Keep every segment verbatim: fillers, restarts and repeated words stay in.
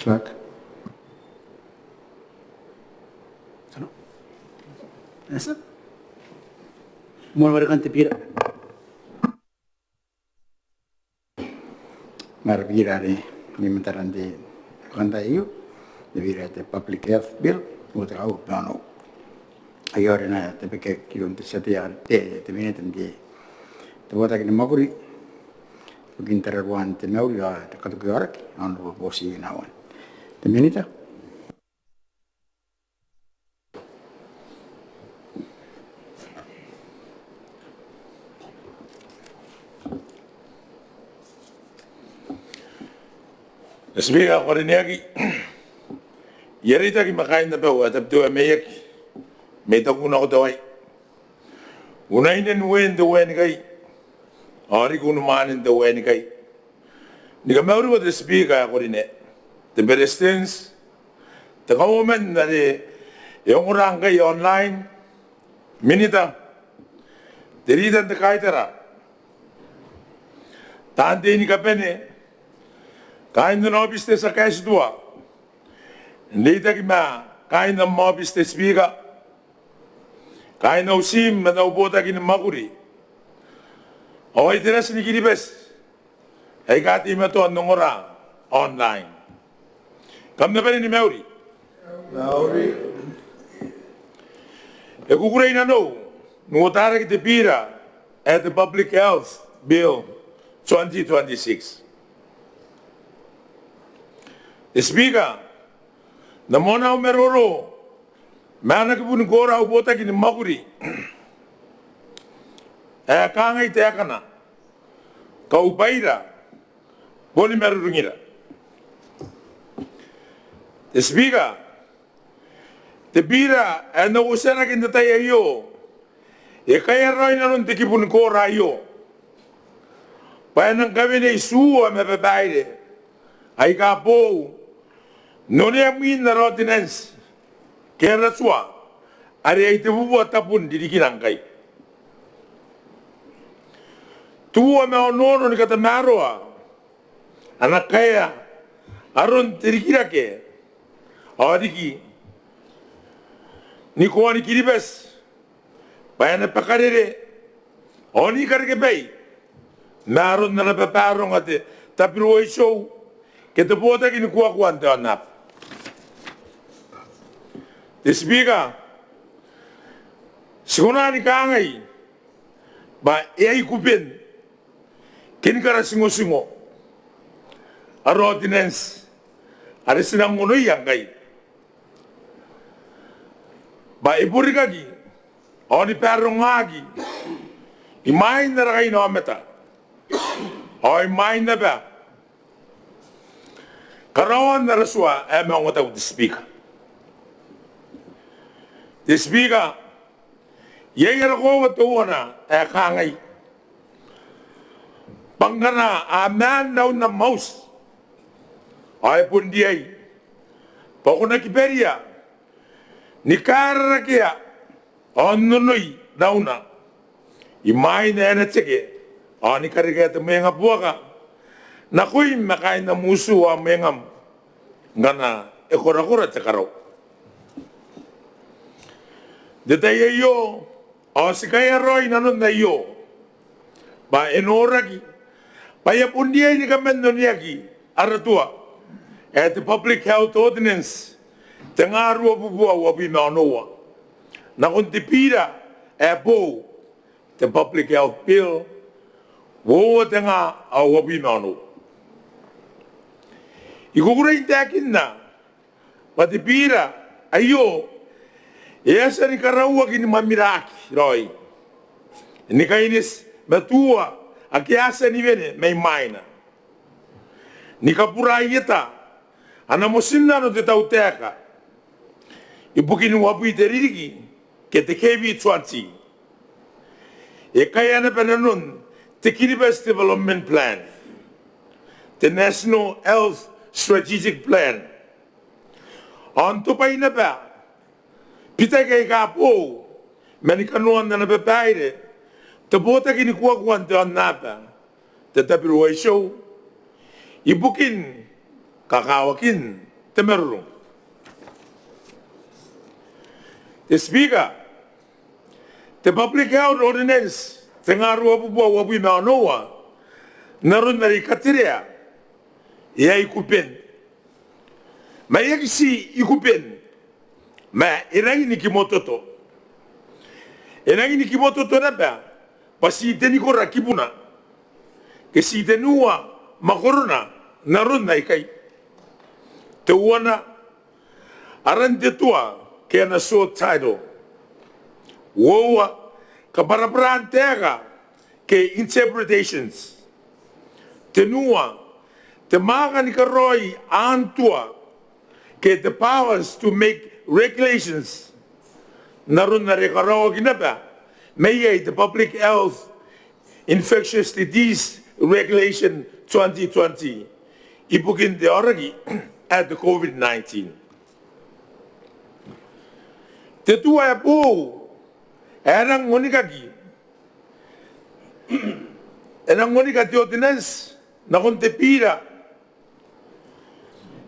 Back. Ano? Yes, sir. Moan warekan te bira. Ngaia bira are ni mataran te kanta aio, te bira te Public Health Bill, uoua te kaua uabwi ma onoua. Aio are e na tabekia iroun te tia tei, te, te minita n te, te botaki ni mwakuri ibukin tararuan te mauri ao te katoki aoraki, Honourable Boutu Tiainawan. Te minita. Te Speaker ae ko rineaki, I a reitaki ma kaain abau ae Tabiteuea Maiaki, mai Takunako te Wai, unaine n ueen te ueanikai ao riki unimwaanen te ueanikai, ni kamauriwa te Speaker ae ko rine, te Beretitenti, te Kauoman are e ongora ngkai online, minita, te riita n te kaitara, taan tei ni kabane, kaain ana aobiti te tia kaetitua, n reitaki ma kaain am aobiti te Speaker, kaain au tiim man au botaki ni mwakuri, ao ai te rati ni Kiribati aika teimatoa n ongora online. Kam na bane ni mauri. Mauri. E kukurei nanou n uotaraki te bira ae te Public Health Bill twenty twenty-six. Te Speaker, n na moana au maroro ma ana kibu ni koora au botaki ni mwakuri ae kangai taekana: Kaubwaira, boni marurungira. Te Speaker, te bira ae N na uotaraki n te tai aio e kaea raoi nanon te kibu ni koora aio bwa e nang kawenea itiua ma babaire aika boou n onea mwin ara ordinance ke ara tua are ai tebubua tabun ririkina ngkai. Tua ma onoono ni katamaroa ana kaea aron te rikirake ao riki ni koani Kiribati bwa e na bakarere ao ni karekebai ma aron ana babaronga te W H O ke te botaki ni kuakua n te aonnaba. Te Speaker, ti kona ni kangai bwa e a ikuben ke ni karatingotingo ara ordinance are ti nang onoia ngkai bwa e borikaki ao ni barongaki imwain ara kainaomata ao imwain naba karaoan ara tua ae maungatabu, te Speaker. Te Speaker, iai ara koaua teuana ae kangai bwa ngkana a maan raun am auti ao e bon riai bwa ko na kibaria ni kaararakea ao n onoi rauna imwain ae e na teke ao ni karekea te mwengabuaka nakoim ma kaain am utu ao mwengam ngkana e korakora te karau. N te tai aio ao ti kaea raoi nanon aio bwa e noraki bwa e a bon riai ni kaman oneaki ara tua ae te Public Health Ordinance tengaa ruabubua uabwi ma onoua nakon te bira ae boou, te Public Health Bill uoua tengaa ao uabwi ma onoua. I kukurei n taekinna bwa te bira aio e a tia ni karauaki ni mwamiraki raoi ni kaineti ma tua ake a tia ni wene mai mwaina, ni kabura ieta ana motinnano te tautaeka ibukin uabwi te ririki ke te K V twenty. E kaea naba nanon te Kiribati Development Plan, te National Health Strategic Plan, ao n tobwai naba bitaki aika boou mani kanoan ana babaire te botaki ni kuakua n te aonnaba, te W H O, ibukin kakawakin te marurung. Te Speaker, te Public Health Ordinance tengaa ruabubua uabwi ma onoua, n aron are I katerea, e a ikuben. Ma e aki ti ikuben, ma e rangi ni kimototo. E rangi ni kimototo naba bwa ti tenikora kibuna ke ti tenua mwakorona n aron aikai. Teuana, aran te tua ke ana short title. Uoua, kabwarabwaraan taeka ke interpretations. Tenua, te mwaaka ni karaoi aan tua ke te powers to make regulations n aron are e karaoaki naba mai iai te Public Health Infectious Disease Regulation twenty twenty ibukin te aoraki ae te COVID nineteen. Te tua ae boou ae e rang onikaki, e rang onika te ordinance nakon te bira,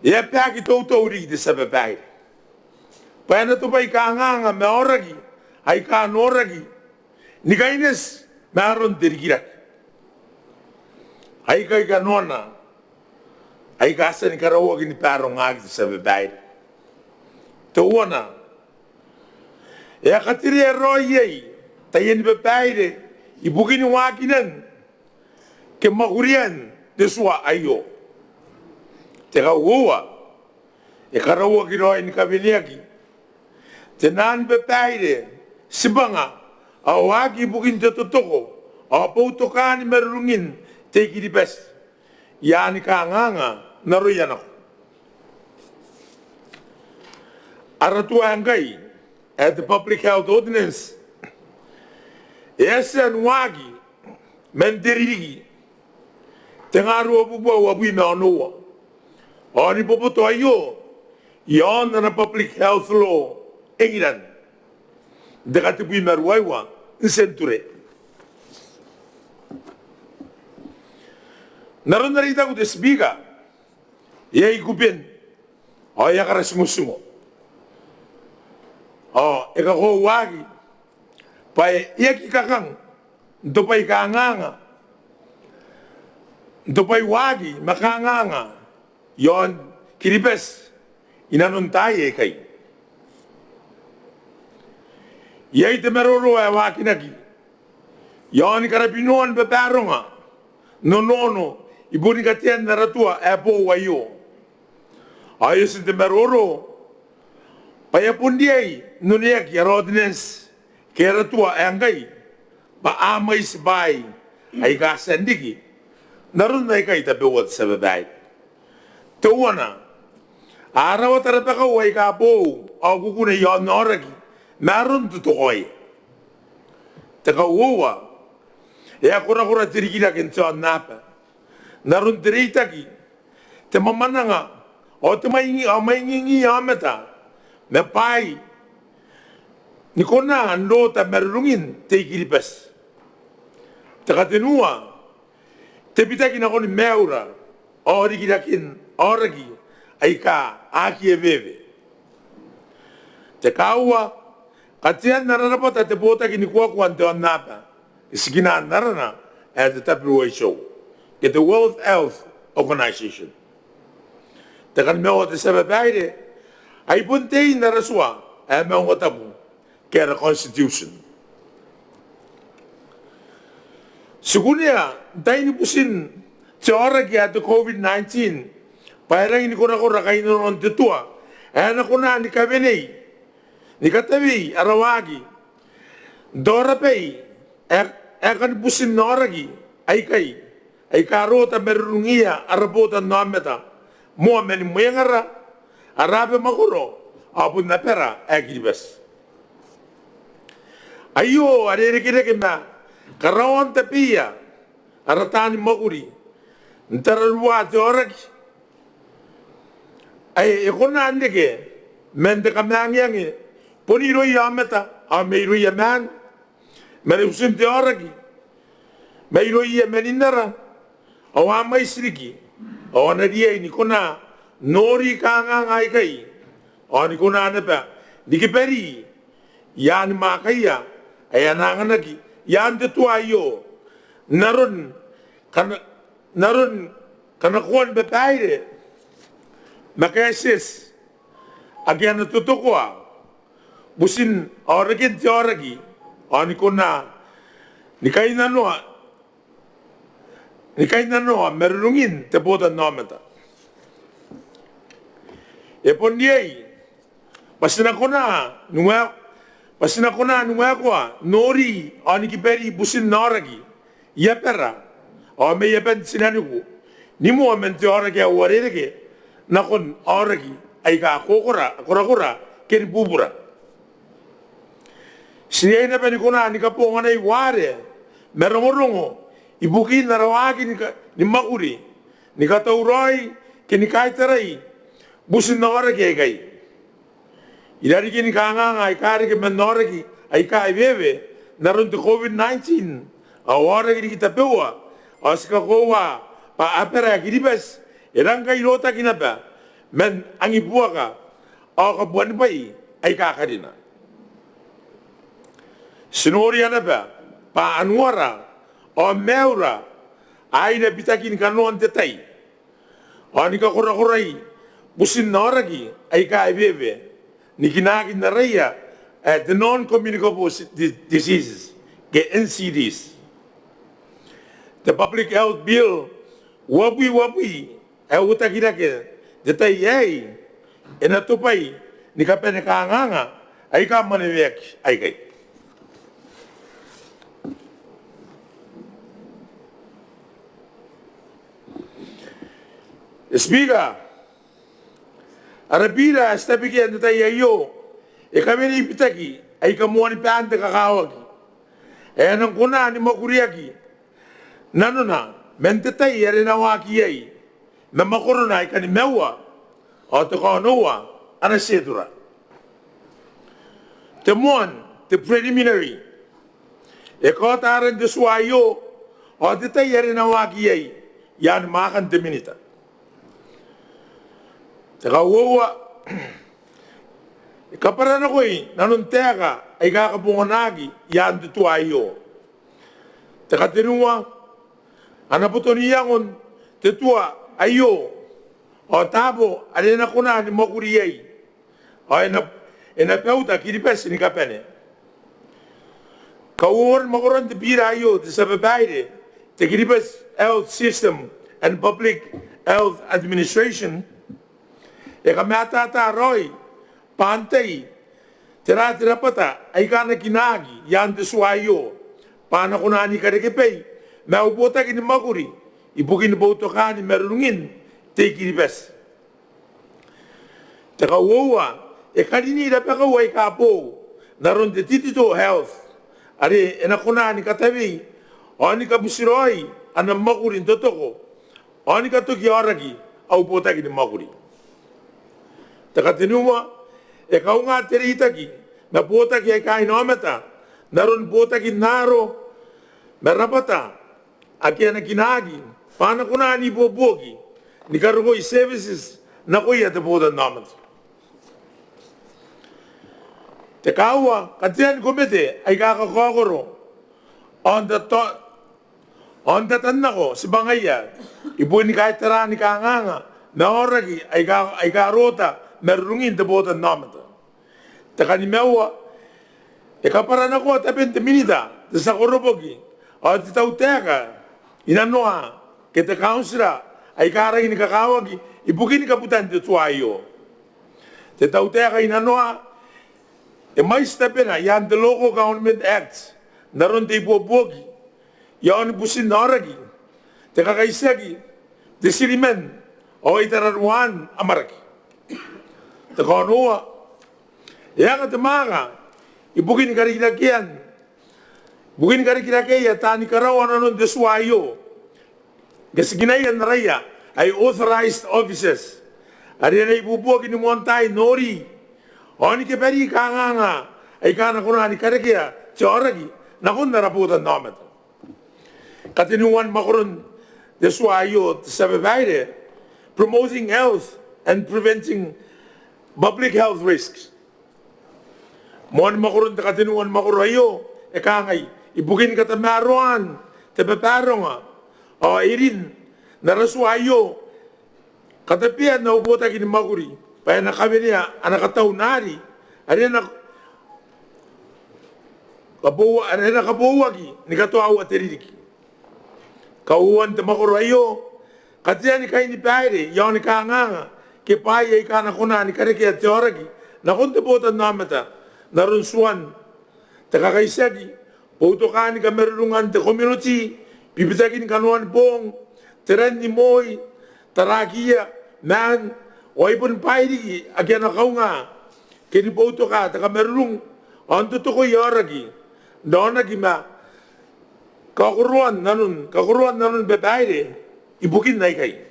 e a baeki toutou riki, te tia babaire, bwa e na tobwai kanganga ma aoraki aika noraki ni kaineti ma aron te rikirake. Aikai kanoana aika a tia ni karauaki ni baarongaki, te tia babaire. Teuana, e a katerea raoi iai taiani babaire ibukin waakinan ke mwakurian te tua aio. Te kauoua, e karauaki raoi ni kaweneaki tenaan babaire tibwanga ao waaki ibukin te totoko ao boutokaani marurungin te I-Kiribati i aani kanganga n aroia nako. Ara tua ngkai ae te Public Health Ordinance e a tia n waaki man te ririki tengaa ruabubua uabwi ma onoua ao ni boboto aio i aon ana Public Health Law England n te katebwi ma ruaiwa n tienture. N aron are I taku, te Speaker, e a ikuben ao e a karatingotingo ao e kakoauaki bwa e aki kakang n tobwai kanganga, n tobwai waaki ma kanganga i aon Kiribati inanon taai aikai. Iai te maroro ae waakinaki i aoni karabinoan babaaronga n onoono i boni katean ara tua ae boou aio. Ao e oti n te maroro bwa e a bon riai n oneaki ara ordinance ke ara tua ae ngkai bwa a mwaiti bwaai aika a tia n riki n aron aikai tabeua, te tia babaire. Teuana, a rawata rabakau aika boou ao kukune i aon aoraki ma aron totokoaia. Te kauoua, e a korakora te rikirake n te aonnaba n aron te reitaki, te mwamwananga ao te mwaing-, ao mwaingingiia aomata ma bwaai ni kona n rota marurungin te I-Kiribati. Te katenua, te bitaki nakoni maiura ao rikiraken aoraki aika aki eweewe. Te kaaua, katean ara rabwata te botaki ni kuakua n te aonnaba, e tikina n arana ae te W H O ke te World Health Organization. Te kanimaua, te tia babaire, ai bon tein ara tua ae maungatabu ke ara constitution. Ti kunea n tain butin te aoraki ae te COVID nineteen bwa e rangi ni korakora kainnanoan te tua ae e na kona ni kawenei, ni katawei ara waaki n taora bwai ae, ae kani butin aoraki aikai aika a rota marurungiia ara botannaomata moa mani mwengara, ara aba makoro ao bon abara ae Kiribati. Aio are e irekereke ma karaoan tabeia ara taani mwakuri n tararua te aoraki ae e kona n reke man te kamaangeange bon irouia aomata ao mairouia maan, ma ributin te aoraki mairouia manin ara, ao a mwaiti riki ao a na riai ni kona nori kanganga aikai ao ni kona naba ni kiberi i aan mwaakaia ae a na anganaki i aan te tua aio n aron kana, n aron kanakoan babaire ma kaetieti ake a na totokoa butin aorakin te aoraki ao ni kona ni kainnanoa, ni kainnanoa marurungin te botannaomata. E bon riai bwa ti na kona ni wa-, bwa ti na kona ni waekoa nori ao ni kiberi butin aoraki i abara ao mai aban tinaniku ni moa man te aoraki ae uarereke nakon aoraki aika kokora, korakora ke ni bubura. Ti riai naba ni kona ni kabonganai ware ma rongorongo ibukin ara waaki ni ka-, ni mwakuri ni katauraoi ke ni kaitarai butin aoraki aikai. I rarikin kanganga aika reke man aoraki aika ewewe n aron te COVID nineteen ao aoraki riki tabeua ao ti kakoaua bwa abara ae Kiribati e rang kai rotaki naba man angibuaka ao kabuanibwai aika karina. Ti noria naba bwa anuara ao maiura a ina bitakin kanoan te tai ao ni kakorakorai butin aoraki aika ewewe ni kinaakin araia ae te non-communicable di-, diseases ke N C Ds. Te Public Health Bill uabwi uabwi ae uotaki rake n te tai aei e na tobwai ni kabane kanganga aika mwaneweaki aikai. Speaker, ara bira ae ti tabekea n te tai aio e kawenei bitaki aika moanibaan te kakawaki ae a nang kona ni mwakuriaki nanona man te tai are e na waaki iai ma mwakorona aika nimaua ao te kaonoua ana tietura. Te moan, te preliminary, e kaota aran te tua aio ao te tai are e na waaki iai i aan mwaakan te Minita. Te kauoua, e kabwaranakoi nanon taeka aika kabonganaki i aan te tua aio. Te katenua, ana boto n iangon te tua aio ao taabo are e na kona ni mwakuri iai ao e na, e na bauta Kiribati ni kabane. Kauoua, mwakoron te bira aio, te tia babaire, te Kiribati Health System and Public Health Administration, e kamatata raoi bwa antai, tera te rabwata aika a na kinaaki i aan te tua aio bwa a na kona ni karekebwai ma au botaki ni mwakuri ibukin boutokaan marurungin te I-Kiribati. Te kauoua, e karini rabakau aika boou n aron te digital health are e na kona ni katawei ao ni kabutiraoi ana mwakuri n totoko ao ni katoki aoraki au botaki ni mwakuri. Te katenua, e kaunga te reitaki ma botaki aika inaomata n aron botaki n aaro ma rabwata ake a na kinaaki bwa a na kona n ibuobuoki ni karokoi services nakoia te botannaomata. Te kaaua, katean komete aika kakaokoro ao n tato-, ao n tatannako tibwangaia ibukin kaitaran kanganga ma aoraki aika, aika rota marurungin te botannaomata. Te kanimaua, e kabwaranakoa taben te Minita, te tia koroboki ao te tautaeka inanoa ke te kauntira aika rangi ni kakawaki ibukin kabutan te tua aio. Te tautaeka inanoa e mwaiti tabena i aan te Local Government Act n aron te ibuobuoki i aon butin aoraki, te kakaitiaki, te tiriman ao itararuaan amwarake. Te kaonoua, e anga te mwaaka ibukin karikirakean, ibukin karikirakeia taani karaoa nanon te tua aio ke tikinaia n araia ae authorised officers are a na ibuobuoki ni moantaai n nori ao ni kabwari kanganga aika a na kona ni karekea te aoraki nakon ara botannaomata. Katenua ni mwakoron te tua aio, te tia babaire, promoting health and preventing public health risks. Moan mwakoron te katenua ni mwakoro aio e kangai: ibukin katamaroaan te babaronga ao irin n ara tua aio, katabean au botaki ni mwakuri bwa e na kawenea ana katau n ari are e na kabou-, are e na kabouaki ni katoa aua te ririki. Kauoua n te mwakoro aio, katean kainibaire iaon kanganga ke bwaai aika a na kona ni karekea te aoraki nakon te botannaomata n aron tuan te kakaitiaki, boutokaan kamarurungan te community, bibitakin kanoan boong, te ran ni moi, tarakiia, maan, ao ai bon bwaai riki ake a na kaunga ke ni boutoka te kamarurung ao n totokoia aoraki n raonaki ma kakoroan nanon, kakoroan nanon babaire ibukin aikai.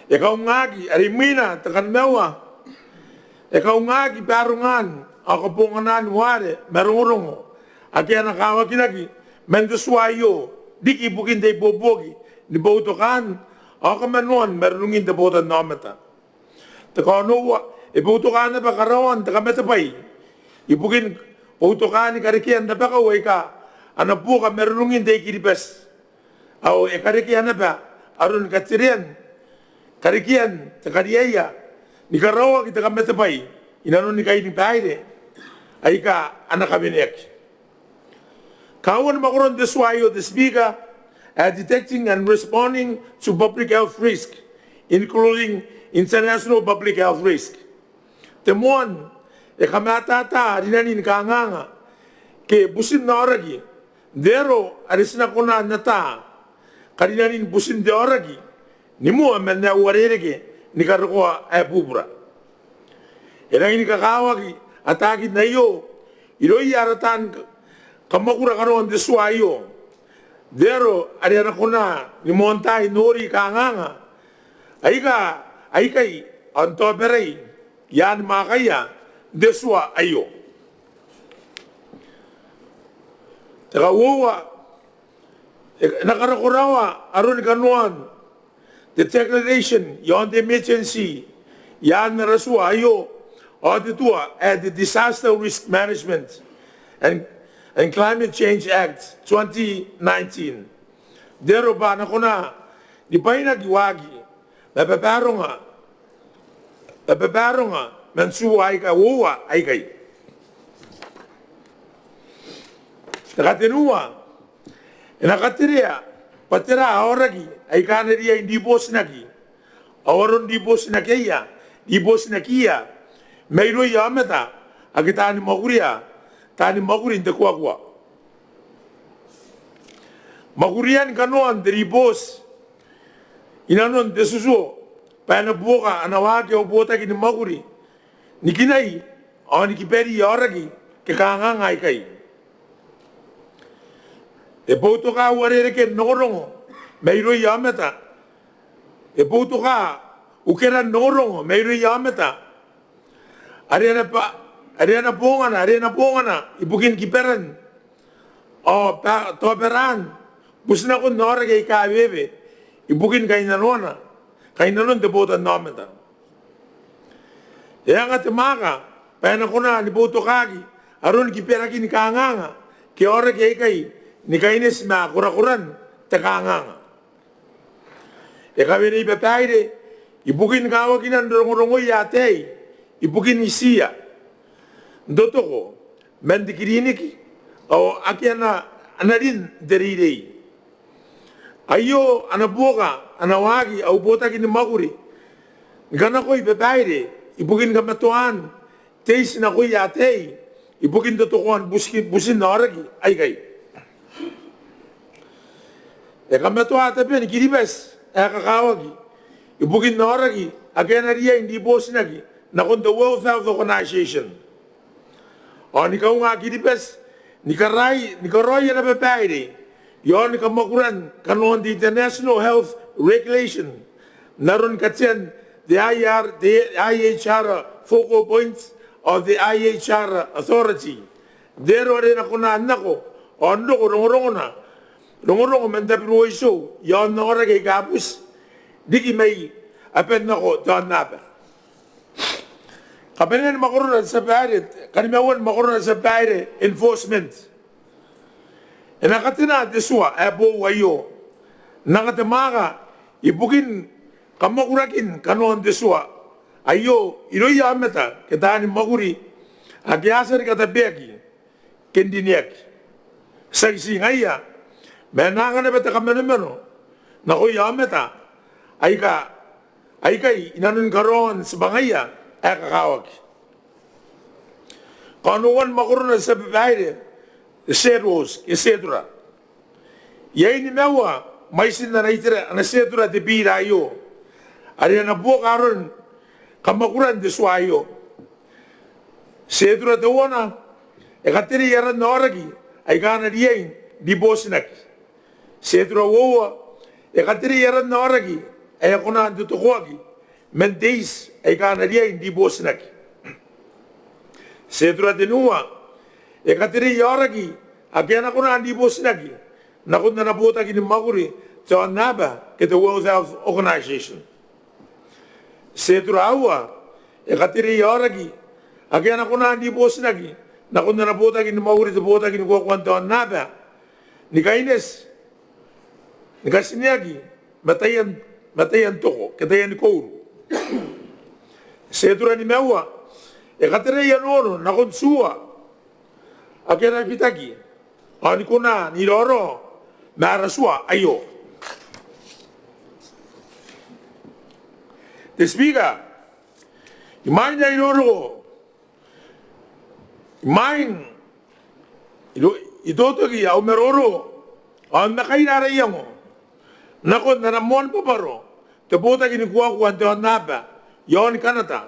E kaungaaki, are imwina te kanimaua, e kaungaaki barongaan ao kabonganaan ware ma rongorongo ake a na kawakinaki man te tua aio riki ibukin te ibuobuoki ni boutokaan ao kamanoan marurungin te botannaomata. Te kaonoua, e boutoka naba karaoan te kamatebwai ibukin boutokaan karekean rabakau aika a na buoka marurungin te I-Kiribati. Ao e karekea naba aron katerean karekean te kariaia ni karaoaki te kamatebwai inanon kainibaire aika a na kaweneaki. Kauoua ni mwakoron te tua aio, te Speaker, ae detecting and responding to public health risk, including international public health risk. Te moan, e kamatata rinanin kanganga ke butin aoraki n te aro are ti na kona n ata karinanin butin te aoraki ni moa man ae uarereke ni karokoa ae bubura. E rangi ni kakawaki ataakin aio irouia ara taan kamwakura kanoan te tua aio n te aro are a na kona ni moantaai n nori kanganga aika aikai ao n taobarai i aan mwaakaia n te tua aio. Te kauoua, e na karokoraoa aron kanoan te declaration iaon te emergency i aan ara tua aio ao te tua ae te Disaster Risk Management and, and Climate Change Act twenty nineteen n te aro bwa a na kona ni bwainaki waaki ma babaronga, ma babaronga man tua aika uoua aikai. Te katenua, e na katerea bwa tera aoraki aika a na riai n ribotinaki ao aron ribotinakiia, ribotinakiia mairouia aomata ake taani mwakuria, taani mwakuri n te kuakua. Mwakurian kanoan te riboti inanon te tutuo bwa e na buoka ana waaki au botaki ni mwakuri ni kinai ao ni kibari aoraki ke kanganga aikai. E boutoka uarereken rongorongo mairouia aomata. E boutoka ukeran rongorongo mairouia aomata are a na ba-, are a na bongana, are a na bongana ibukin kibaran ao ba-, taobaraan butinakon aoraki aika a wewe ibukin kainnanoana, kainnanon te botannaomata. E anga te mwaaka bwa e na kona ni boutokaaki aron kibarakin kanganga ke aoraki aikai ni kaineti ma korakoran te kanganga. E kawenei babaire ibukin kawakinan rongorongoia ataei ibukin itiia n totoko man te kiriniki ao ake a na, a na rin n te reirei. Aio a na buoka ana waaki au botaki ni mwakuri ni kanakoi babaire ibukin kamatoaan te iti nakoia ataei ibukin totokoan buti-, butin aoraki aikai. E kamatoa taben Kiribati ae kakawaki ibukin aoraki ake a na riai n ribotinaki nakon te World Health Organization. Ao ni kaunga Kiribati ni karai-, ni karaoi ana babaire iaon kamwakuran kanoan te International Health Regulation n aron katean te I R, te I H R focal points ao te I H R authority n te aro are e na kona n nako ao n roko rongorongona, rongorongo man tabeua itou iaon aoraki aika buti riki mai aban nako te aonnaba. Kabanean mwakorona te tia babaire, kanimaua mwakorona te tia babaire, enforcement. E na katena te tua ae boou aio n anga te mwaaka ibukin kamwakurakin kanoan te tua aio irouia aomata ke taani mwakuri ake a tia ni katabeaki ke n rineaki. Tiaki ti ngaia, ma e na anga naba te kamanomano nakoia aomata aika, aikai inanon karaoan tibwangaia ae kakawaki. Kaonoan mwakorona te tia babaire, te schedule, te schedule. Iai nimaua mwaitin ana itera, ana schedule te bira aio are a na buoka aron kamwakuran te tua aio. Schedule teuana e katerei aran aoraki aika a na riai n ribotinaki. Schedule uoua e katerei aran aoraki ae a kona n totokoaki man te iti aika a na riai n ribotinaki. Schedule tenua e katerei aoraki ake a na kona n ribotinaki nakon ana botaki ni mwakuri te aonnaba ke te World Health Organization. Schedule aua e katerei aoraki ake a na kona n ribotinaki nakon ana botaki ni mwakuri te botaki ni kuakuan te aonnaba ni kaineti, ni katineaki ma taian, ma taian toko ke taiani kouru. Schedule nimaua e katerei aono nakon tua ake a na bitaki ao ni kona n iraorao ma ara tua aio. Te Speaker, imwain ae I roroko, imwain I ro-, I totoki au maroro ao n na kaira ara iango nakon ana moan bwabwaro te botaki ni kuakua n te aonnaba iaon Kanata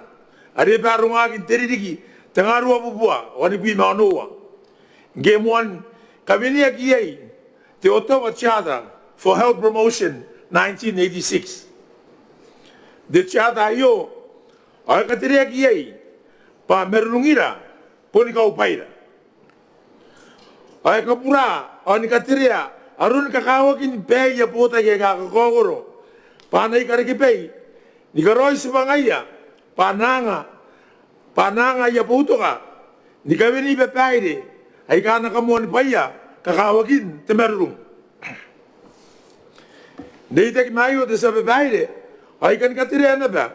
are e barongaaki n te ririki tengaa ruabubua wanibwi ma onoua, ngke e moan kaweneaki iai te Ottawa Charter for Health Promotion nineteen eighty-six. Te charter aio ao e katereaki iai bwa marurungira boni kaubwaira. Ao e kabura ao ni katerea aroni kakawakin baia botaki aika kakaokoro bwa a na ikarekebai ni karaoi tibwangaia bwa a na anga, bwa a na anga aia boutoka ni kaweni babaire aika a na kamoanibwaia kakawakin te marurung. N reitaki ma aio te tia babaire, ao I kan katerea naba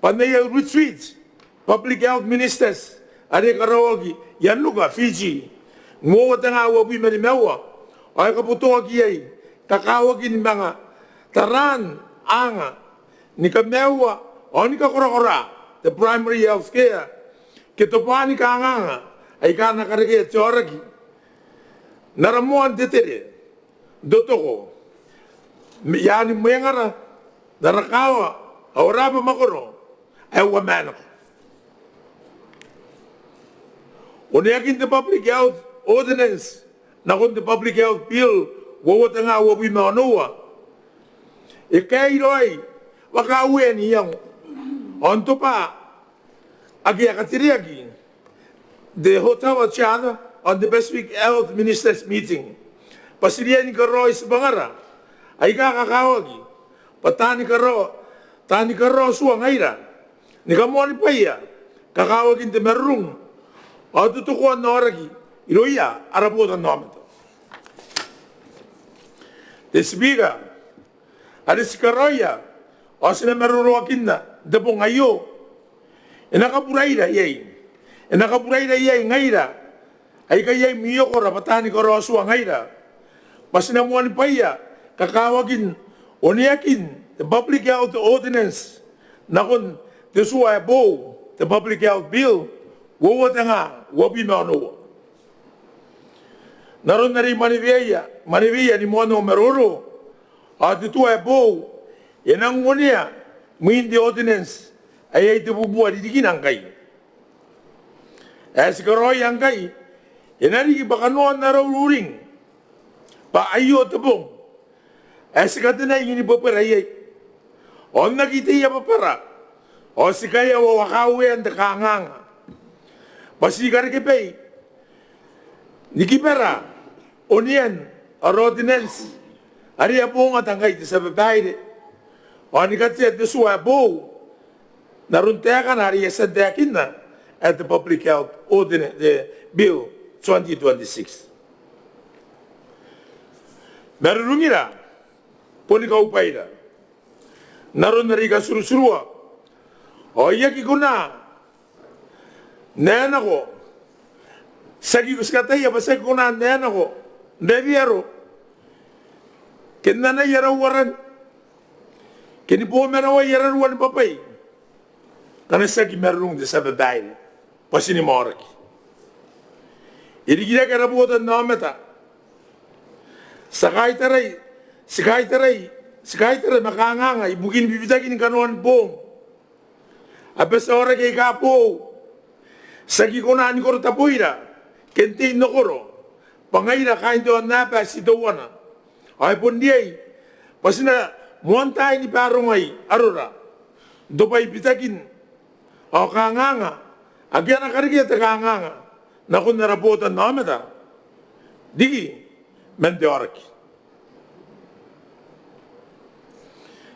bwa n aia retreat Public Health Ministers are e karaoaki i Hanuka, Fiji, n uoua tengaa uabwi ma nimaua, ao e kabotoaki iai kakawakin manga taraan anga ni kamaiua ao ni kakorakora te primary health care ke tobwaan kanganga aika a na karekea te aoraki n ara moan tetere n totoko, i aan mwengara n ara kaawa ao ara aba makoro ae uamanako. Oneakin te Public Health Ordinance nakon te Public Health Bill uoua tengaa uabwi ma onoua e kaei raoi wakawean iango ao n tobwa ake a katereaki n te Ottawa Charter ao n te Pacific Health Ministers Meeting bwa ti riai ni karaoi tibwangara aika kakawaki bwa taani karao, taani karao tua ngaira ni kamoanibwaia kakawakin te marurung ao totokoan aoraki irouia ara botannaomata. Te Speaker, are ti karaoia ao ti na maroroakinna n te bong aio e na kaburaira iai, e na kaburaira iai ngaira aika iai mwiokora bwa taani karao tua ngaira bwa ti na moanibwaia kakawakin oneakin te Public Health Ordinance nakon te tua ae boou, te Public Health Bill uoua tengaa uabwi ma onoua. N aron are I mwaneweia, mwaneweia ni moan au maroro, ao te tua ae boou e nang onea mwin te ordinance ae iai te bubua ririkina ngkai. Ae ti karaoia ngkai e na riki bwa kanoan ara ururing bwa aio te bong ae ti katenai ni bwebwera iai ao n aki tei abwabwara ao ti kaea wakawean te kanganga bwa ti karekebai ni kibara onean ara ordinance are a bongata ngkai, te tia babaire, ao ni katea te tua ae boou n aron taekana are e a tia n taekinna ae te Public Health Ordinance, te Bill twenty twenty-six. Marurungira boni kaubwaira n aron are I katuruturua ao I aki kona n ae nako, ti aki, ti kataia bwa ti aki kona n ae nako n rewe aro ke n anai ara uarani ke ni bomanawai ara rua ni bwabwai ngkana ti aki marurung te tia babaire bwa ti ni maoraki. E rikirake ara botannaomata. Ti a kaitarai, ti kaitarai, ti kaitarai ma kanganga ibukin bibitakin kanoan boong. A bati aoraki aika boou. Ti aki kona ni koro taboira ke n tei n okoro bwa ngaira kaain te aonnaba ae ti teuana. Ao e bon riai bwa ti na moantaai ni barongai arora n tobwai bitakin ao kanganga ake a na karekea te kanganga nakon ara botannaomata riki man te aoraki.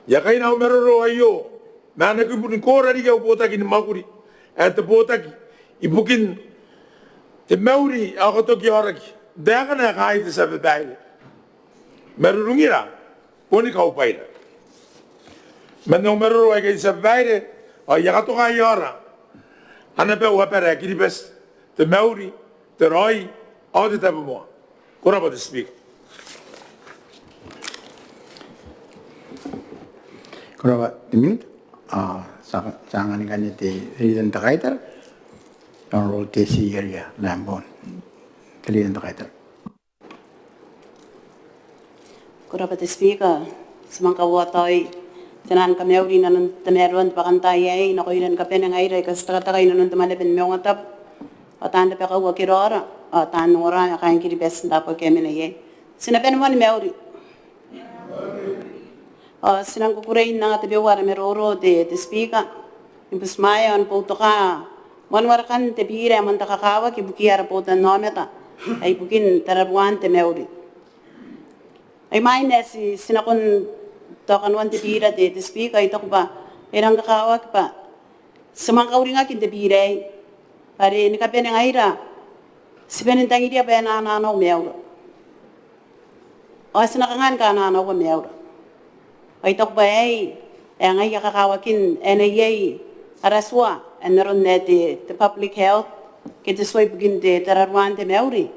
I a kaina au maroro aio ma ana kibu ni koora riki au botaki ni mwakuri ae te botaki ibukin te mauri ao katoki aoraki n taekana ae kaaei te tia babaire. Marurungira boni kaubwaira. Man au maroro aikai te tia babaire ao I a katoka aia aora ana bau abara ae Kiribati, te mauri, te raoi ao te tabomoa. Ko rabwa te Speaker. Ko rabwa te Minita. Ao ti a, ti a anganingkami te Leader n te Kaitara, Honourable Tessie Eria Lambourne. Te Leader n te Kaitara. Ko rabwa te Speaker. Ti manga kaota te nano ni kamauri inanon tamaroan te bwakantaai aei nakoira ni kabane ngaira aika ti tekateka inanon te Mwaneaba ni Maungatabu ao taan rabakau ake raora ao taan ongora aika kaain Kiribati n taabo ake a mena iai. Ti na bane moa ni mauri. Ao ti nang kukurei n anga tabeua ara maroro te, te Speaker, ni butimwaea ao ni boutoka moan warekan te bira ae moan te kakawaki ibukiia ara botannaomata ae ibukin tararuaan te mauri. Ai imwain ae ti, ti nakon tao kanoan te bira te, te Speaker, I taku bwa e rang kakawaki bwa ti manga kauringaki n te bira aei are ni kabane ngaira ti bane n tangiria bwa e na anaanau maiura. Ao ti na kanga ni kanaanaua maiura? Ao I taku bwa aei ae ngaia kakawakin ae na iai ara tua ae n aron ae te, te public health ke te tua ibukin te tararuaan te mauri.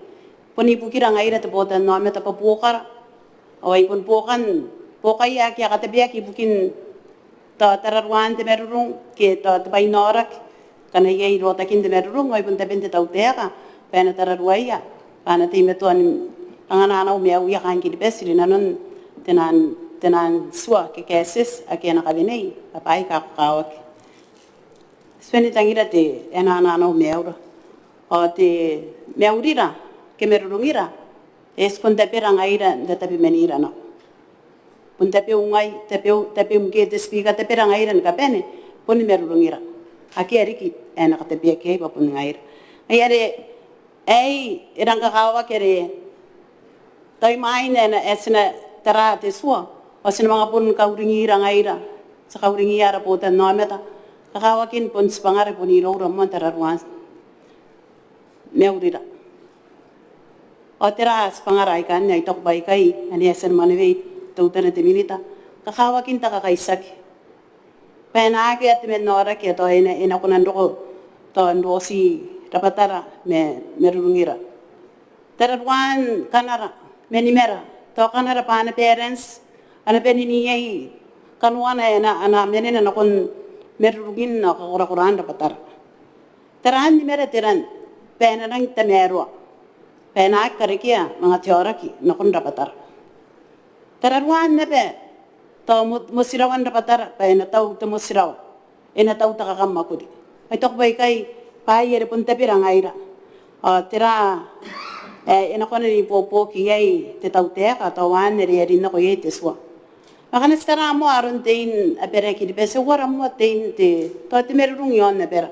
Bon ibukira ngaira te botannaomata bwa buokara ao ai bon buokan, buokaia ake a katabeaki ibukin tao tararuaan te marurung ke tao te bwai n aoraki. Ngkana iai rotakin te marurung ao ai bon taben te tautaeka bwa e na tararuaia bwa a na teimatoa ni kanga anaanau maiuia kaain Kiribati rinanon te naan, te naan tua ke kaetieti ake a na kawenei bwa bwaai aika kakawaki. Ti bane n tangira te ae na anaanau maiura ao te maurira ke marurungira e eti bon tabera ngaira n tatabemanira nako. Bon tabeu ngai, tabeu, tabem ke te Speaker, tabera ngaira ni kabane boni marurungira. Akea riki ae na katabeaki iai bwa bon ngaira. Ngaia are aei e rang kakawaki are tao imwain ae na, ae ti na tara te tua ao ti na manga bon kauringira ngaira, ti kauringiia ara botannaomata kakawakin bon tibwangara bon iroura moa n tararuaan maurira. Ao tera tibwangara aikanne? Ai taku bwa aikai ane e a tia ni mwanewei teutana te Minita, kakawakin te kakaitiaki bwa e na akea te man aoraki ae tao e na, e na kona n roko tao n roti rabwatara ma marurungira. Tararuaan kanara ma nimara, tao kanara bwa ana parents a na bane n iai kanoana ae na, a na manena nakon marurungin ao kakorakoraan rabwatara. Taraan nimara te ran bwa e na rangi n tamaroa bwa e na aki karekea manga te aoraki nakon rabwatara. Tararuaan naba tao mo, motirawan rabwatara bwa e na tau te motirawa, e na tau te kakamwakuri. Ai taku bwa aikai bwaai are bon tabera ngaira ao tera ae e na kona n ibuobuoki iai te tautaeka tao anne are e a rin nako iai te tua. Ma ngkana ti tara moa aron tein abara Kiribati, e uara moa tein te, tao te marurung i aon abara.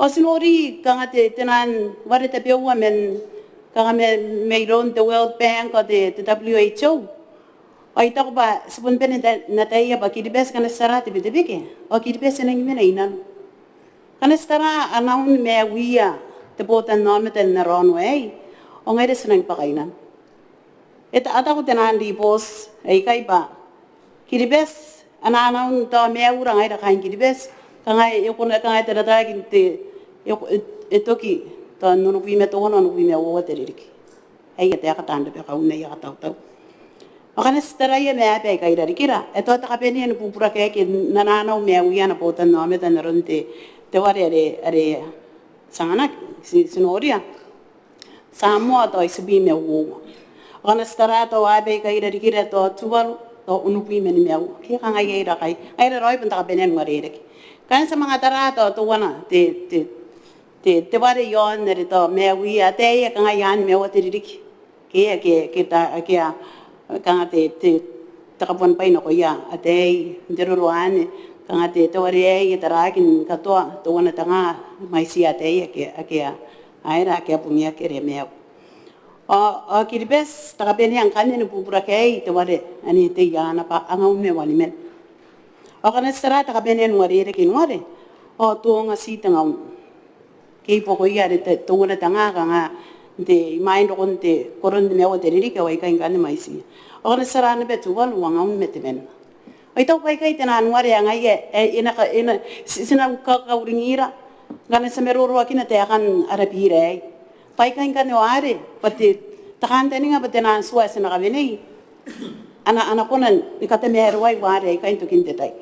Ao ti nori kanga te, te naan ware tabeua man, kanga ma, mairoun te World Bank ao te, te W H O Ao I taku bwa ti bon bane n ataia bwa Kiribati ngkana ti tara te Betebeke ao Kiribati e nangi mena i nano. Ngkana ti tara ana un maiuia te botannaomata n ara onoua aei ao ngaira ti nangi bwaka i nano. E taku te naan ribooti aikai bwa Kiribati ana, ana un tao maiura ngaira kaain Kiribati, kanga e kona, kanga e tarataraaki n te, e toki tao n onobwi ma teuana, onobwi ma uoua te ririki. Aia taeka taan rabakau n aia katautau. Ao ngkana ti taraia ma aaba aika i rarikira, e tao te kabanea ni bubura kaeke n ana, ana un maiuia ana botannaomata n aron te, te ware are, are ti anganaki, ti, ti noria. Samoa tao itibwi ma uoua. Ao ngkana ti tara tao aaba aika i rarikira tao Tuvalu, tao onobwi ma nimaua. Ke kanga iai rakai. Ngaira raoi bon te kabanea n uarereke. Ngkana ti a manga tara tao teuana te, te, te, te ware iaon are tao maiuia ataei aika ngaia nimaua te ririki. Ke, ke, ke ta, ke a, kanga te, te, te kabuanibwai nakoia ataei n te roro anne, kanga te, te ware aei e taraaki ni katoa teuana tenga mwaitiia ataei ake, ake a, aera ake a bungiaki are maiu. Ao, ao Kiribati, te kabanea ngkanne ni bubura kaei te ware anne te iana bwa angaun ma waniman. Ao ngkana ti tara te kabanea n uarereke n ware, ao Tonga ti tengaun. Ke i buakoia are te, teuana tenga kanga n te, imwain rokon te, koron nimaua te ririki ao aikai ngkanne mwaitiia. Ao ngkana ti tara naba Tuvalu, angaun ma temanna. Ao I taku bwa aikai te naan ware ae ngaia, e, e na ka, e na, ti, ti na ka, kauringira, ngkana ti a maroroakina taekan ara bira aei. Bwa aikai ngkanne ware, bwa te, te kantaninga bwa te naan tua ae ti na kawenei, a na, a na kona ni katamaroai ware aikai n tokin te tai.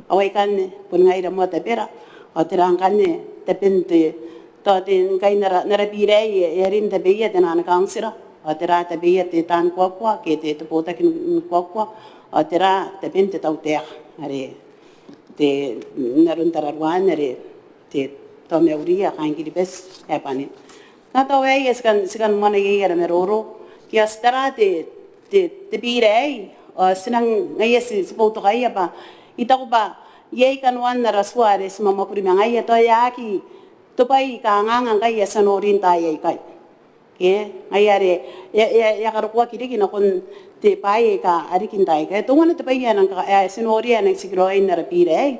Ao aikanne, boni ngaira moa tabera, ao tera ngkanne taben te, tao te, ngkai n ara, n ara bira aei, e, e a rin tabeia te naan kauntira, ao tera tabeia te taan kuakua, ke te, te botaki ni, ni kuakua, ao tera taben te tautaeka, are te, n aron tararuaan, are te, tao mauriia kaain Kiribati ae bwanin. Ngkana tao aei ae ti kan, ti kan moana iai ara maroro, ke ae ti tara te, te, te bira aei, ao ti nang, ngaia ti, ti boutokaia bwa, I taku bwa, iai kanoan ara tua are ti mwamwakuri ma ngaia, tao e aki tobwai kanganga ngkai ae ti a nori n taai aikai. Ke, ngaia are, e, e, e a karokoaki riki nakon te bwai aika a riki n taai aikai. Teuana te bwai ae nang ka, ae ti noria ae nang tikiraoi n ara bira aei.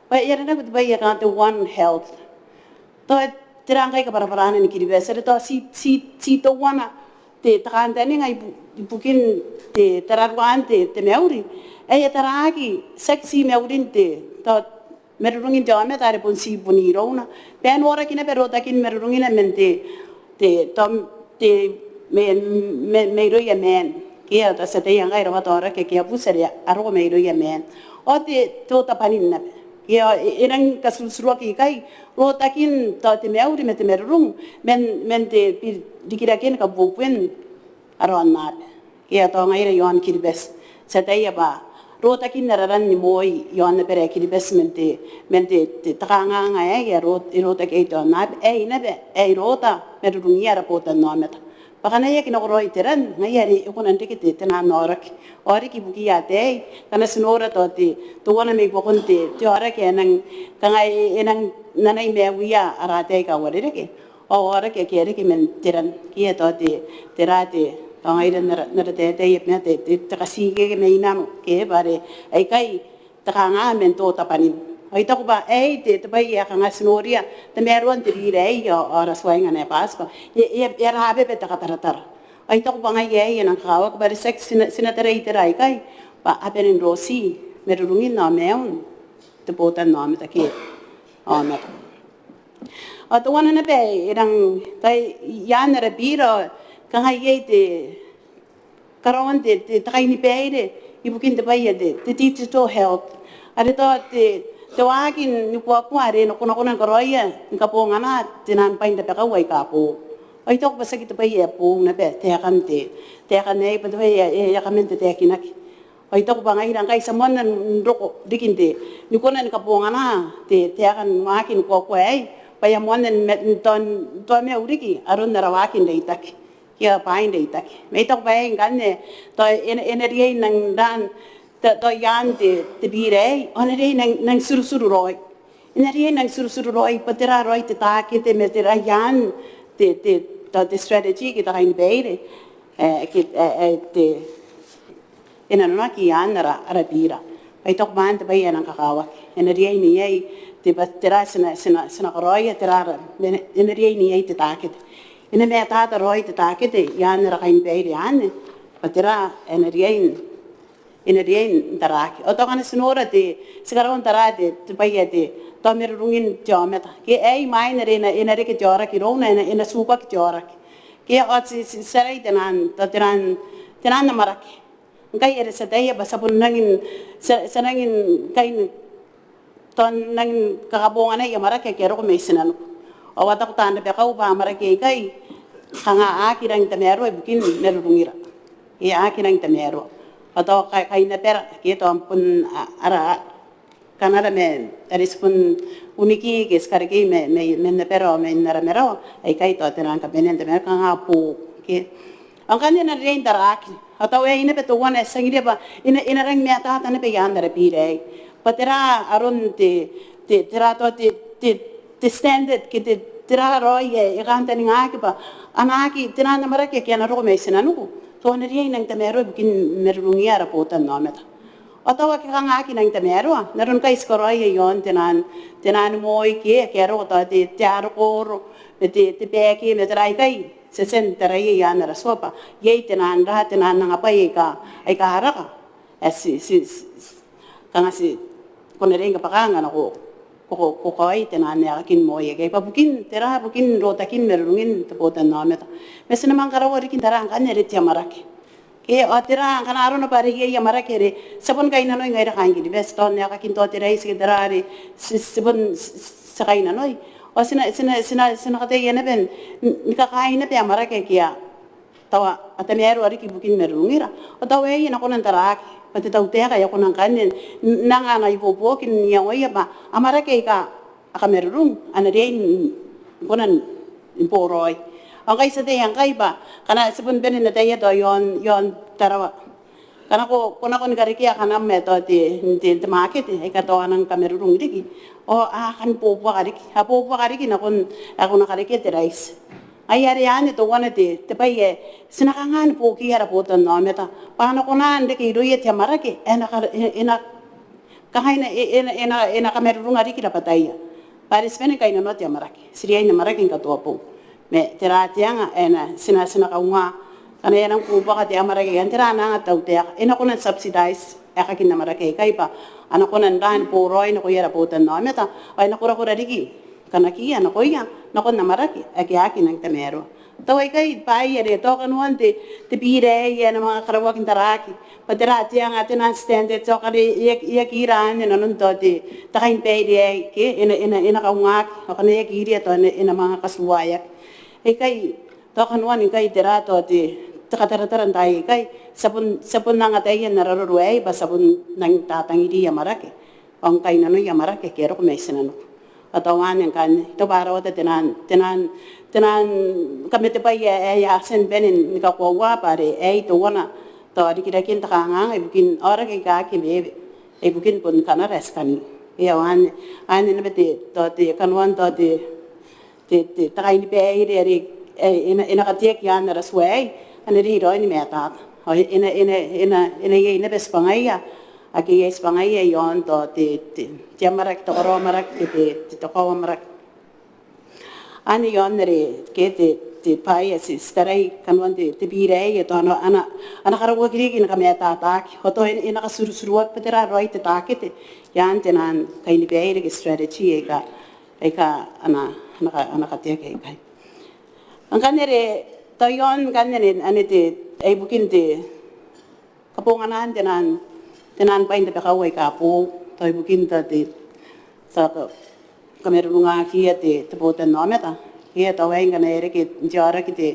Bwa e aranaki te bwai ae kanga te One Health. Tao tera ngkai kabwarabwarana ni Kiribati, are tao ti, ti, ti teuana te, te kantaninga ibu-, ibukin te, tararuaan te, te mauri. Ae e taraaki, tiaki ti maurin te, tao marurungin te aomata are bon ti bon irouna. Bwa e noraki naba rotakin marurungina man te, te, tao, te, ma, ma, mairouia maan. Ke ao tao ti ataia ngkai rawata aoraki ake a buti are a roko mairouia maan. Ao te, te otabwanin naba. Ke ao e, e nang katuruturuaki ikai, rotakin tao te mauri ma te marurung, man, man te bi-, rikiraken kabuebuen ara aonnaba. Ke ao tao ngaira i aon Kiribati. Ti ataia bwa, rotakin ara ran ni moi i aon abara ae Kiribati man te, man te, te, te kanganga aei, ae ro-, e rotaki iai te aonnaba, aei naba, ae e rota, marurungia ara botannaomata. Bwa ngkana e aki nakoraoi te ran, ngaia are e kona n reke te, te naan aoraki. Aoraki ibukiia ataei, ngkana ti nora tao te, teuana mai buakon te, te aoraki ae nang, kanga e, e nang nanai maiuia ara ataei aika uarereke. Ao aoraki ake a reke man te ran, ke ao tao te, tera te, tao ngaira n ara, n ara taetae, ma te, te, te katikeke mai nano, ke bwa are, aikai, te kanganga man te otabwanin. Ao I taku bwa aei te, te bwai ae kanga ti noria, tamaroan te bira aei ao, ao ara tuainga n ae bati bwa. E, e, e a rababa te kataratara. Ao I taku bwa ngaia aei e nang kakawaki bwa are tiaki ti na, ti na tarai itera aikai, bwa a bane n roti, marurungin ao maiun, te botannaomata ke, aomata. Ao teuana naba ae e rang, tai, i aan ara bira, kanga iai te, karaoan te, te, te kainibaire, ibukin te bwai ae te, te digital health. Are tao te, te waaki ni kuakua are e na konakona ni karaoia, ni kabongana, te naan bwain rabakau aika boou. Ao I taku bwa tiaki te bwai ae boou naba, taekan te, taekan aei bwa te bwai ae, e, e a kaman tataekinaki. Ao I taku bwa ngaira ngkai ti a moanna n roko riki n te, ni kona ni kabongana te, taekan waaki ni kuakua aei, bwa e a moanna n ma-, n tao, tao maiu riki aron ara waaki n reitaki. Ke ao bwaai n reitaki. Ma I taku bwa aei ngkanne, tao e na, e na riai n nang ran, tao, tao i aan te, te bira aei, ao e na riai n nang, nang turuturu raoi. E na riai n nang turuturu raoi, bwa tera raoi te takete ma tera i aan te, te, tao te strategy ke te kainibaire. E, ke, e, e, te, e nanonaki i aan ara, ara bira. Bwa I taku bwa anne te bwai ae nang kakawaki. E na riai n iai te bwai tera ti na, ti na, ti na karaoia, tera ara, e na riai n iai te takete. E na matata raoi te takete i aan ara kainibaire anne bwa tera ae e na riai n, e na riai n taraaki. Ao tao ngkana ti nora te, ti karaua n tara te, te bwai ae te, tao marurungin te aomata. Ke aei imwain are e na, e na reke te aoraki irouna, e na, e na tibwaki te aoraki. Ke ao ti, ti, ti tarai tenaan, tao tenaan, tenaan amwarake. Ngkai are ti ataia bwa ti a bon rangi n, ti a, ti a rangi n, ngkai n, tao n rangi ni kakabonganai amwarake ake a roko mai tinaniku. Ao a taku taan rabakau bwa amwarake aikai kanga a aki rangi n tamaroa ibukin marurungira. E aki rangi n tamaroa. Ao tao kai, kainabara, ke tao bon a, ara, kanara ma are ti bon uniki ke ti karekei ma, ma, man abara ao man ara marawa, aikai tao tenaan kabanea n tamaroa kanga boou, ke. Ao ngkanne e na riai n taraaki. Ao tao aei naba teuana ae ti tangiria bwa e na, e na rangi matata naba i aan ara bira aei. Bwa tera aron te, te, tera tao te, te, te standard ke te, tera raoi ae e kantaningaki bwa a na aki, tenaan amwarake ake a na roko mai tinaniku, tao a na riai n rangi n tamaroa ibukin marurungia ara botannaomata. Ao tao ake kanga aki rangi n tamaroa, n aron ngkai ti karaoia i aon tenaan, tenaan moi ke, ake a roko tao te, te arokoro, ma te, te bake, ma tera aikai, ti a tia n taraia i aan ara tua bwa iai tenaan ra, tenaan angabwai aika, aika a raka. Ae ti, ti, ti, ti, kanga ti, ko na riai ni kabwaka ngkana ko, ko, ko, ko kaoi tenaan aekakin moi aikai. Bwa bukin, tera bukin rotakin marurungin te botannaomata. Ma ti na manga karaua riki n tara ngkanne are te amwarake. Ke, ao tera ngkana arona bwa are iai amwarake are ti a bon kainnanoi ngaira kaain Kiribati, tao n aekakin tao te raiti ke tera are ti, ti bon ti, ti kainnanoi. Ao ti na, ti na, ti na, ti na kataia naba n, ni kakaea naba amwarake ake a, tao a tamaroa riki ibukin marurungira. Ao tao aei e na kona n taraaki bwa te tautaeka e a kona ngkanne n, n anga ana ibuobuoki n iangoia bwa amwarake aika a kamarurung a na riai n kona ni boraoi. Ao ngkai ti ataia ngkai bwa ngkana ti bon bane n ataia tao i aon, i aon Tarawa. Ngkana ko, ko nako ni karekea kanam ae tao te, te, te makete aika tao a nang kamarurung riki, ao a kan bobuaka riki, a bobuaka riki nakon ae ko na karekea te raiti. Ngaia are anne teuana te, te bwai ae ti na kanga ni buokiia ara botannaomata bwa a na kona n reke irouia te amwarake ae na ka, e, e na kanga e na, e, e na, e na, e na kamarurunga riki rabwataia. Bwa are ti bane ni kainnanoa te amwarake, ti riai n amwarake ni katoa bong. Ma tera te anga ae na, ti na, ti na kaunga ngkana e a nang bobuaka te amwarake, ao tera ana anga te tautaeka? E na kona n subsidise aekakin amwarake aikai bwa a na kona n ra ni boraoi nakoia ara botannaomata, ao e na korakora riki kanakiia nakoia nakon amwarake ake a aki rangi n tamaroa. Tao aikai bwaai are tao kanoan te, te bira aei ae na manga karaoaki n taraaki bwa tera te anga, tenaan standard, tao ngkana e aki, e aki ira anne nanon tao te, te kainibaire aei ke e na, e na, e na kaungaki, ao ngkana e aki iria tao e na, e na manga katuaeaki. Aikai tao kanoan ngkai tera tao te, te kataratara n taai aikai, ti a bon, ti a bon anga taian ara roro aei bwa ti a bon rangi n tatangiri amwarake ao ni kainnanoi amwarake ake a roko mai tinaniku. Ao tao anne ngkanne, I taku bwa a rawata tenaan, tenaan, tenaan kamatebwai ae, ae a tia ni bane ni kakoaua bwa are aei teuana tao rikiraken te kanganga ibukin aoraki aika aki eweewe, ibukin bon kanara ae ti kani. Ao anne, anne naba te, tao te kanoan tao te, te, te, te kainibaire are, e, e na, e na kateaki i aan ara tua aei, a na riai raoi ni matata. Ao e na, e na, e na, e na iai naba tibwangaia ake iai tibwangaia i aon tao te, te, te amwarake, te karaoamwarake, te, te, te kaoamwarake. Anne i aon are ke te, te bwai ae ti, ti tarai kanoan te, te bira aei, tao a na, a na, a na karauaki riki ni kamatataaki. Ao tao e na, e na katuruturuaki bwa tera raoi te takete i aan tenaan kainibaire ke strategy aika, aika a na, a na ka, a na kateaki aikai. Ngkanne are tao i aon ngkanne anne, anne te, ae ibukin te kabonganaan tenaan, tenaan bwain rabakau aika boou, tao ibukin tao te, tao ka, kamarurungakiia te, te botannaomata. Ke tao aei ngkana e reke n te aoraki te,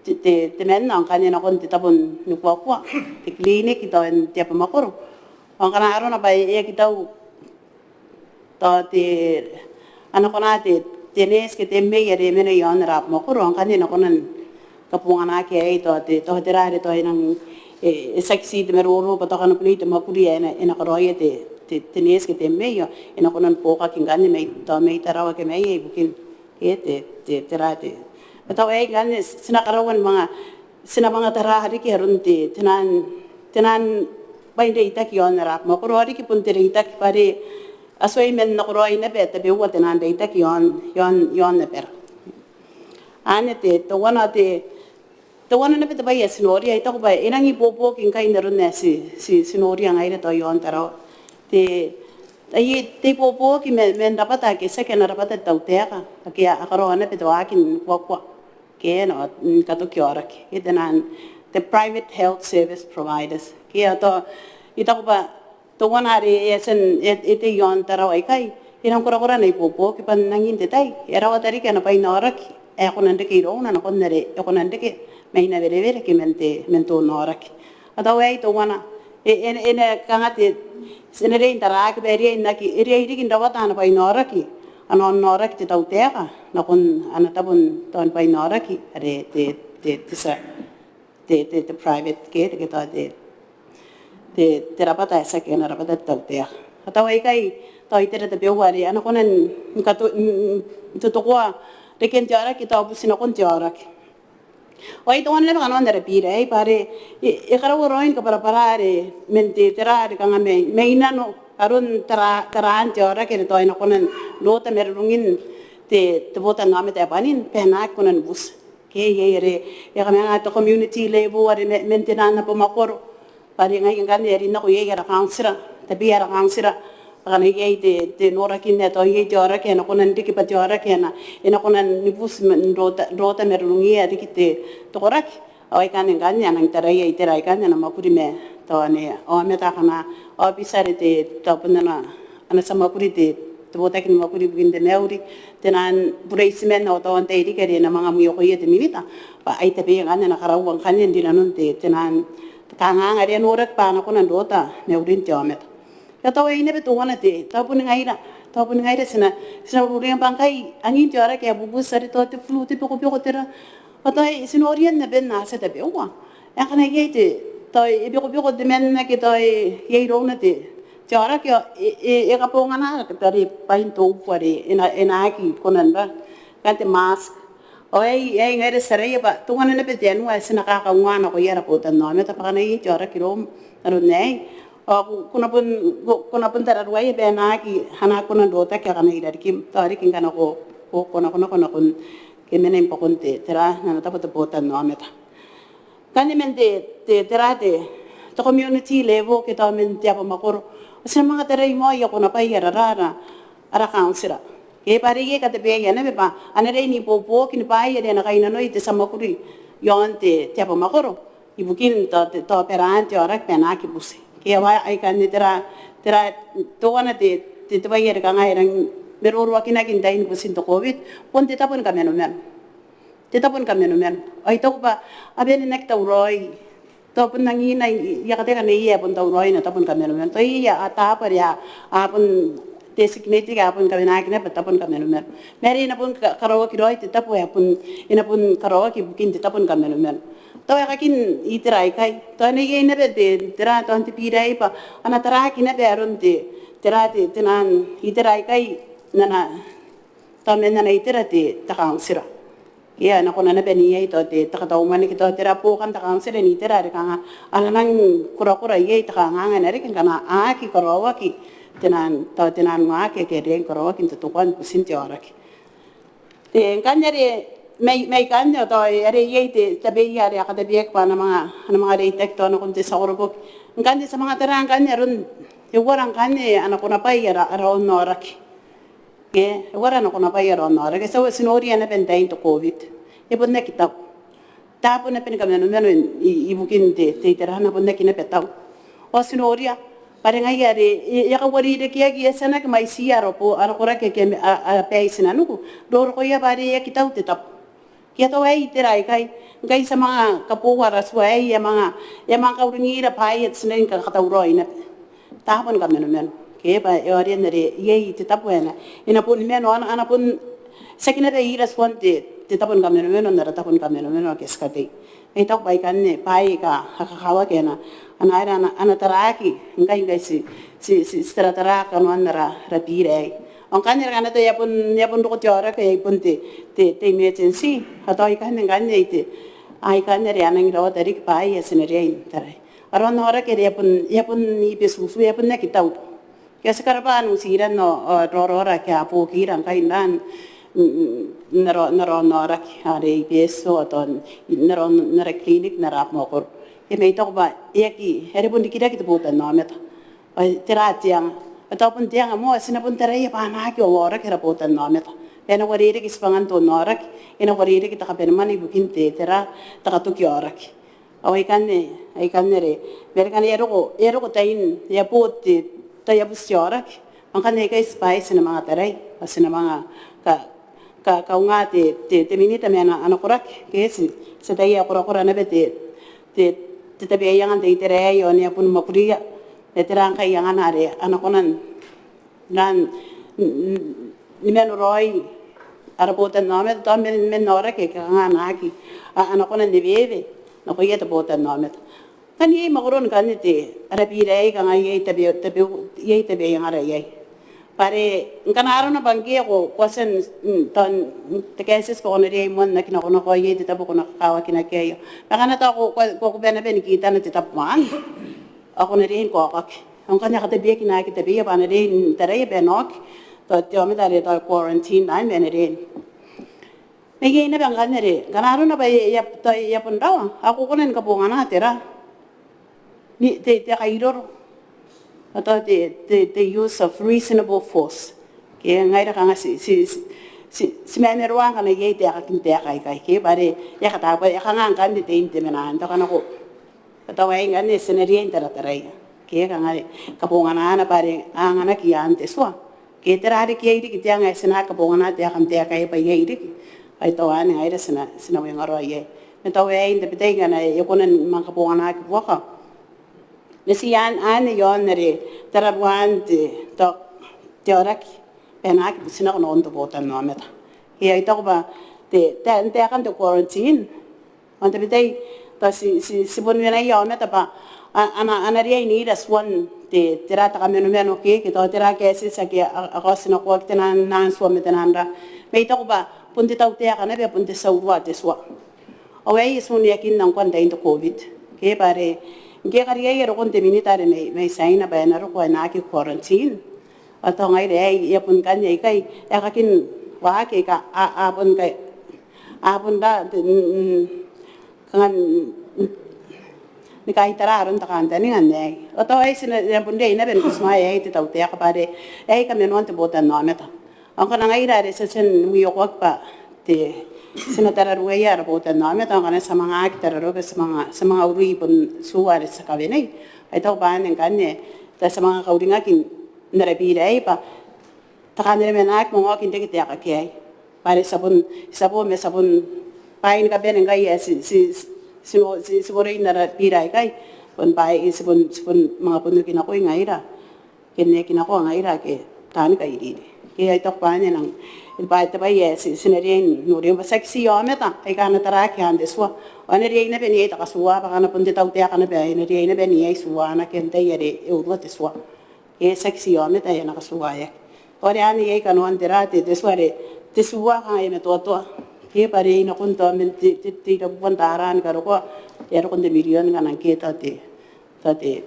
te, te, temanna ao ngkanne nakon te tabo ni kuakua, te clinic tao n te abamwakoro. Ao ngkana arona bwa e aki tau tao te, a na kona te, te neeti ke te M A are e mena i aon ara abamwakoro, ao ngkanne e na kona ni kabonganaki aei tao te, tao tera are tao e nang, e, e tiaki ti te maroro bwa tao kanga bon te mwakuri ae e na, e na karaoia te, te, te neeti ke te M A, ao e na kona ni buokaki ngkanne mai, tao mai Tarawa ke mai, ibukin, e, te, te, tera te. Bwa tao aei ngkanne ti na karaua ni manga, ti na manga tara riki aron te, tenaan te naan bwain reitaki iaon ara mwakoro, ao riki bon te reitaki bwa are a tuai man nakoraoi naba tabeua te naan reitaki iaon, iaon, iaon abara. Anne te, teuana te, teuana naba te bwai ae ti noria, I taku bwa e rangi ni ibuobuoki ngkai n aron ae ti, ti, ti noria ngaira tao iaon Tarawa. Te, ae, te ibuobuoki ma, man rabwata ake tiaki ana rabwata te tautaeka, ake a karaoa naba te waaki ni kuakua ke n, n katoki aoraki, ke te naan, te private health service providers. Ke ao tao, I taku bwa teuana are e a tia n, e, e tei iaon Tarawa ikai, e rang korakora ana ibuobuoki bwa n angin te tai e a rawata riki ana bwainaoraki ae e kona n reke irouna nakon are e kona n reke mai Nawerewere ke man te, man te onaoraki. Ao tao aei teuana, e, e, e na kanga te, e na riai n taraaki bwa e riai n aki, e riai riki n rawata ana bwainaoraki, ana onaoraki te tautaeka nakon ana tabo n tao ni bwainaoraki are te, te, te tia, te, te, te private ke, te, ke tao te, te, te rabwata ae tiaki ana rabwata te tautaeka. Ao tao aikai tao itera tabeua are a na kona n kato, n, n totokoa reken te aoraki, tao buti nakon te aoraki. Ao ai teuana naba kanoan ara bira aei bwa are e, e karaua raoi ni kabwarabwara are man te, tera are kanga mai, mai nano aron tara, taraan te aoraki are tao e na kona n rota marurungin te, te botannaomata ae bwanin bwa e na aki kona ni buti. Ke iai are e a kamanga te community level are ma, man te naan abamwakoro. Bwa are ngaia ngkanne e a rin nako iai ara kauntira, tabeia ara kauntira, bwa ngkana iai te, te norakin ae tao iai te aoraki ae e na kona n riki bwa te aoraki ae e na, e na kona ni buti ma n rota, rota marurungia riki te, te koraki. Ao aikanne ngkanne a nang taraia itera aikanne a na mwakuri ma tao ane aomata akana aobitia are te, tao bon ana, ana tia mwakuri te, te botaki ni mwakuri ibukin te mauri, te naan bureitiman ao tao antai riki are e na manga mwiokoia te minita. Bwa ai tabeia ngkanne a na karaua ngkanne n rinanon te, te naan kanganga are a noraki bwa a na kona n rota maurin te aomata. Ao tao aei naba teuana te, tao bon ngaira, tao bon ngaira ti na, ti na ururinga bwa ngkai angin te aoraki ae bubuti are tao te flu, te bekobeko, tera. Ao tao ti noria naba n atia tabeua ae ngkana iai te, tao e bekobeko temanna ke tao iai irouna te, te aoraki ao e, e, e kabongana tari bwain te uku are e na, e na aki kona n ba, kanga te mask. Ao aei, aei ngaira ti taraia bwa teuana naba te anua ae ti na kakaunga nakoia ara botannaomata bwa ngkana iai te aoraki iroum n aron aei ao ko, ko na bon, ko, ko na bon tararuaia bwa e na aki, a na aki kona n rotaki akana i rarikim, tao riki ngkana ko, ko, ko na, ko na, ko na, ko na, ke mena i buakon te, tera, n ana tabo te botannaomata. Ngkanne man te, te, tera, te, te community level ke tao man te abamwakoro ao ti na manga tarai moa aia konabwai ara, ara, ara kauntira. Ke bwa are iai katabeaia naba bwa a na riai n ibuobuoki ni bwaai are a na kainnanoi te tia mwakuri iaon te, te abamwakoro ibukin tao, te, tao baraan te aoraki bwa e na aki buti. Ke ao aikanne tera, tera, teuana te, te, te bwai are kanga e rang maroroakinaki n tain butin te COVID bon te tabo ni kamanomano. Te tabo ni kamanomano. Ao I taku bwa a bane n aki tauraoi. Tao bon angiia, I a kataia ngkanne iai ae bon tauraoi n ana tabo ni kamanomano. Tao iai aia, a, tabo are a, a bon designate ke a bon kamenaaki naba tabo ni kamanomano. Ma are e na bon ka, karaoaki raoi te tabo ae bon, e na bon karaoaki ibukin te tabo ni kamanomano. Tao aekakin itera aikai. Tao e na iai naba te, tera, tao n te bira aei bwa a na taraaki naba aron te, tera, te, te naan itera aikai n ana, tao man ana itera te, te kauntira. Ke a na kona naba n iai tao te, te katauman ke tao tera buokan te kauntira n itera are kanga a na nang korakora iai te kanganga ae na reke ngkana a aki karaoaki te naan, tao te naan waaki ake a riai ni karaoaki n totokoan butin te aoraki. Te, ngkanne are mai, mai ikanne ao tao are iai te, tabeia are a katabeaki bwa a na manga, a na manga reitaki tao nakon te tia koroboki. Ngkanne ti a manga tara ngkanne aron, e uara ngkanne ana konabwai ara, ara onaoraki. Ke e uara ana konabwai ara onaoraki. Ti a, ti noria naba n tain te COVID e bon aki tau. Tabo naba ni kamanomano i, ibukin te, te itera a na bon aki naba tau. Ao ti noria bwa are ngaia are e, e a kauarerekeaki, e a tia n aki mwaitiia ara bo, ara koraki ake a, a, a bae i tinaniku n rorokoia bwa are e aki tau te tabo. Ke tao aei itera aikai, ngkai ti a manga kaboua ara tua aei, e a manga, e a manga kauringira bwaai ae ti na riai ni kakatauraoi naba. Tabo ni kamanomano. Ke bwa e a riai n are iai te tabo ae e na, e na bon mano, a na, a na bon tiaki naba ira tuan te, te tabo ni kamanomano n ara tabo ni kamanomano ake ti katei. Ai tao bwa aikanne bwaai aika a kakawaki a na, a na, a na, a na taraaki ngkai, ngkai ti, ti, ti, ti taratara kanoan ara, ara bira aei. Ao ngkanne are ngkana tao e a bon, e a bon roko te aoraki ae bon te, te, te emergency. Ao tao aikanne ngkanne ai te, aikanne are a nangi rawata riki bwaai ae ti na riai n tarai. aron aoraki are e a bon, e a bon ibetutu, e a bon aki tau. Ke ti karabwa Nutiran ao, ao raoraora ake a buokira ngkai n aron, n aron aoraki are ibetutu ao n aron ara clinic n ara mwakoro. E mwaiti taku bwa e aki, are bon rikirake te botannaomata. Ao tera te anga? Ao tao bon te anga moa, ti na bon taraia bwa a na aki aoraki ara botannaomata. E na uarereke tibwangan te onnaoraki, e na uarereke te kabanemwane ibukin te, tera, te katoki aoraki. Ao aikanne, aikanne are, ma are ngkana e a roko, e a roko tain, e a bo te, taian buti aoraki. Ao ngkana ikai ti bwaai ti na manga tarai, ao ti na manga ka, ka, kaunga te, te, te minita ma ana, ana koraki, ke ti, ti ataia e korakora naba te, te, te tabeaianga n te itera aei ao e a bon mwakuria. E tera ngkai angana are a na kona n ran, n, n, ni mano raoi ara botannaomata, tao man, man aoraki ake kanga a na aki, a, a na kona n eweewe nakoia te botannaomata. Ngkana iai mwakoron ngkanne te, ara bira aei kanga iai tabe, tabe, iai tabeaiangara iai. Bwa are ngkana arona bwa ngke ko, ko a tia n, n, tao n, te kaetieti bwa ko na riai moa n aki nakonako iai te tabo ko na kakawakinaki iai. Ma ngkana tao ko, ko, ko, ko bane bane ni kitana te tabo maan. Ao ko na riai ni kaokaki. Ao ngkana e katabeaki naake tabeia bwa a na riai n taraia bwa e na oki. Tao te aomata are tao quarantine naba ma e na riai. Ma iai naba ngkanne are, ngkana arona bwa e a, e a, tao e a bon rawa, ao ko kona ni kabongana tera. Ni, te, te kairoro. Ao tao te, te, te use of reasonable force. Ke ngaira kanga ti, ti, ti, ti, ti mamaroa ngkana iai te aekakin taeka aikai. Ke bwa are, e a kataua, e a kanga ngkanne te, te mena, n tao ngkana ko Ao tao aei ngkanne ti na riai n tarataraia. Ke kanga are kabonganaana bwa are a anganaki i aan te tua. Ke tera riki ae riki te anga ae ti na aki kabongana te aeka n taeka aei bwa iai riki. Ao tao anne ngaira ti na, ti na uengaroa iai. Ma tao aei n tabetai ngkana e kona ni manga kabonganaki buaka. Ma ti anne, anne iaon are tararuaan te, tao, te aoraki. Bwa e na aki butinako nakon te botannaomata. Ke ai taku bwa te, te, n taekan te quarantine. Ao n tabetai, tao ti, ti, ti bon wenaia aomata bwa a, a na, a na riai n ira tuan te, tera te kamanomano ke, ke tao tera kaetieti ake a, a, a kaotinakoaki te naan, naan tua ma te naan ra. Ma I taku bwa bon te tautaeka naba, bon te tia uruaa te tua. Ao aei e tuneakinna ngkoa n tain te COVID. Ke bwa are, ngke e kariaia rokon te minita are mai, mai Tiaina bwa e na roko ao e na aki quarantine. Ao tao ngaira aei, e a bon kan iai ikai, e a kakin waaki aika, a, a bon kai, a bon ra, te, mm, mm, kanga, mm, ni kaitara aron te kantaninga n aei. Ao tao aei ti na, e a bon riai naba ni butimwaea aei te tautaeka bwa are, aei kamanoan te botannaomata. Ao ngkana ngaira are ti a tia n mwiokoaki bwa te, ti na tararuaia ara botannaomata, ao ngkana ti a manga aki tararuaa, ti a manga, ti a manga urui bon tua are ti a kawenei. Ai tao bwa anne ngkanne, tao ti a manga kauringaki n ara bira aei bwa te kantaninga ae e aki manga oki n reke te aeka aei. Bwa are ti a bon, ti a bon, ma ti a bon bwaai ni kabane ngkai ae ti, ti, ti, ti, ti, ti boroi n ara bira aikai. Bon bwaai, ti bon, ti bon manga bon oki nako ngaira. Ke n aki nako ngaira ake taani kairiri. Ke ai taku bwa anne nang, bwa te bwai ae ti, ti na riai n noria bwa tiaki ti aomata aika a na taraaki i aan te tua. Ao e na riai naba n iai te katua, bwa ngkana bon te tautaeka naba, e na riai naba n iai tuana ke antai are e urua te tua. Ke tiaki ti aomata ae a na katuaaeaki. Ao are anne iai kanoan tera te, te tua are, te tua kanga e matoatoa. Ke bwa are e nakon tao man te, te, te irabuan taara ni karokoa, e a roko n te mirion ngkana ngke tao te, tao te,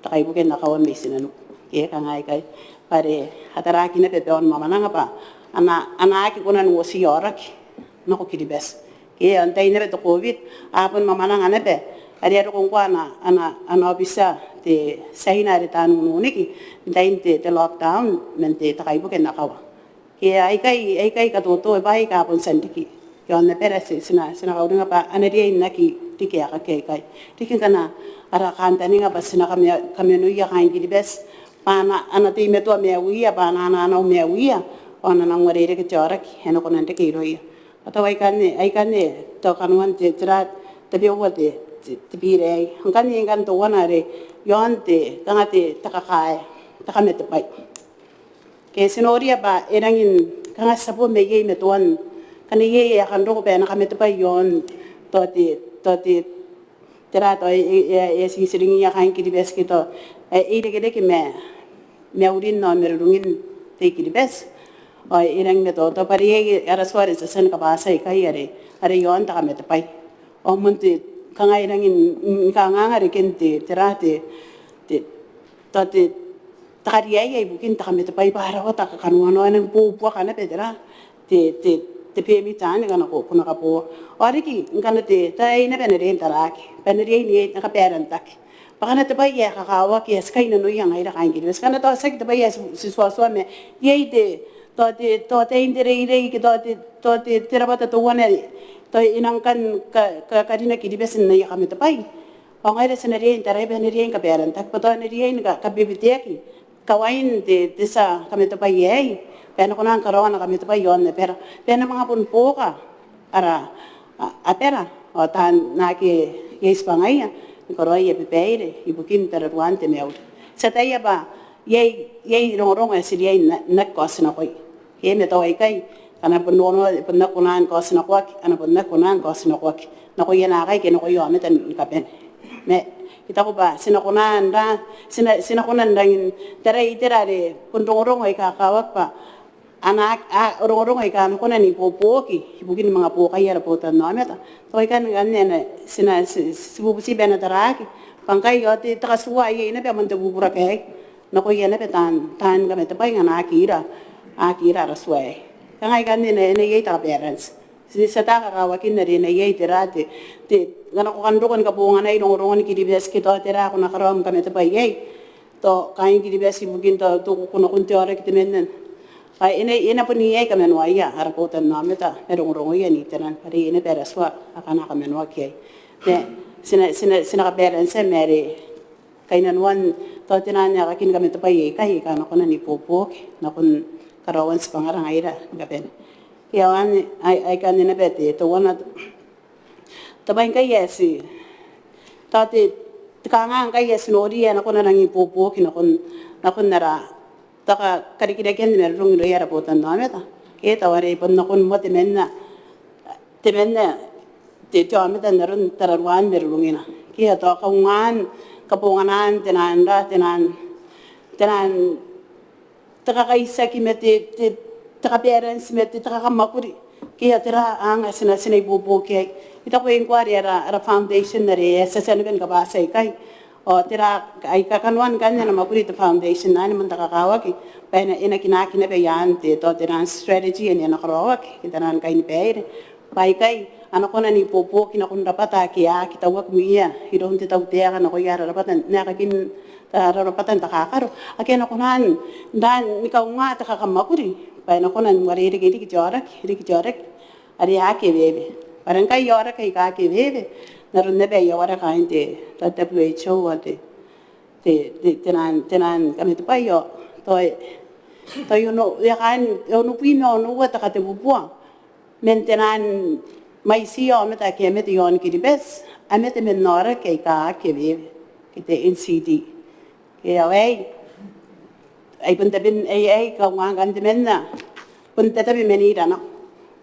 te kaibuke n akawa mai tinaniku. Ke kanga aikai. Bwa are a taraaki naba bwa a na mwamwananga bwa a na, a na aki kona n uotia aoraki nako Kiribati. Ke ao n tain naba te COVID, a bon mwamwananga naba. Are a roko ngkoa ana, ana, ana aobitia te Tiaina are taan ununiki n tain te, te lockdown man te, te kaibuke n akawa. Ke aikai, aikai katoto bwaai aika a bon tia n riki. Ke ao n abara ti, ti na, ti na kauringa bwa a na riai n aki riki aekaki aikai. Riki ngkana ara kantaninga bwa ti na kame, kamenoia kaain Kiribati. Bwa a na, a na teimatoa maiuia, bwa a na, a na, a na maiuia. Ao a na nang uarereke te aoraki ae e na kona n reke irouia. Ao tao aikanne, aikanne tao kanoan te, tera, tabeua te, te, te bira aei. Ngkanne, ngkanne teuana are iaon te, kanga te, te kakae, te kamatebwai. Ke ti noria bwa e rangi n kanga ti a bo mai iai matoan, ngkana iai ae kan roko bwa e na kamatebwai iaon tao te, tao te, tera tao e, e, e, e titiringiia kaain Kiribati ke tao, e, e irekereke ma, maurin ao marurungin te I-Kiribati. Ao e rangi ni matoatoa bwa are iai ara tua are ti a tia ni kabwatia ikai are, are iaon te kamatebwai. Ao moan te, kanga e rangi ni kanganga reken te, tera, te, te, tao te, te kariaia ibukin te kamatebwai bwa a rawata kakanoanoa, e nang buoka naba tera, te, te, te permit anne ngkana ko, ko na kaboa. Ao riki ngkana te, tao iai naba ana riai n taraaki bwa e na riai n iai, n na kabaarantaki bwa ngkana te bwai ae kakawaki ae ti kainnanoia ngaira kaain Kiribati, ngkana tao tiaki te bwai ae ti, ti tuatua ma iai te, tao te, tao te, te reirei ke tao te, tao te, te rabwata teuana, tao e nang kan ka, ka, karina Kiribati n aia kamatebwai. Ao ngaira ti na riai n taraia bwa e na riai ni kabaarantaki bwa tao e na riai ni ka, kabebeteaki kawain te, te tia kamatebwai aei bwa e na kona ni karaoa ana kamatebwai iaon abara bwa e na manga bon buoka ara, a, abara ao taan ake iai tibwangaia ni karaoi aia babaire ibukin tararuaan te mauri. Ti ataia bwa iai, iai rongorongo ae ti riai n na, n aki kaotinakoia. Ke ma tao aikai, a na bon nono, bon aki kona ni kaotinakoaki, a na bon aki kona ni kaotinakoaki nakoia naakai ke nakoia aomata ni kabane. Ma I taku bwa ti na kona n ra, ti na, ti na kona n rangi n tarai itera are bon rongorongo aika kakawaki bwa a na, a, rongorongo aika a na kona n ibuobuoki ibukin manga buokaia ara botannaomata. Tao aikanne ngkanne ti na, ti, ti bubuti bwa e na taraaki bwa ngkai ao te, te katuaa iai naba man te bubura aei nakoia naba taan, taan kamatebwai ngkana a aki ira, a aki ira ara tua aei. Kanga aikanne e na, e na iai te kabaarantaki. Ti, ti ata kakawakin are e na iai tera te, te, ngkana ko kan roko ni kabonganai rongorongon Kiribati ke tao tera ae ko na karaoa am kamatebwai iai. Tao kaain Kiribati ibukin tao, tao ko, ko nakon te aoraki temanna. Ao e na, e na bon iai kamanoaia ara botannaomata ma rongorongoia n iteran are iai naba ara tua akana kamanoaki iai. Ma ti na, ti na, ti na kabaarantia ma are kainnanoan tao te naan aekakin kamatebwai aikai aika a na kona n ibuobuoki nakon karaoan tibwangara ngaira ni kabane. Ke ao anne, ai, aikanne naba te, teuana, te bwai ngkai ae ti, tao te, te kanganga ngkai ae ti nori ae e na kona n rangi n ibuobuoki nakon, nakon ara, tao ka, karikirakean te marurung irouia ara botannaomata. Ke tao are bon nakon moa temanna, temanna te, te aomata n aron tararuaan marurungina. Ke tao kaungaan, kabonganaan te naan ra, te naan, te naan, te kakaitiaki ma te, te, te kabaaranti ma te, te kakamwakuri. Ke ao tera anga ti na, ti na ibuobuoki iai. I taku ngkoa are ara, ara foundation are e a tia, tia naba ni kabwati aikai. Ao tera aika kanoan ngkanne ana mwakuri te foundation anne man te kakawaki bwa e na, e na kinaaki naba i aan te, tao te naan strategy ane a na karaoaki ke te naan kainibaire. Bwa aikai a na kona n ibuobuoki nakon rabwata ake a aki tauaki mwiia iroun te tautaeka nakoia ara rabwata n aekakin, ara rabwata n takakaro ake a na kona n, n, ni kaunga te kakamwakuri bwa e na kona n uarereke riki te aoraki, riki te aoraki are aki eweewe. Bwa are ngkai aoraki aika aki eweewe n aron naba aia wareka kaain te, tao te W H O ao te, te, te, te naan, te naan kamatebwai ao tao, tao e ono, e a kaan, e onobwi ma onoua te katebubua man te naan mwaitiia aomata ake a mate i aon Kiribati a mate man aoraki aika aki eweewe ke te N C D. Ke ao aei, ai bon taben, ai, ai kaunga ngkanne temanna bon tatabemanira nako.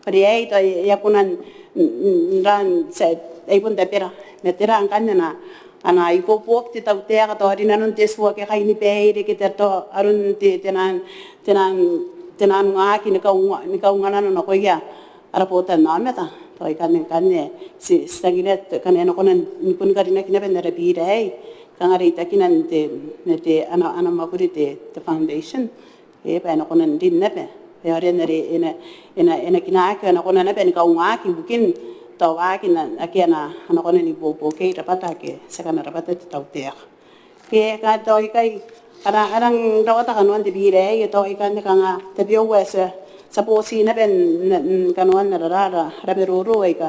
Bwa are aei tao e a kona n, n, n, n rang, ti a, ai bon tabera. Ma tera ngkanne ana, ana ibuobuoki te tautaeka tao rinanon te tua ke kainibaire ke tao aron te, te naan, te naan, te naan waaki ni kaunga, ni kaunga nano nakoia ara botannaomata. Tao ikanne, ikanne ti, ti tangiria ngkana e na kona ni bon karinaki naba n ara bira aei. Kanga reitakinan te, n te ana, ana mwakuri te, te foundation. E, bwa e na kona n rin naba. E, ao are e na, e na, e na kinaaki, e na kona naba ni kaungaaki ibukin tao waaki ake a na, a na kona n ibuobuoki iai rabwata ake ti a kana rabwata te tautaeka. Ke, ka tao ikai, a rang, a rang rawata kanoan te bira aei, tao ikanne kanga tabeua ae ti a, ti a boti naba n, n, n kanoan ara, ara, ara maroro aika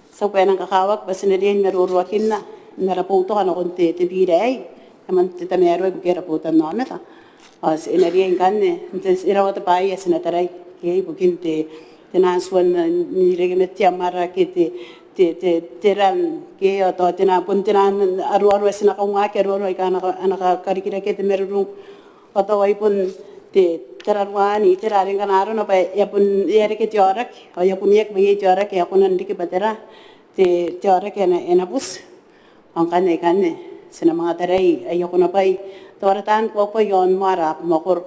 ti a bwa e nang kakawaki bwa ti na riai ni maroroakinna n ara boutoka nakon te, te bira aei, e man te tamaroa ibukia ara botannaomata. Ao ti, e na riai ngkanne, n te, e rawata bwaai ae ti na tarai iai ibukin te, te naan tua n, n reke ma te amwarake, te, te, te, te ran, ke ao tao te naan, bon te naan aroaro ae ti na kaungaaki, aroaro aika a na ka, a na ka, karikirakea te marurung. Ao tao ai bon te, tararuaan itera are ngkana arona bwa e a bon, e a reke te aoraki, ao e a kuneaki bwa iai te aoraki ae a kona n riki bwa tera, te, te aoraki ae na, e na buti. Ao ngkanne, ngkanne ti na manga tarai aia konabwai tao ara taan kuakua i aon moa ara abamwakoro.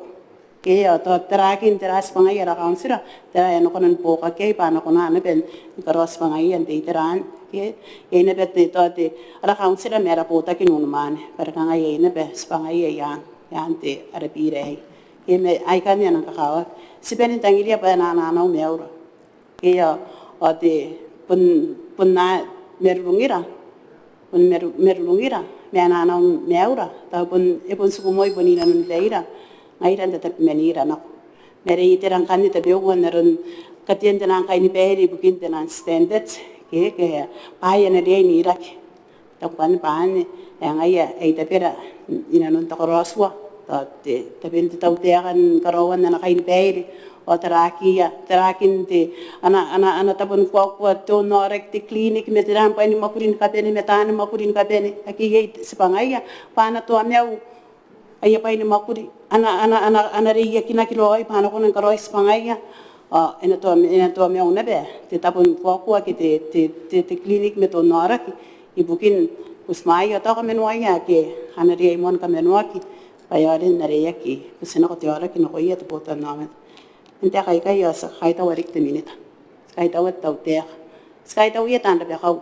Ke ao tao tarakin tera tibwangaia ara kauntira, tera ae a na kona ni buokaki iai bwa a na kona naba ni karaoa tibwangaia n te itera anne. Ke iai naba te, tao te, ara kauntira ma ara botaki n unimwaane bwa are kanga iai naba tibwangaia i aan, i aan te ara bira aei. Ke ma aikanne a nang kakawaki. Ti bane n tangiria bwa e na ananau maiura. Ke ao, ao te bon, bon a marurungira, bon maru-, marurungira ma ananau maiura, tao bon, e bon tiku moi bon inanoni baira ngaira n tatabemanira nako. Ma are itera ngkanne tabeua n aron katean te nang kainibaire ibukin te nang standard, ke, ke bwaai ae na riai n iraki. Taku ngkanne bwa anne ae ngaia ae I tabera inanon te karaotua, tao te, taben te tautaeka ni karaoan ana kainibaire, ao tarakiia, tarakin te, ana, ana, ana tabo ni kuakua te onnaoraki, te clinic ma tera, bwai ni mwakuri ni kabane ma taani mwakuri ni kabane ake iai tibwangaia, bwa a na toamau aia bwai ni mwakuri, a na, a na, a na, a na reiakinaki raoi bwa a na kona ni karaoi tibwangaia. Ao e na toa, e na toamau naba te tabo ni kuakua ke te, te, te, te clinic ma te onnaoraki ibukin butimwaea ao tao kamanoaia ake a na riai moa ni kamanoaki bwa e aonga n reiaki butinako te aoraki nakoia te botannaomata. N taeka aikai ao ti a kakaitaua riki te Minita, ti kaitaua te tautaeka, ti kaitauia taan rabakau.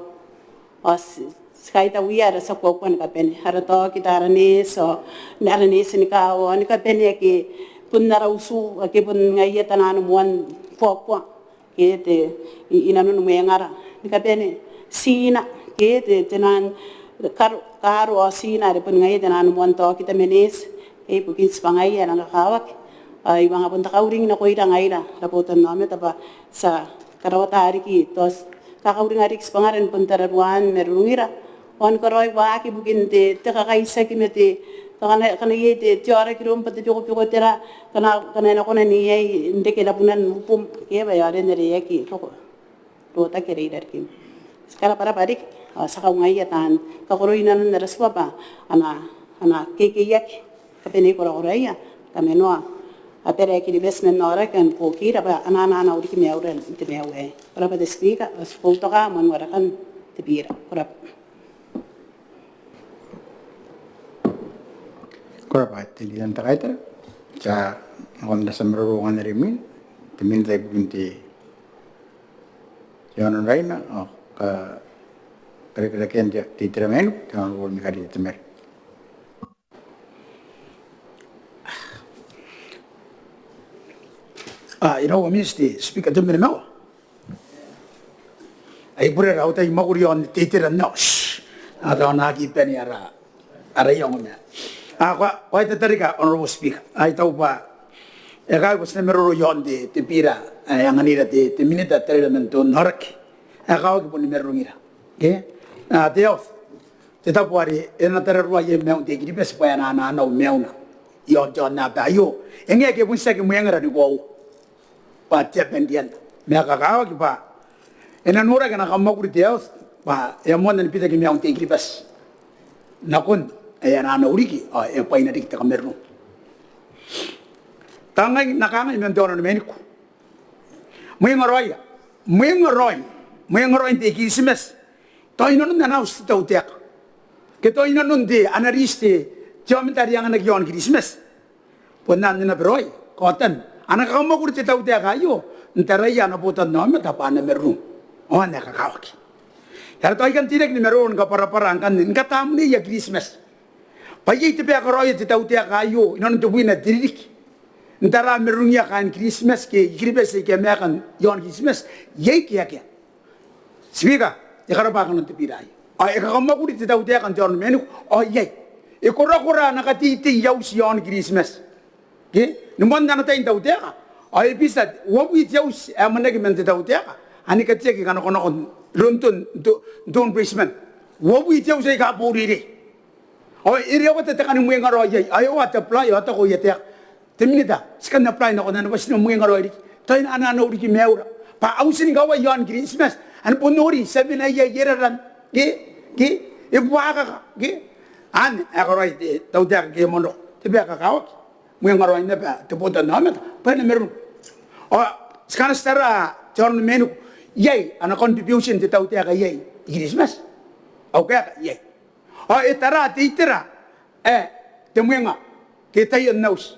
Ao ti, ti kaitauia ara tia kuakua ni kabane, ara taokita, ara neeti, ao ara neeti ni kawa, ao ni kabane ake bon ara utu, ake bon ngaia taian moan kuakua ke te, i, inanon mwengara ni kabane, tina ke te, taian karo, karo ao tina are bon ngaia taian moan taokita ma neeti, e, ibukin tibwangaia ae nang kakawaki. Ao I banga bon te kauring nakoira ngaira ara botannaomata bwa ti a karaoa riki, tao ti kakauringa riki tibwangara ni bon tararuaan marurungira ao ni karaoi waaki ibukin te, te kakaitiaki ma te, tao ngkana, ngkana iai te, te aoraki iroum bwa te bikobiko, tera, ngkana, ngkana e na kona n iai n reke rabunan ubum, ke bwa e aonga n reiaki roko rotaki are i rarikim. Ti karabwarabwa riki ao ti a kaungaia taan kakororaoi inanon ara tua bwa a na, a na kekeiaki kabaneai korakoraia, kamanoa abara ae Kiribati ma n aoraki, ao ni buokira bwa a na ananau riki maiura n te maiu aei. Ko rabwa te Speaker, ao ti boutoka moan warekan te bira. Ko rabwa. Ko rabwa te Leader n te Kaitara. Ti a nakon te tia maroro ae karineaki, te Minita ibukin te, te onooraina ao ka, karikirakean te, te itera mainiku, te Honourable Mikarite Temari. A, iraua Minita, te Speaker, te mena maua. Ai bure rautai mwakuri iaon te itera n aosi. A tao na aki bane ara, ara iango ma. A, ko a, ko a ita tarika, Honourable Speaker. Ai tau bwa e kaaki bwa ti na maroro iaon te, te bira ae anganira te, te Minita, taraira man te onnaoraki. E kakawaki boni marurungira. Ke? A, te health. Te tabo are e na tararua iai maiun te I-Kiribati bwa e na ananau maiuna iaon te aonnaba aio. E ngae ngke e bon tiaki mwengara ni koaua bwa te aba n rianna. Ma e kakawaki bwa e na noraki ana kammwakuri te health bwa e a moanna ni bitaki maiun te I-Kiribati nakon ae e ananau riki ao e bwaina riki te kamarurung. Tao ngai N na kangai man te aono ni mainiku. Mwengaraoia, mwengaraoi, mwengaraoin te Kiritimati. Tao inanon ana auti te tautaeka, ke tao inanon te, ana riti te, te aomata are e anganaki iaon Kiritimati. Bon anne naba raoi kaotan ana kakammwakuri te tautaeka aio n taraia ana botannaomata bwa a na marurung. Ao anne ae kakawaki. Are tao I kan teirake ni maroro ni kabwarabwara ngkanne ni katamneia Kiritimati bwa iai te bae karaoia te tautaeka aio inanon tebwina te ririki n tara marurungia kaain Kiritimati ke I-Kiribati aika a maaku iaon Kiritimati. Iai ke akea? Speaker, e karabwa kanoan te bira aei. Ao e kakammwakuri te tautaeka n te aono ni mainiku, ao iai. E korakora ana kateitei auti iaon Kiritimati. Ke, ni moan ana tai n tautaeka ao e bita uabwi te auti ae amanaki man te tautaeka ane e kateaki kanakonako n ronton, n to, n toon bureitiman. Uabwi te auti aika a boo reirei. Ao e rawata te kani mwengaraoi iai, ao e oota te apply, ao e taku, ao e taku te Minita, ti kan apply nakon anne bwa ti na mwengaraoi riki. Tao e na ananau riki maiura bwa auti ni kawai iaon Kiritimati a na bon nori tabena iai, e raran, ke, ke, e buakaka, ke. Anne ae karaoi te tautaeka ngke e moan roko. Te bae kakawaki, mwengaraoin naba te botannaomata bwa e na marurung. Ao ti kan tara te aono ni mainiku, iai ana contribution te tautaeka iai i Kiritimati? Au kaeka, iai. Ao e tara te itera ae te mwenga ke taian auti.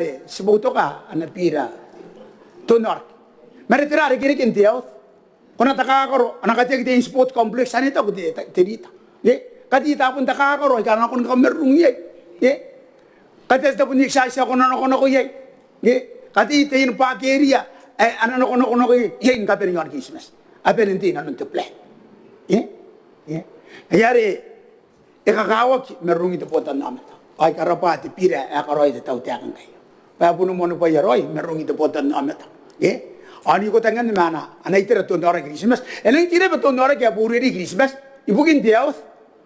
are ti boutoka ana bira te onaoraki. Ma are tera rekereken te health? Ko na takakaro, a na kateaki te sport complex, anne taku te, te, te rita. Ke? Katei tabun takakaro aika a na nako ni kamarurung iai. Ke? Katei tabun exercise aika ko na nakonako iai. Ke? Katei te park area ae a na nakonako iai, iai ni kabane iaon Kiritimati. A bane n tei inanon te plan. Ke? Ke? Ai are e kakawaki marurungin te botannaomata. Ao I karabwa te bira ae karaoia te tautaeka ngkai bwa e boni moanibwaia raoi marurungin te botannaomata. Ke? Ao n ikotaki ngkanne ma ana, ana itera te onaoraki Kiritimati. E nangi tei naba te onaoraki ae boou iroun Kiritimati ibukin te health.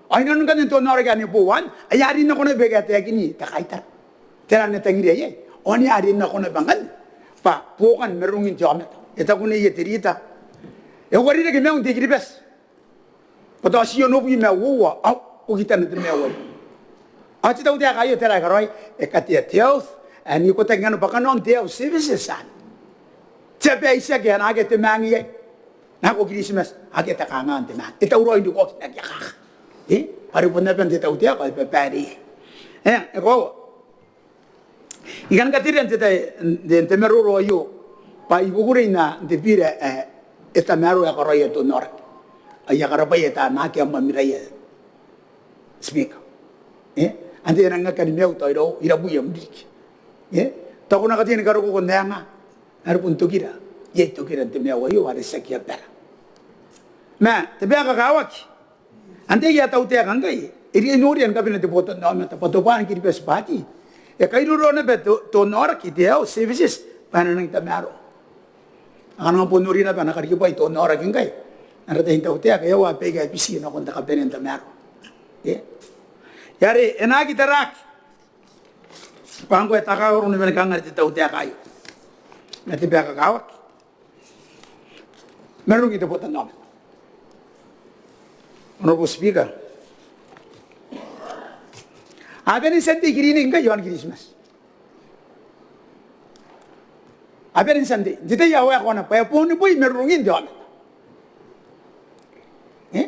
Ao inanon ngkanne te onaoraki anne boou anne, ai a rin nako naba ake a taekin te kaitara. Tera ae e tangiria iai? Ao anne a rin nako naba ngkanne bwa buokan marurungin te aomata. E taku neiei te rita, e uarereke maiun te I-Kiribati bwa tao ti onobwi ma uoua ao ko kitana te maiu aio. Ao te tautaeka aio tera ae e karaoia? E katea te health ae n ikotaki ngkanne bwa kanoan te health services anne. Te aba ae itiaki ae na akea te maang iai nako Kiritimati, akea te kanganga n te maang. E tauraoi n rikoaki n aki akaka. E? Bwa are bon aban te tautaeka ao e babaire. E, e koaua. I kan katerea n te tai, n te, n te maroro aio bwa I kukurei n te bira ae e tamaroa ae karaoia te onaoraki. Ao I a karabwaia taan akea mwamwiraia, Speaker. E? Antai ae e nang aki kan maiu tao irou, irabwi am ririki. E? Tao ko na kateia ni karokoko n aenga. Are bon tokira. Iai tokira n te maiu aio are ti aki abara. Ma te bwai ae kakawaki, antai ae tautaeka ngkai? E riai n noria ni kabane te botannaomata bwa Tobwaan Kiribati Party e kairoroa naba te, te onaoraki, te health services, bwa e na nangi tamaroa. A kanga bon noria naba ana karikibwai te onaoraki ngkai n ara tai n tautaeka, e a ua baika a biti nakon te kabanea n tamaroa. E? Ai are e na aki taraaki bwa ngkoa e takakaro naba ni kangare te tautaeka aio. Ma te bwai ae kakawaki, marurungin te botannaomata. Honourable Speaker, a bane n tia n tei kirinik ngkai iaon Kiritimati. A bane n tia n tei. N te tai ae waekoa naba bwa e boni bwai marurungin te aomata. E?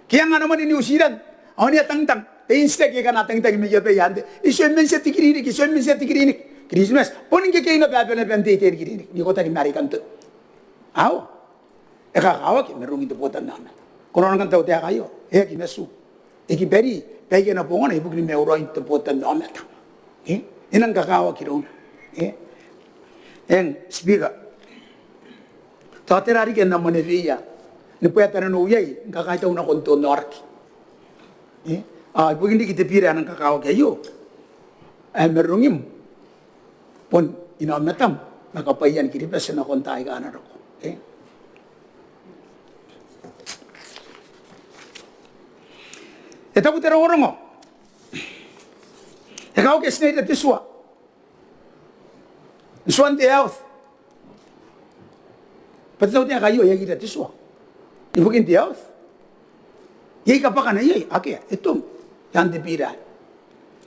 Ke e anga ana mwane New Zealand ao ane a tangtang. Te instake aika a na tangtang mai abaia anne. E tuai man tia te kirinik, e tuai man tia te kirinik. Kiritimati boni ngkekei naba a bane n tei te kirinik n ikotaki ma are I kan tei. Ao e kakawaki marurungin te botannaomata. Ko noria ngkanne te tautaeka aio, e aki matuu. e kibari baikai ana bongana ibukin maiuraoin te botannaomata. E nang kakawaki irouna. Eng, Speaker, tao tera riki ae N na mwaneweia ni bwaeta nanou iai ni kakaitau nakon te onaoraki. Ao ibukin riki te biira ae nang kakawaki aio, ae marurungim bon inaomatam ma kabwaian Kiribati nakon taai aika a na roko. E taku te rongorongo, e kaokia tinaniku te tua n tuan te health. Bwa te tautaeka aio e aki ira te tua ibukin te health. Iai kabwakana iai? Akea, e tong i aan te biira.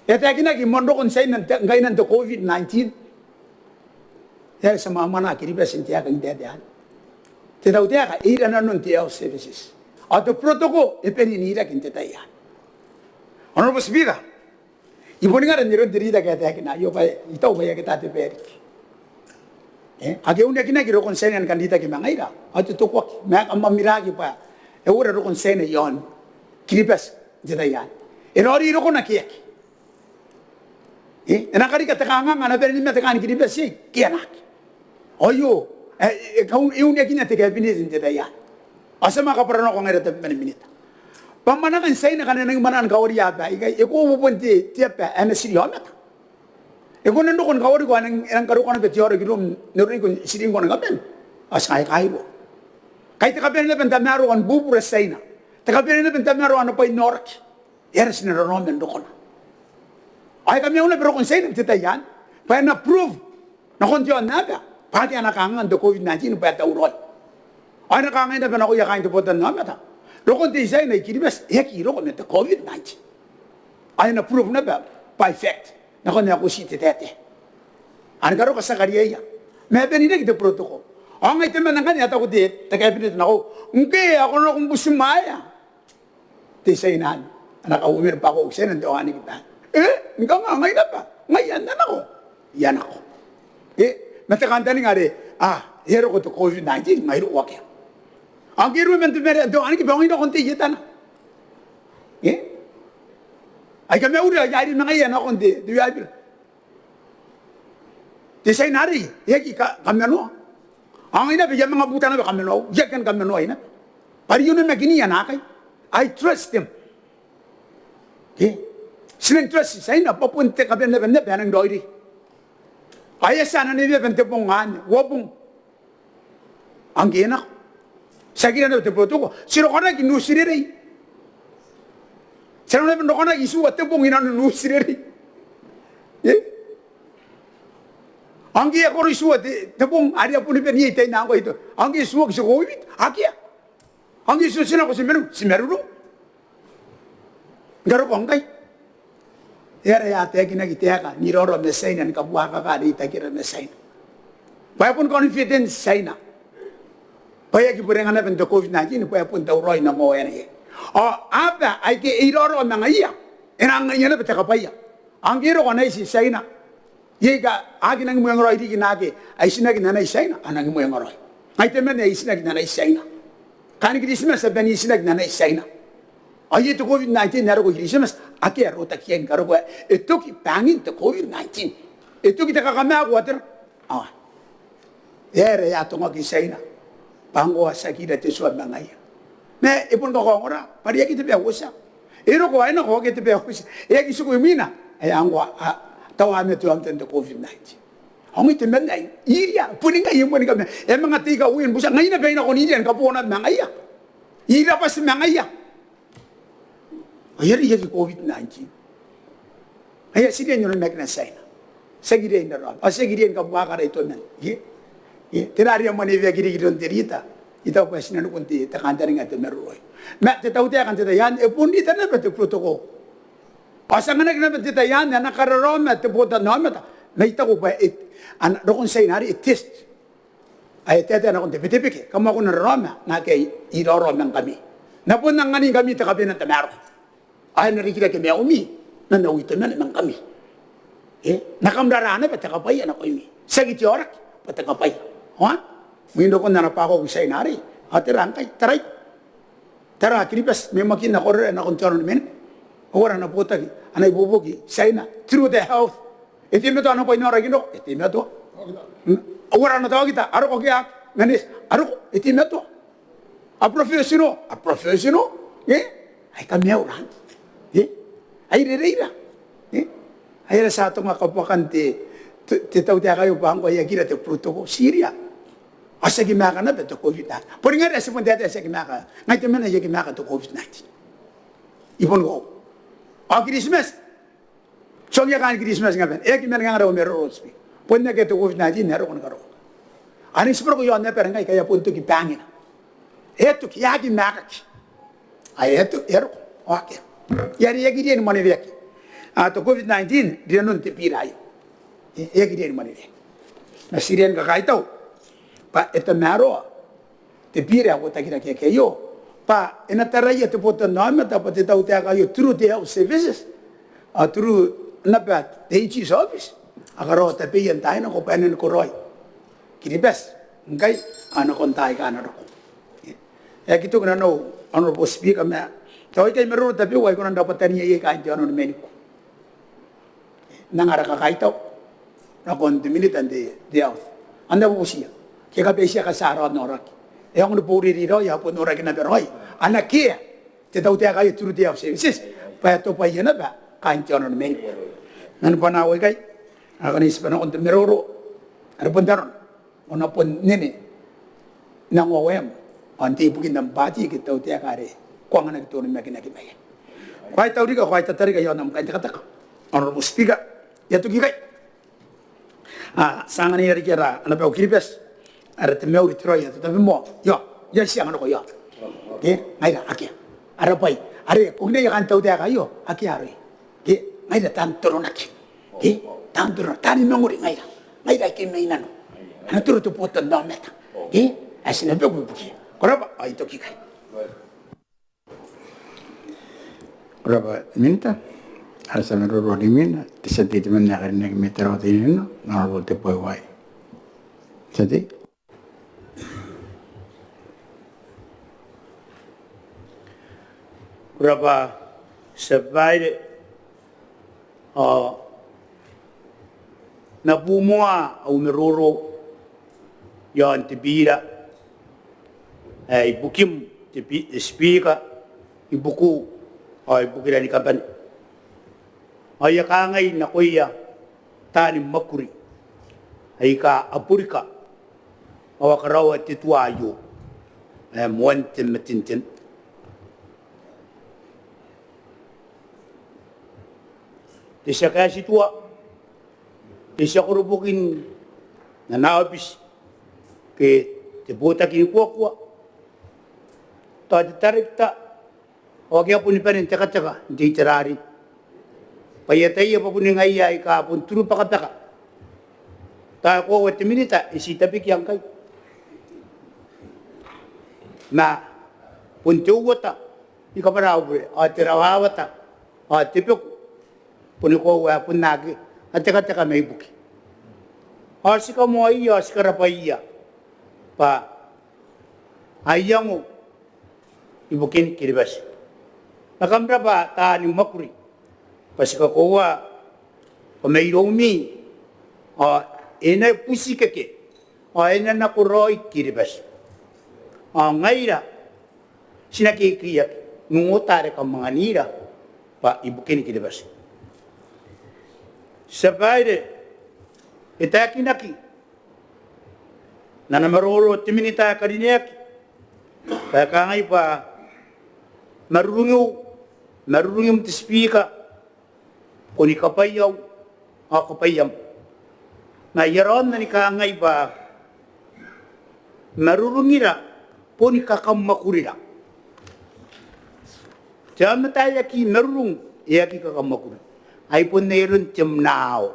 E taekinaki moan rokon Tiaina n te, ngkainan te COVID nineteen. E a tia mwamwanaa Kiribati n te aeka n taetae anne. Te tautaeka e ira nanon te health services. Ao te protocol e bane n iraki n te tai anne. Honourable Speaker, I boni ngae n iroun te ritaki ae taekina aio bwa I taku bwa e aki ata te bwai riki. Ake e uneakinaki rokon Tiaina ni kan ritaki ma ngaira ao te tokoaki ma e kamwamiraki bwa e uara rokon Tiaina i aon Kiribati n te tai anne. E raoiroi rokona ke e aki? E na karika te kanganga ae na bane ni mate kaain Kiribati iai ke e na aki? Ao aio ae e uneakina te Cabinet n te tai anne. Ao ti a manga kabwara nako ngaira tabeman Minita bwa mwanakan Tiaina ngkana e nangi mwanaa ni kawaria aba aikai, e koaua bon te aba ae na tiri aomata? E kona n roko ni kawariko ae e nang karokoa naba te aoraki iroum n oroiko n tiringko ni kabane? Ao ti ngae kairua. Kai te kabanea naba n tamaroa ni bubura Tiaina, te kabanea naba n tamaroa ana bwai n aoraki, e aera ti na raraoma n rokona? Ao e kamaiu naba rokon Tiaina n te tai anne bwa e na prove nakon te aonnaba bwa akea ana kanganga n te COVID nineteen bwa e tauraoi. Ao e na kangai naba nakoia kaain te botannaomata, rokon te Tiaina i Kiribati e aki roko ma te COVID nineteen. Ao e na prove naba by fact nakon ae ko ti te taetae. Ao ni karokoa ti a kariaia ma e bane n reke te protocol. Ao ngai temanna ngkanne ae taku te Cabinet nakoiu, ngke ae ko na nako ni butimwaea te Tiaina anne, ana kauoman bwa ko Tiaina n te aoa anne ke bwa e, ngkana ngai naba, ngaia ae N na nako, I a nako. E, ma te kantaninga are, a, e a roko te COVID nineteen, ngai I roko akea. Ao ngke I roko man te marae n te aoa anne ke bwa ngai I nako n te I-Etana. E, ai kamaiu ira ae I a iri ma ngaia nakon te, te U I P. Te Tiaina arei e aki kamanoa. Ao ngai naba I a manga buta naba kamanoau, I aki kan kamanoai naba bwa are I onimakiniia naakai. I trust them. Ti nang trust Tiaina bwa bon te kabanea naba n aba ae nang raoiroi. Ao e a tia ana neweba n te bong anne, uabong. Ao ngke e nako, ti aki ira naba te protocol, ti rokoraki n utirerei. Ti nang naba n rokoraki itiua te bong inanon utirerei. E, ao ngke e a koro itiua te, te bong are e a boni bane iai taina ngkoa, ao ngke e tuoaki te COVID, akea. Ao ngke e tuoaki nako te manu, te marurung. N karokoa ngkai e aera ae a taekinaki taeka n iraorao ma Tiaina ni kabuakaka are I takira ma Tiaina? Bwa e bon confident Tiaina bwa e aki bwarenga naba n te COVID nineteen bwa e bon tauraoi n ongoaena iai. Ao aba aike e iraorao ma ngaiia e na anganna naba te kabwaia. Ao ngke e roko ana iti Tiaina, iai aika a aki nangi mwengaraoi riki naake a itinaki n anai Tiaina a nangi mwengaraoi. Ngai temanna ae I itinaki n anai Tiaina. Kaain Kiritimati a bane n itinaki n anai Tiaina. Ao iai te COVID nineteen ae roko i Kiritimati, akea ae rotaki iai ni karokoa. E toki bangin te COVID nineteen. E toki te kakamaaku ao tera. Ao e aera ae a atongaki Tiaina bwa ngkoa ti aki ira te tua ma ngaia? Ma e boni kakaongora bwa are e aki tabe uotia. E roko ao e nako, akea te bwai ae uotia. E aki tiku imwina ae ngkoa a taua matoa n te COVID nineteen. Ao ngai temanna ae I iria, boni ngai e moan kamaiu. E a manga tei kawain butia, ngai naba I nako n iria ni kabonganaa ma ngaia. I rabati ma ngaia. Ao e aera e aki COVID nineteen? Ngaia ti riai n onimakina Tiaina. Ti aki riai n raraoma ao ti aki riai ni kabuakaka ara itoman. Ke, ke tera are e a mwaneweaki riki iroun te rita? I taku bwa e tinanikun te, te kantaninga ae te marurung. Ma te tautaeka n te tai anne e bon rita naba te protocol. Ao ti anganaki naba n te tai anne ana kararaoma te botannaomata. Ma I taku bwa e, ana, rokon Tiaina are e test. Ae e taetae nakon te Betebeke, kam a kona n raraoma naake a iraorao ma ngkami. N na bon anganingkami te kabanea n tamaroa. Ao e na rikirake maiumi man au itoman ma ngkami. E, N na kam raraa naba te kabwaia nakoimi. Tiaki te aoraki bwa te kabwaia. Ao mwin rokon ana bwakaku Tiaina arei, ao tera ngkai, tarai. Tara Kiribati, mai Makin nako Arorae nakon te aono ni Mengo. Ao ara ana botaki, ana ibuobuoki China through their health. E teimatoa ana bwai n aoraki n roko? E teimatoa. Mm. Ao ara ana taokita a roko ke a aki? Ma nurse a roko? E teimatoa. A professional? A professional. E? Ai kamaiu raanti. E? Ai rereira. E? Ai ara tia atonga kabuakan te, te, te tautaeka aio bwa ngkoa e aki ira te protocol. Tiria. Ao ti aki maaka naba te COVID nineteen. Boni ngaira ae ti bon taetae ti aki maaka. Ngai temanna I aki maaka te COVID nineteen. I bon koaua. Ao Kiritimati, ti ongoia kaain Kiritimati ngkai bwa e aki maninga ara au maroro, te Speaker. Bon akea te COVID nineteen ae roko ni karokoa. Ao ni tibwa roko i aon abara ngkai ngkai a bon toki bangina. E toki, e aki maakaki. Ao e to, e roko. Ao akea. Are e aki riai ni mwaneweaki. Ao te COVID nineteen rinanon te biira aio. E, e aki riai ni mwaneweaki. Ma ti riai ni kakaitau bwa e tamaroa te biira ae uotakiraki aio bwa e na taraia te botannaomata bwa te tautaeka aio through te health services, ao through naba te AG's office, a karaoa tabeia n taai nako bwa e na nakoraoi Kiribati ngkai ao nakon taai aika a na roko. E aki toki nanou, Honourable Speaker, ma tao aikai maroro tabeua ae I kona n rabwatania iai kaain te aono ni Mainiku. N anga ara kakaitau nakon te Minita n te, te health. Ao N na bubutiia, ke kabaitia ka tia raoi n aoraki. E aonga ni bouriri raoi ao bon noraki naba raoi ana kea te tautaeka aio through te health services bwa e tobwaia naba kaain te aono ni Mainiku. Man bwanaau aikai, ao ngkana I tibwa nakon te maroro are bon tarona, ao N na bon nene n ongoem ao n tei ibukin am bwaati ke te tautaeka are ko anganaki te onimakinaki mai iai. Ko a itaurika, ko a itatarika i aon am kaintekateka, Honourable Speaker. I a toki ikai. A, ti anganira riki ara, ana bau Kiribati, ara te mauri, te raoi ao te tabomoa. Io, io, ti anga nako io. Ke ngaira akea ara bwai are ko kinaia kaain te tautaeka aio, akea aroia. Ke ngaira taan toronaki. Ke taan toronaki, taani mangori ngaira. Ngaira aike mai nano. A na toro te botannaomata. Ke ae ti na beku ibukiia. Ko rabwa, ao I toki ikai. Ko rabwa Minita. Ara tia maroro rimwina, te tia tei temanna ae karineaki mai Tarawa Teinainano, Honourable Teboiwai. Tia tei. Ko rabwa tia babaire. Ao N na bumoa au maroro i aon te biira ae ibukim te bi-, te Speaker, ibukiu ao ibukira ni kabane. Ao I a kangai nakoia taani mwakuri aika a burika ao a karaoa te tua aio ae moan te matenten. Te tia kaeti tua, te tia koroboki n ana aobiti ke te botaki ni kuakua, tao te tarekita, ao ake a boni bane n tekateka n te itera arei bwa I ataia bwa boni ngaia aika bon turubakabaka. Tao e koaua te Minita e tii tabekia ngkai, ma bon te uota ni kabwara au bure, ao te rawawata, ao te beku, boni koaua ae bon aki a tekateka mai buki. Ao ti kamoaia, ao ti karabwaia bwa a iango ibukin Kiribati. Ma kam rabwa taani mwakuri bwa ti kakoaua bwa mairoumi ao e na butikeke ao e na nakoraoi Kiribati. Ao ngaira ti na kekeiaki n uota are kam anganira bwa ibukin Kiribati. Tia babaire, e taekinaki n ana maroro te Minita ae karineaki bwa e kangai bwa marurungiu, marurungim te Speaker, boni kabwaiau ao kabwaiam. Ma I a raonna ni kangai bwa marurungira boni kakamwakurira. Te aomata ae aki marurung e aki kakamwakuri, ai bon ai aron te mnaao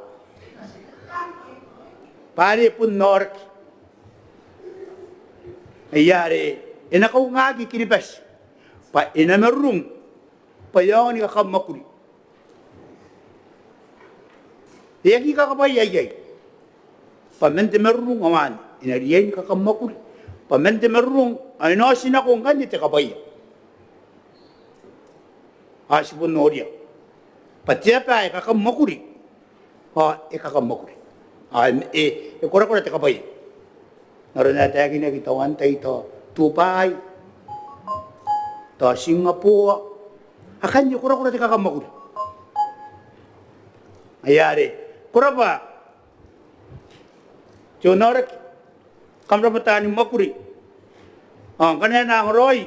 bwa are bon aoraki. Ngaia are e na kaungaaki Kiribati bwa e na marurung bwa e aonga ni kakamwakuri. E aki kakabwaia iai bwa man te marurung ao anne e na riai ni kakamwakuri, bwa man te marurung ao e na oti nako ngkanne te kabwaia. Ao ti bon noria Bwa te aba ae kakamwakuri ao e kakamwakuri ao e, e korakora te kabwaia. N aron ae taekinaki, tao antai, tao Dubai, tao Singapore, akanne e korakora te kakamwakuri. Ngaia are ko rabwa te onaoraki, kam rabwa taani mwakuri. Ao ngkana e na angaraoi,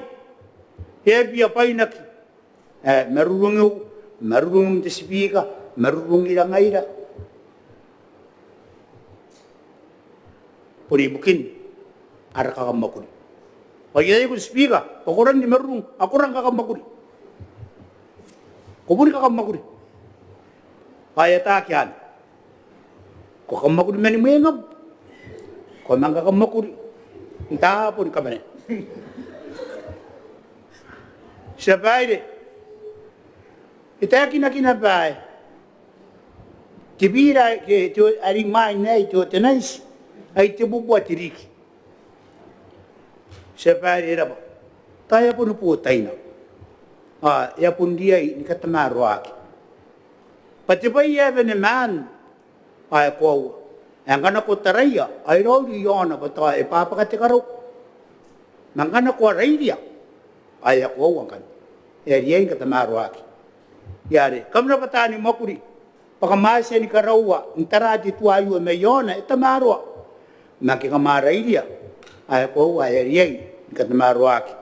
e a bia bwainaki ae marurungiu, marurungim te Speaker, marurungira ngaira, bon ibukin ara kakamwakuri. Ao I ataia, te Speaker, bwa ko rangi ni marurung, ao ko rang kakamwakuri. Ko boni kakamwakuri. Ao e ataaki anne. Ko kakamwakuri mani mwengam, ko manga kakamwakuri n taabo ni kabanea. Tia Babaire, e taekinaki naba ae te bira, te, te, are imwain aei, te otenanti, ai tebubua te riki. Tia Babaire, e rabwa. Tao e a boni bo taina ao e a bon riai ni katamaroaki. Bwa te bwai ae wene maan ao e koaua ae ngkana ko taraia ao e raoiroi i aona bwa tao e bwabwaka te karau. Ma ngkana ko arairia ao e a koaua ngkanne, e a riai ni katamaroaki. Ngaia are kam rabwa taani mwakuri bwa kam a tia ni karaua n tara te tua aio mai aona, e tamaroa. Ma ngke kam arairia ao e koaua, e a riai ni katamaroaki.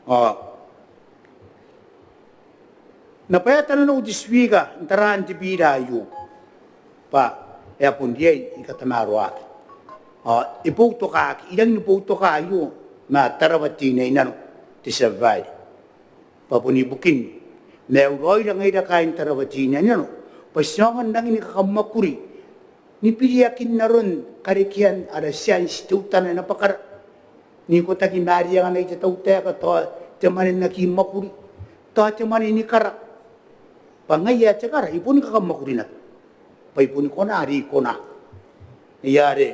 Ao N na bae n tananou, te Speaker, n taraan te bira aio bwa e a bon riai ni katamaroaki ao e boutokaaki, e rangi ni boutoka aio ma Tarawa Teinainano, te Tia Babaire. Bwa bon ibukin maiuraoira ngaira kaain Tarawa Teinainano bwa ti aonga n rangi ni kakamwakuri ni biriakin aron karekean ara tianti teutana e nabwakara, n ikotaki ma are anganai te tautaeka, tao te mwane n aki mwakuri, tao te mwane ni kara. Bwa ngaia ae te kara e boni kakamwakuri naba bwa e boni kona are e kona. Ngaia are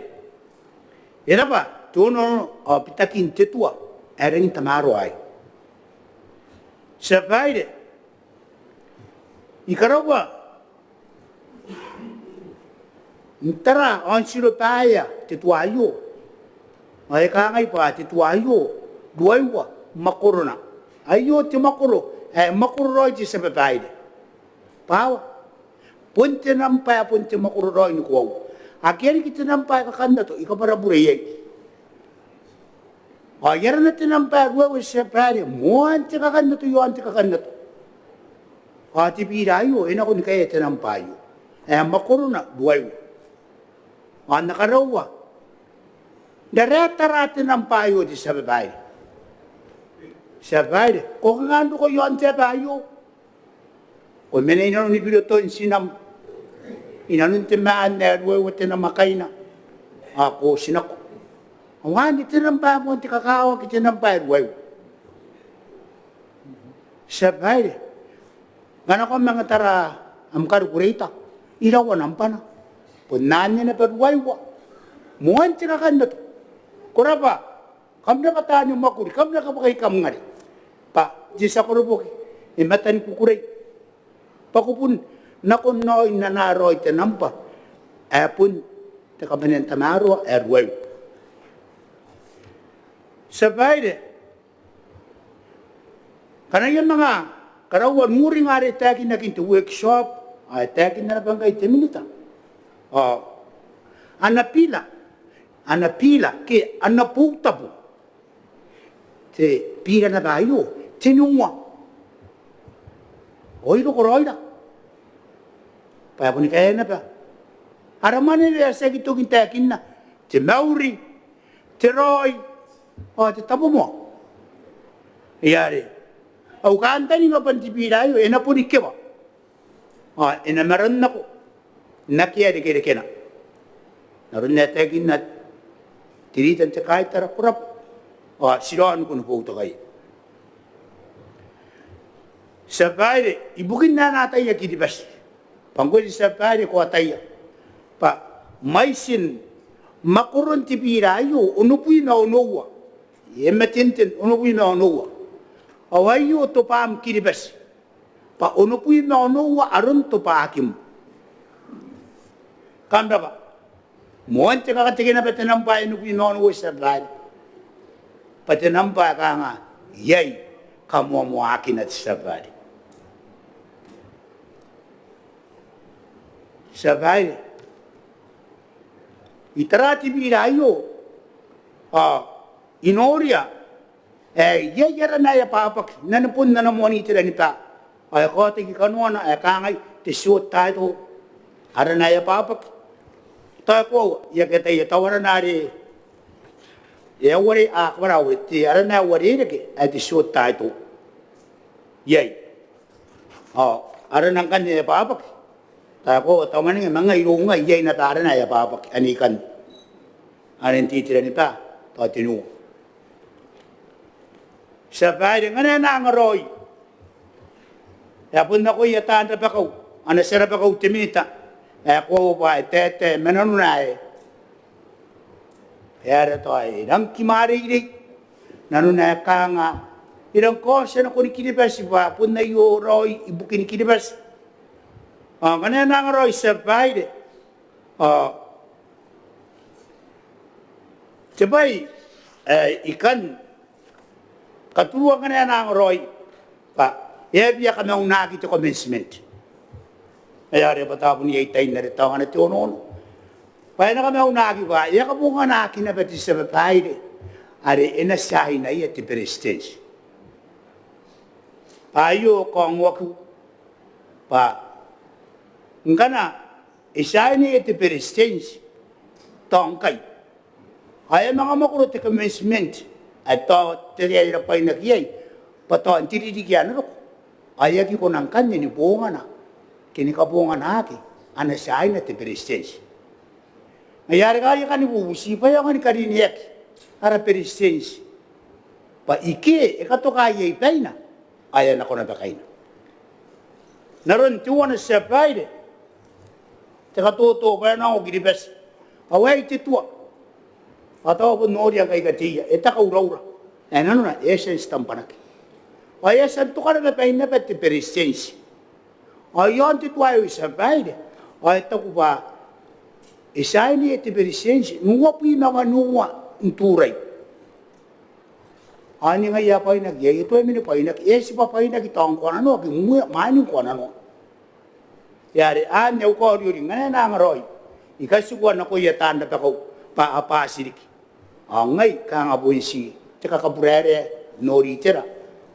e rabwa te onoono ao bitakin te tua ae rangi n tamaroa aei. Tia Babaire, I karaua n tara ao n tirobaea te tua aio ao e kangai bwa te tua aio ruaiwa mwakorona. Aio te mwakoro ae mwakoro raoi, te Tia Babaire. Bwa bon te namba ae bon te mwakoro raoi ni koaua. Akea riki te namba ae kakannato, I kabwarabure iai. Ao e arana te namba ae ruaiwa, te Tia Babaire, moan te kakannato i aon te kakannato. Ao te bira aio e nako ni kaea te namba aio ae mwakorona ruaiwa. Ao N na karaua n tara, tara te namba aio, te Tia Babaire. Tia Babaire, ko kanga n roko i aon te aba aio? Ko mena i nanoni biroton tinam, i nanon te maan ae ruaiwa te namwakaina, ao ko otinako. Ao anne te namba ae moan te kakawaki, te namba ae ruaiwa. Tia Babaire, ngkana ko a manga tara am karikureta, iraua nambana? Bon anne naba, ruaiwa. Moan te kakannato. Ko rabwa. Kam rabwa taani mwakuri, kam na kabwakai kamware. Bwa te tia koroboki e mata ni kukurei. Bwa ko bon nakon raoi n anaa raoi te namba ae bon te kabanea n tamaroa ae ruaiwa. Tia Babaire, ngkana I a manga karaua n uringa are taekinakin te workshop, ao e taekinna naba ngkai te Minita, ao ana bira, ana bira ke ana boutabo te bira naba aio, tenua. Ao I roko raoi ra bwa e boni kaea naba ara mwanewea ae tiaki toki n taekinna, te mauri, te raoi, ao te tabomoa. Ngaia are au kantaninga bwa n te bira aio e na boni kewa ao e na marannako n akea rekerekena. N aron ae taekinna te rita n te kaitara, ko rabwa, ao ti raoniko ni boutokaia. Tia Babaire, ibukin ae na ataia Kiribati, bwa ngkoe te Tia Babaire ko ataia bwa mwaitin mwakoron te bira aio onobwi ma onoua, e matenten onobwi ma onoua. Ao aio tobwam Kiribati. bwa onobwi ma onoua aron tobwakim. Kam rabwa. Moan te kakatekina bwa te nambwa ae onobwi ma onoua, Tia Babaire, bwa te nambwa ae kanga iai kamoamoaakina, Tia Babaire. Tia Babaire, I tara te bira aio ao I noria ae iai arana ae abwabwaki n ana bon ana moan iteraniba ao e kaotaki kanoana ae kangai, te short title. Arana ae abwabwaki. Tao e koaua, I aki ataia tao arana are e a uarereke, a kabwara, te arana ae uarereke ae te short title. Iai. Ao arana ngkanne ae abwabwaki, tao e koaua, tao mwaninga ma ngai irou ngai iai naba arana ae abwabwaki anne ikanne. Anne n te iteraniba tao tenua. Tia Babaire, ngkana e nang raoi, e a bon nakoia taan rabakau, ana tia rabakau te Minita ae e koaua bwa e taetae ma nanona ae e aera tao e rang kimwareirei, nanona ae kanga e rang kaotia nakon Kiribati bwa bon aio raoi ibukin Kiribati. Ao ngkana e nang raoi, Tia Babaire, ao te bwai ae I kan katurua ngkana e nang raoi bwa e a bia kamaunaki te commencement. Ngaia are bwa tao bon iai tain are tao ngkana te onoono bwa e na kamaunaki bwa e a kabonganaki naba te Tia Babaire are e na tiainaia te Beretitenti. Bwa aio kaongoakiu bwa ngkana e tiainaia te Beretitenti tao ngkai ao e a manga mwakoro te commencement ae tao te ririki ae e rabwainaki iai bwa tao n te ririki ae na roko ao e aki kona ngkanne ni bongana ke ni kabonganaki ana tiaina te Beretitenti. Ngaia are ngkai I kani bubuti bwa e aonga ni karineaki ara Beretitenti bwa ike e katoka iai baina ao e a nako naba kaina. N aron teuana, Tia Babaire, te katoto bwa e na ongo Kiribati ao aei te tua. Ao tao bon noria ngkai kateia e taka uraura ae nanona e a tia n stamp-naki ao e a tia n toka naba bain naba te Beretitenti. Ao iaon te tua aei, Tia Babaire, ao e taku bwa e tiainaia te Beretitenti n uabwi ma waniua n Turai. Ao ni ngaia bwainaki, e tuai mena bwainaki, e tibwa bwainaki tao ngkoananoa ke mwaini ngkoananoa. Ngaia are anne au kaoriori ngkana e nang raoi, I katikua nakoia taan rabakau bwa a bwati riki. Ao ngai kanga bon ti te kakaburaerae n nori itera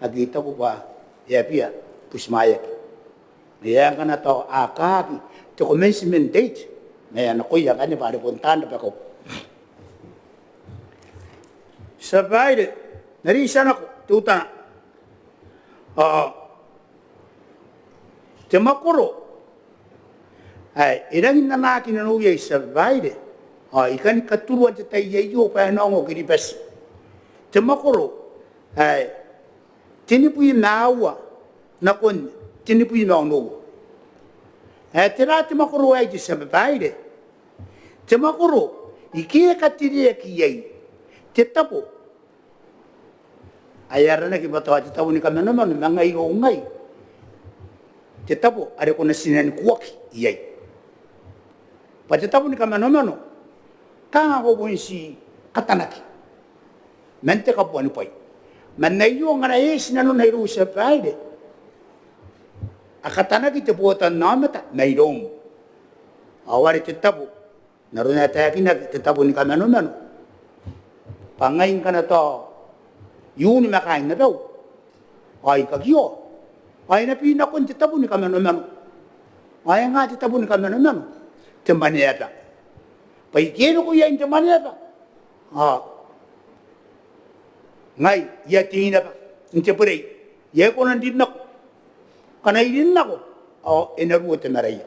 ake I taku bwa e a bia butimwaeaki. Ngaia ngkana tao a kaaki te commencement date, ngaia nakoia ngkanne bwa are bon taan rabakau. Tia Babaire, n na reitia nako teutana. Ao te mwakoro ae e rangi n anaaki nanou iai, Tia Babaire, ao I kani katurua n te tai aio bwa e na ongo Kiribati. Te mwakoro ae tenibwi ma aua nakon tenibwi ma onoua. Ae tera te mwakoro aei, Tia Babaire? Te mwakoro ike e katereaki iai te tabo ae aranaki bwa tao te tabo ni kamanomano ma ngai irou ngai te tabo are ko na tinanikuaki iai. Bwa te tabo ni kamanomano kanga ko bon ti katanaki man te kabuanibwai. Man aio ngkana e eti nanona irou, Tia Babaire, a katanaki te botannaomata mairoum. Ao are te tabo n aron ae taekinaki, te tabo ni kamanomano, bwa ngai ngkana tao I uni ma kaain abau ao I kakioa ao e na bwi nakon te tabo ni kamanomano. Ao e nga te tabo ni kamanomano te mwaneaba. Bwa ike e roko iai n te mwaneaba ao ngai I a tei naba n te bwerei, I aki kona n rin nako. Ngkana I rin nako ao e na ruo te maraia.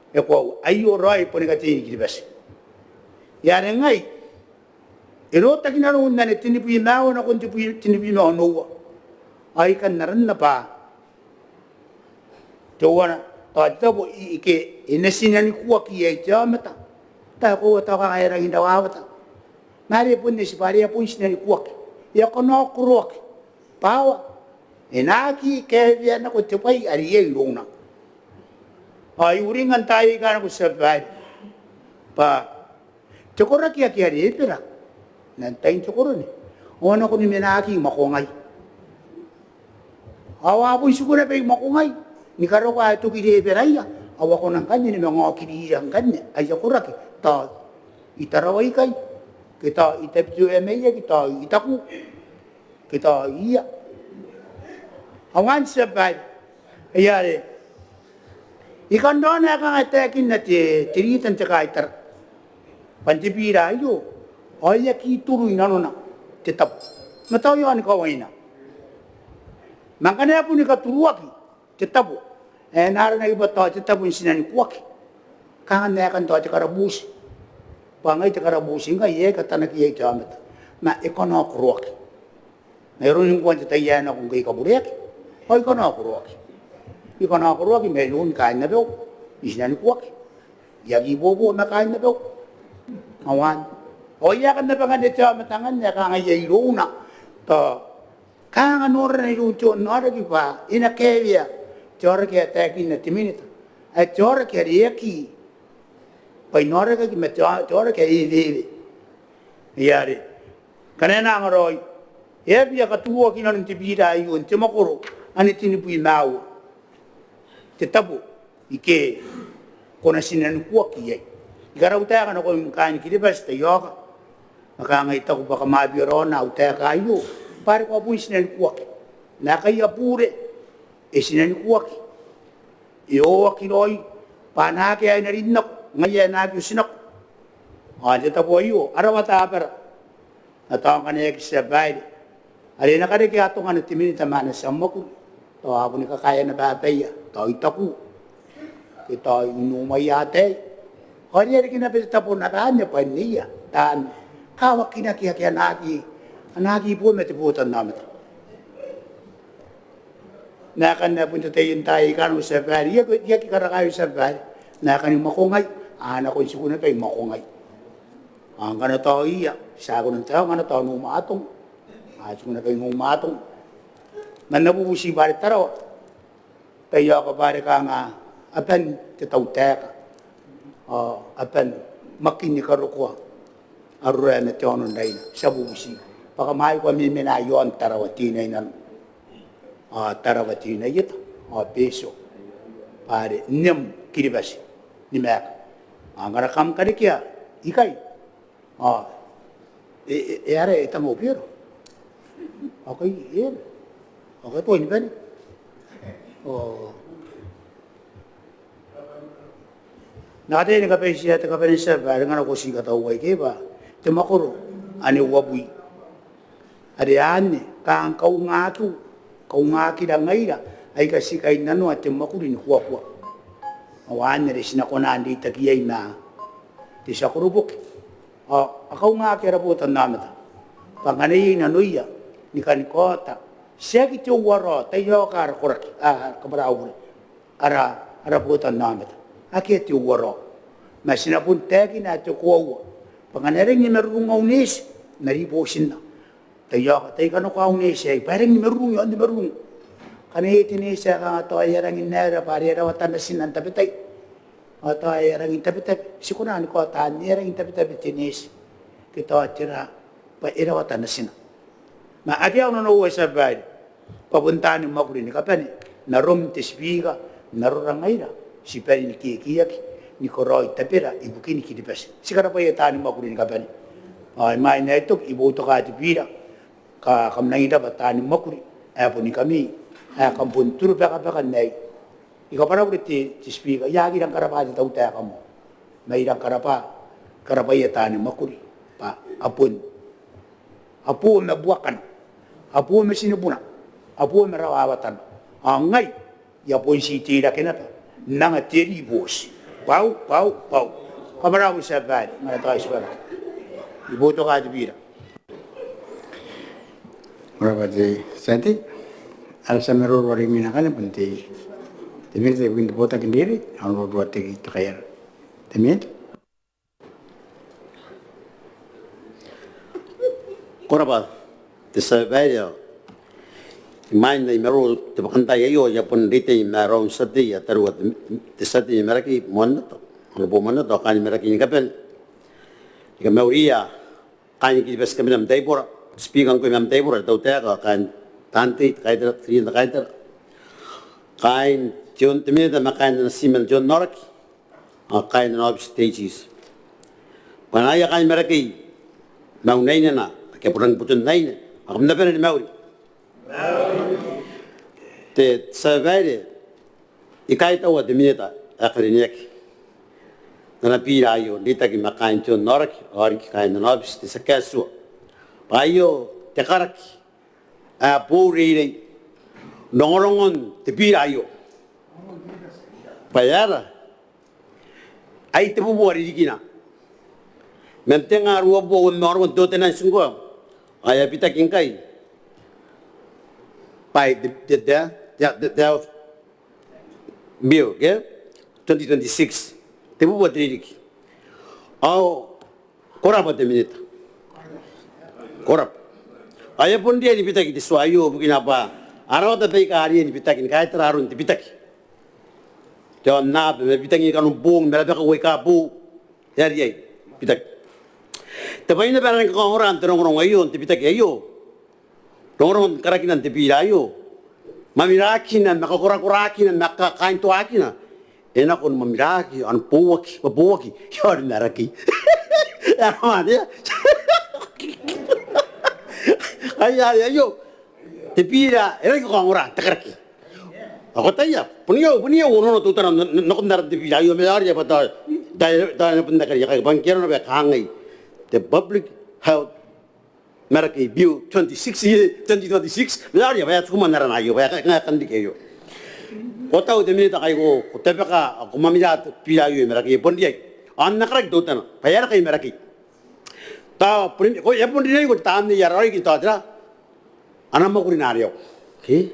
E koaua, aio raoi boni katei ni Kiribati. Ngaia are ngai e rotaki nanou n ane tenibwi ma aua nakon tenibwi, tenibwi ma onoua. Ao I kan aranna bwa teuana, tao te tabo ike e na tinanikuaki iai te aomata. Tao e koaua tao kanga e rangi n rawawata. Ma are bon eti bwa are e a bon tinanikuaki, e a kanaokoroaki bwa aua e na aki kaewea nako te bwai are iai irouna. Ao I uringnga n taai aika nako, Tia Babaire, bwa te koraki ake are e bera man tain te korone ao a nako ni menaki i Makongai. Ao a bon tiku naba i Makongai ni karokoa ae toki reberaia, ao a kona ngkanne ni manga okirira ngkanne aia koraki, tao i Tarawa ikai, ke tao i Tabiteuea Maiaki, tao i Taku, ke tao ia. Ao anne, Tia Babaire, ai are I kan raona ae kanga e taekinna te, te rita n te kaitara bwa n te bira aio ao e aki turu i nanona te tabo. Ma tao i aon kawaina. Ma ngkana e boni katuruaki te tabo ae e na aranaki bwa tao te tabo n Tinanikuaki, kanga n aekan tao te karabuti, bwa ngai te karabuti ngai e aki katanaki iai te aomata, ma e kanakoraoaki. N aron ngkoa n te tai ae nako ngke I kabureaki ao I kanakoraoaki. I kanakoraoaki mairoun kaain abau i Tinanikuaki. I aki bobo ma kaain abau. Ao anne. Ao I aekan naba ngkanne te aomata ngkanne ae kanga iai irouna tao kanga norana iroun te aono n aoraki bwa e na kaewea te aoraki ae taekinna te minita ae te aoraki are e aki bwainaorakaki ma te ao, te aoraki ae e eweewe. Ai are ngkana e na anga raoi, e a bia katuruaki i nanon te bira aio n te mwakoro ane tenibwi ma aua te tabo ike ko na Tinanikuaki iai. I karautaeka nakoim kaain Kiribati, taiaoka, ma kanga I taku bwa kam a bia raona au taeka aio bwa are ko a bon Tinanikuaki. Naakaia bure e Tinanikuaki, e oaki raoi bwa a na akea ae na rin nako, ngaia ae na aki oti nako. Ao n te tabo aio a rawata abara. Ma tao ngkana e aki, Tia Babaire, are e na karekea atongana te minita ma ana tia mwakuri, tao a boni kakaea naba abaia, tao i Taku ke tao i Numwaia ataei. Ao are e a reke naba te tabo naba anne bwa e nneia taan kawakinaki ake a na aki, a na aki boo ma te botannaomata. Naakana bon te tai n taai aika nako, Tia Babaire, I aki, I aki karakaio, Tia Babaire. Naakani Makongai a nako n tiku naba i Makongai. Ao ngkana tao ia, ti a kona n taekinna ngkana tao Noumatong, a tiku naba i Noumatong. Ma N na bubuti bwa are Tarawa, taiaoka, bwa are kanga aban te tautaeka ao aban Makin ni karokoa Arorae ma te Aono n Raina. Ti a bubuti bwa kam a aki kamemena i aon Tarawa Teinainano ao Tarawa Teinaieta ao Betio, bwa are nem Kiribati ni maeka. Ao ngkana kam karekea ikai ao e, e, e aera e tangau Beru? Ao kai e, ao kai tuai ni bane. Ao N na kataia ni kabaitia te kabanea, Tia Babaire, ngkana ko ti kataua ikekei bwa te mwakoro ane uabwi are anne, kanga kaungakiu, kaungakira ngaira aika ti kainnanoa te mwakuri ni kuakua. Ao anne are ti na kona n reitaki iai ma te tia koroboki. Ao a kaungaki ara botannaomata bwa ngkana iai nanoia ni kani kaota, tiaki te uarao, taiaoka ara koraki, a, kabwara au bure, ara, ara botannaomata. Akea te uarao. Ma ti na bon taekina ae te koaua bwa ngkana e rangi ni marurung au neeti, N na ribootinna. Taiaoka, tai kanakoa au neeti aei bwa e rangi ni marurung i aon te marurung. Ngkana iai te neeti ae kanga tao e a rangi n aera bwa are e rawata natina n tabetai, ao tao e a rangi n tabetabe, ti kona ni kaota anne, e a rangi n tabetabe te neeti ke tao tera, bwa e rawata natina. Ma akea au nanoua, Tia Babaire, bwa bon taani mwakuri ni kabane, n arom te Speaker, n arora ngaira, ti bane ni kekeaki ni karaoi tabera ibukin Kiribati. Ti karabwaia taani mwakuri ni kabane. Ao imwain ae I toki, I boutoka te bira, ka kam nangi raba taani mwakuri ae boni kamii ae kam bon turubakabaka n aei. I kabwara au bure te, te Speaker, I aki rangi n karabwa te tautaeka moa, ma I rangi n karabwa, karabwaia taani mwakuri bwa a bon, a bo ma buakana, a bo ma tinibuna, a bo ma rawawatana. Ao ngai I a bon ti teirake naba n anga te ribooti. Bwau, bwau, bwau. Kabwara au bure, Tia Babaire, ngkana tao I tibwara. I boutoka te bira. Ko rabwa te tia tei. Ara tia maroro are imwina ngkanne bon te, te minita ibukin te botaki n reirei, Honourable Ruateki Tekaiara. Te minita. Ko rabwa te Tia Babaire. Imwain ae I maroro te bwakantaai aio, I a bon reitaki ma raou n tia tei ae tarua, te tia tei mai Marakei, Moannata, Honourable Moannata, ao kaain Marakei ni kabane. I kamauria kaain Kiribati Kabane ma taibora, Speaker ngkoe ma taibora, te tautaeka, kaain taan tei, te kaitara, te tia kaitara, kaain te on, te minita ma kaain ana tiiman te onnaoraki, ao kaain ana aobiti te AGs. Bwa ngaiia kaain Marakei, mauri n aine, ake a bon rangi ni boton aine, ao kam na bane ni mauri. Te tia babaire, I kaitaua te minita ae karineaki n ana bira aio n reitaki ma kaain te onnaoraki ao riki kaain ana aobiti te tia kaetiua. Bwa aio te karaki ae boou reirei n rongorongon te bira aio. Bwa e aera? Ai tebubua ririkina. Man tengaa ruabubua uabwi ma ruabubua n te ordinance ngkoa ao e a bitaki ngkai by the, the, the, the, the, the bill, ke? Twenty twenty-six. Tebubua te ririki. Ao ko rabwa te minita. Ko rabwa. Ao e a bon riai ni bitaki te tua aio ibukina bwa a rawata baika a riai ni bitaki ni kaitara aron te bitaki. Te aonnaba ma bitakin kanon boong ma rabakau aika boou. E a riai ni bitaki. Te bwai naba ae rangi ni kakaongora n te rongorongo aio, n te bitaki aio, rongorongon karakina n te bira aio, mamirakina ma kakorakorakina ma ka, kaintoakina, e nako ni mamiraki ao ni bouaki, bouaki iaon Marakei. E a nako anne. Ai are aio te bira e rangi ni kakaongora n te karaki. Ao ko ataia, bon iai, bon iai onoono teutana n, n, nakon aran te bira aio, ma e aera bwa tao, tao, tao e na bon aki riai, bwa ngke arona bwa e kangai te Public Health Marakei Bill twenty-six, twenty twenty-six, ma e aera bwa e a tuku man arana aio, bwa e a ka, e a kan riki aio. Ko tau te minita ngkai ko, ko tabeka, ko mamira te bira aio i Marakei, e bon riai. Ao n na karaki teutana bwa e aera ngkai i Marakei. Tao, bon, ko, e a bon riai ngkoa te tamnei ae raoiroi ke tao tera, ana mwakuri Nariau. Ke?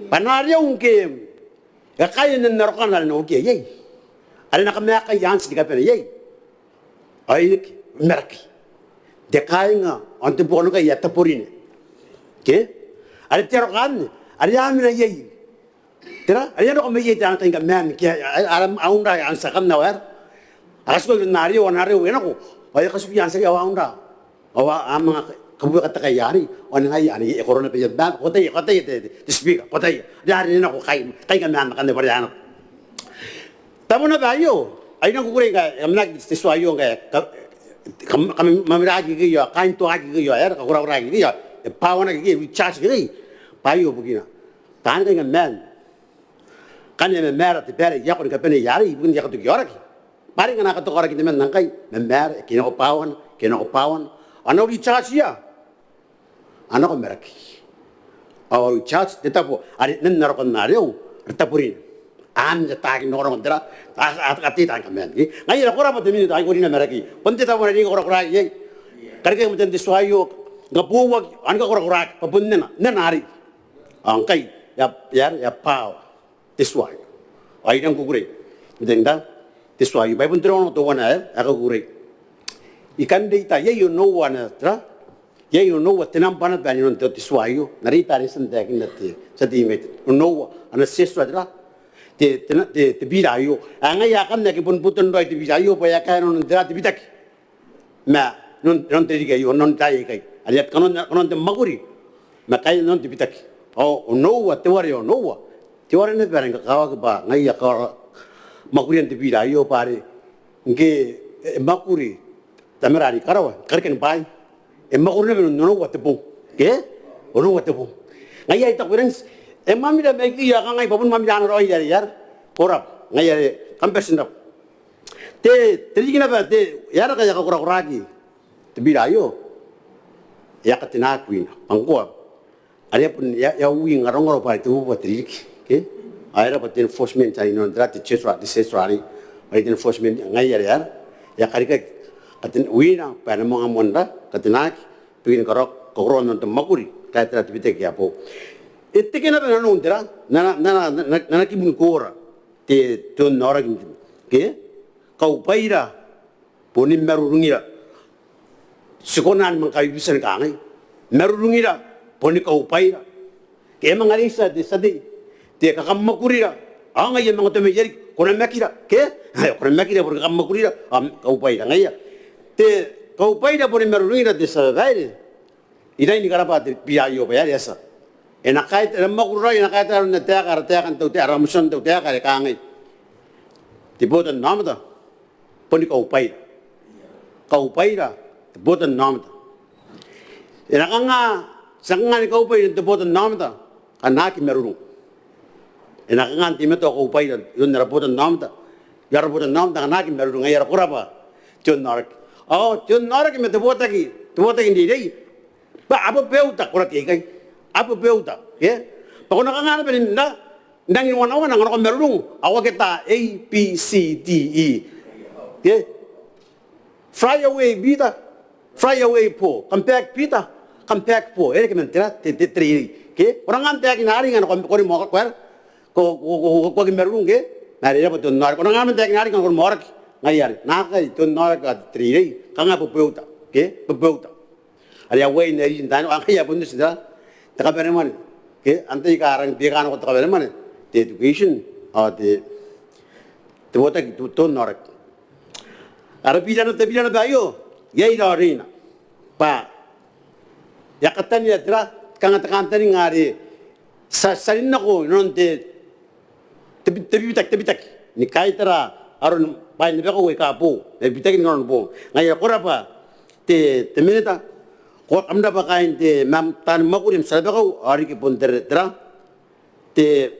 Bwa Nariau ngke e kakaea nen arokana are e na ukia iai, are e na kamaakaa anti ni kabane iai, ao e reke i Marakei. Te kainga ao n te buoka ngkai ae Taborine. Ke? Are te aroka anne are a mena iai. Tera, are e a nako mai iai te, ana kainga maan ke, a, a, a, a unra, a tia kan na waera. A katuka iroun Nariau, ao Nariau e nako ao e katukia anti ao a unra. Ao a manga kabuakaka te kai arei, ao ngaia anne e koro naba iai maan, ko ataia, ko ataia te, te, te Speaker, ko ataia. Are, are e nako kai, kainga maan akanne bwa are a nako. Tabo naba aio, ao I rangi ni kukurei ngkai kam na aki te tua aio ngkai ka, ka, kamamiraki ikekei ao kaintoaki ikekei ao aera, kakorakoraki ikekei ao e bawanaki ikekei, recharge ikekei. Bwa aio bukina. Taani kainga maan. Ngkana e mamaara te baere i aakon kabaneia arei ibukin ae e katoki aoraki. Bwa are ngkana e katoki aoraki temanna ngkai, mamaara, e kei nako bawana, e kei nako bawana. Ao a na recharge-ia, a nako Marakei. Ao a recharge te tabo are nen arokan Nariau are Taborine. Anne ataaki n rongorongon tera, a, a, ataaki taani kamaan. Ngaia are ko rabwa te minita ae ko rina Marakei. Bon te tabo are e rangi ni kakorakoraki iai. Karekean te tua aio, ngkai bouaki, ao ni kakorakoraki bwa bon nena, nena arei. Ao ngkai e a, e a, e a bawa te tua aio. Ao I rangi ni kukurei n te, n te tua aio bwa e bon te rongorongo teuana ae, ae kakukurei. I kan reita iai onoua ana tera, iai onoua te nambwa naba n inanon te, te tua aio. N na reita are e tia n taekinna te tia tei mai, onoua ana tieto tera, te, te, te, te bira aio. Ao ngaia akanne ake bon boton raoi te bira aio bwa e a kaea inanon tera, te bitaki. Ma inanon, inanon te ririki aio, inanon taai aikai are e a kanoan, kanoan te mwakuri ma kaean inanon te bitaki. Ao onoua, teuare onoua, teuare naba are e kakawaki bwa ngaia kawara mwakurian te bira aio bwa are ngke e mwakuri Tamara are i karawa, karekean bwaai, e mwakuri naba n onoua te bong. Ke? Onoua te bong. Ngaia I taku e rangi n ti, e mamira mai ikai ao kangai bwa bon mamira ana raoi are e aera. Ko rabwa. Ngaia are kam bati n rabwa. Te, te ririki naba te, e aera ngkai e a kakorakoraki te bira aio, e a katenaki wina. Bwa ngkoa are e a bon, e a, e a uinga rongorongo bwa are tebubua te ririki. Ke? Ao e aera bwa te enforcement are inanon tera, te tieto, te tieto arei. Are te enforcement ngaia are e aera, e a karikaki katen, wina bwa e na manga moan ra, katenaki ibukin karaoan, kakoroan te mwakuri, kaean tera, te bitaki ae boou. E teke naba nanou n tera, n ana, n ana, n ana, n ana kibu ni kora te, te onnaoraki, ke? Kaubwaira boni marurungira. Ti kona ni manga kabibitia ni kangai, marurungira boni kaubwaira. Ke e manga reitia te tia tei, te kakamwakurira, ao ngaia e manga tomei riki, ko namakira, ke? Ae ko namakira bwa ko kakamwakurira, ao kaubwaira ngaia. Te kaubwaira boni marurungira te tia babaire, I rangi ni karabwa te bira aio bwa e a tia. E na kaeta, e na mwakuri raoi, e na kaeta aron ana taeka, ara taeka n tautaeka, ara motion n tautaeka are kangai: Te botannaomata boni kaubwaira. Kaubwaira te botannaomata. E na kanga, ti a kanga ni kaubwai iroun te botannaomata ngkana aki marurung? E na kanga n teimatoa kaubwaira iroun ara botannaomata, ara botannaomata ngkana aki marurung? Ngaia are ko rabwa te onnaoraki. Ao te onnaoraki ma te botaki, te botaki n reirei, bwa a bobeuta, ko rati aikai, a bobeuta, ke? Bwa ko na kanga naba n rangi ni wanawana ngkana ko marurung ao ko aki ata A, B, C, D, E, ke? Fly away, Peter. Fly away, Paul. Come back, Peter. Come back, Paul. E reke man tera, te, te, te reirei, ke? Ko na kanga n taekina arei ngkana ko, ko rimoa, ko, ko, ko aki marurung, ke? Ma are e rabwa te onnaoraki, ko na kanga n taekina arei ngkana ko rimoa, ko aki. Ngaia are naakai te onnaoraki ao te reirei, kanga bobeuta, ke? Bobeuta. Are a uaia n ae rin taani, ao ngaia bon oti n tera, te kabanemwane, ke? Antai aika a rangi n beka nako te kabanemwane? Te education ao te, te botaki, te, te onnaoraki. Ara bira naba, te bira naba aio, iai raoiroi bwa e a katanea tera, kanga te kantaninga are ti a, ti a rin nako inanon te, te bi-, te bibitaki, te bitaki ni kaitara aron bwain rabakau aika boou, te bitaki n aron boou. Ngaia ko rabwa te, te minita, ko, kam rabwa kaain te, ma, taani mwakuri ma tia rabakau, ao riki bon te, tera, te,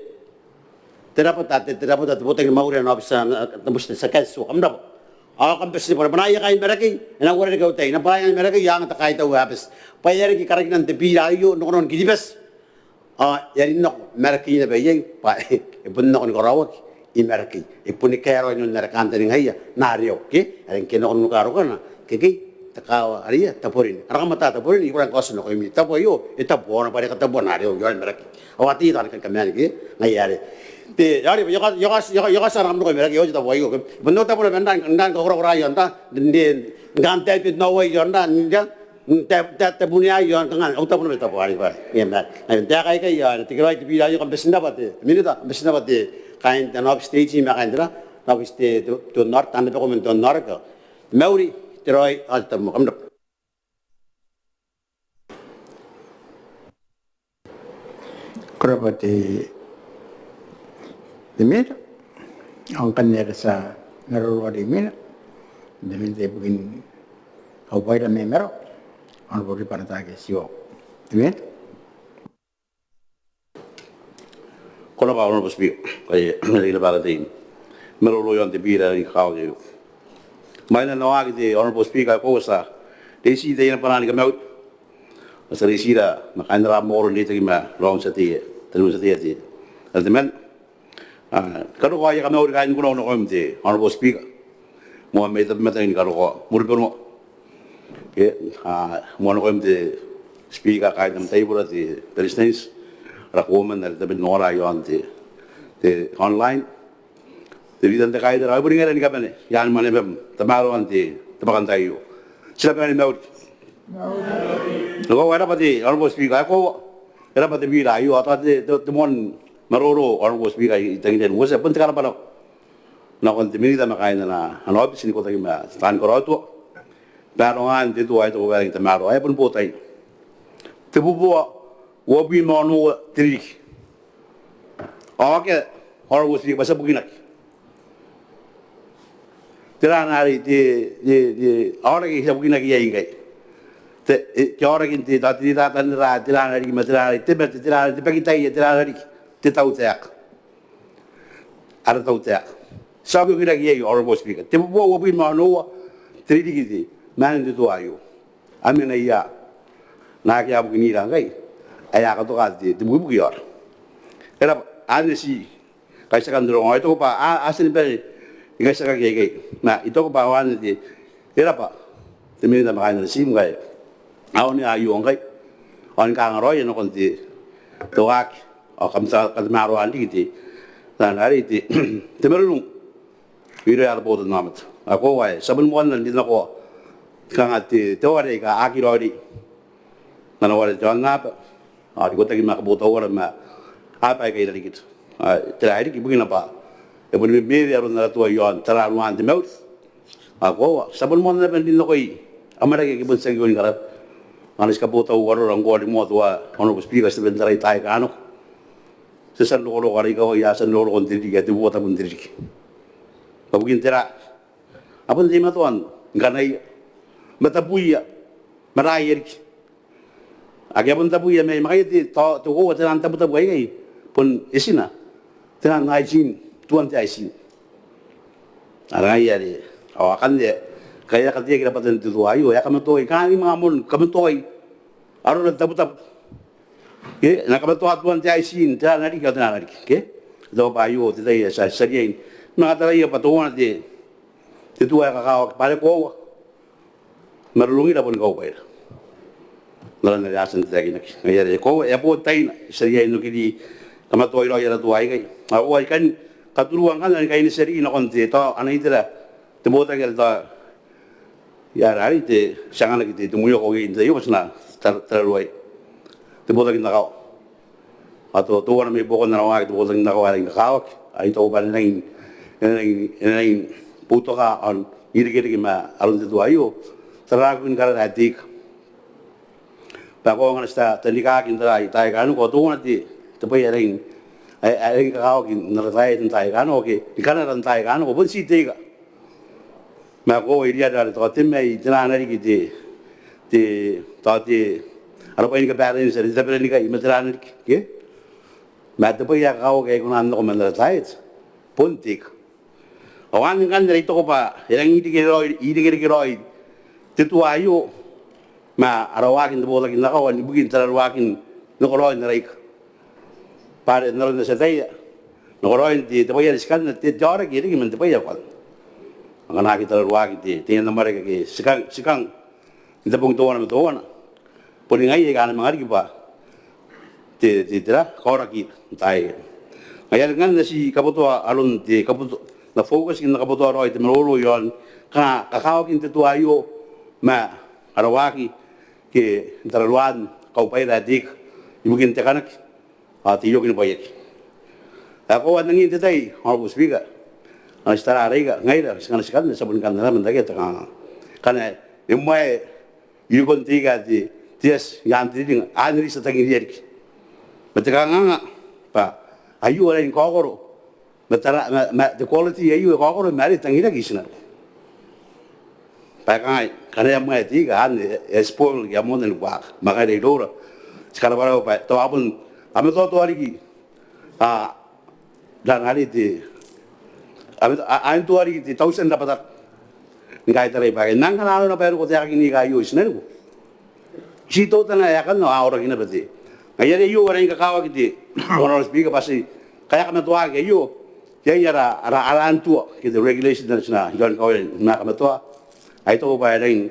te rabwata, te, te rabwata, te botaki ni mwakuri ana aobiti, ana, ana, ana, te, te, te, te, kam rabwa. Ao kam bati n rabwa, bwa naaia kaain Marakei, e na uarereke au tai, naaia kaain Marakei, e anga te kaitau ae bati. Bwa e a riki karakinan te bira aio nakoiroun Kiribati. Ao e a rin nako Marakei naba iai, bwa e bon nako ni karaoaki i Marakei. E boni kaea raoi nanon are kantaningaia n areao, ke? Are ngke e nako n nuka rokana, ke, ke, te kaawa are ia Tabuarin. Ara kamatata Tabuarin, I kona ni kaotia nakoimi, tabo aio e tabo ao naba are katabua n areao iaon Marakei. Ao a tei taani kakaean, ke? Ngaia are te, are e a kaotia, e a kaotia, e a kaotia ara kam nako i Marakei, ao te tabo aio, ke? Bon au tabo naba n ran, n ran kakorakoraai iaon ran, n, n, n ran taetae n au ai iaon ran, n ran n te, te, te bwai aio, kanga au tabo naba te tabo arei bwa e a mate. Ai n taeka aikai, ao e tekeraoi te bira aio, kam bati n rabwa te minita, kam bati n rabwa te kaain te, ana aobiti te AG ma kaain te, ana aobiti te, te, te onnaoraki, taan rabakau man te onnaoraki. Te mauri, te raoi ao te tabomoa, kam rabwa. Ko rabwa te, te minita. Ao ngkanne ara tia maroro are imwina, te minita ibukin kaubwaira ma maiu, Honourable Ribanataake Tiwau. Te minita. Ko rabwa Honourable Speaker, ao e a reke naba ara tai ni maroro iaon te bira ae kakawaki aio. Imwain ae N na waaki te Honourable Speaker, ao e koaua ti a reitia taian bwanaa ni kamauri. Ao ti a reitira ma kaain ara mwakoro n reitaki ma raou n tia tei, tariu n tia tei ae te, ae te man. Ao ni karokoa aia kamauri kaain Kuria nakoim te Honourable Speaker. Moa mai Tabamatang ni karokoa Murebenua. Ke, ao moa nakoim te Speaker, kaain am taibora, te Beretitenti, ara kauoman are tabe n nora iaon te, te online. Te Leader n te Kaitara, ao ai boni ngaira ni kabane i aan mwaneabam n tamaroan te, te bwakantaai aio. Ti na bane ni mauri. Mauri. Ao e rabwa te Honourable Speaker, ao e koaua, e rabwa te bira aio, ao tao te, te, te moan maroro Honourable Speaker, I tangiria n uotia bon te karabwarabwa nakon te minita ma kaain ana, ana aobiti n ikotaki ma taani karaotua. Barongaan te tua ae te kobaeraki n tamaroa, ao e boni botai. Tebubua uabwi ma onoua te ririki. Ao akea, Honourable Speaker, bwa ti a bukinaki. Tera arei te, te, te aoraki ae ti a bukinaki iai ngkai? Te, e, te aoraki n te, tao te ritata n ra, tera arei ma tera arei, te mate, tera arei, te bakitaia, tera arei, te tautaeka. Ara tautaeka. Ti a bukinaki iai, Honourable Speaker. Tebubua uabwi ma onoua te ririki te, imwain te tua aio. A mena ia naake a bukinira ngkai ae a katoka te, te bukibuki aora. E rabwa, anne ti kaitiakan te rongorongo. I taku bwa a, a tia ni bane ni kaitiakaki aikai. Ma I taku bwa ao anne te, e rabwa te minita ma kaain ana tiim ngkai a onea aio ngkai. Ao ni kanga raoi nakon te, te waaki. Ao kam tia katamaroan riki te, tera arei te, te marurung irouia ara botannaomata. Ao e koaua ae ti a boni moanna n rin nako kanga te, te ware aika aki raoiroi. Ngkana ware te aonnaba, ao rikotaki ma kabotauara ma aaba aika irarikira. Ao tera ae riki ibukina bwa e boni memewe aron ara tua iaon tararuan te mauri. Ao koaua ti a boni moana naba n rin nakon amwarake ake bon tiaki oin karara. Ao ti kabotau arora ngkoa ni moa, Honourable Speaker, ti a bon tarai taai aika nako. Ti a tia n rokoroko ara ikawai, a tia n rokoroko n te ririki ae te bubua tabun te ririki. Bwa bukin tera? A bon teimatoa ni kanaia ma tabuia ma raaia riki. Ake a bon tabuia mai, ma ngaia te, te koaua taian tabutabu aikai bon etina taian hygiene, tuan te hygiene. Are ngaia are, ao akanne ngkai a kateaki rabwatan te tua aio, e a kamatoai, kanga ni manga moan kamatoai arora n tabutabu. Ke e na kamatoa tuan te hygiene, tera na riki ao tera na riki. Ke e taku bwa aio te tai ae ti a, ti a riai ni manga taraia bwa teuana te, te tua ae kakawaki bwa are koaua ma rurungira boni kaubwaira n aron are a tia n taekinaki. Ngaia are koaua e a bo taina, ti a riai n okiri kamatoai raoi ara tua aikai. Ao I kan katurua ngkanne ni kaineti riki nakon te tao ana itera te botaki are tao ia are te, ti anganaki te, te mwioko iai n te tai aio bwa ti na tar-, tararuai te botaki n akawa. Ao teuana mai buakon ara waaki te botaki n akawa ae rangi ni kakawaki, ae I taku bwa e na rangi, e na rangi, e na rangi ni boutoka ao n irekereke ma aron te tua aio, tararuakin karara ae te ika. Bwa e koaua ngkana ti a tia n rikaki n tarai taai aika nako, ao teuana te, te bwai ae rangi, ae, ae rangi ni kakawaki n ara taai, n taai aika nako, ke ni kanara n taai aika nako bon ti te ika. Ma koaua irian are tao te mai, tera na riki te, te, tao te, ara bwai ni kabarentia are te taberanikai ma tera na riki, ke? Ma te bwai ae kakawaki ae kona n nako man ara taai bon te ika. Ao anne ngkanne are I taku bwa e rangi n irekereke raoi, irekereke raoi te tua aio ma ara waaki n te botaki n akawa ibukin tararuakin nakoraoin ara ika. Bwa are n aron ae ti ataia, nakoraoin te, te bwai are ti kan, te, te aoraki e reke man te bwai ae koaua. Ngkana aki tararuaki te, te, ana amwarake ake ti kang, ti kang n te bong teuana ma teuana, boni ngaia aika a na manga riki bwa te, te, tera, kaoraki n taai. Ngaia are ngkanne ti kabotoa aron te, kaboto-, n na focus, n na kabotoa raoi te maroro iaon kanga kakawakin te tua aio ma ara waaki ke n tararuan kaubwaira ae te ika ibukin te kanaki ao te iokinibwaiaki. Ae koaua n angin te tai, Honourable Speaker, ngkana ti tara ara ika ngaira, ngkana ti kan, ti a boni kan naba n takea te kanganga. Ngkana e mwae irikon te ika ae te, te iati i aan te riringa, anne are ti a tangiria riki. Ma te kanganga bwa aio e rangi ni kaokoro ma tara, ma, ma te quality aio e kaokoro ma are e tangiraki i tinaniku. Bwa e kangai, ngkana e a mwae te ika anne e, e spoil, e a moanna ni buaka. Ma ngaira iroura ti karabwarabwa bwa tao a bon, a matoatoa riki, a, ran are te, a, a, a matoatoa riki te tautia n rabwatara ni kaitarai bwa e nang kanga nanona bwa e roko taekakin ika aio i tinaniku. Ti teutana ae akanne ao a aoraki naba te. Ngaia are aio are e kakawaki te, Honourable Speaker, bwa ti kaea kamatoaki aio iai ara, ara, ara tua ke te regulation are ti na, ti na iroun kawai ni manga kamatoa. Ao I taku bwa e rangi,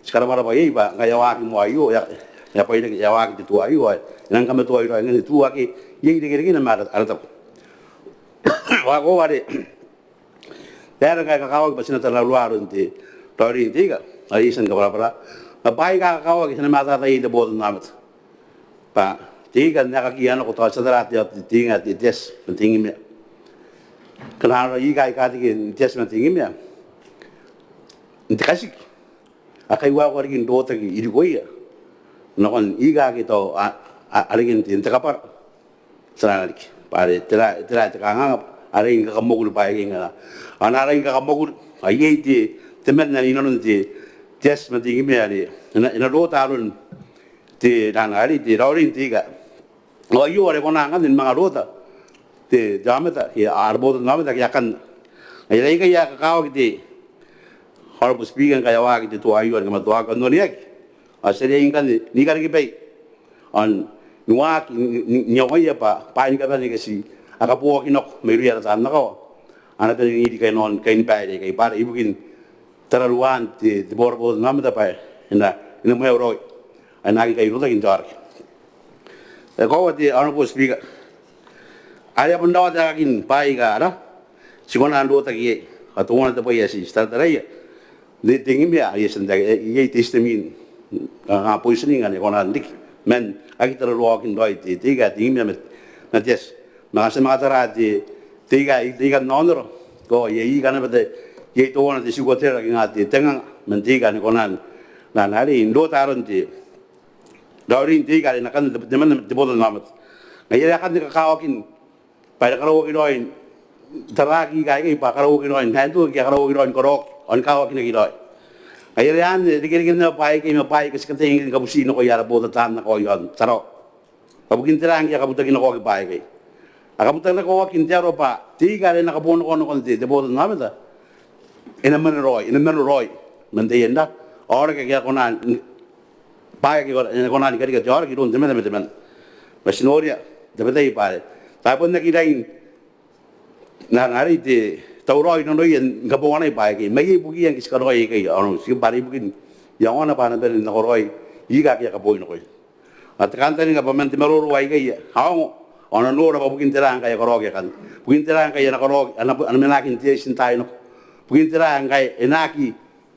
ti karabwarabwa iai bwa ngkai e a waaki moa aio, e a, e a bwainaki, e a waaki te tua aio, ao e nang kamatoai raoi ngkanne te tua ake iai irekerekena ma ara, ara tabo. Ao koaua are baere ngkai e kakawaki bwa ti na tararua aron te, raoiroin te ika are I tia ni kabwarabwara. Ma bwaai aika kakawaki ti na mataata iai n te botannaomata. Bwa te ika n aekakiia nako, tao ti a tara te, te, te ika, te, te iati ma te ingimea. Ngkana arona ika aika teke n te iati ma te ingimea n te katiki, a kaiuakoa riki n rotaki irikoia nakon ika ake tao a, a, a reke n te, n te kabwara. Tera na riki, bwa are tera, tera te kanganga, a rangi ni kakamwakuri bwaai aikai ngkana a na rangi ni kakamwakuri, ao iai te, temanna inanon te, te iati ma te ingimea are e na, e na rota aron te, ran are te raoiroin te ika. Ao aio are kona ngkanne ni manga rota te, te aomata ke ara botannaomata ake a kanna. Ngaia are aikai a kakawaki te, Honourable Speaker, ngkai e a waaki te tua aio are kamatoaki ao n oneaki ao ti a riai ngkanne ni karekebai ao ni waaki, ni, ni, ni aongaia bwa bwaai ni kabane aika ti a kaboaki nako mairouia ara taan akawa a na bane n iri kainnanoan kainibaire aikai bwa are ibukin tararuan te, te botannaomata bwa e na, e na maiu raoi ao e na aki kai rotaki n te aoraki. Ae koaua te Honourable Speaker, are a bon rawata aekakin bwaai aika ara, ti kona n rotaki iai. Ao teuana te bwai ae ti, ti tarataraia n te, te ingimea, iai, ti a tia n taekinna, iai te histamine, a, a poisoning ane e kona n riki. man aki tararuakin raoi te, te ika, te ingimia ma te, ma te ati. Ma ngkana ti a manga tara te, te ika, te ika n aonoro, ko, iai ika naba te, iai teuana te tiukoterera ke nga te, te nganga man te ika ane kona n, n, n arei, n rota aron te, raoiroin te ika are e na kan te, te, te botannaomata. Ngaia are e a kan te kakawakin bwa e na karauaki raoi n taraaki ika aikai, bwa karauaki raoi n haentu, ke karauaki raoi ni karaoaki, ao ni kawakinaki raoi. Ngaia are anne, e rekereke naba bwaai aikai ma bwaai aika ti kataia ni kabuti nakoia ara botannaomata nako iaon Tarawa. Bwa bukin tera ngke a kabutaki nakoaki bwaai aikai? A kabutaki nakoaki n te aro bwa te ika are e na kabonako nakon te, te botannaomata e na mano raoi, e na mano raoi man taian aoraki ake a kona n bwaai ake e kona ni karika te aoraki iroun temanna ma temanna. Ma ti noria, tabetai bwa are, tao e bon aki rangi n, n arei, te tauraoi nanoia ni kabonganai bwaai aikai. Ma iai ibukiia ngke ti karaoi aikai, ao ti, bwa are ibukin iangoana bwa a na bane n nakoraoi ika ake a kabooi nakoia. Ao te kantaninga bwa man te maroro aikai a ongo, ao a na nora bwa bukin tera ngkai a karaoaki akanne. Bukin tera ngkai a na karaoaki, a na, a na menaki n te ati n taai nako. Bukin tera ngkai e na aki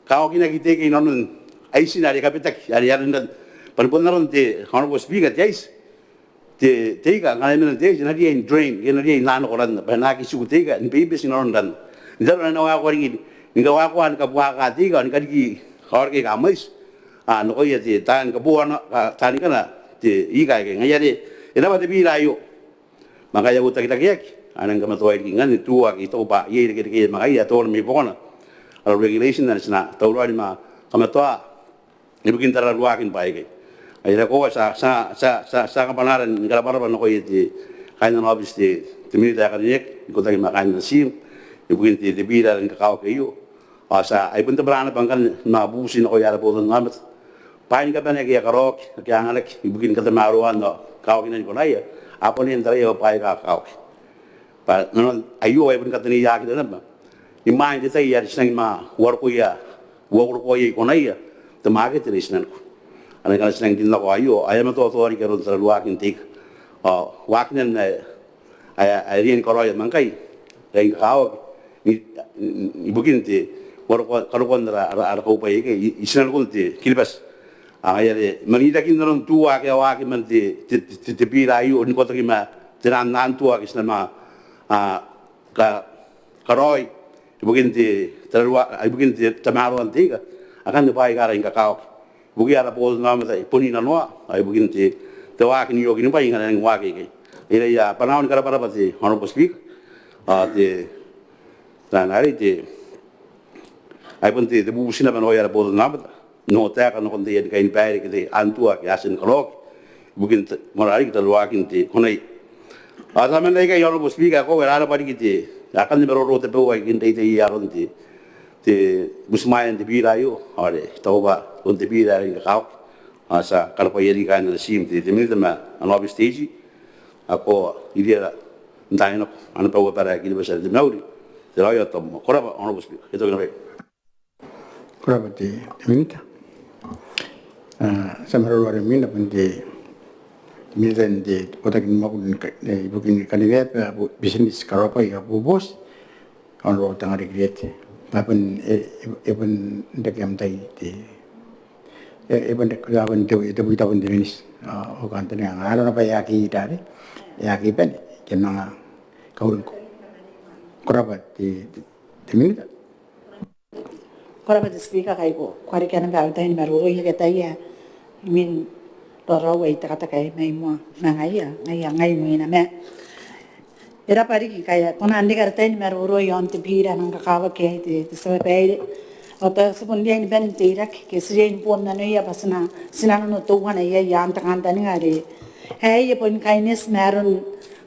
kawakinaki te ika inanon aitina are e kabetaki, are, are aron ran. Bwa ni bon aron te, Honourable Speaker, te aiti, te, te ika ngkana e mena n te aiti e na riai n drain, e na riai n anaa nako ranna, bwa e na aki tiku te ika ni beibeti inanon ranna. N te aro ae e na waekoa riki ni kawaekoa ni kabuakaka te ika, ni kariki aoraki aika mwaiti, a, nakoia te, taani kabooana, a, taani kana te ika aikai. Ngaia are e raba te bira aio. Ma ngkai a uotakitakeaki, a nang kamatoai riki ngkanne tua ake I taku bwa iai irekerekeia ma ngaia, teuana mai buakona ara regulation are ti na tauraoi ni manga kamatoa ibukin tararuaakin bwaai aikai. Ai are koaua ti a, ti a, ti a, ti a, ti a kabwanaara ni karabwarabwa nakoia te kaain ana aobiti te, te Minita ae karineaki, ikotaki ma kaain ana tiim, ibukin te, te bira ae rang kakawaki aio. Ao ti a, ai bon te bwara naba ngkanne ni manga bubuti nakoia ara botannaomata bwaai ni kabane ake a karaoaki, ake a anganaki ibukin katamaroan ao kawakinan konaia, a bon riai n taraia bwa bwaai aika kakawaki. Bwa nanon aio ai bon kataneiaakira naba imwain te tai are ti nangi manga uarokoia, uarokoia i konaia te market are i tinaniku. Are ngkana ti nangi rin nako aio ao e a matoatoa riki aron tararuaakin te ika ao waakinan ae, ae, ae riai ni karaoia ma ngkai e rangi ni kakawaki ni, ni, ibukin te uarokoa, karokoan ara, ara, ara kaubwai aikai i, i tinanikun te Kiribati. Ao ngaia are man irakin nanon tua ake a waaki man te, te, te, te, te bira aio, n ikotaki ma te naan, naan tua ake ti na manga, a, ka, karaoi ibukin te tararua, ibukin te tamaroan te ika, akanne bwaai aika rangi ni kakawaki ibukia ara botannaomata i bon inanoa ao ibukin te, te waaki n iokinibwai ngkana e nangi waaki aikai. Ai ngaia ae I a bwanaau ni karabwarabwa te Honourable Speaker, ao te, tera arei, te, ai bon te, te bubuti naba nakoia ara botannaomata n otaeka nakon taiani kainibaire ke taian tua ake a tia ni karaoaki ibukin te, moarara riki tararuaakin te konai. Ao tao man aikai, Honourable Speaker, ae koaua e rarabwa riki te, akanne maroro tabeua aikai n reitaki aron te, te butimwaean te bira aio, ao are I taku bwa bon te bira ae rang kakawaki. Ao ti a karabwaia riki kaain ana tiim te, te Minita ma ana aobiti te AG, ao koaua iriara n taai nako, ana bau abara ae Kiribati are te mauri, te raoi ao te tabomoa. Ko rabwa, Honourable Speaker. E toki naba iai. Ko rabwa te, te Minita. A, ti a maroro are imwina bwa n te, te Minita n te Botaki ni Mwakuri ni ka, e, ibukin Kaneweaba, Bitineti, Karaobwai ao Boboti, Honourable Tangariki Reete. Bwa bon, e, e, e bon reke am tai te, e, e bon reke, e bon te, te bwai tao bon te miniti. Ao, ao kantaninga ngkana arona bwa e aki ira are e aki bane, ke manga kauring. Ko rabwa te, te, te Minita. Ko rabwa te Speaker, kai ko, ko a reke naba au tai ni maroro, I aki ataia imwin raoraou ae I tekateka iai mai moa ma ngaia, ngaia ngai imwina ma e rabwa riki kai ko na reke ara tai ni maroro iaon te bira ae rang kakawaki aei te, te tia babaire. Ao tao ti bon riai ni bane n teirake ke ti riai ni bon nanoia bwa ti na, ti nanona teuana iai, i aan te kantaninga are aei e bon kaineti ma aron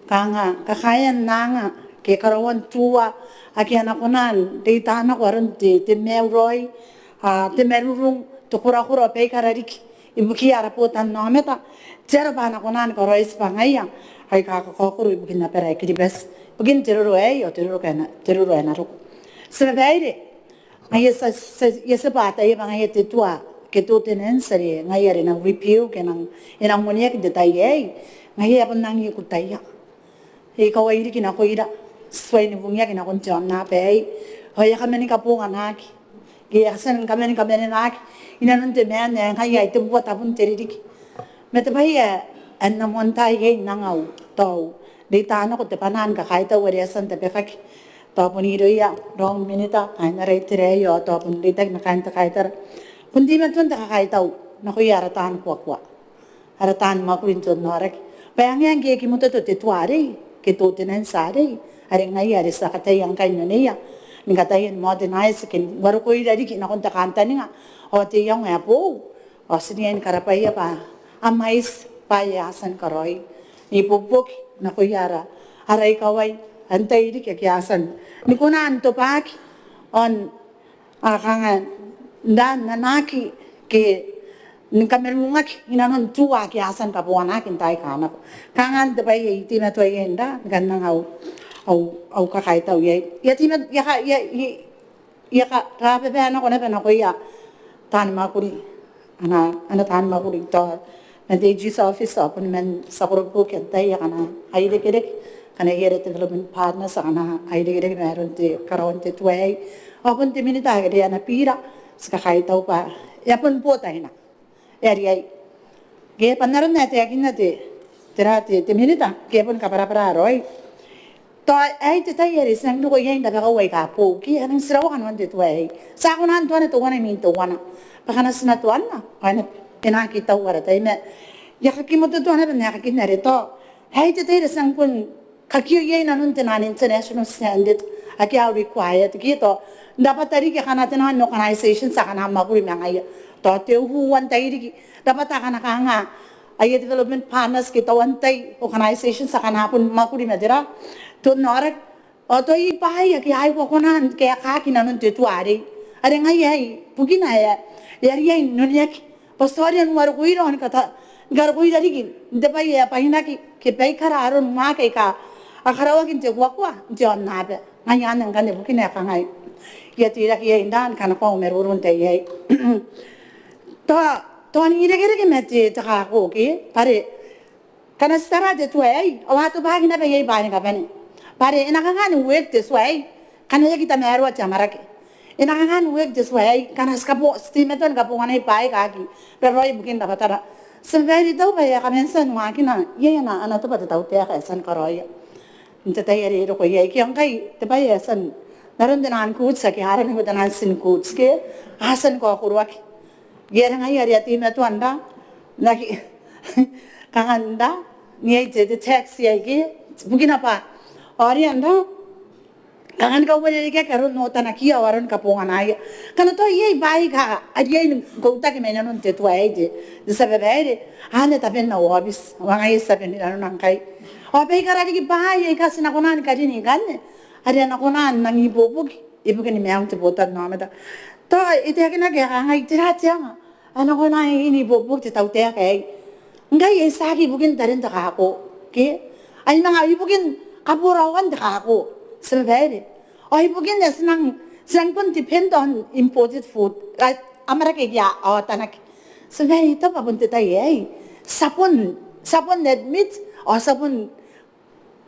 kanga kakaean anga ke karaoan tua ake a na kona n reita nako aron te, te maiu raoi, a, te marurung, te korakora ao baikara riki ibukia ara botannaomata. Te aro bwa a na kona ni karaoia, ti bwa ngaia aika kakaokoro ibukin abara ae Kiribati ibukin te roro aei ao te roro ae na, te roro ae na roko. Tia babaire, ngaia ti a, ti a, I a tia bwa ataia bwa ngaia te tua ke te ordinance are ngaia are e nang repeal ke e nang, e nang oneaki n te tai aei, ngaia e a bon nang iku taia. E kawai riki nakoira, ti tuai ni bungiaki nakon te aonnaba aei. Ao e a kaman kabonganaki ke e a tia ni kaman kamanenaki inanon te maan ae ngaia ai tebubua tabun te ririki. Ma te bwai ae N na moantaai iai n anga au, tao, reita nako te bwanaa ni kakaitau are e a tia n tabekaki. Tao bon irouia raou minita, kaain ara itera aei, ao tao bon reitaki ma kaain te kaitara. Bon teimatoan te kakaitau nakoia ara taan kuakua, ara taan mwakuri n te onnaoraki, bwa e ngae ngke e kimototo te tua arei, ke tenants arei, are ngaia are ti a kataia ngkai n oneia ni kataia ni modernize ke n uarokoira riki nakon te kantaninga ao te iango ae boou. Ao ti riai ni karabwaia bwa a mwaiti bwaai aika a tia ni karaoi n ibuobuoki nakoia ara, ara ikawai, antai riki ake a tia ni kona n tobwaki ao n, a, kanga n anga n anaaki ke ni kamarurungaki inanon tua ake a tia ni kabonganaaki n taai aika nako. Kanga n te bwai ae I teimatoa iai n anga n anga au, au, au kakaitau iai. I a teima-, I a ka-, I a, I I a ka-, rababa nako naba nakoia taan mwakuri, ana, ana taan mwakuri, tao man te AG's office, ao bon man tia koroboki antai akana a irekereke, akana iai ara development partners akana a irekereke ma aron te karaoan te tua aei, ao bon te minita are ana bira. Ti kakaitau bwa e a bon botaina. E a riai. Ke bwa n aron ae e taekinna te, tera te, te minita, ke e boni kabwarabwara raoi. Tao aei te tai are ti nang roko iai n rabakau aika boou, ke a nang tiraua kanoan te tua aei. Ti a kona n toana teuana imwin teuana. Bwa ngkana ti na toanna, ao e na, e na aki tau ara tai. Ma I a kakimototoa naba n aekakin are tao aei te tai are ti nang bon kakioioi nanon te naan international standard ake a required, ke tao n rabwata riki akana te naan organizations akana a mwakuri ma ngaia. Tao te WHO, antai riki, rabwata akana kanga aia development partners ke tao antai organizations akana a bon mwakuri ma tera, te onnaoraki. Ao tao iai bwaai ake a aki kona ni kaekaaki nanon te tua arei. Are ngaia aei bukina ae e a riai n oneaki bwa ti aonga n uarokoira ao ni kata-, ni karokoira riki n te bwai ae bwainaki ke baikara aron waaki aika a karaoaki n te kuakua n te aonnaba. Ngaia anne ngkanne bukina ae kangai I a teirake iai n anga ni kanakoa au maroro n tai aei. Tao, tao n irekereke ma te, te kako, ke bwa are ngkana ti tara te tua aei, ao a tobwaki naba iai bwaai ni kabane. Bwa are e na kanga ni work te tua aei ngkana e aki tamaroa te amwarake? E na kanga ni work te tua aei ngkana ti kabo-, ti teimatoa ni kabonganai bwaai aika aki raraoi ibukin rabwatara? Ti babaire, tao bwa e a kaman tia ni waakina iai ana, ana tobwa te tautaeka ae e tia ni karaoia n te tai are e roko iai. Ke ngkai te bwai ae e tia n, n aron te naan goods ake a aranaki bwa te naan tin goods, ke a tia ni kaokoroaki. Ke are ngaia are a teimatoa n ra-, n aki, kanga n ra-, n iai te, te tax iai, ke bukina bwa a riai n ra-, kanga ni kauarerekeaki aron otanakiia ao aron kabonganaia. Ngkana tao iai bwaai aika a riai ni kautaki mai nanon te tua aei te, te tia babaire, anne taben au aobiti, ao ngaia ti tabe n rinanona ngkai. Ao baikara riki bwaai aika ti na kona ni karin ikanne are a na kona n nang ibuobuoki ibukin maiun te botannaomata. Tao e taekinaki ae kangai, tera te anga ae e na kona n ibuobuoki te tautaeka aei? Ngkai ai tiaki ibukin taren te kako, ke? Ai manga ibukin kaboraoan te kako, tia babaire. Ao ibukin ae ti nang, ti nang bon depend on imported food, ae amwarake aika a otanaki. Tia babaire, tao bwa bon te tai aei ti a bon, ti a bon admit, ao ti a bon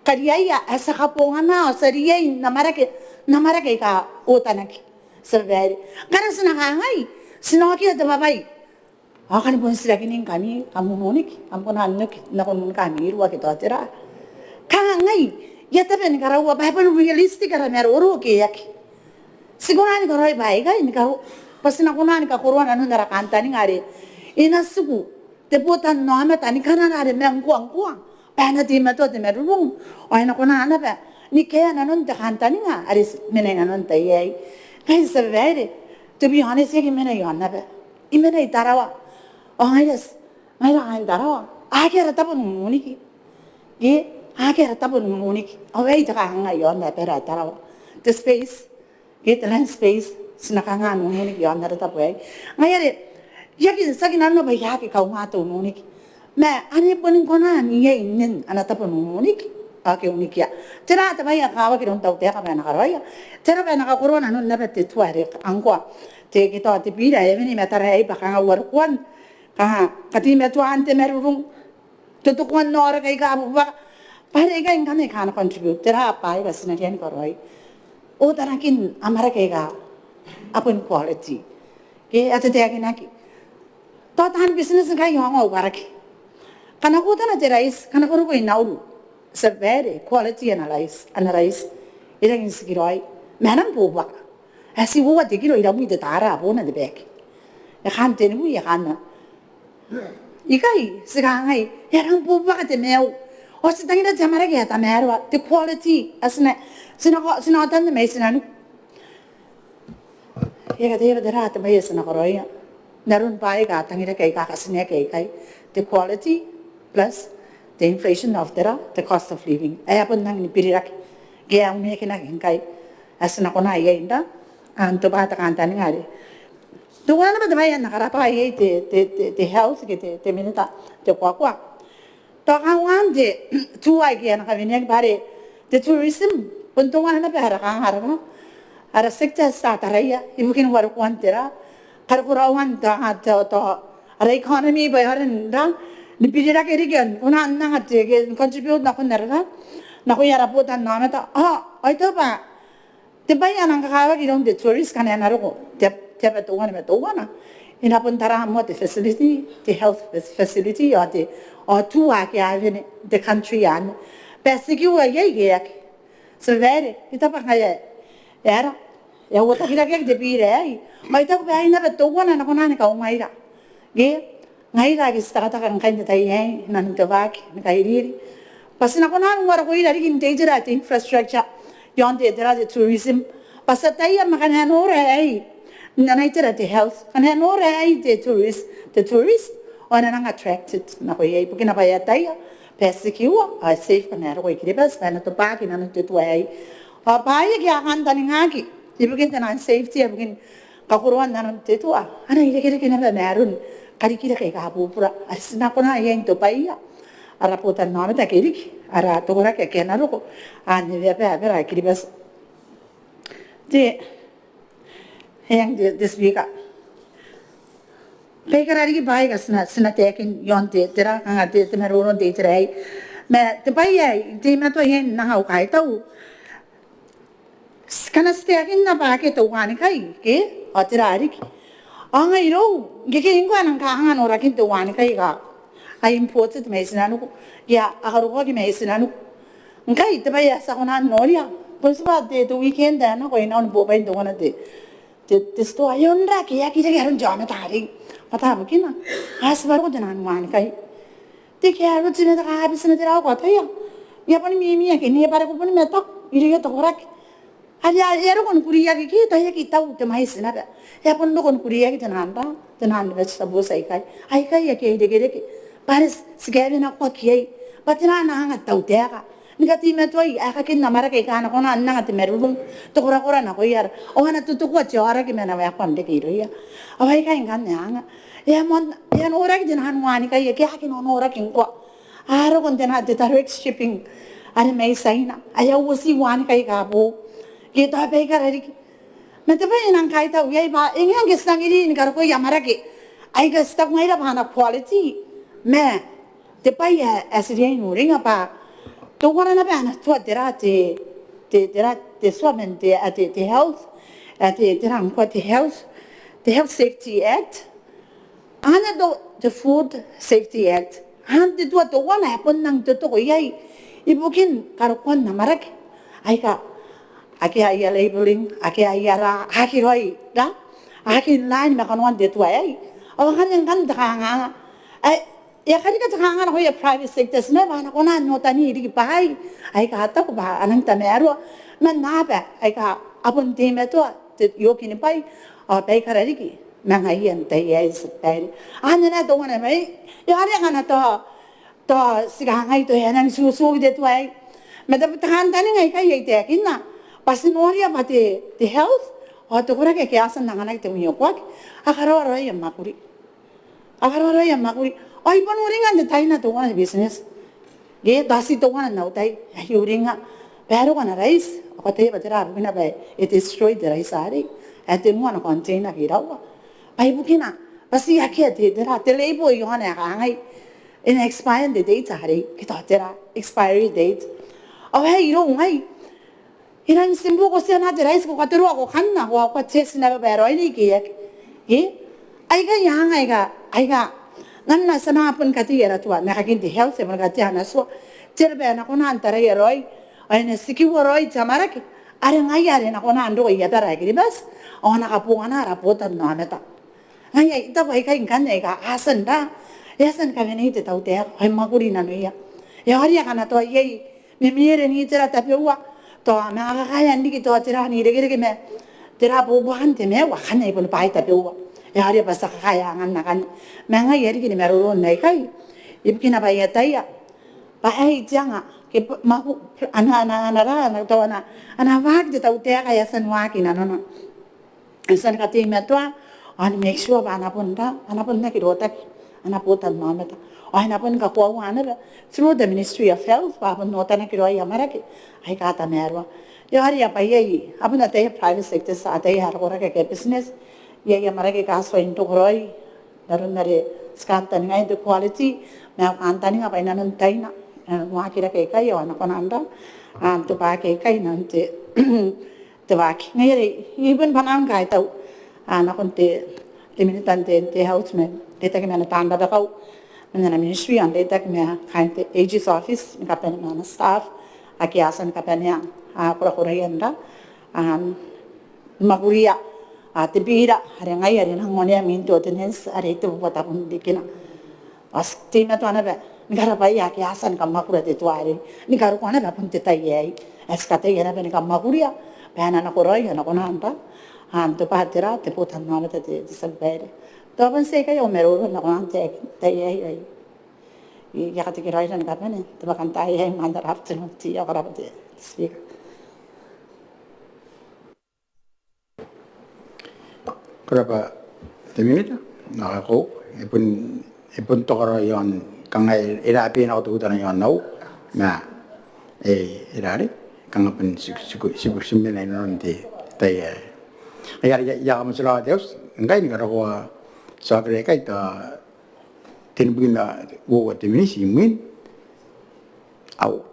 kariaia ae ti a kabongana ao ti a riai n amwarake, n amwarake aika otanaki, tia babaire. Ngkana ti na kangai, ti na okia te bwabwai ao kani bon tirakiningkami, kam ununiki, kam kona n oki nako n unika ami irua ke tao tera. Kangai, I a tabe ni karaua bwa e bon realistic ara maroro ke e aki. Ti kona ni karaoi bwaai aikai ni karo-, bwa ti na kona ni kakoroa nanon ara kantaninga are e na tiku te botannaomata ni kanara are mangkoangkoa bwa e na teimatoa te marurung ao e na kona naba ni kaea nanon te kantaninga are ti mena inanon te tai aei. Ngkai tia babaire, to be honest, I aki mena i aonnaba. I mena i Tarawa. Ao ngaira ti, ngaira kaain Tarawa, akea ara tabo n ununiki. Ke akea ara tabo n ununiki. Ao aei te kangaanga i aonnaba ae Tarawa, te space, ke te land space, ti na kanga n ununiki i aon ara tabo aei. Ngaia are I aki, ti aki nanona bwa I aki kaunga te ununiki, ma ane boni kona n iai nen ana tabo n ununiki ao ke unikia. Tera te bwai ae kakawaki iroun tautaeka bwa e na karaoia? Tera bwa e na kakoroa nanon naba te tua are ngkoa te, ke tao te bira ae e wene i matara aei bwa kanga uarokoan, kanga kateimatoan te marurung, totokoan aoraki aika a bubuaka. Bwa are aikai ngkanne aika a na contribute. Tera bwaai aika ti na riai ni karaoi? Otanakin amwarake aika a bon quality. Ke a tataekinaki. Tao taan business ngkai a ongo au karaki. Ngkana ko ota n te rice, ngkana ko roko i Nauru, ti a bae are quality ana rice, ana rice e rangi n tikiraoi. Ma e nang bubuaka. Ae ti uoua te kiro iramwi te tara, a bon te bag. E kaan tenibwi, e kaan. Ikai ti kangai, e a nang bubuaka te maiu. Ao ti tangira te amwarake ae tamaroa, te quality ae ti na, ti na ko, ti na otan mai tinaniku. E a kataia bwa tera te bwai ae ti na karaoia n aron bwaai aika tangiraki aika katineaki aikai, te quality plus te inflation of tera, te cost of living. Ae a bon rangi ni birirake ke a uneakinaki ngkai ae ti na kona iai n ra, n tobwa te kantaninga arei. Teuana naba te bwai ae N na karabwa iai te, te, te, te health ke te, te minita, te kuakua. Tao kanga te tua aike a na kaweneaki bwa are te tourism bon teuana naba ara kanga ara, ara sector ae ti a taraia ibukin warekoan tera, karokoraoan tao, tao, tao ara economy bwa e aonga n ra, ni birirake riki ao n kona n anga te, ke contribute nakon ara ra, nakoia ara botannaomata. Ao, ao I taku bwa te bwai ae nang kakawaki iroun te tourist ngkana e na roko te, te aba teuana ma teuana, e na bon tara moa te facility, te health fac-, facility, ao te, ao tua ake a wene n te country anne. Bwa e secure iai ke e aki. Ti a bae are, I taku bwa ngaia, e ara, e a uotakirakeaki te bira aei. Ma I taku bwa ai naba teuana ae na kona ni kaungaira. Ke, ngaira ake ti tekateka ngkai n te tai aei, n nanon te waaki ni kairiri, bwa ti na kona n warekoira riki n te itera te infrastructure iaon te, tera, te tourism. Bwa ti ataia ma ngkana e nora aei n ana itera te health, ngkana e nora aei te tourist, te tourist, ao e na nang attracted nako iai ibukina bwa e ataia bwa e secure ao e safe ngkana e roko i Kiribati bwa e na tobwaki n nanon te tua aei. Ao bwaai ake a kantaningaki ibukin te nang safety, ibukin kakoroan nanon te tua, a na irekereke naba ma aron karikirake aika bubura are ti na kona iai n tobwaia ara botannaomata ake riki, ara tokoraki ake a na roko anne, bwa, bwa, bwa ara Kiribati. Te, eng, te, te Speaker, baikara riki bwaai aika ti na, ti na taekin iaon te, tera, kanga te, te maroro n te itera aei. Ma te bwai ae I teimatoa iai n anga au kaitau, ngkana ti taekinna bwa akea te uanikai ke, ao tera riki. Ao ngai irou, ngkekei ngkoa a nang kanga norakin te uanikai aika a imported mai tinaniku, ke a karokoaki mai tinaniku. Ngkai te bwai ae ti a kona n noria, bon tibwa te, te weekend ae nako I nako ni bobwai n teuana te, te, te store, e onrake, e aki reke aron te aomata arei. Bwa tera bukina? A tibwa roko te nang uanikai. Te carrot ma te kaabeti ma tera, ko ataia, e a boni mimi ake ni bwara, ko boni mataku irouia te koraki. Are e a roko ni kuriaki ke tao e aki tau te mwaiti naba. E a bon roko ni kuriaki te nang ra, te nang vegetables aikai. Aikai ake a irekereke bwa are ti kawenakoaki iai bwa tera, a na anga te tautaeka ni kateimatoai aekakin amwarake aika a na kona n anga te marurung, te korakora nakoia ara, ao a na totokoa te aoraki ma ana waekoa n reke irouia. Ao aikai ngkanne a anga, e a moan, e a noraki te nang uanikai ake a aki nonoraki ngkoa. A roko n te na, te direct shipping are mai China, ae a uoti uanikai aika boou ke tao baikara riki. Ma te bwai ae I nang kaitau iai bwa e ngae ngke ti tangiria ni karokoa amwarake aika ti taku ngaira bwa a na quality, ma te bwai ae, ae ti riai n uringa bwa teuana naba ana tua tera te, te, tera te tua man te, ae te, te health, ae te, tera ngkoa te health, te Health Safety Act, anne tao te Food Safety Act. Anne te tua teuana ae bon nang totoko iai ibukin karokoan amwarake aika akea aia labeling, akea aia ra, aki raoi ra, aki in line ma kanoan te tua aei. Ao ngkanne ngkanne te kanganga ae e a karika te kanganga nakoia private sector, ti na bwa a na kona n otani riki bwaai aika a taku bwa a nang tamaroa man aba aika a bon teimatoa te iokinibwai ao baikara riki ma ngaiia n te tai aei, ti bae are. Anne naba teuana mai, e a are ngkana tao, tao ti kangai tao e a nang tutuki te tua aei. Ma te, te kantaninga aikai ae I taekinna bwa ti noria bwa te, te health ao te koraki ake a tia n anganaki te mwiokoaki a karaoa raoi aia mwakuri. A karaoa raoi aia mwakuri. Ao I bon uringa n te taina teuana te business ke tao ti teuana n au tai ae I uringa bwa e roko ana rice, ao ko ataia bwa tera bukina bwa e destroy te rice arei, ae tenua ana container ke iraua. Bwa ibukina bwa ti akea te, tera, te label iaona ae kangai e na expire n te date arei, ke tao tera, expiry date. Ao ae irou ngai e nang tibu, ko tia n a te rice, ko katauraoa, ko kanna, ko a, ko a test naba bwa e raoiroi ke e aki. Ke aikai anga aika, aika Ngkana ti a bon katea ara tua, ma kain te health, e bon katea ana tua. Te aro bwa e na kona n taraia raoi ao e na tikiua raoi te amwarake are ngaia are e na kona n roko i abara ae Kiribati ao a na kabongana ara botannaomata. Ngaia I taku aikai ngkanne aika a tia n ra, e a tia ni kawenei te tautaeka ao e mwakuri nanoia. E aoria ngkana tao iai memere n itera tabeua, tao a manga kakaea n riki tao tera n irekereke ma tera bubuan te maiu akanne, ai bon bwai tabeua. E aoria bwa ti a kakaea angan akanne. Ma ngaia riki ni maroro n aikai ibukina bwa I ataia bwa aei te anga ke mwaku, ana, ana, ana ra, ana, tao ana, ana waaki te tautaeka ae e a tia n waaki nanona. E a tia ni kateimatoa ao ni make sure bwa a na bon ra, a na bon aki rotaki ana botannaomata ao e na bon kakoaua naba through the Ministry of Health bwa a bon otanaki raoi amwarake aika tamaroa. E aoria bwa iai, a bon ataia private sector, a ataia ara koraki ake business, iai amwarake aika a tuai n roko raoi n aron are ti kantaningaia n te quality, ma au kantaninga bwa inanon taina, e, waaki rake aikai ao a na kona n ra, a, n tobwaaki aikai inanon te te waaki. Ngaia are I bon bane n kaitau, a, nakon te, te Minita n te, te Health ma n reitaki ma ana taan rabakau man ana ministry ao n reitaki ma kaain te AG's office ni kabane ma ana staff ake a tia ni kabanea, a, korakoraia n ra, a, mwakuria, a, te bira are ngaia are e nang onea mwin te ordinance are e tebubua tabun rikina. Ao ti teimatoa naba ni karabwaia ake a tia ni kamwakura te tua arei, ni karokoa naba bon te tai aei ae ti kataia naba ni kamwakuria bwa e na nakoraoi, a na kona n ra, a, n tobwa te ra, te botannaomata, te, te tia babaire. Tao bon ti aikai au maroro nakon te tai aei. I a katekeraoira ni kabane te bwakantaai aei man ara afternoon tea. Ko rabwa te, te Speaker. Ko rabwa te Minita. Nako, e bon, e bon tokaraoi iaon kanga e, e rabe nako teutana iaon au, ma e, e rare kanga bon ti, ti, ti, ti mena inanon te tai ae. Ngaia are I a, I a kamotirawa te auti ngkai ni karokoa tiaoki aikai, tao tenibwi ma uoua te miniti imwin aua.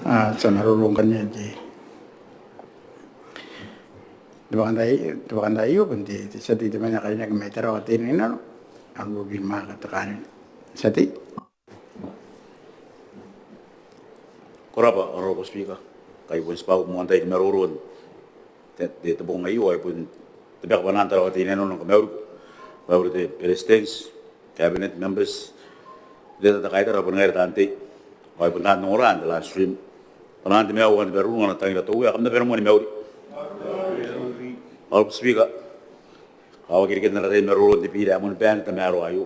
A tia maroro ngkanne te te bakantaai, te bakantaai aio bon te tia tei temanna ae karineaki mai Tarawa Teinainano, Honourable Mark Tekanene. Tia tei. Ko rabwa Honourable Speaker. Kai bon tibwa moan tai ni maroro n te bong aio, ai bon te bwaka bwanaan Tarawa Teinainano ni kamauriko. Mauri te Beretitenti, Cabinet members, te tata kaitara, bon ngaira taan tei ao ai bon taan ongora n te live stream. Bwanaan te maiu ao te marurung n tangira te Uea, kam na bane ni mauri. Honourable Speaker, a waaki riki n ara tai ni maroro n te bira ae moan bwai n tamaroa aio.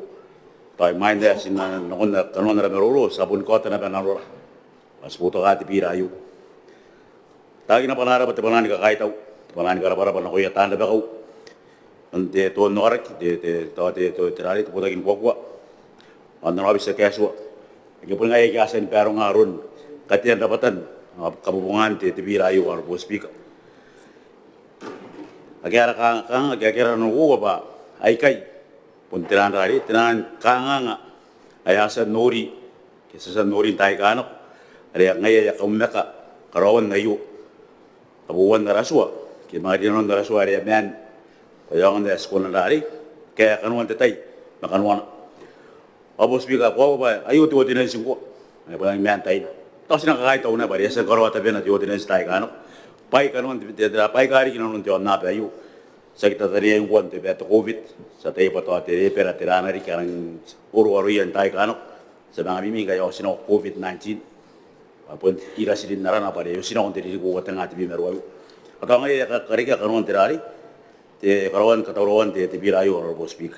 Tao imwain ae ti na nakon kanoan ara maroro ti a boni kaota naba nanora bwa ti boutokaa te bira aio. Taekina bwanaan rabwa, te bwanaa ni kakaitau, te bwanaa ni karabwarabwa nakoia taan rabakau n te toonnoraki, te te te te te rarei, te botaki ni kuakua ao n ana aobiti ae Katua ake boni ngaia aika a tia ni baronga aron katean rabwatan ao kabobongan te te bira aio, Honourable Speaker. Ake ara kanganga, ake ara nanokoa bwa aikai bon te raan rarei, te raan kanganga ae a tia n nori ke ti a tia n nori n taai aika nako, are ngaia ae a kaumaka karaoan aio. Kabouan ara tua ke manga rinanon ara tua are a maan bwa e aonga n ae ti kona n rarei, kaea kanoan te tai ma kanoana. Honourable Speaker, ko a bwa aio te ordinance ngkoa ae bon maan taina. Tao ti na kakaitau naba are e a tia ni karaoa tabena te ordinance n taai aika nako. Bwaai kanoan te te te bwaai aika riki nanon te aonnaba aio. Tiaki tataninga ngkoa n te bwai ae te COVID, ti ataia bwa tao te rebwera te rana riki a rangi n oro aroia n taai aika nako. Ti a manga mimi ngkai a otinako COVID nineteen, a bon ira tirin arana bwa are e otinako n te ririki uoua tenga tebwi ma ruaiwa. Ao tao ngaia ae karekea kanoan te rarei, te karaoan, katauraoan te te bira aio, Honourable Speaker.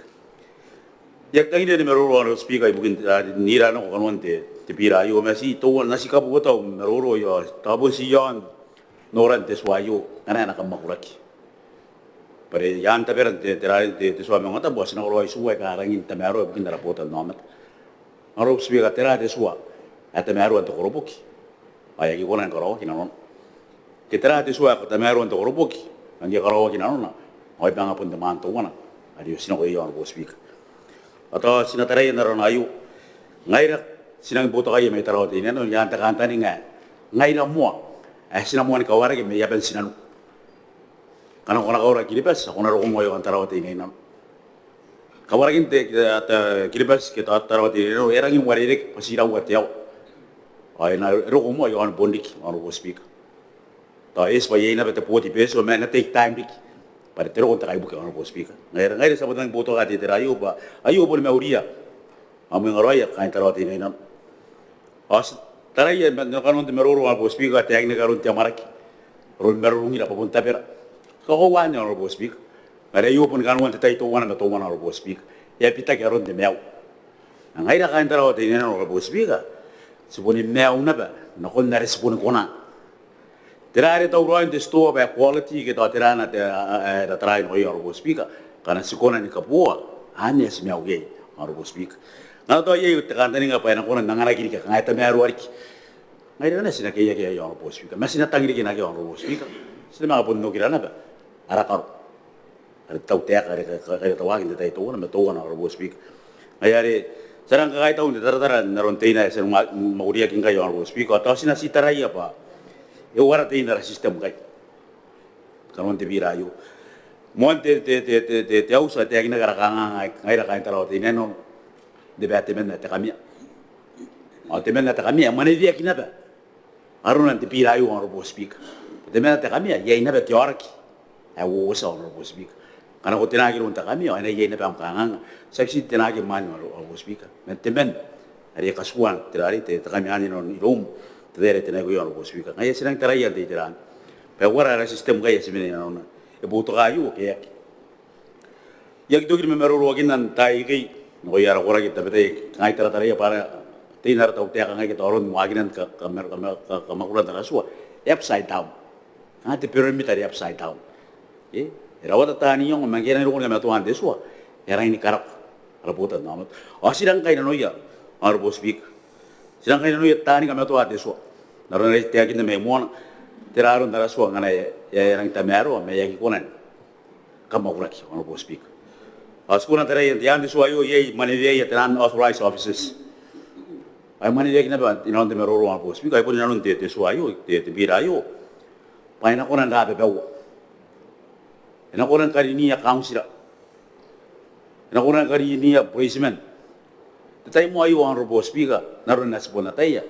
I aki tangiria ni maroro, Honourable Speaker, ibukin te rarei n ira nako kanoan te te bira aio, ma ti teuana, ti kabuta au maroro aio, tao bon ti iaon noran te tua aio ngkana e na kamwakuraki. Bwa are i aan taberan te te rarei, te te tua ae maungatabu ao ti na karaoi tua aika rangi n tamaroa ibukin ara botannaomata. Honourable Speaker, tera te tua ae tamaroa n te koroboki ao e aki kona ni karaoaki nanona? Ke tera te tua ae tamaroa n te koroboki ao ngke e karaoaki nanona ao e banga bon te maan teuana are e otinako iai, Honourable Speaker. Ao tao ti na taraia n arona aio, ngaira ti nangi boutokaia mai Tarawa Teinainano i aan te kantaninga ae ngaira moa ae ti na moa ni kawaraki mai aban tinaniku. Ngkana ko na kaura Kiribati ao ko na roko moa i aon Tarawa Teinainano. Kawarakin te te Kiribati ke Tarawa Teinainano e rangi n uarereke bwa ti iraua te aoa. Ao e na roko moa i aon Bonriki, Honourable Speaker. Tao e eti bwa iai naba te boat vessel ma e na take time riki bwa are te roko n te kaibuke, Honourable Speaker. Ngaira ngaira ti a bon nangi boutoka te itera aio bwa aio boni mauria ao mwengaraoia kaain Tarawa Teinainano. Ao ti taraia n kanoan te maroro, Honourable Speaker, taekinaki aron te amwarake, aron marurungira bwa bon tabera. Kakoauaa anne, Honourable Speaker, ma are aio boni kanoan te tai teuana ma teuana, Honourable Speaker. E a bitaki aron te maiu. Ma ngaira kaain Tarawa Teinainano, Honourable Speaker, ti boni maiu naba nakon are ti boni kona. Tera are tauraoin te titoa bwa e quality ke tao tera ana te ae e tataraoi nakoia, Honourable Speaker, ngkana ti kona ni kaboa anne ae ti maiu iai, Honourable Speaker. Ngkana tao iai te kantaninga bwa e na kona n anganaki riki, kanga e tamaroa riki, ngaira naba ti na keiaki iai, Honourable Speaker, ma ti na tangiriki nakea, Honourable Speaker. Ti na manga bon okira naba ara karo are te tautaeka are kairatoaki n te tai teuana ma teuana, Honourable Speaker. Ngaia are ti a rang kakaitau n te taratara n aron teina ae ti a mwakuriaki ngkai, Honourable Speaker, ao tao ti na ti taraia bwa e uara tein ara system ngkai kanoan te bira aio. Moan te te te te te auti ae taekinaki ara kanganga ae ngaira kaain Tarawa Teinainano n te bwai ae temanna te kamea. Ao temanna te kamea e mwaneweaki naba arona n te bira aio, Honourable Speaker. Temanna te kamea iai naba te aoraki ae uouota, Honourable Speaker. Ngkana ko tenaaki iroun te kamea ao e na iai naba am kanganga. Tiaki ti tenaaki mwaane, Honourable Speaker, ma temanna are e katikua te rarei, te kamea anne iroum n te tai are tenaikoia, Honourable Speaker. Ngaia ti rangi n taraia n te itera anne bwa e uara ara system ngkai ae ti mena inanona. E boutoka aio ke e aki? I aki toki ni mamaroroakinna n taai akekei nakoia ara koraki n tabetai, kangai tarataraia bwa ara tein ara tautaeka ngkai ke tao aron waakinan kamwakuran ara tua e upside down. Kanga te pyramid are upside down. E rawata taan iango, ma ngke e rangi ni roko ni kamatoaan te tua e rangi ni karako ara botannaomata. Ao ti rang kainnanoia, Honourable Speaker, ti rang kainnanoia taani kamatoa te tua n aron are I taekinna mai moana. Tera aron ara tua ngkana e rangi n tamaroa ma e aki kona ni kamwakuraki, Honourable Speaker? Ao ti kona n taraia n te aan te tua aio iai mwaneweaia taian authorised officers. Bwa e mwaneweaki naba inanon te maroro, Honourable Speaker, ai bon inanon te, te tua aio, te, te bira aio, bwa e na kona n rababaua, e na kona ni kariniia kauntira, e na kona ni kariniia bureitiman. Te tai moa aio, Honourable Speaker, n aron ae ti bon ataia,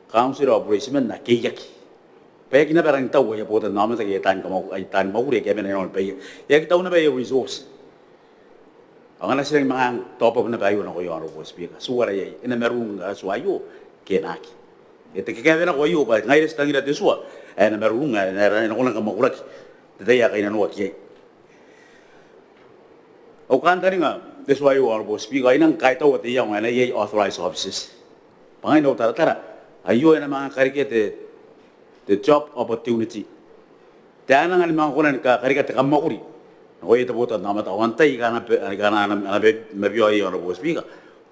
kauntira ao bureitiman a keiaki bwa e aki naba rangi n tau aia botannaomata ke aia taani kamwakuri ake a mena inanon baia. E aki tau naba aia resource. Ao ngkana ti rangi ni manga top up naba aio nakoia, Honourable Speaker, ti uara iai, e na marurung ara tua aio ke e na aki? E te kakaewe nako aio bwa ngaira ti tangira te tua ae e na marurung, ae e na kona ni kamwakuraki n te tai ae kainnanoaki iai. Au kantaninga n te tua aio, Honourable Speaker, I nang kaitaua te iango ae na iai authorised officers. Bwa ngai n au taratara aio e na manga karekea te, te job opportunity, te a nang manga kona ni karekea te kamwakuri nakoia te botannaomata. Ao antai aika a na, aika a na, a na mabiao iai, Honourable Speaker?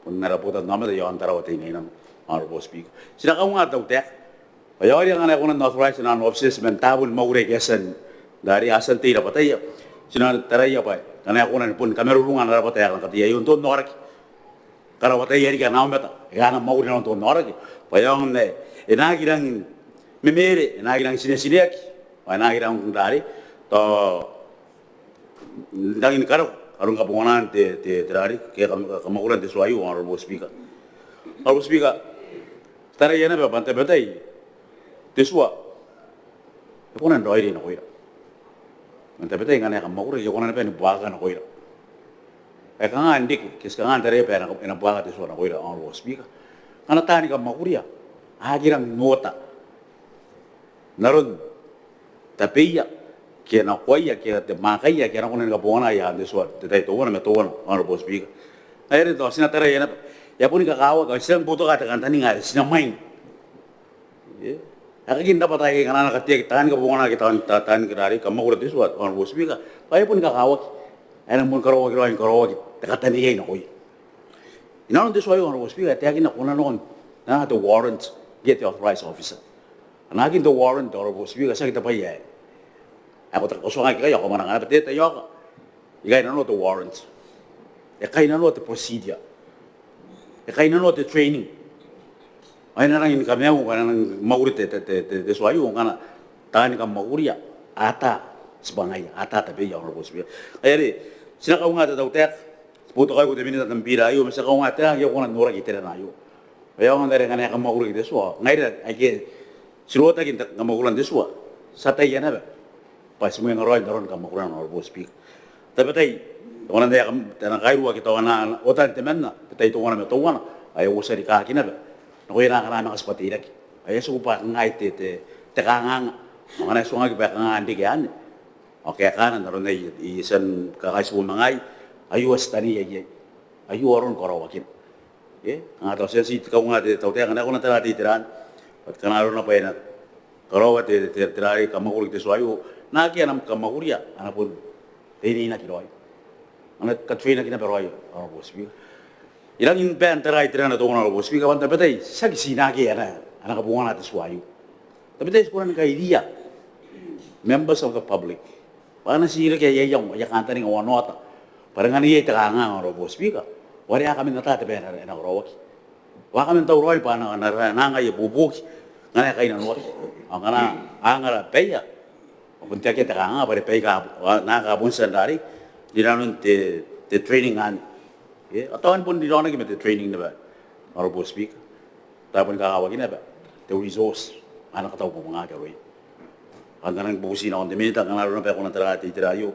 Bon ara botannaomata iaon Tarawa Teinainano, Honourable Speaker. Ti na kaunga te tautaeka bwa e aonga ngkana e kona n authorise naba officers man taabo ni mwakuri aika a tia n, are a tia n tei rabwataia, ti na taraia bwa ngkana e kona ni bon kamarurunga ana rabwata ae e kona n kateia iaon te onnaoraki, karawataia riki ana aomata aika a na mwakuri inanon te onnaoraki, bwa e aonga n ae e na aki rangi ni memere, e na aki rangi ni tinetineaki, bwa e na aki rangi n tare tao rangi ni karako aron kabonganaan te, te, te rari ke kam-, kamwakuran te tua aio, Honourable Speaker. Honourable Speaker, ti taraia naba bwa n tabetai te tua e kona n raoiroi nakoira. N tabetai ngkana e kamwakuraki e kona naba ni buakaka nakoira. E kanga n riki ke ti kanga n taraia bwa e na, e na buakaka te tua nakoira, Honourable Speaker, ngkana taani kamwakuria a aki rangi n ota n aron tabeia ke nakoaia ke te mwaakaia ake a na kona ni kabongana i aan te tua n te tai teuana ma teuana, Honourable Speaker. Ngaia are tao ti na taraia naba, e a boni kakawaki, ao ti rangi ni boutoka te kantaninga are ti na mwaing, e, aekakin rabwata aikai ngkana a na kateaki taani kabongana ke taani, ta-, taani karari kamwakuran te tua, Honourable Speaker, bwa e a boni kakawaki ae e na boni karaoaki raoi ni karaoaki te kataneiai nakoia. Inanon te tua aio, Honourable Speaker, e taekinna ko na nako n anaa te warrant ngke te authorised officer. Anaakin te warrant, Honourable Speaker, tiaki te bwai ae ko ta-, ko tuangaki ikai ao ko mwananga naba. Te, te tai aoka e kainnanoa te warrant, e kainnanoa te procedure, e kainnanoa te training. Ao e na rangi ni kamaiu bwa e na rangi ni mwakuri te, te, te, te, te tua aio ngkana taani kamwakuria a ata tibwangaia, a ata tabeia, Honourable Speaker. Ngaia are ti na kaunga te tautaeka, ti boutokaiko te Minita n am bira aio ma ti a kaunga te anga ae e kona n noraki iterana aio. Bwa e aonga n are ngkana e kamwakuraki te tua, ngaira aike ti rotaki n te kamwakuran te tua, ti ataia naba bwa ti mwenga raoi n aron kamwakurana, Honourable Speaker. Tabetai teuana n ae kam-, te na kairua ake tao a na otan temanna n te tai teuana ma teuana, ao e uotia rikaaki naba nakoia naakana a manga tibwa teirake. Ao e a tiku bwa kangai te, te, te kanganga. Ao ngkana e tuangaki bwa e kanganga n reke anne ao kaekaana n aron ae I, I tia ni kakaitibo ma ngaai, aio a titaneiai iai, aio aron karaoakina. E, a tao ti a tii kaunga te tautaeka ngkana e kona n tara te itera anne. Bwa te kanga arona bwa e na karaoa te, te, te rari kamwakuraki te tua aio naake a na kamwakuria a na bon teineinaki raoi, a na katrainaki naba raoi, Honourable Speaker. I rangi ni bae n tara iterana teuana, Honourable Speaker, bwa n tabetai tiaki ti naake a na, a na kabongana te tua aio. Tabetai ti kona ni kairiia members of the public bwa a na tii reke aia iango, aia kantaninga ao ana oota bwa are ngkana iai te kanganga, Honourable Speaker, ao are a kaman ata te bwai ae na, na karaoaki. Ao a kaman tauraoi bwa a na, na, na anga aia buobuoki ngkana e kainnanoaki. Ao ngkana a anga ara baia ao bon tiaki te kanganga bwa are baika a bo-, a, naake a bon tia n rari rinanon te, te training anne. E, ao tao a na bon rinaonaki ma te training naba, Honourable Speaker. Tao e boni kakawaki naba te resource, a na katau bobongaaki aroia. Ao n na rangi ni bubuti nakon te Minita ngkana arona bwa e kona n tara te itera aio.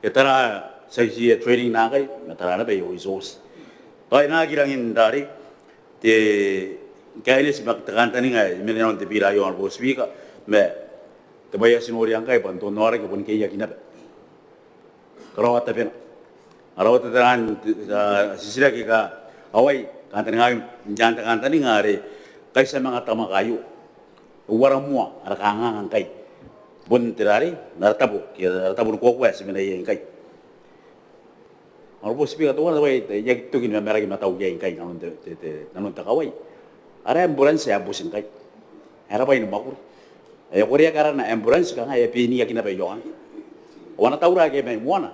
E tara, tiaki tii aia training naakai, ma e tara naba aia resource. Tao e na aki rangi n rari te kaineti ma te kantaninga ae mena inanon te bira aio, Honourable Speaker, ma te bwai ae ti noria ngkai bwa n te onnaoraki e boni keiaki naba. Karaoa tabena. A rawata te ran, a, titiraki aika a wai, kantaningaia n te kantaninga are ngkai ti a manga tamwaka aio, e uara moa ara kanganga ngkai? Bon te rari n ara tabo, ke ara tabo ni kuakua ae ti mena iai ngkai? Honourable Speaker, teuana te bwai ae I aki toki ni mamaraki ma tau iai ngkai inanon te, te, te, inanon te kawai, ara ambulance ae boti ngkai, ae ara bwai ni mwakuri. Ae e koreaki arana ambulance kanga e a beniaki naba i aona. Ao ana taura ake mai moana,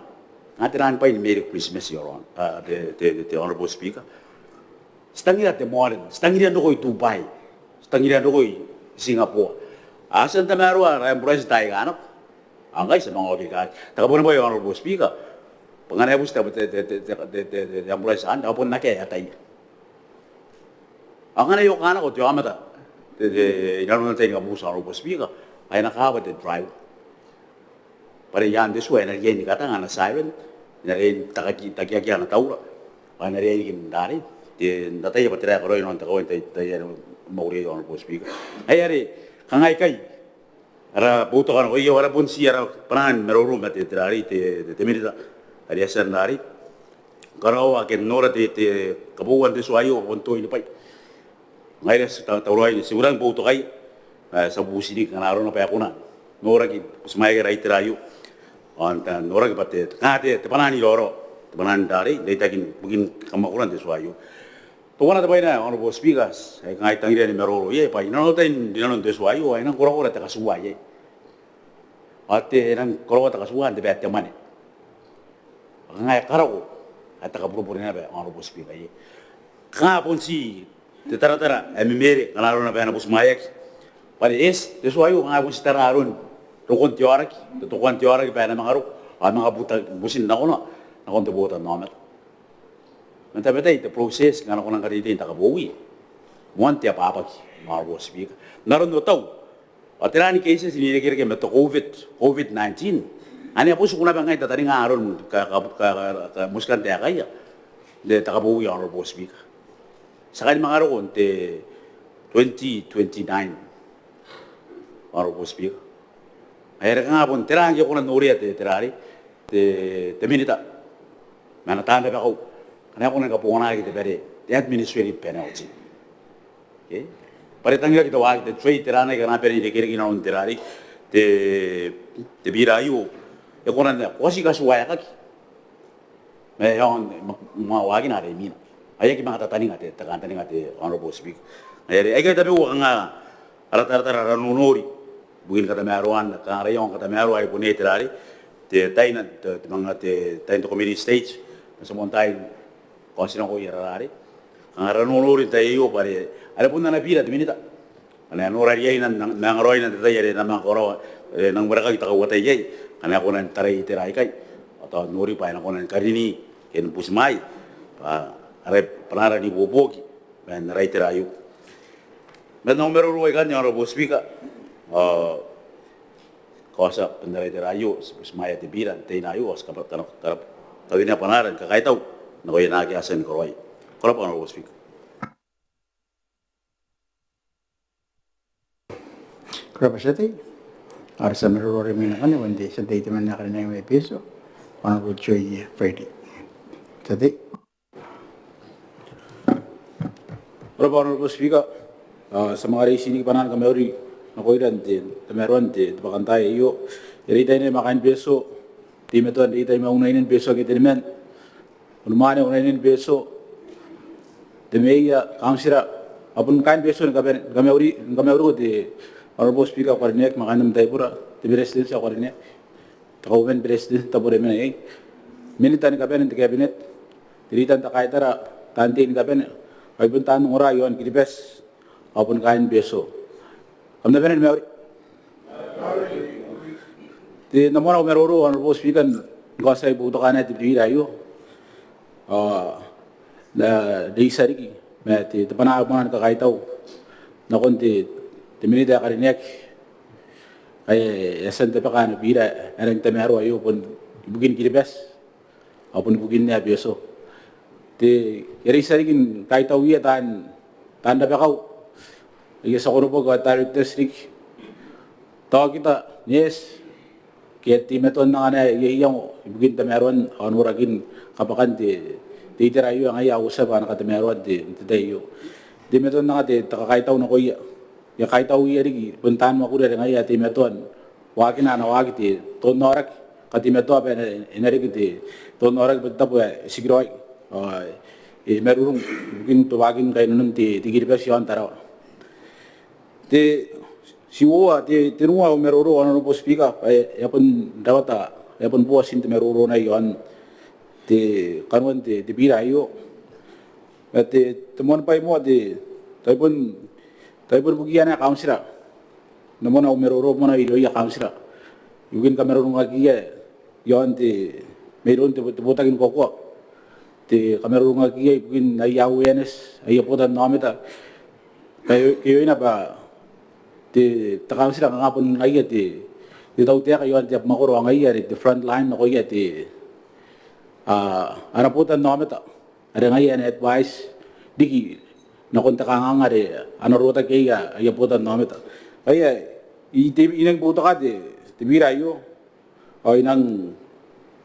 kanga te naan bwai ni Merry Christmas i aona, a, te, te, te, te Honourable Speaker. Ti tangira te moan, ti tangira n roko i Dubai, ti tangira n roko i Singapore. A tia n tamaroa ara ambulance n taai aika nako. Ao ngkai ti a manga okirikaki. Te kabuanibwai Honourable Speaker, bwa ngkana e buti te, te, te ambulance anne, a bon akea ataia. Ao ngkana e oki nako te aomata, te, te, inanon te tai ni kabubuti Honourable Speaker, ao e na kawa te driver. Bwa are i aan te tua e na riai ni katanga ana siren, e na riai n takiaki, takiaki ana taura, ao e na riai riki n rarei, te, n ataia bwa tera ae karaoia inanon te kawai n tai, tai are e mwakuri iai Honourable Speaker. Ai are, kanga ikai, ara boutoka nakoia, ao ara bon ti ara bwanaa ni maroro ma te, te rarei, te, te, te minita are e a tia n rarei. Karaoa ake n nora te, te kabouan te tua aio, bon toi ni bwai. Ngaira ti a tauraoi ni, ti a rangi ni boutokaia, e, ti a bubuti riki ngkana arona bwa e kona n noraki butimwaeaki ara itera aio. Ao n ta noraki bwa te, kanga te, te bwanaa n iraorao, te bwanaa n rarei, n reitaki ibukin kamwakuran te tua aio. Teuana te bwai ae Honourable Speaker, ae kangai I tangiria ni maroro iai, bwa inanon te, inanon te tua aio, ao e nang korakora te katuua iai. Ao te, e nang korakora te katuua n te bwai ae te mwane. Kanga e karako ae te kaburebure naba Honourable Speaker iai. Kanga bon ti te taratara ae memere ngkana arona bwa e na butimwaeaki. Bwa are eti, te tua aio kanga bon ti tara aron rokon te aoraki, te tokoan te aoraki bwa e na manga roko, ao manga buta, butin nakona, nakon te botannaomata. Man tabetai te process ngkana ko nang karekerekea n te kabowi, moan te abwabwaki Honourable Speaker. N aron otau, ao tera ni cases ni irekereke ma te COVID, COVID nineteen. Anne a bon tiku naba ngkai n tataninga aron ka, ka, ka, ka, ka, motikan taekaia n te kabowi Honourable Speaker. Ti a kani manga roko n te twenty twenty-nine Honourable Speaker. Ai are kanga bon tera ngke e kona n noria te, te rarei, te, te minita ma ana taan rabakau ngkana e kona ni kabonganaki te bwai are te administrative penalty. Okay? Bwa are tangiraki te waaki, te trade, tera ae kanga bane n irekereke inanon te rarei, te, te bira aio, e kona n, ko a tia ni katuaeaki ma e aonga n, ma, ma waakina are imwina. Ai aki manga tataninga te, te kantaninga te Honourable Speaker. Ai are, aikai tabeua kanga ara taratara, ara nonori ibukin katamaroan, kanga ara iango ni katamaroa ae bon iai te rarei, te, tain, te, te manga te, tain te committee stage, ma ti a bon tain kaotinakoia ara rarei. Kanga ara nonori n te tai aio bwa are, are bon ana bira te minita. Ngkana e nora riaina, n, n, n angaraoina n te tai are e na manga karaoa, e nang warekaki te kauatai iai, ngkana e kona n tarai itera aikai. Ao tao n nori bwa e na kona ni karini ke ni butimwaea bwa ara, bwanaara n ibuobuoki man ara itera aio. Man au maroro aikanne Honourable Speaker, ao kaotia bwa n ara itera aio ti butimwaea te bira n te tai aio, ao ti kaba, kaba, kaba, kawenea bwanaara ni kakaitau nakoia naake a tia ni karaoia. Ko rabwa Honourable Speaker. Ko rabwa tia tei. Ao ara tia maroro are imwina ngkanne bon te tia tei temanna ae karineaki mai Betio, Honourable Joy Friday. Tia tei. Ko rabwa Honourable Speaker. Ao ti a manga reitia riki bwanaan kamauri nakoira n te, tamaroan te, te bwakantaai aio. Iai reitaina ma kaain Betio, teimatoan reitai ma unainen Betio ake teniman, unimwane unainen Betio, te meea, kauntira, ao bon kaain Betio ni kabane, ni kamauri, ni kamauriko te Honourable Speaker ae ko karineaki ma kaain am taibora, te Beretitenti ae ko karineaki, te Kauoman ni Beretitenti n tabo are e mena iai, minita ni kabane n te Cabinet, te rita n te kaitara, taan tei ni kabane, ao ai bon taan ongora iaon Kiribati, ao bon kaain Betio. Kam na bane ni mauri. Te, N na moana au maroro Honourable Speaker ni kaotia boutokaana te bira aio. Ao N na reitia riki ma te, te bwanaa, bwanaa ni kakaitau nakon te, te minita ae karineaki ae e a tia n tabeka ana bira ae rangi n tamaroa aio bon ibukin Kiribati ao bon ibukin ae Betio. Te, I a reitia riki ni kaitauia taan, taan rabakau aika ti a koroboki ao directors riki, taokita, neeti, ake a teimatoa n anga aia iango ibukin tamaroan ao norakin kabwakan te, te itera aio ae ngaia a uotia bwa a na katamaroa n te, te tai aio. Teimatoa n anga te, te kakaitau nakoia. I a kaitauia riki bon taan mwakuri are ngaia a teimatoa n waakina ana waaki te, te onnaoraki, kateimatoa bwa e na, e na reke te, te onnaoraki bwa te tabo ae tikiraoi ao e marurung ibukin te waakin kainnanon te, te Kiribati iaon Tarawa. Te, ti uoua, te, tenua au maroro Honourable Speaker, ae e a bon rawata, e a bon bua tiin te maroro naba iaon te kanoan te, te bira aio. Te, te moan bwai moa te, tao bon, tao bon bukiia naba kauntira. N na moana au maroro moa irouia kauntira ibukin kamarurungakiia iaon te, mairoun te, te botaki ni kakoaua, te kamarurungakiia ibukin aia awareness, aia botannaomata. Ke, ke ioina bwa te, te kauntira kanga bon ngaia te, te tautaeka iaon te abamwakoro ao ngaia are te front line nakoia te, a, ana botannaomata are ngaia e na advise riki nakon te kanganga are a na rotaki iai aia botannaomata. Ngaia I, te, I nang boutoka te, te bira aio ao I nang,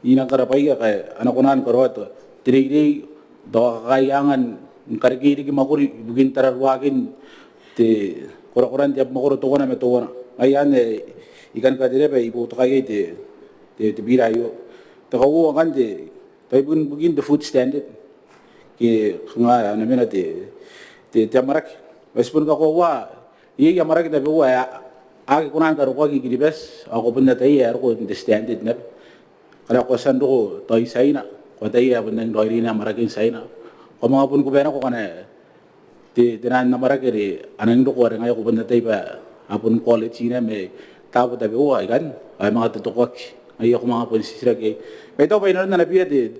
I nang karabwaia ngkai a na kona ni karaoa te reirei, tao kakaean ni karekei riki mwakuri ibukin tararuakin te korakoran te abamwakoro teuana ma teuana. Ngaia anne I kan katerea bwa I boutoka iai te, te, te bira aio. Te kauoua ngkanne te, tao ibukin, ibukin te food standard ke kanga a na mena te, te, te amwarake. Bwa ti bon kakoaua iai amwarake tabeua ae a aki kona ni karokoaki i Kiribati ao ko bon ataia ae e roko n te standard naba. Ngkana ko a tia n roko tao i Tiaina, ko ataia ae bon rangi n raoiroi naba amwaraken Tiaina. Ko a manga bon kubanako ngkana te, te naan amwarake are a nangi roko are ngaia ko bon ataia bwa a bon quality naba ma taabo tabeua ikanne ao e manga totokoaki. Ngaia ko manga bon titiraki iai. Ma I taku bwa inanon ana bira te,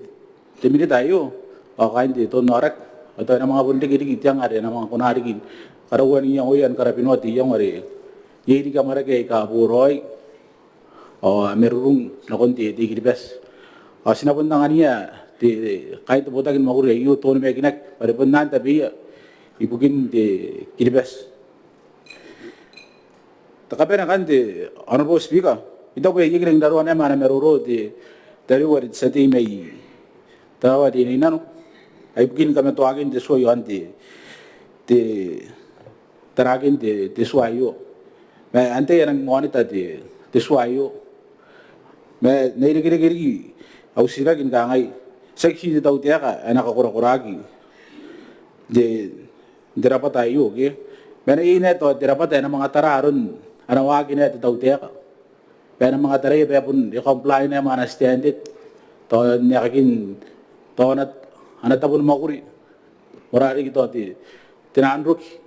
te Minita aio ao kaain te Toonnaoraki ao tao e na manga bon reke riki te anga are e na manga kona riki ni karaua n iangoia ni karabinoa te iango are iai riki amwarake aika boraoi ao a marurung nakon te, te I-Kiribati. Ao ti na bon angania te, kaain te botaki ni mwakuri aio te onimakinaki bwa are bon anne tabeia ibukin te I-Kiribati. Te kabane ngkanne te Honourable Speaker, I taku bwa e aki rangi n raroa naba ana maroro te tariu are te tia tei mai Tarawa Teinainano ae ibukin kamatoakin te tua iaon te, te tarakin te, te tua aio. Ma antai ae nang monitor te, te tua aio? Ma n irekereke riki au titiraki ni kangai, tiaki ti te tautaeka ae na kakorakoraki n te, n te rabwata aio ke? Ma e na iai naba tao te rabwata ae na manga tara aron ana waaki naba te tautaeka bwa e na manga taraia bwa e bon, e comply naba ma ana standard tao n aekakin tao ana, ana tabo ni mwakuri. Moarara riki tao te, te naan roki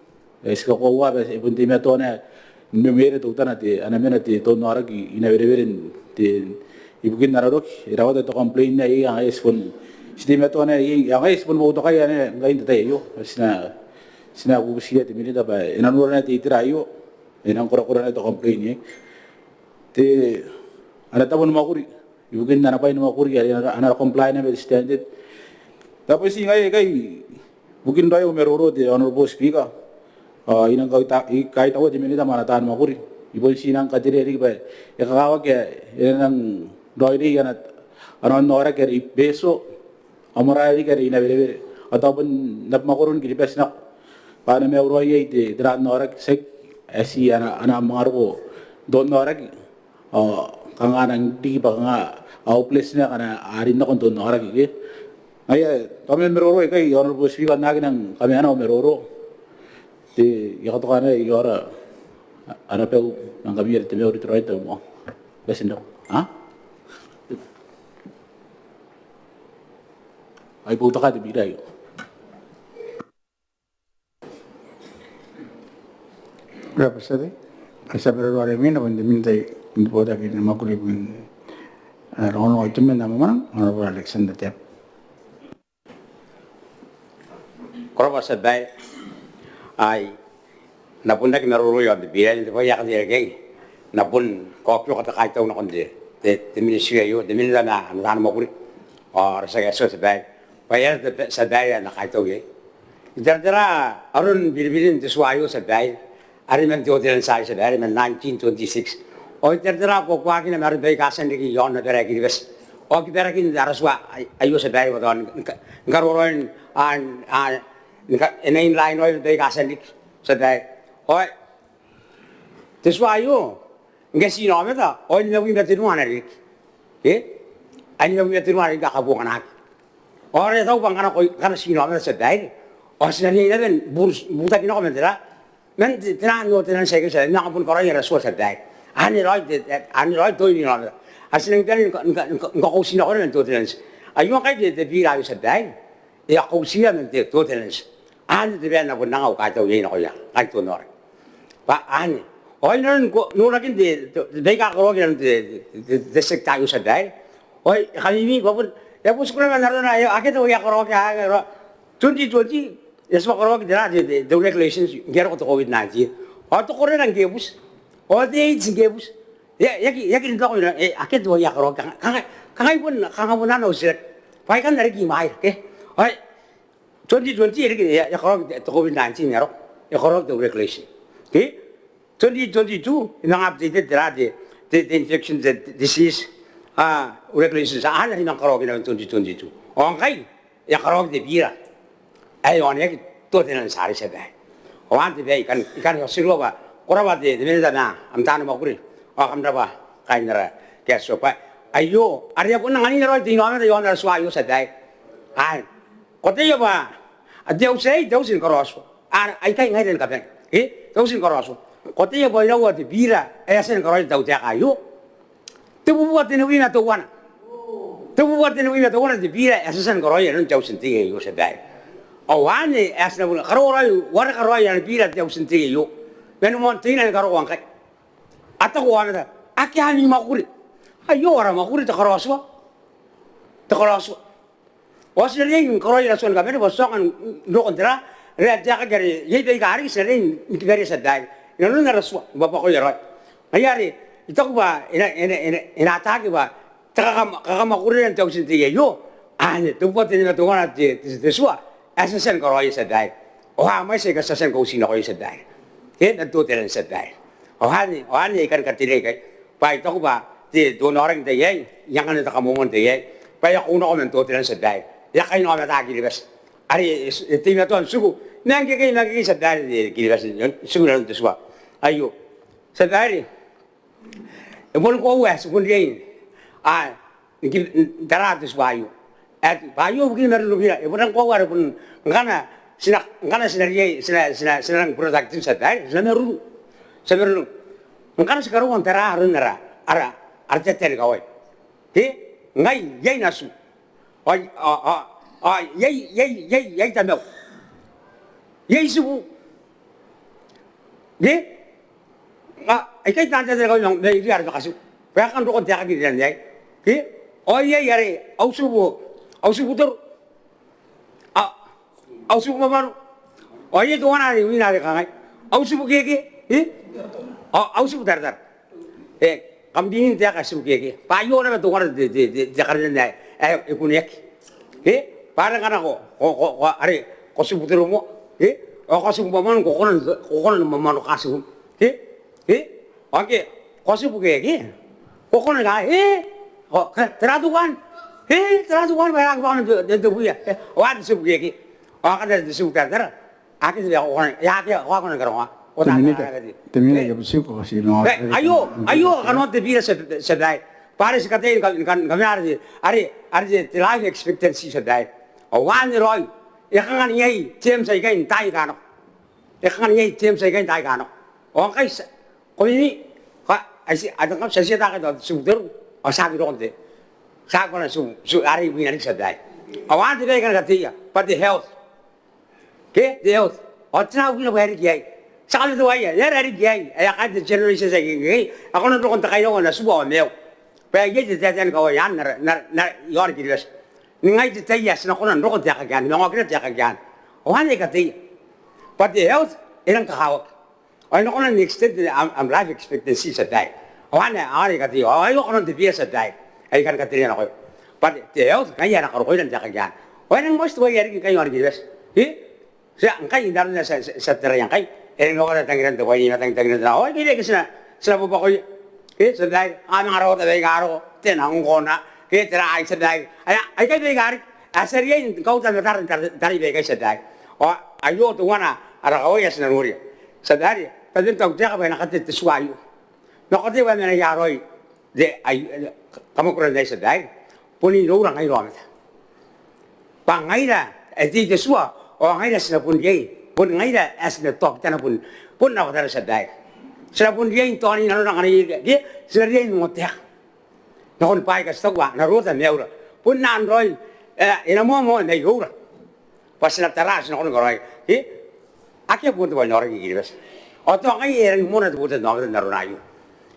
ae ti kakoaua bwa e bon teimatoa naba ni memere teutana te, ana mena te Toonnaoraki i Nawerewere n te, ibukin ana roki. E rawata te complain ae iai ao ngaia ti bon, ti teimatoa naba iai ao ngaia ti bon boutokaia naba ngkai n te tai aio. Ti na, ti na bubutiia te Minita bwa e na noora naba te itera aio, e nang korakora naba te complain iai. Te, ana tabo ni mwakuri ibukin ana bwai ni mwakuri are a na, a na comply naba ma te standard. Tao bon ti ngaia aikai bukin raoi au maroro te Honourable Speaker. Ao I nang kaita, I kaitaua te Minita ma ana taan mwakuri. I bon ti nang katerea riki bwa e kakawaki ae e na nang raoiroi ana, ana onnaoraki are i Betio ao moarara riki are i Nawerewere ao tao bon n abamwakoron Kiribati nako bwa a na maiu raoi iai te, te naan aoraki, tiaki ae ti ana, ana manga roko n te onnaoraki ao kanga a nang riki bwa kanga a hopeless naba ngkana a rin nako n te onnaoraki ke. Ngaia tao man maroro aikai Honourable Speaker n aki nang kamena au maroro. Te, I a katoka naba, I a ora ana bau ma ngkami are te mauri, te raoi te tabomoa. Bati n roko. A? Ai boutoka te bira aio. Ko rabwa te tia tei. Ao ti a maroro are imwina bwa te Minita n te botaki ni mwakuri ibukin ana rongorongo ao itoman ma ana mamananga, Honourable Alexander Teabo. Ko rabwa tia babaire. Ai N na bon aki maroro iaon te bira n te bwai ae kateaki ikai. N na bon kaokioka te kaitau nakon te, te, te ministry aio, te Minita ma ana taan mwakuri ao ara tia kaetieti tia babaire bwa e aera te, tia babaire, ae N na kaitau iai. I taratara aron biribirin te tua aio tia babaire are man te ordinance aei tia babaire, man nineteen twenty-six. Ao I taratara kuakuakina ma aron baika a tia n riki iaon abara ae Kiribati ao kibarakin ara tua aio tia babaire bwa tao ni karoraoi n, a, ni ka, e na in line raoi ma baika a tia n riki tia babaire. Ao te tua aio ngke ti inaomata ao e nimaua ma tenua ana rereke. E? E nimaua ma tenua ana rereke ae kabonganaki. Ao are tao bwa ngkana ko, ngkana ti inaomata tia babaire ao ti na riai naba ni bu, butaki nako man tera, man te, te naan ordinance aikai tia babaire, manga boni karaoi ara tua tia babaire. Anne raoi te, anne raoi te inaomata. Ao ti nangi bane ni ka, ni ka, ni ka, ni kakauti nako naba man te ordinance. Aio ngkai te, te bira aio tia babaire. e a kautiia man te, te ordinance. Anne te bwai ae N na bon anga au kaitau iai nakoia kaain te onaoraki bwa anne, ao inanon ko, norakin te, te, te baika karaoaki inanon te, te, te, te sector aio, tia babaire. Ao e kamimi bwa bon e a bon tiku naba n arona ae akea te bwai ae karaoaki, akea, twenty twenty e a tibwa karaoaki te, te, te regulations ngke e a roko te COVID nineteen. Ao te cholera ngke e buti, ao te AIDS ngke e buti. E aki, e aki rin te bwai ae, e, akea te bwai ae karaoaki. Kanga, kanga, kangai bon, kanga bon ana utiraki bwa aikanne a riki imwaira, ke? Ao twenty twenty e riki, e, e karaoaki te, te COVID nineteen, e a roko, e karaoaki te regulation, ke? Twenty twenty-two e manga updated te, te, te, te infection, te, te disease, a, regulations, a, anne are e manga karaoaki naba n twenty twenty-two. Ao ngkai e a karaoaki te bira ae e oneaki te ordinance arei, tia babaire. Ao anne te bwai ae I kan, I kan otirua bwa ko rabwa te, te minita ma am taani mwakuri. Ao kam rabwa kaain ara kaetieti bwa aio are e a bon anganira raoi te inaomata iaon ara tua aio, tia babaire. Ae ko ataia bwa a, te auti aei, te auti ni karaotua. Are aikai ngaira ni kabane, e, te auti ni karaotua. Ko ataia bwa iraua te bira ae a tia ni karaoia te tautaeka aio? Tebubua tenibwi ma teuana. Tebubua tenibwi ma teuana te bira ae ti a tia ni karaoia inanon te auti n tei aio, tia babaire. Ao anne ae ti na bon karaoa raoi, wareka raoi ana bira te auti n tei aio. Ma ni moan teina ni karokoa ngkai. A taku aomata, akea ami mwakuri. Aio ara mwakuri, te karaotua. Te karaotua. Ao ti na riai ni karaoia ara tua ni kabane bwa ti aonga n roko n tera, are te aekaki are iai baika a riki, ti na riai ni kibaria, tia babaire, inanon ara tua ni bwabwakoia raoi. Ngaia are I taku bwa e na, e na, e na, e na ataaki bwa te kakam, kakamwakurira n te auti n tei aio, anne, tebubua tenibwi ma teuana te, te, te tua ae ti a tia ni karaoia, tia babaire. Ao a mwaiti aika ti a tia ni kauti nakoia, tia babaire, e, man te ordinance, tia babaire. Ao anne, ao anne ae I kan katerea ikai bwa I taku bwa te, te onaoraki n tai aei, I anganna te kamoamoa n tai aei bwa e a kou nako man te ordinance, tia babaire. E a kainaomata Kiribati are e, e teimatoa n tiku ma ngkekei, ma ngkekei, tia babaire, te Kiribati n tiku inanon te tua aio, tia babaire. E boni koaua ae ti bon riai n, a, n ki, n tara te tua aio. Ae bwa aio bukina ma rurubira, e bon rang koaua are bon ngkana ti na, ngkana ti na riai, ti na, ti na, ti na rang productive, tia babaire, ti na maruru. Ti a maruru ngkana ti karaua n tara aron ara, ara, ara taetae ni kawai. Ke ngai iai natiu. Ao, ao, ao, ao iai, iai, iai, iai tamau. Iai tibu. Ke? A, aikai taan taetae ni kawai mairouia are makatiu bwa e a kan roko n taekaki n rinan aei. Ke? Ao iai are au tibu, au tibu toro. A, au tibu mamano. Ao iai teuana are wina are kangai, au tibu keke. E? Ao au tibu taratara. E, kam rin n taeka tibu keke. Bwa aio naba teuana te, te, te, te karinan ae, ae e kuneaki. E? Bwa are ngkana ko, ko, ko, ko, are ko tibu toro moa. E? Ao ko tibu mamano, ko kona, ko kona ni mamano katibum. E? E? Ao ngke ko tibu keke, ko kona ni kangai, e? Ao, ke, tera teukan? E, tera teukan bwa e aki bwaka n te, te, te buia. E, ao a te tibu keke. Ao ngkana te tibu taratara, akea te bwai ae ko kona, e, akea, ko aki kona ni karongoa. Te minita, te minita, e, aio, aio kanoan te bira, tia, tia babaire. Bwa are ti kataia ni ka, ni ka, ni kamena are, are, are te life expectancy, tia babaire. Ao anne raoi, e kanga n iai terms aikai n taai aika nako. E kanga n iai terms aikai n taai aika nako. Ao ngkai ti a, ko mimi, ka, ai ti, a, ngkai ti a tia n taku tao tibu toro, ao ti aki roko n te, ti aki kona n tibu, tibu, are wina riki, tia babaire. Ao anne te bwai ae I kan kateia bwa te health. Ke, te health. Ao ti na uki naba bwa e riki iai. Ti a kamatoaia, e aera e riki iai? Ae a kaain te generations aike ngkekei a kona n roko n te kairua n tua ao maiu. Bwa iai te taetae ni kawai anne n ara, n ara, n ara, i aon Kiribati. Ningai te tai ae ti na kona n roko n taekaki anne, ma e a oki naba taekaki anne. Ao anne I kateia bwa te health e rang kakawaki. Ao e na kona n extend am, am life expectancy, tia babaire. Ao anne, ao anne I kateia. Ao aio kanoan te bira, tia babaire, ae I kan katerea nakoim. Bwa te, te health ngaia ae e na karokoira n taekaki anne. Ao e nang mwaiti te bwai ae riki ngkai i aon Kiribati. E? Tia, ngkai n aron ae ti a, ti a, ti a taraia ngkai, e rang ni kaota tangiran te bwai, ma tang, tangiran te na. Ao aikai baika ti na, ti na bwabwakoia. Ke, tia babaire, a manga raota baika a roko, te nang kona, ke, tera ai, tia babaire. Aia, aikai baika a riki. A tia riai ni kaota matara n tar, tarai baikai, tia babaire. Ao aio teuana ara kawai ae ti na noria, tia babaire, bwa bon tautaeka bwa e na katea te tua aio. Ma ko ataia bwa e mena ia raoi te, ai, kamwakuran aei, tia babaire? Bon iroura ngaira aomata. Bwa ngaira ae tei te tua, ao ngaira ae ti na bon riai, bon ngaira ae ti na taokitana bon, bon rabwatana, tia babaire. Ti na bon riai n taoni nanora ngkana iai, ke, ti na riai n ongotaeka nakon bwaai aika ti taku bwa a na rota maiura. Bon anne raoi, e, e na moamoa mairoura. bwa ti na tara, ti na kona ni karaoia. Ke? Akea boon te bwai n aoraki i Kiribati. Ao tao ngaia e rangi ni moana te botannaomata n arona aio.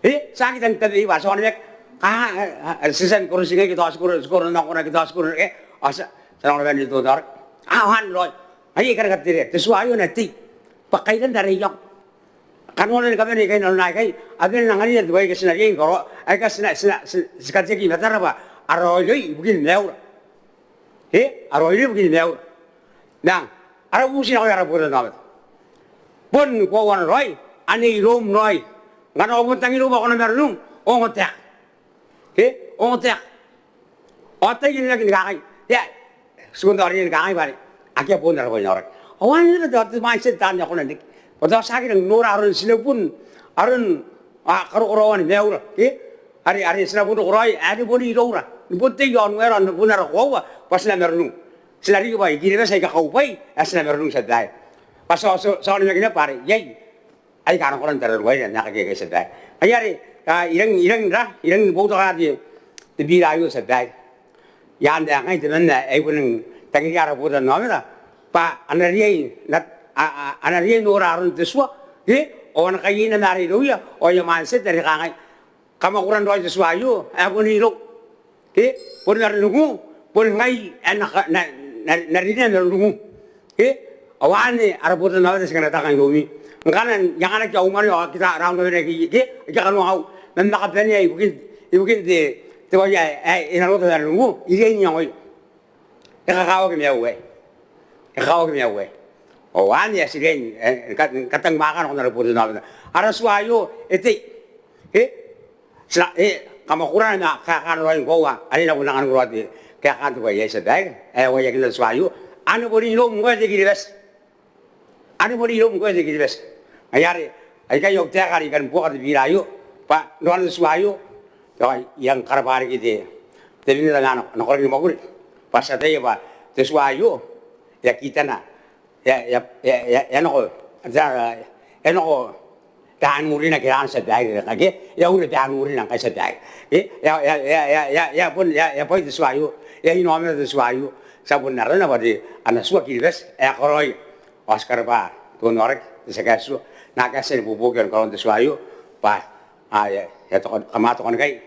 Ke? Ti aki tang tabe bwa ti aonimaki, a, ti tia ni koro ti ngai ke tao ti koro, ti koro nako naba ke tao ti koro, ke? Ao ti a, ti a nako naba n te botannaoraki. A, ao anne raoi. Ngaia I kan katerea te tua aio n aei. Bwa kairan are iango. Kanoana ni kabane ikai n arona aikai, a bane n anganira te bwai aika ti na riai ni karaoa, aika ti na, ti na, ti, ti kateaki i matara bwa a raoiroi ibukin maiura. Ke? A raoiroi ibukin maiura. Ma ara bubuti nakoia ara botannaomata, bon koauana raoi, ane iroum raoi. Ngkana ko bon tang irou bwa ko na maroonung, ongo taeka. Ke? Ongo taeka. Ao tao I a nang ni kangai, e a, ti bon tao riai ni kangai bwa are akea boon ara bwai n aoraki. Ao anne naba tao te mindset anne ae ko na reke. Bwa tao ti aki nang nora aron tinabun, aron, a, karokoraoan maiura. Ke? Are, are ti na bon roko raoi, ae ni bon iroura. Ni bon tei i aon waera, ni bon ara koaua bwa ti na maroonung. Ti na riki bwa i Kiribati aika kaubwai ae ti na maroonung, tia babaire. Bwa ti a, ti a, ti a onimaki naba bwa are iai aika a na kona n tararuaira n aekaki aikai, tia babaire. Ngaia are, a, I rangi, I rangi n ra, I rangi ni boutokaa te, te bira aio, tia babaire. I aan ae ngai temanna ae I bon tangiria ara botannaomata bwa a na riai, na, a, a, a na riai n nora aron te tua, ke? Ao a na kaiei naba ara irouia, ao aia mindset are kangai, kamwakuran raoi te tua aio ae bon irou. Ke? Boni marurungu, boni ngai ae N na, N na, N na, N na rinea marurungu. Ke? Ao anne ara botannaomata ti kan ataaki iroumi. Ngkana I anganaki au mwane ao aki taraunga bene ke, ke, ke kanoangau, ma N na kabanea ibukin, ibukin te, te bwai ae, ae e na rota marurungu, I riai n iangoia. E kakawaki maiu aei. E kakawaki maiu aei. Ao anne ae ti riai n, e, ka, katangimwaaka nakon ara botannaomata. Ara tua aio e tei. Ke? Ti na, e, kamwakurana ma kaekaan raoi ngkoa, are e na bon anganiko raoi te, kaekaan te bwai aei, tia babaire. Ae uaiakina te tua aio. Ane bon iroum ngkoe te I-Kiribati. Ane bon iroum ngkoe te I-Kiribati. Ngaia are, aikai au taeka are I kan buoka te bira aio. Bwa n aron te tua aio, tao I a karabwa riki te, te Minita ma ana koraki ni mwakuri. Bwa ti ataia bwa te tua aio e a kitana, e a, e a, e a, e a nako, e a, e a nako baan urina ke, tia babaire, ke, e a ure baan urina ngkai, tia babaire. E, e a, e a, e a, e a, e a, e a bon, e a, e a bwai te tua aio, e a inaomata te tua aio. Ti a bon arana bwa te ana tua Kiribati ae karaoia. Ao ti karabwa te botannaoraki, te tia kaetiua, naake a tia ni buobuoki i aon karaoan te tua aio. Bwa, a, e a, e a toka, kam a tokanikai.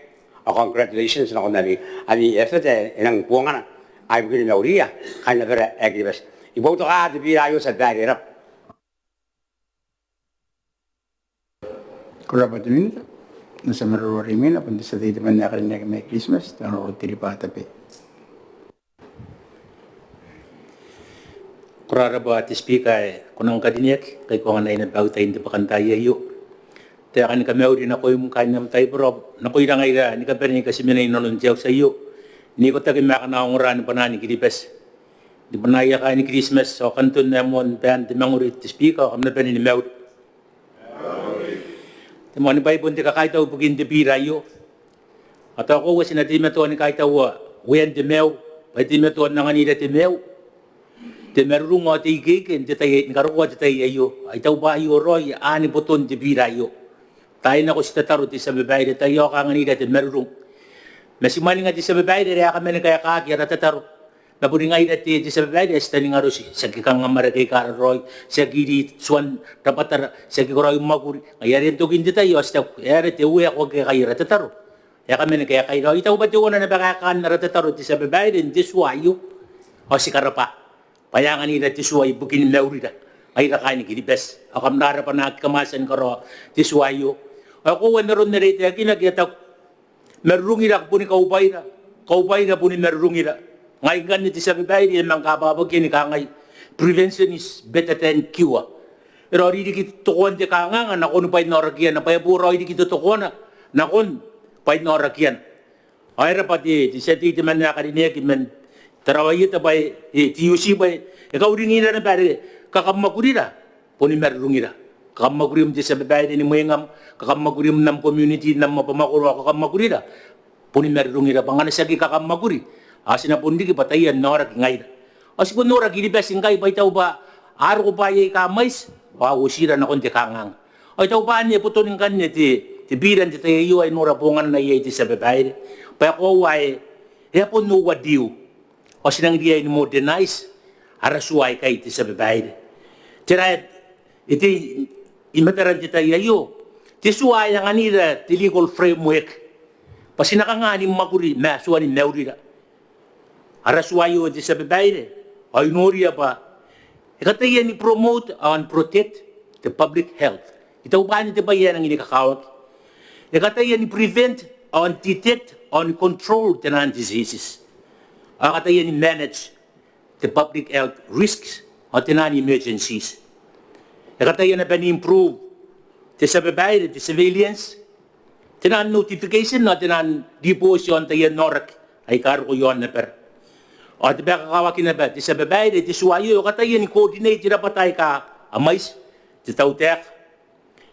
Ao congratulations nakon ami, ami effort ae e nang bongana, a, ibukini mauriia kaain abara ae Kiribati. I boutokaa te bira aio, tia babaire, e rabwa. Ko rabwa te Minita. N na tia maroro rimwina bon te tia tei temanna ae karineaki mai Kiritimati, te Honourable Teriba Tabe. Ko rabwa te Speaker ae ko nang karineaki, ngkai ko anganai naba au tai n te bwakantaai aio. Taeka ni kamauri nakoim kaain am taibora, nakoira ngaira ni kabane aika ti mena inanon te auti aio, n ikotaki ma akana ongora ni bwanaan Kiribati, ni bwanaaia kaain Kiritimati, ao Kanton ae moan baan te mwakuri, te Speaker, ao kam na bane ni mauri. Te moani bwai bon te kakaitau ibukin te bira aio. Ao tao koaua ti na teimatoa ni kaitaua Uean te maiu, bwa e teimatoa n anganira te maiu. Te marurung ao te ikeike n te tai, ni karokoa te tai aio. Ao I taku bwa aio raoi aani boton te bira aio. Tai nako ti tataro, te tia babaire, tai ao kanganira te marurung. Ma ti mwaninga, te tia babaire, are a kaman kaekaaki ara tataro. Ma boni ngaira te, te tia babaire, ae ti taningaroti, ti aki kanga amwarake aika raraoi, ti aki iri tuan rabwatara, ti aki karaoi mwakuri. Ngaia are n tokin te tai ao ti taku, e aera te Uea ae ko kaekaaki ara tataro? E a kaman kaekaira. Ao I taku bwa teuana naba kaekaan ara tataro, te tia babaire, n te tua aio. Ao ti karabwa bwa e a anganira te tua ibukin maurira ngaira kaain Kiribati. Ao kam na rabwa n aki kamwatia ni karaoa te tua aio. Ao koaua n aron are I taekinaki, I a taku, marurungira boni kaubwaira, kaubwaira boni marurungira. Ngai ngkanne, te tia babaire, I a manga kabwabwakia ni kangai, prevention is better than cure. E raoiroi riki totokoan te kanganga nakon bwainaorakiana, bwa e boraoi riki totokoana nakon bwainaorakiana. Ao e rabwa te, te tia tei temanna ae karineaki man Tarawa Ieta bwa e, e T U C bwa e kauringira naba are kakamwakurira boni marurungira. Kakamwakurim, te tia babaire, ni mwengam, kakamwakurim n am community, n am abamwakoro, ao kakamwakurira boni marurungira, bwa ngkana ti aki kakamwakuri ao ti na bon riki bwa taian aoraki ngaira. Ao ti bon nora Kiribati ngkai bwa I taku bwa a roko bwaai aika mwaiti ao a uotira nakon te kanganga. Ao I taku bwa anne boton ngkanne te, te bira n te tai aio ae I nora bonganna iai, te tia babaire, bwa e koaua ae e a bon overdue. Ao ti nang riai ni modernize ara tua aikai te tia babaire. Tera e tei i mataran te tai aio? Te tua ae anganira te legal framework bwa ti na kanga ni mwakuri ma tuani maurira ara tua aio te tia babaire. Ao I noria bwa e kataia ni promote ao ni protect te public health. I taku bwa anne te bwai ae nangi ni kakawaki. E kataia ni prevent ao ni detect ao ni control tenaan diseases. Ao e kataia ni manage te public health risks ao tenaan emergencies. E kataia naba ni improve te tia babaire te surveillance, tenaan notification ao tenaan ribooti iaon taian aoraki aika a roko iaon abara. Ao te bwai ae kakawaki naba te tia babaire, te tua aio e kataia ni coordinate rabwata aika a mwaiti, te tautaeka,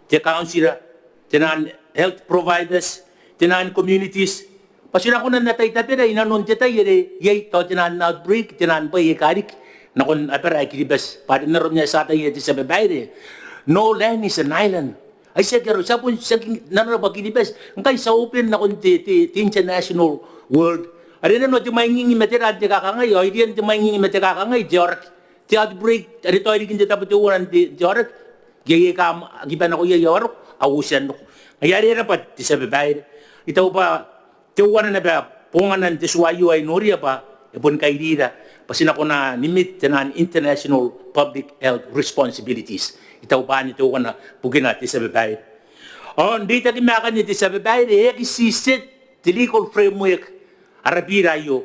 te counsellor, tenaan health providers, tenaan communities, bwa ti na kona n atai tabera inanon te tai are iai tao tenaan outbreak, tenaan bwai aika riki nakon abara ae Kiribati. Bwa are n aron ae ti ataia te tia babaire, no land is an island. Ai tiaki aron, ti a bon tiaki nanora bwa Kiribati ngkai ti a open nakon te, te, te international world. Are nanona te mwaingingi ma tera n te kakangai, ao irian te mwaingingi ma te kakangai te aoraki. Te outbreak are tao e riki n te tabo teuana n te, te aoraki, iai aika a kiba nako iai ao a roko, a uotia n roko. Ngaia are e rabwa te tia babaire. I taku bwa teuana naba bonganan te tua aio ae I noria bwa e boni kairira bwa ti na kona ni meet tenaan international public health responsibilities. I taku bwa anne teuana bukina te tia babaire. Ao n reitaki ma akanne te tia babaire, e aki ti set te legal framework ara bira aio.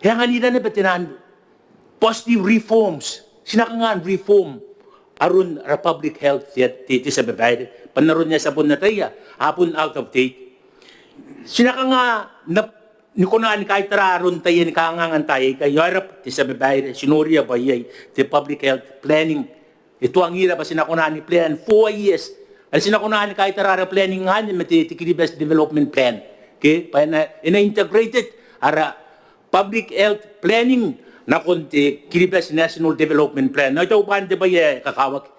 E anganira naba tenaan positive reforms. Ti na kanga n reform aron ara public health te, te, te tia babaire, bwa n aron ae ti a bon ataia a bon out of date. Ti na kanga n, ni kona ni kaitara aron taiani kanganga n taai aikai. Ao e rabwa te tia babaire, ti noria bwa iai te public health planning. E tuangira bwa ti na kona ni plan four years. Are ti na kona ni kaitara ara planning anne ma te, te Kiribati Development Plan. Ke, bwa e na, e na integrated ara public health planning nakon te Kiribati National Development Plan. Ao I taku bwa anne te bwai ae kakawaki.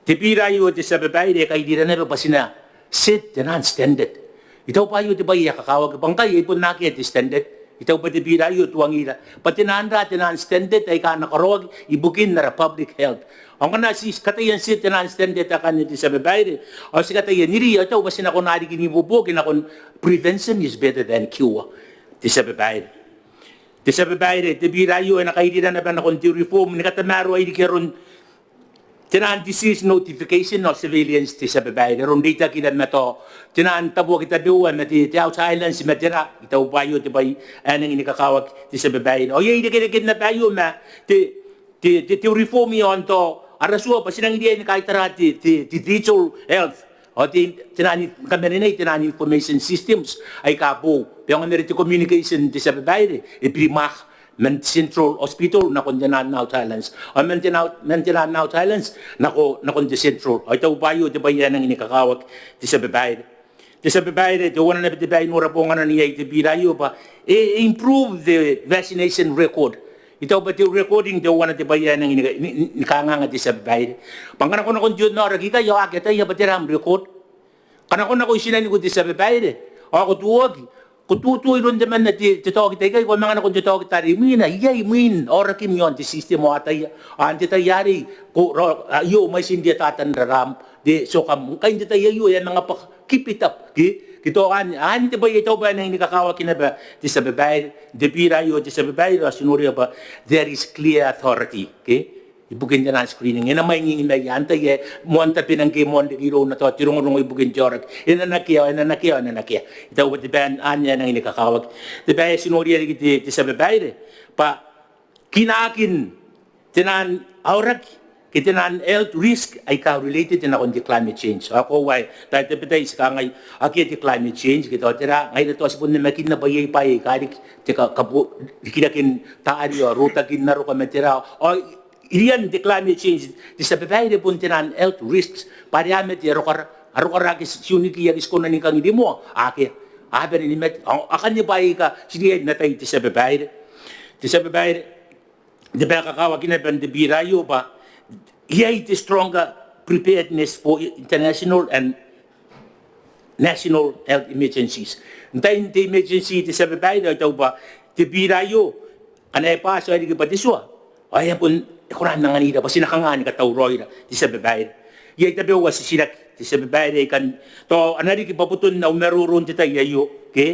Te bira aio te tia babaire e kairira naba bwa ti na set tenaan standard. I taku bwa aio te bwai ae kakawaki, bwa ngkai ai bon akea te standard. I taku bwa te bira aio e tuangira bwa tenaan ra tenaan standard aika a na karaoaki ibukin ara public health. Ao ngkana ti kataia n set tenaan standard akanne te tia babaire, ao ti kataia n iri, ao I taku bwa ti na kona riki n ibuobuoki nakon prevention is better than cure. Te tia babaire, te tia babaire, te bira aio e na kairira naba nakon te reform ni katamaroai riki aron tenaan disease notification ao surveillance te tia babaire, aron reitakira ma tao tenaan tabuaki tabeua ma te, te outer islands ma tera. I taku bwa aio te bwai ae nangi ni kakawaki te tia babaire. Ao iai irekereken naba aio ma te, te, te, te reform iaon tao ara tua bwa ti nangi riai ni kaitara te, te, te digital health ao te, tenaan, kamanenai tenaan information systems aika boou, bwa e aonga n are te communication te tia babaire e birimwaaka man Central Hospital nakon tenaan outer islands, ao man tenaan, man tenaan outer islands nako, nakon te Central. Ao I taku bwa aio te bwai ae nangi ni kakawaki te tia babaire. Te tia babaire, teuana naba te bwai ae I nora bonganan iai te bira aio bwa e, e improve the vaccination record. I taku bwa te recording teuana te bwai ae nangi ni, ni, ni kanganga te tia babaire. Bwa ngkana ko nako n te onnaoraki ikai ao a aki ataia bwa tera am record. Ngkana ko nako i tinaniku te tia babaire ao ko tuoaki, ko tuotuo iroun temanna te, te taokita ikai, ko a manga nakon te taokita are imwina, iai mwin aorakim iaon te system ao a ataia, ao n te tai arei ko, ra, a, io, mwaitin rietatan raram, te, tiokam, ngkai n te tai aio e a manga bwaka, keep it up, ke, ke tao anne, anne te bwai ae I taku bwa e nangi ni kakawaki naba te tia babaire, n te bira aio te tia babaire, ao ti noria bwa there is clear authority, ke, ibukin tenaan screening. E na mwaingingi mai antai ae moan tabena ngke e moan reke irouna tao te rongorongo ibukin te aoraki. E na nakea, e na nakea, e na nakea. I taku bwa te bwai anne ae nangi ni kakawaki. Te bwai ae ti noria riki te, te tia babaire bwa kinaakin tenaan aoraki ke tenaan health risk aika related nakon te climate change. Ao koaua ae tabetai ti kangai, akea te climate change ke tao tera, ngaira tao ti bon namakinna bwa iai bwaai aika riki, te ka, kabo, rikiraken taari ao rotakin aroka ma tera. Ao irian te climate change te tia babaire bon tenaan health risks, bwa are a mate arokara, arokara ake ti, ti unikiia ake ti kona ni kangirimoa, akea, a bane ni mate. Ao akanne bwaai aika ti riai n atai te tia babaire. Te tia babaire, te bwai ae kakawaki naba n te bira aio bwa iai te stronger preparedness for international and national health emergencies. N tain te emergency te tia babaire, ao I taku bwa te bira aio, ngkana e bwati ao e riki bwa te tua, Ao e a bon, e kona n anganira bwa ti na kanga ni katauraoira, te tia babaire. Iai tabeua titiraki, te tia babaire, ae kan, tao a na riki bwa boton au maroro n te tai aio, ke?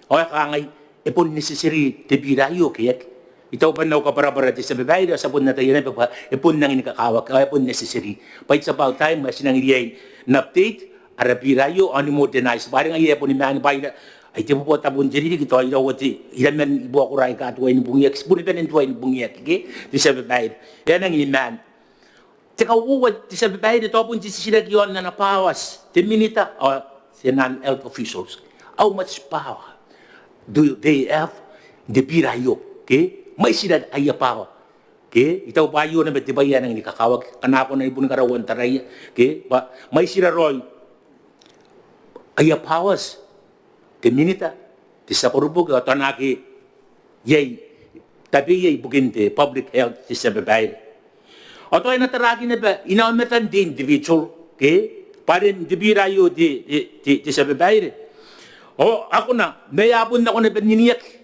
Ao e kangai, e bon necessary te bira aio ke e aki? I taku bwa n au kabwarabwara, te tia babaire, ao ti a bon ataia naba bwa e bon nangi ni kakawaki, ao e bon necessary. Bwa it's about time ae ti nangi riai n update ara bira aio ao ni modernize. Bwa are ngaia e boni maan bwaira, ai te bubua tabun te ririki, tao iraua te, iraman ibuakora aika tuai ni bungiaki, ti boni bane n tuai ni bungiaki, ke? Te tia babaire, e a nangi ni maan. Te kauoua, te tia babaire, tao bon te titiraki iaon ana powers te minita ao tenan health officials. How much power do they have n te bira aio, ke? Mwaitira aia power, ke? I taku bwa aio naba te bwai ae nangi ni kakawaki, ngkana a kona ni boni karaua n taraia, ke? Bwa mwaitira raoi aia powers te minita, te tia koroboki, ao tao naake iai tabeia ibukin te public health, te tia babaire. Ao tao e na taraaki naba inaomatan te individual, ke? Bwa are n te bira aio, te, te, te, te tia babaire, ao a kona ma e a bon nako naba n iniaki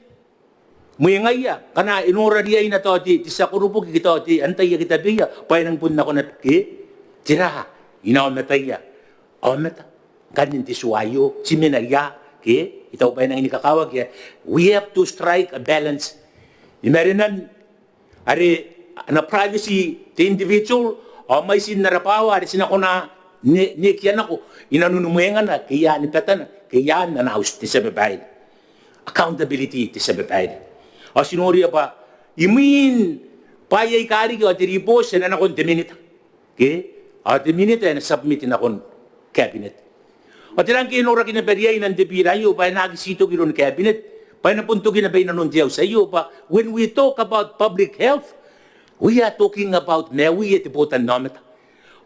mwengaia ngkana e nora riaina tao te, te tia koroboki ke tao te, antai ake tabeia, bwa e nang bon nako naba, ke? Tera inaomataia aomata ngkanne n te tua aio? Ti mena ia, ke? I taku bwa e nangi ni kakawaki ae we have to strike a balance i marenan are ana privacy te individual ao mwaitin ara power are ti na kona n, n ekia nako inanoni mwengana ke i aan batana ke i aan ana auti, te tia babaire. Accountability, te tia babaire. Ao ti noria bwa imwin bwaai aika riki ao te ribooti e na nakon te minita, ke? Ao te minita e na submit nakon cabinet. Ao tera ngke e noraki naba riaina n te bira aio bwa e na aki ti toki iroun cabinet, bwa e na bon toki naba inanon te auti aio? Bwa when we talk about public health, we are talking about maiuia te botannaomata.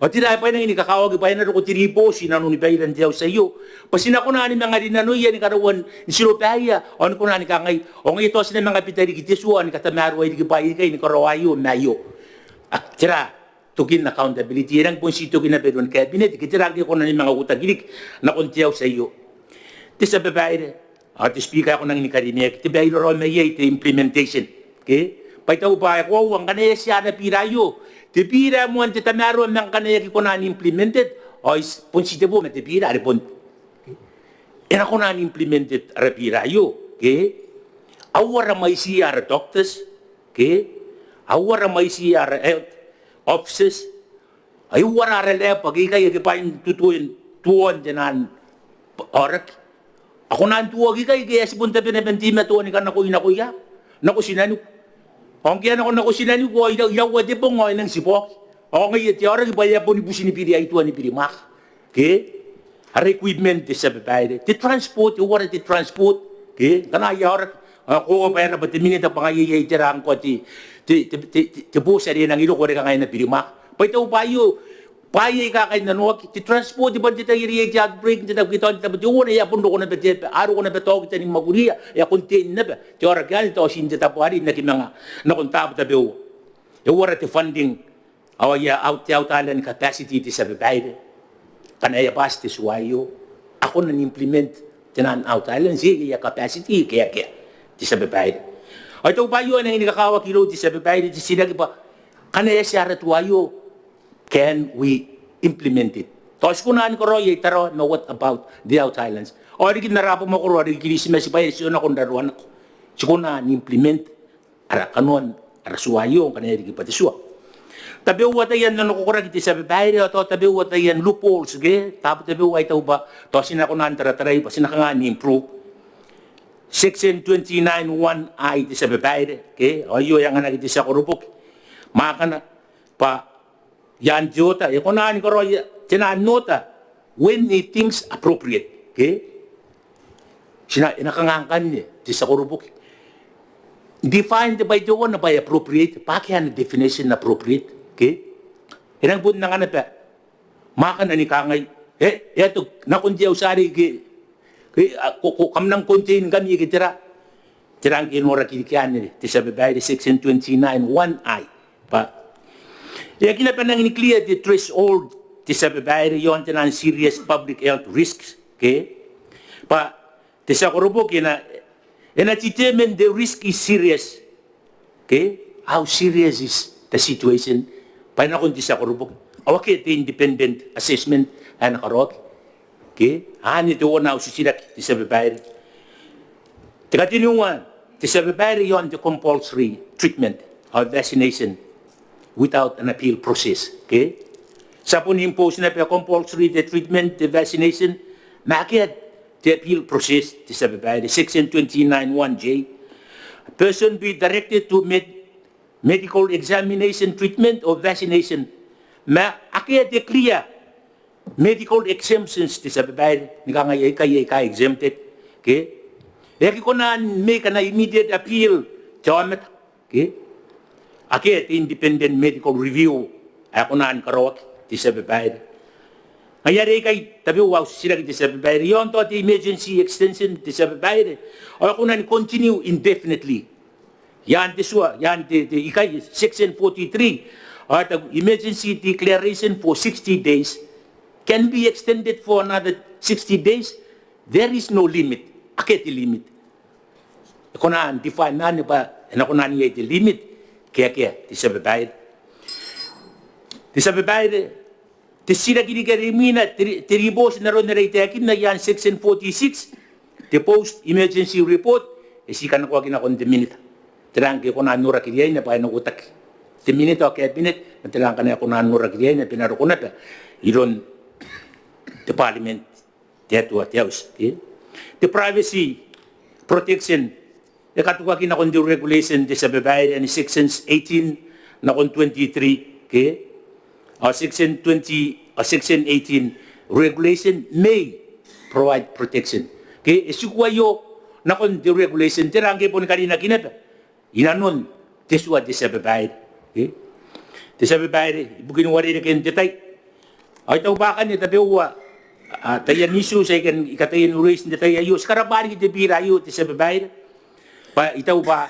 Ao tera ae bwa e nangi ni kakawaki bwa e na roko te ribooti inanoni baira n te auti aio bwa ti na kona ni manga rinanoia ni karaua n tirobaea ao ni kona ni kangai, ao ngaia tao ti na manga bita riki te tua ao ni katamaroai riki bwaai aikai ni karaoa aio ma aio. A, tera tokin accountability? E rangi bon ti toki naba iroun cabinet, ke tera ngke e kona ni manga uotaki riki nakon te auti aio? Te tia babaire ao te Speaker, ae ko nangi ni karineaki, te bairorao mai iai te implementation, ke? Bwa I taku bwa e koaua ngkana e eti ara bira aio, te bira ae moan te tamaroa ma ngkana e aki kona n implemented, ao bon ti te bo ma te bira are bon e na kona n implemented ara bira aio, ke? A uara mwaitiia ara doctors, ke? A uara mwaitiia ara health officers? A uara ara lab ake ikai ake bwain tutuoin tuoan te naan aoraki? A kona n tuoaki ikai ke e a ti bon tabe naba n teimatoa ni kanakoi nakoia, nako tinaniku? Ao ngke a nakonako tinaniku ao ira, iraua te bong ao e nang tibwaoki. Ao ngaia te aoraki bwa e a boni buti ni biri aituan birimwaaka, ke? Ara equipment, te tia babaire, te transport, e uara te transport, ke? Ngkana aia aoraki, ao koaua bwa e raba te minita bwa ngaia iai tera ngkoa te, te, te booti are e nangi roko are kanga e na birimwaaka. Bwa I taku bwa aio bwaai aika kainnanoaki, te transport bwa n te tai are iai te outbreak n te tabo, ke tao n te tabo teuana e a bon roko naba te aba, a roko naba te aoki tani mwakuria, e a contain naba te aoraki anne tao ti n te tabo arei n aki manga nakon taabo tabeua. E uara te funding, ao aia out, te outer island capacity, te tia babaire? Ngkana e a bati te tua aio, a kona n implement te naan outer island, iai aia capacity ke akea, te tia babaire? Ao I taku bwa aio ae nangi ni kakawaki irou, te tia babaire, te titiraki bwa ngkana e eti ara tua aio, can we implement it? Tao ti kona ni karaoia i Tarawa, ma what about the outer islands? Ao riki n ara abamwakoro are Kiritimati bwa e eti onako n raroa nako, ti kona n implement ara kanoan ara tua aio ngkana e riki bwa te tua. Tabeua taian nanokokoraki, te tia babaire, ao tao tabeua taian loopholes, ke? Taabo tabeua ae I taku bwa tao ti na kona n taratarai bwa ti na kanga n improve. Section twenty-nine one I, te tia babaire, ke? Ao aio e anganaki te tia koroboki mwaakana bwa iaan te oota, e kona ni karaoia te naan oota when he thinks appropriate, ke? Ti na, e na kanga ngkanne, te tia koroboki? Define te bwai teuana bwa e appropriate, bwa akea ana definition appropriate, ke? E nang bon anga naba mwaakana ni kangai, e, e a toki nakon te auti arei ke, ke, a, ko, ko, kam nang contain ngkami ke tera? Tera ngke e noraki riki anne, te tia babaire, section twenty-nine one I? Bwa e aki naba nangi ni clear te threshold, te tia babaire, iaon te naan serious public health risks, ke? Bwa te tia koroboki e na, e na determine the risk is serious, ke? how serious is the situation bwa e nakon te tia koroboki. Ao akea te independent assessment ae na karaoaki. Ke anne teuana au titiraki te tia babaire. Te kateniua te tia babaire iaon te compulsory treatment ao vaccination without an appeal process. Ke ti a bon impose naba compulsory te treatment, te vaccination, ma akea te appeal process te tia babaire. Section twenty nine one J, a person be directed to med-, medical examination, treatment or vaccination. Ma akea te clear medical exemptions te tia babaire, ni kangai aikai aika exempted. Ke e aki kona n make ana immediate appeal te aomata. Ke akea te independent medical review ae kona ni karaoaki te tia babaire. Ngaia are aikai tabeua au titiraki te tia babaire. Iaon tao te emergency extension te tia babaire, ao e kona ni continue indefinitely. Ian te tua, ian te, te ikai section forty three, ao e taku emergency declaration for sixty days can be extended for another sixty days. There is no limit. Akea te limit. E kona n define anne bwa e na kona n iai te limit ke akea te tia babaire. Te tia babaire, te titiraki riki are imwina, te ri-, te ribooti n aron are I taekinna ian section forty six, te post emergency report, e ti kanakoaki nakon te minita. Tera ngke e kona n noraki riaina bwa e na uotaki te minita ao cabinet, ma tera ngkana e kona n noraki riaina bwa e na roko naba iroun te parliament, te Atua, te auti. Te, te privacy protection e katukaki nakon te regulation te tia babaire, anne sections eighteen nakon twenty-three, ke? Ao section twenty, ao section eighteen regulation may provide protection. Ke e tiku aio nakon te regulation, tera ngke e boni karinaki naba inanon te tua te tia babaire. Ke? Te tia babaire, ibukin uarereken te tai, ao I taku bwa akanne tabeua, a, taian issues aika I kataia n raise n te tai aio. Ti karabwa riki te bira aio te tia babaire. Bwa I taku bwa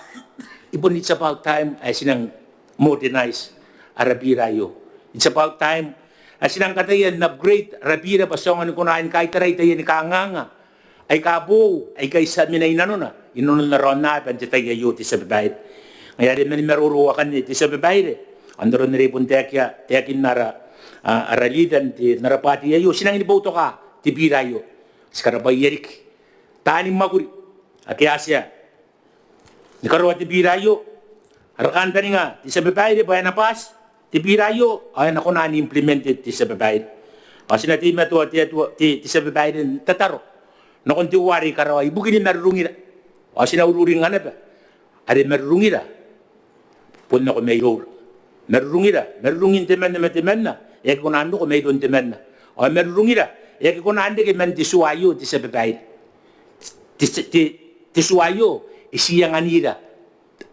e bon, it's about time ae ti nang modernize ara bira aio. It's about time ae ti nang kataia n upgrade ara bira bwa ti aonga ni kona ni kaitarai taiani kanganga aika boou, aika ti a mena inanona inanon ara aonnaba n te tai aio te tia babaire. Ngaia are mani maroro akanne te tia babaire, n aron are I bon taekia, taekinna ara, a, ara leader n te, n ara party aio, ti nangi ni boutoka te bira aio. Ti karabwaia riki taani mwakuri ake a tia ni karaoa te bira aio. Ara kantaninga te tia babaire bwa e na pass te bira aio ao e na kona n implemented te tia babaire. Ao ti na teimatoa te Atua, te, te tia babaire, n tataro nakon teuare I karaoa ibukini marurungira. Ao ti na ururingnga naba are marurungira bon nako mairoura. Marurungira, marurungin temanna ma temanna e aki kona n roko mairoun temanna. Ao marurungira e aki kona n reke man te tua aio te tia babaire. Te, te, te tua aio e tii anganira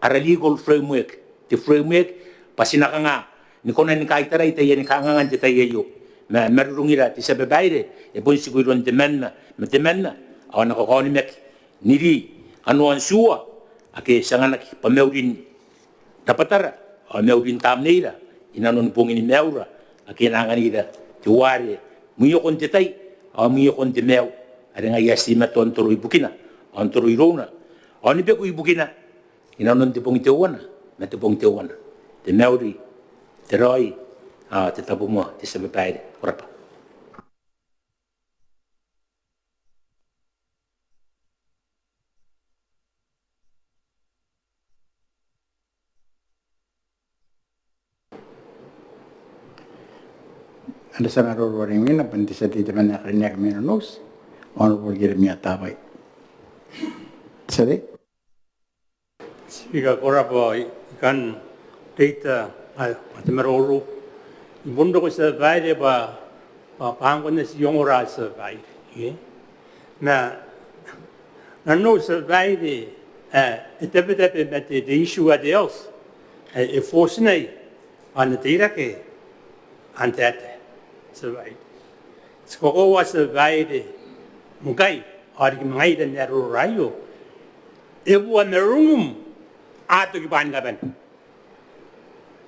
ara legal framework, te framework bwa ti na kanga ni kona ni kaitarai taiani kanganga n te tai aio. Ma marurungira te tia babaire e bon tiku iroun temanna ma temanna, ao a na kakaonimaki n iri kanoan tua ake ti anganaki bwa maurin rabwatara ao maurin tamneira inanon bongini maiura, ake e na anganira teuare mwiokon te tai ao mwiokon te maiu are ngaia ti teimatoa n toro ibukina ao n toro irouna ao ni beku ibukina inanon te bong teuana ma te bong teuana. Te mauri, te raoi ao te tabomoa te tia babaire. Ko rabwa. Ara tia maroro are imwina bon te tia tei temanna ae karineaki mai Nonouti, Honourable Ieremia Tabai. Te tia tei. Speaker, ko rabwa. I kan reita, a, te maroro. I bon roko te tia babaire bwa, bwa, bwa ngkoe n na ti ongora te tia babaire. E? Ma nanou te tia babaire, e, e tabetabe ma te, te issue ae te health, e, e fortunate ao n na teirake n taetae, te tia babaire. Ti kakoaua te tia babaire ngkai, ao riki ma ngaira n ae roro raoi, e bua marurungim a toki bwaai ni kabane.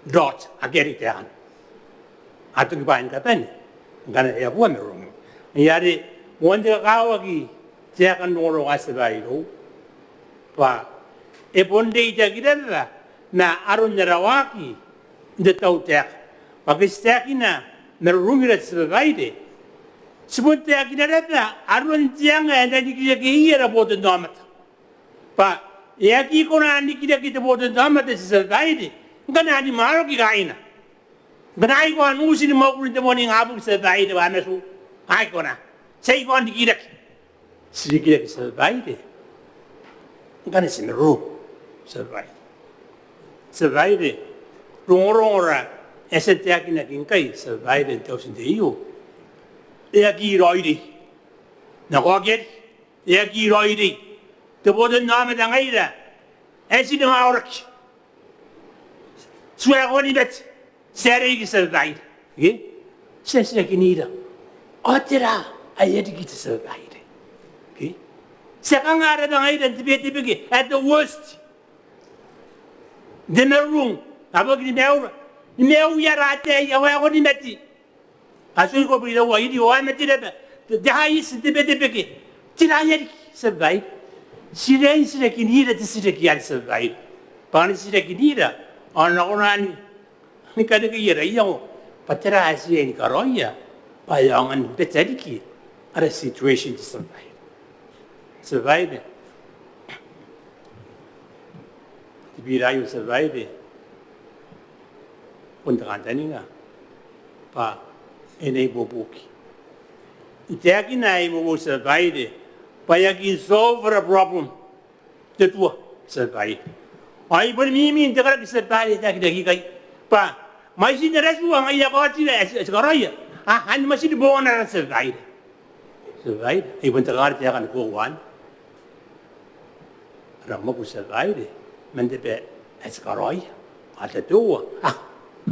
Dot, akea riki taekana. A toki bwaai ni kabane ngkana e a bua marurungim. Ngaia are moan te kakawaki taekan rongorongo ae te tia babaire irou bwa e bon reitaki naba ma aron ara waaki n te tautaeka. Bwa ngke ti taekina marurungira te tia babaire, ti bon taekina naba aron te anga ae e na rikirake iai ara botannaomata. Bwa e aki kona n rikirake te botannaomata te tia babaire ngkana a nimaroaki kaaina. Ngkana a aki kona n uti ni mwakuri n te moaningabong te tia babaire bwa a matu. A aki kona. Ti aki kona n rikirake. Ti rikirake te tia babaire ngkana ti marurung te tia babaire. Te tia babaire, rongorongora ae ti a taekinaki ngkai te tia babaire n te auti n te E U, e aki raoiroi. N na kaokia riki, e aki raoiroi. Te botannaomata ngaira ae ti na waoraki, ti waekoa ni mate, ti aera riki te tia babaire? Ke ti a titirakinira, ao tera ae e riki te tia babaire? Ke ti a kanga ara bwa ngaira n te Betebeke, at the worst, n te marurung, a bwaki ni maiura, ni maiuia ara ataei, a waekoa ni mate. A tia ni kobwiri raoi, ao a mate naba. Te, te highest n te Betebeke. Tera ae riki te tia babaire? Ti riai n titirakinira te titiraki anne te tia babaire. Bwa ngkana ti titirakinira, ao a na kona ni, ni karekei ara iango bwa tera ae ti riai ni karaoia bwa e aonga ni better riki ara situation te tia babaire. Te tia babaire, te bira aio te tia babaire, bon te kantaninga bwa e na ibuobuoki. I taekina ae ibuobuoki te tia babaire bwa e aki solve ara problem te tua te tia babaire. Ao I boni mimi n te karaki te tia babaire, I taekinaki ikai bwa mwaitin ara tua ngaia kaotira ae ti, ae ti karaoia. A, a ni mwaitin bongana te tia babaire. Te tia babaire, ai bon te kangare te aeka ni koaua anne. Ara mwaku te tia babaire, man te bwai ae ti karaoia. A tabeua, a,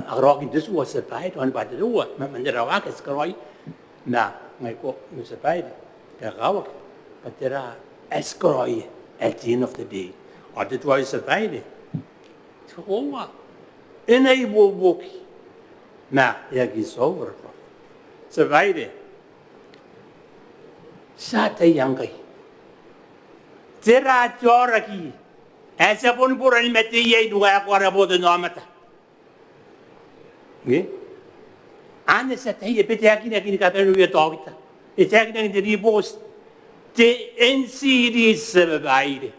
a karaoaki n te tua te tia babaire, ao ni bwa a tabeua, ma, man ara waaki ae ti karaoia. Ma ngai ko, te tia babaire, e kakawaki bwa tera ae ti karaoia at the end of the day. Ao te tua aio te tia babaire, ti kakoaua e na ibuobuoki, ma e aki solve ara problem. Te tia babaire, ti ataia ngkai tera te aoraki ae ti a boni bora ni mate iai ni waekoa ara botannaomata. Ke anne ti ataia bwa e taekinaki ni kabane irouia taokita, e taekinaki n te ribooti, te NCD te tia babaire.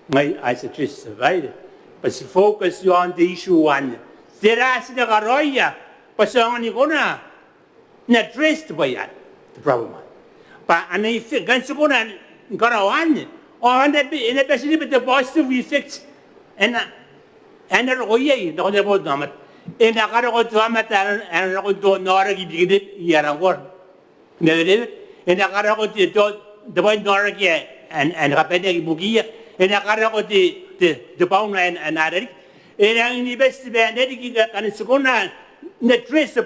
Ngai I suggest te tia babaire bwa ti focus iaon te issue anne. Tera ae ti na karaoia bwa ti aonga ni kona n address te bwai anne, te problem anne. Bwa a na effect, ngkana ti kona ni karaoa anne, ao e na bati, e na bati naba te positive effect ae e na, ae e na roko iai nakon te botannaomata. E na karako te aomata ae e na, ae e na nakon te aoraki ibukin te, i arangkor. N na werewere, e na karako te, te, te bwai n aoraki ae, ae, ae e na kabaneaki ibukiia, e na karako te, te, te bwai ae, ae e na riki. E rangi ni bati te bwai ae e na riki ngkana ti kona n address te,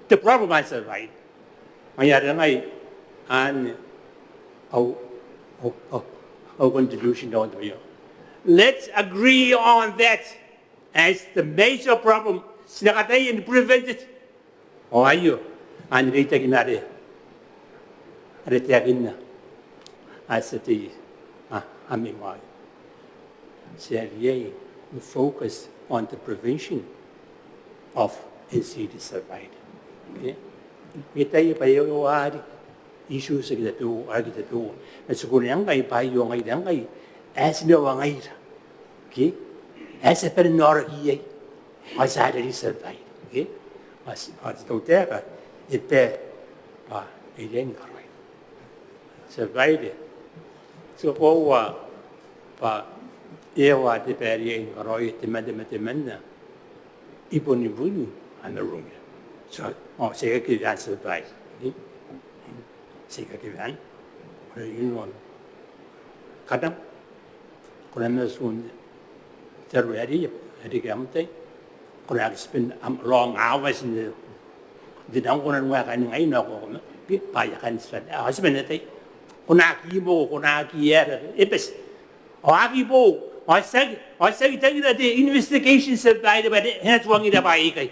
te problem anne te tia babaire. Ngaia are ngai anne au, au, au, au contribution nakon te bwai aio. Let's agree on that as the major problem. Ti na kataia ni prevent it. Ao aio, anne reitaki ma are, are taekinna ae ti a tei, a, ami mai. Ti a riai ni focus on the prevention of NCD te tia babaire. Okay? Ngke ti ataia bwa e a riki issues aika tabeua, aika tabeua. Ma ti kunea ngkai bwa aio ngaira ngkai ae ti na waaki ngaira. Okay? Ae ti a bane n aoraki iai. Ao ti a rerei te tia babaire. Okay? Ao ti, ao te tautaeka e bwa, bwa e riai ni karaoia. Te tia babaire, ti kakoaua bwa e a, te bwai ae riai ni karaoia temanna, temanna, temanna i bon ibukin ana rurung. So, ao ti aki kewean te tia babaire. Okay? Ti aki kewean. Ko na inuon kanam, ko na matu n te aro ae riai, ae reke am tai. Ko na aki spend am long hours n te, n te nang, ko na nua kaain ngaina ao ko, ko, bwa e a kan spend, a, spend te tai. Ko na aki moko, ko na aki aera, e bati. Ao aki bo, ao ti aki, ao ti aki tangira te investigation te tia babaire bwa e na tuangira bwaai aikai.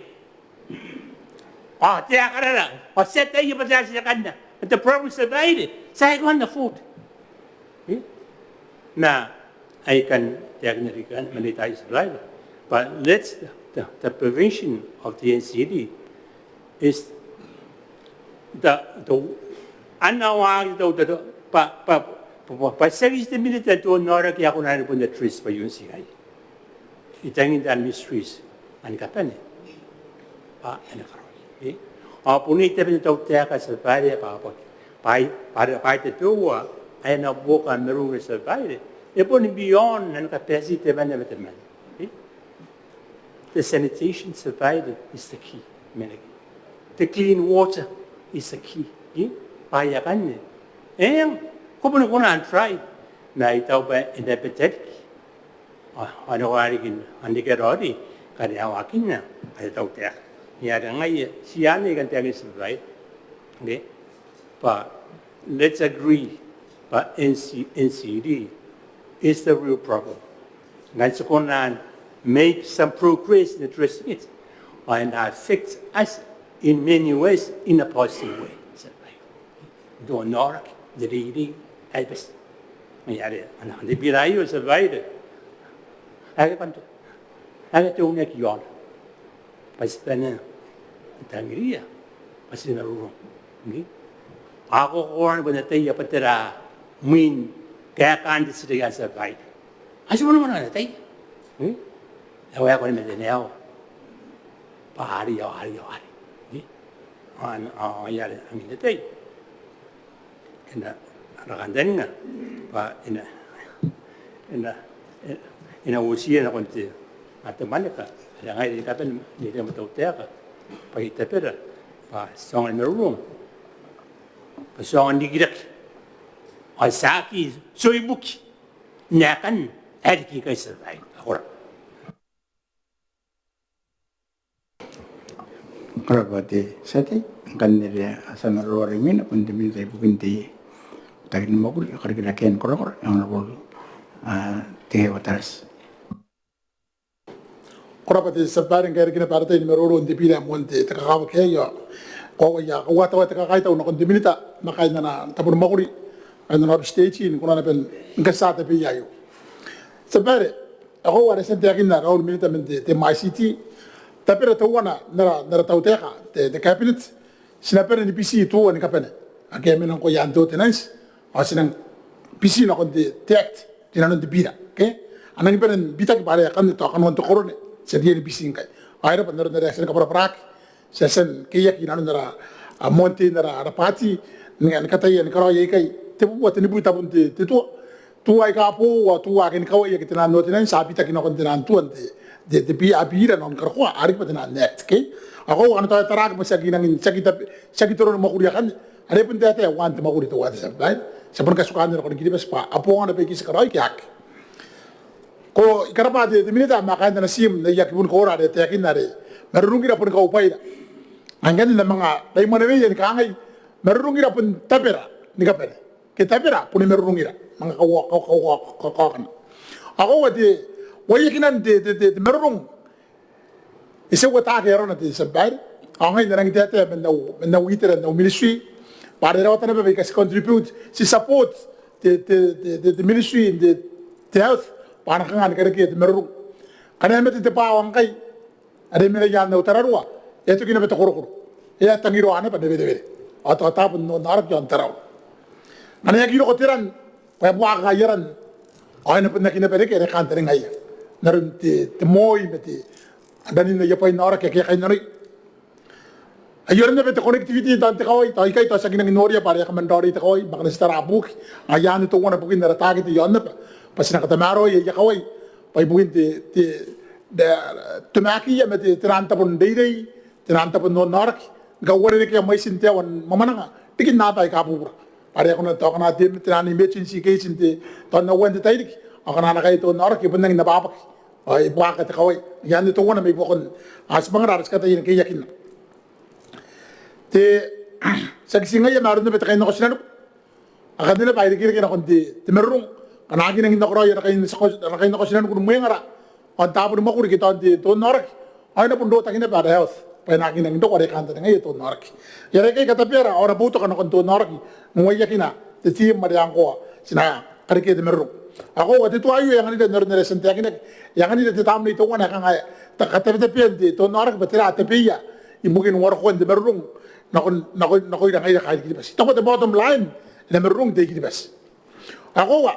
Ao te aeka rara, ao ti ataia bwa ti a tia kanna. But the problem te tia babaire, ti a, I can't afford. Eh? Ma I can Taekinna riki anne ma N T I survival. But that's the, the, the prevention of the N C D is the, the ana waaki tau tau bwa bwa bwa bwa tiaki te minita n te onnaoraki ae kona ni bon address bwa e on ti ngaia. I tangira ministries ni kabane bwa a na karaoia. Ao bon iai tabeua te tautaeka, tia babaire, bwa bwa bwa bwa tabeua ae e na buoka marurung, tia babaire, e bon beyond ana capacity temanna ma temanna. The sanitation, tia babaire, is the key. Menaki, the clean water is the key. Bwa akanne, eng, ko bon kona n try ma I taku bwa e na bita riki. Ao, ao e na kona riki n, ao n reke raoi ngkana e a waakinna aia tautaeka. Ngaia are ngaia, ti anne I kan taekinna, tia babaire. Okay? Bwa let's agree bwa N C, N C D is the real problem. Ngkana ti kona n make some progress in addressing it, ao e na affect us in many ways in a positive way. Tia babaire. Te onnaoraki, te reirei, ae bati. Ngaia are ana, ana bira aio, tia babaire, ae kanto, ae te uneki iaona bwa ti bane n tangiria bwa ti na marurung. Ao ko kona ni bon ataia bwa tera mwin kaekaan te titiraki anne, tia babaire. Ao ti bon kona n ataia. E waekoa ni mate n aio bwa arei ao arei ao arei. Ao, ao ngaia are angin ataei e na ara kantaninga bwa e na, e na, e na uotia nakon te, a, te mwaneka are ngaira ni kabane, ni kabane ma te tautaeka, bwa iai tabera bwa ti aonga ni marurung, bwa ti aonga n rikirake ao ti aki tioibuki n aekan ae riki ngkai, tia babaire. Ko rabwa. Ko rabwa te tia tei. Ngkanne are a tia n maroro are imwina bon te minita ibukin te botaki ni mwakuri, karikirakean korakora, e Honourable, a, Tekeeua Tarati. Ko rabwa te tia babaire. Ngkai e reke naba ara tai ni maroro n te bira ae moan te, te kakawaki aei, ao koaua I a kauataua te kakaitau nakon te minita ma kaain ana tabo ni mwakuri, kaain ana office, te AG, ni kona naba ni katia tabeia aio. Tia babaire, ao koaua are e tia n taekinna raou minita man te, te MICT, tabera teuana n ara, n ara tautaeka, te, te cabinet, ti na bane ni biti tua ni kabane ake a mena ngkoa i aan te ordinance, ao ti nang biti nakon te, te act rinanon te bira. Okay? A nangi bane n bitaki bwa are akanne tao kanoan te korone ti riai ni biti ngkai. Ao e rabwa n aron are a tia ni kabwarabwaraki, ti a tia n keiaki inanon ara, a, moan tei n ara, ara baati ni, ni kataia ni karaoi aikai tebubua tenibwi tabun te, te tua. Tua aika boou ao tua ake ni kawai ake tenaan ordinance a bitaki nakon tenaan tuan te, te, te bi-, a, bira nakon karokoa a riki bwa tenaan act. Okay? Ao koaua a na tao taraaki bwa ti aki nangi, ti aki tabe, ti aki toro ni mwakuri akanne. Are bon taetae uaan te mwakuri teuaei, tia babaire. Ti a boni katuka anne nakon Kiribati bwa a bongana baike ti karaoi ke aki. Ko, I karabwa te, te minita ma kaain ana tiim n aia kibu ni kaora are e taekinna are marurungira boni kaubwaira. Ao ngkanne N na manga raimwaneweia ni kangai, marurungira bon tabera ni kabane ke tabera boni marurungira, manga kau-, kau-, kau-, kau-, kau-, kaokana. Ao koaua te, uaiakinan te, te, te, te marurung e tia n uotaki arona, te tia babaire. Ao ngai N na nangi taetae man au, man au itera n au ministry bwa are e rawata naba baika ti contribute, ti support te, te, te, te, te ministry n te, te health bwa a na kanga ni karekea te marurung. Ngkana e mate te bwaawa ngkai are e mena i aan au tararua, e a toki naba te korokoro, e a tangiroa naba Nawerewere ao tao taabo n onnaoraki ao n Tarawa. Ngkana e aki roko te ran bwa e buakaka aia ran, ao e na bon aki naba reke are kantaningaia n aron te, te moi ma te ranin aia bwai n aoraki ake a kainnanoi. Ai aron naba te connectivity n tao n te kawai, tao ikai tao ti aki nangi noria bwa are e a kaman raoiroi te kawai, ma ngkana ti tara buki, ao anne teuana bukin ara takete iaon aba bwa ti na katamaroai aia kawai bwa ibukin te, te, te, te maakiia ma te, tenaan tabo n reirei, tenaan tabo n onnaoraki ni kauarerekea mwaitin te aoa ni mwamwananga riki n aaba aika bubura. Bwa are a kona tao ngkana te, tenaan emergency case n te, tao n aua n te tairiki, ao ngkana a na kaea te onnaoraki e bon nangi n ababaki ao e buakaka te kawai. Ai anne teuana mai buakon, a, tibwangara are ti kataia ni keiakinna. Te, tiaki ti ngaia ma aron naba te kainnako tinaniku. Akanne naba e irekereke nakon te, te marurung. Ngkana a aki nangi n nakoraoi ara kai, ara kainnako tinaniku ni mwengara ao n taabo ni mwakuri ke tao n te, te onnaoraki, ao e na bon rotaki naba ara health bwa e na aki nangi n roko are kantaningaia te onnaoraki. Ai are aikai katabera ao ara boutoka nakon te onnaoraki n uaiakina te tiim are ngkoa ti na karekea te marurung. Ao koaua te tua aio e anganira n aron are e a tia n taekinaki, e anganira te tamnei teuana ae kanga e katabetabean te onnaoraki bwa tera tabeia ibukin warekoan te marurung nakon, nakon, nakoira ngaira kaain Kiribati. Tao te bottom line, e na marurung te I-Kiribati. Ao koaua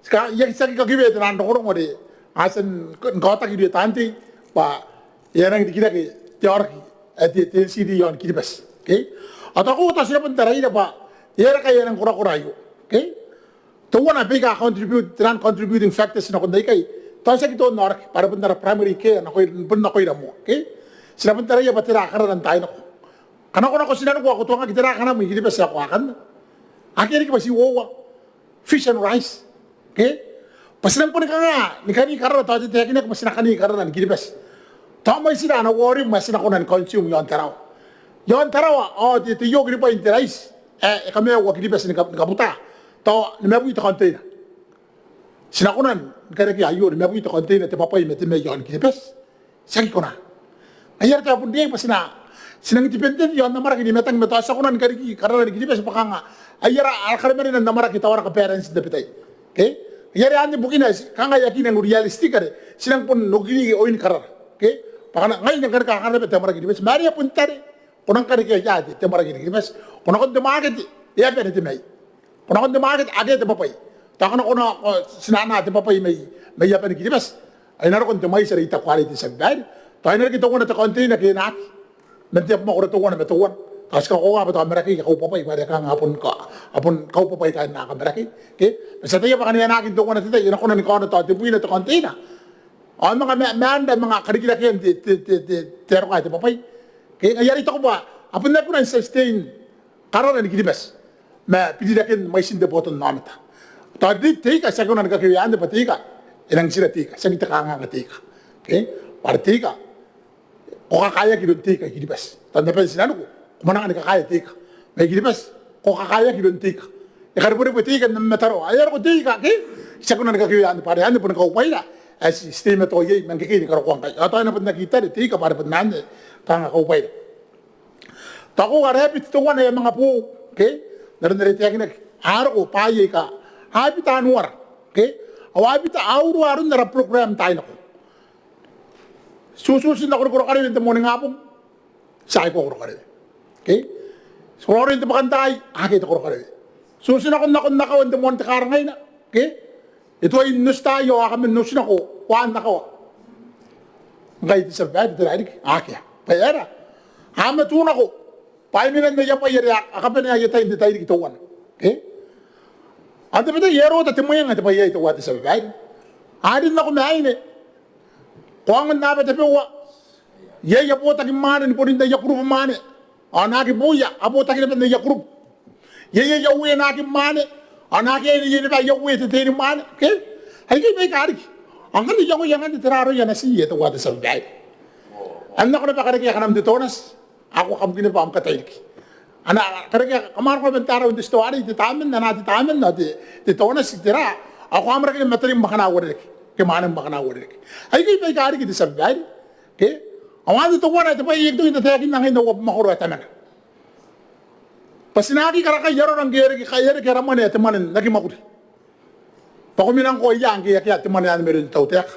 ti aki, ti aki kakiwea te nang rongorongo are a tia ni kaotaki irouia taan tei bwa e a nangi rikirake te aoraki ae te, te NCD iaon Kiribati. Okay? Ao tao koaua tao ti na bon taraira bwa e aera ngkai e a nang korakora aio. Okay? Teuana baika contribute, te nang contributing factors nakon aikai, tao tiaki te onnaoraki bwa are bon ara primary care nakoira, bon nakoira moa. Okay? Ti na bon taraia bwa tera karara n taai nako. Kanakonako tinaniku ao ko tuangaki tera kanam i Kiribati ae ko a kanna. Akea riki bwa ti uoua. Fish and rice. Okay? Bwa ti nang boni kanga ni kani karara, tao ti taekinaki bwa ti na kani karara ni Kiribati. Tao mwaitira ana volume ae ti na kona ni consume iaon Tarawa. Iaon Tarawa ao te, te ioki ni bwai n te rice ae e kamaiua Kiribati ni ka, ni kabuta, tao nimabwi te container. Ti na kona ni karekea aio nimabwi te container te bwabwai ma te mai iaon Kiribati? Ti aki kona. Ngaia are tao bon riai bwa ti na, ti nang dependent iaon amwarake ni matang ma tao ti a kona ni kariki karara ni Kiribati bwa kanga ai ara, ara karemarena n amwarake tao ara kabalance n tabetai. Okay? Ngaia are anne bukina ae ti kanga e aki nang realistic are ti nang bon okiriki oin karara. Okay? Bwa kanga ngai I nang karekea karara naba te amwarake ni Kiribati ma are e a bon tare. Ko nang karekea ia te, te amwarake ni Kiribati? Ko nakon te market, e a bane te mai. Ko nakon te market, akea te bwabwai. Tao ko na, ko na, ko, ti na anaa te bwabwai mai, mai aban Kiribati ae e na roko n te mwaiti are I taku arei, te tia babaire. Tao e na reke teuana te container ke e na aki man te abamwakoro teuana ma teuana. Tao ti kakoaua bwa tao Marakei e kaubwabwai bwa are kanga a bon ka, a bon kaubwabwai kaain Marakei. Okay? Ma ti ataia bwa ngkana e anaaki n teuana te tai e na kona ni kaona tao tebwina te container ao e manga ma, maan ra manga karikirakean te, te, te, te, te aroka ae te bwabwai. Okay? Ngaia are I taku bwa a bon aki kona n sustain karara ni Kiribati ma biriraken mwaitin te botannaomata. Tao te, te ika ti aki kona ni kakewea anne bwa te ika e nang tira te ika, tiaki te kanganga te ika. Okay? Bwa are te ika ko kakaeaki iroun te ika i Kiribati. Tao n aban tinaniku ko mwananga ni kakaea te ika. Ma i Kiribati ko kakaeaki iroun te ika. E karebwerebwe te ika n am mataroa. Ae e a roko te ika, okay? Ti aki kona ni kakewea anne bwa are anne boni kaubwaira ae ti, ti teimatoa iai man ngkekei ni karokoa ngkai. Ao tao e na bon aki tare te ika bwa are bon anne kanga kaubwaira. Tao koaua ara habit teuana ae manga boou, okay? N aron are e taekinaki, a roko bwaai aika a bita anuara, okay? Ao a bita, a urua aron ara program n taai nako. Ti uti n nako ni korokarewe n te moaningabong, ti a aikoa korokarewe. Okay? Ti korokarewe n te bwakantaai, akea te korokarewe. Ti uti nako, nako n akawa n te moan te karangaina, okay? E tuai n oti taai ao a kaman oti nako waan akawa. Ngkai te tia babaire, tera riki? Akea. Bwa e aera? A matu nako bwa e mena n aia bwai are a kabanea aia tai n te tairiki teuana. Okay? Ao n tabetai e a rota te mwenga te bwai aei teuae te tia babaire. A rin nako ma aine. Ko aonga n aba tabeua. Iai aia botaki mwaane ni bonin aia group mwaane. Ao naake buia a botaki naba n aia group. Iai aia uee naake mwaane. Ao naake aine iai naba aia uee te teinimwaane. Okay? Aikai baika riki. Ao ngkana iangoia ngkanne tera aroia natiia teuae te tia babaire. Ao n nako naba karekea kanam te tonati. Ao ko a kabuki naba am katairiki. Ana karekea, kam a roko naba n taraun te titoa arei, te taman, ana te taman, ao te, te tonati, tera. Ao ko a amwarake naba matanim akana uarereke ke mwanem akana uarereke. Aikai baika riki te tia babaire. Okay? Ao anne teuana te bwai ae I aki toki n tataekinna ngai n au abamwakoro ae Tamana. Bwa ti na aki karakai arora ngke e a reke, e a reke ara mwane ae te mwane n aki mwakuri. Bwa ko mena ngkoa ia ngke e akea te mwane anne mairoun te tautaeka.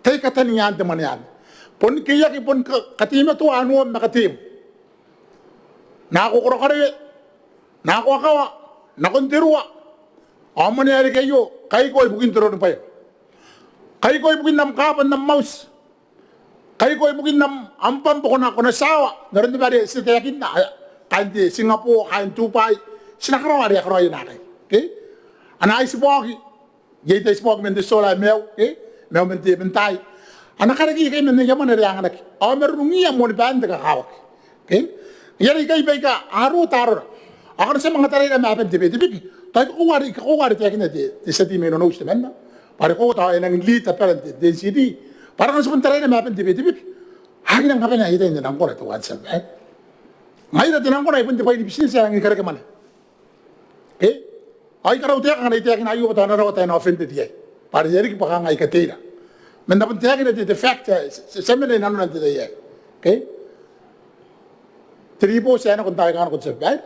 Tai katani aan te mwane anne. Bon ke e aki bon ka, kateimatoa anuam ma kateim. Nako korokarewe, nako akawa, nakon te rua. Ao mwane ae reke aio, kaikoa ibukin te roro ni bwaina. Kaikoa ibukin am kaaba n am auti. Kaikoa ibukin am, am bwambo ko na, ko na tiaoa, n aron naba are ti taekinna, ae, kaain te Singapore, kaain Dubai, ti na karaoa are a karaoia naakai. Okay? Ana aitiboaki, iai te aitiboaki man te titoola ae maiu, okay? Maiu man te, man taai. A na karekei ikai man aia mwane are a anganaki. Ao marurungiia moanibaan te kakawaki. Okay? Ngaia are ikai baika a rota arora. Ao ngkana ti a manga taraira ma aban te Betebeke, tao I kakoaua are, I kakoaua are taekinna te, te tia tei mai Nonouti temanna. Bwa are koaua tao e nangi lead abara n te, te NCD. Bwa are ngkana ti bon taraira ma aban te Betebeke, a aki nang kabanea aia tai n te nangkona teuae te tia babaire. Ngaira te nangkona ai bon te bwai ni bitineti ae nangi ni kareke mwane. Okay? Ao I karautaeka ngkana I taekina aio bwa tao a na rawata ae na offended iai. Bwa are e a riki bwa kanga I kateira. Ma N na bon taekina te, te fact ae ti, ti, ti a mena inanona n te tai aei. Okay? Te ribooti ae nako n taai aika nako, te tia babaire,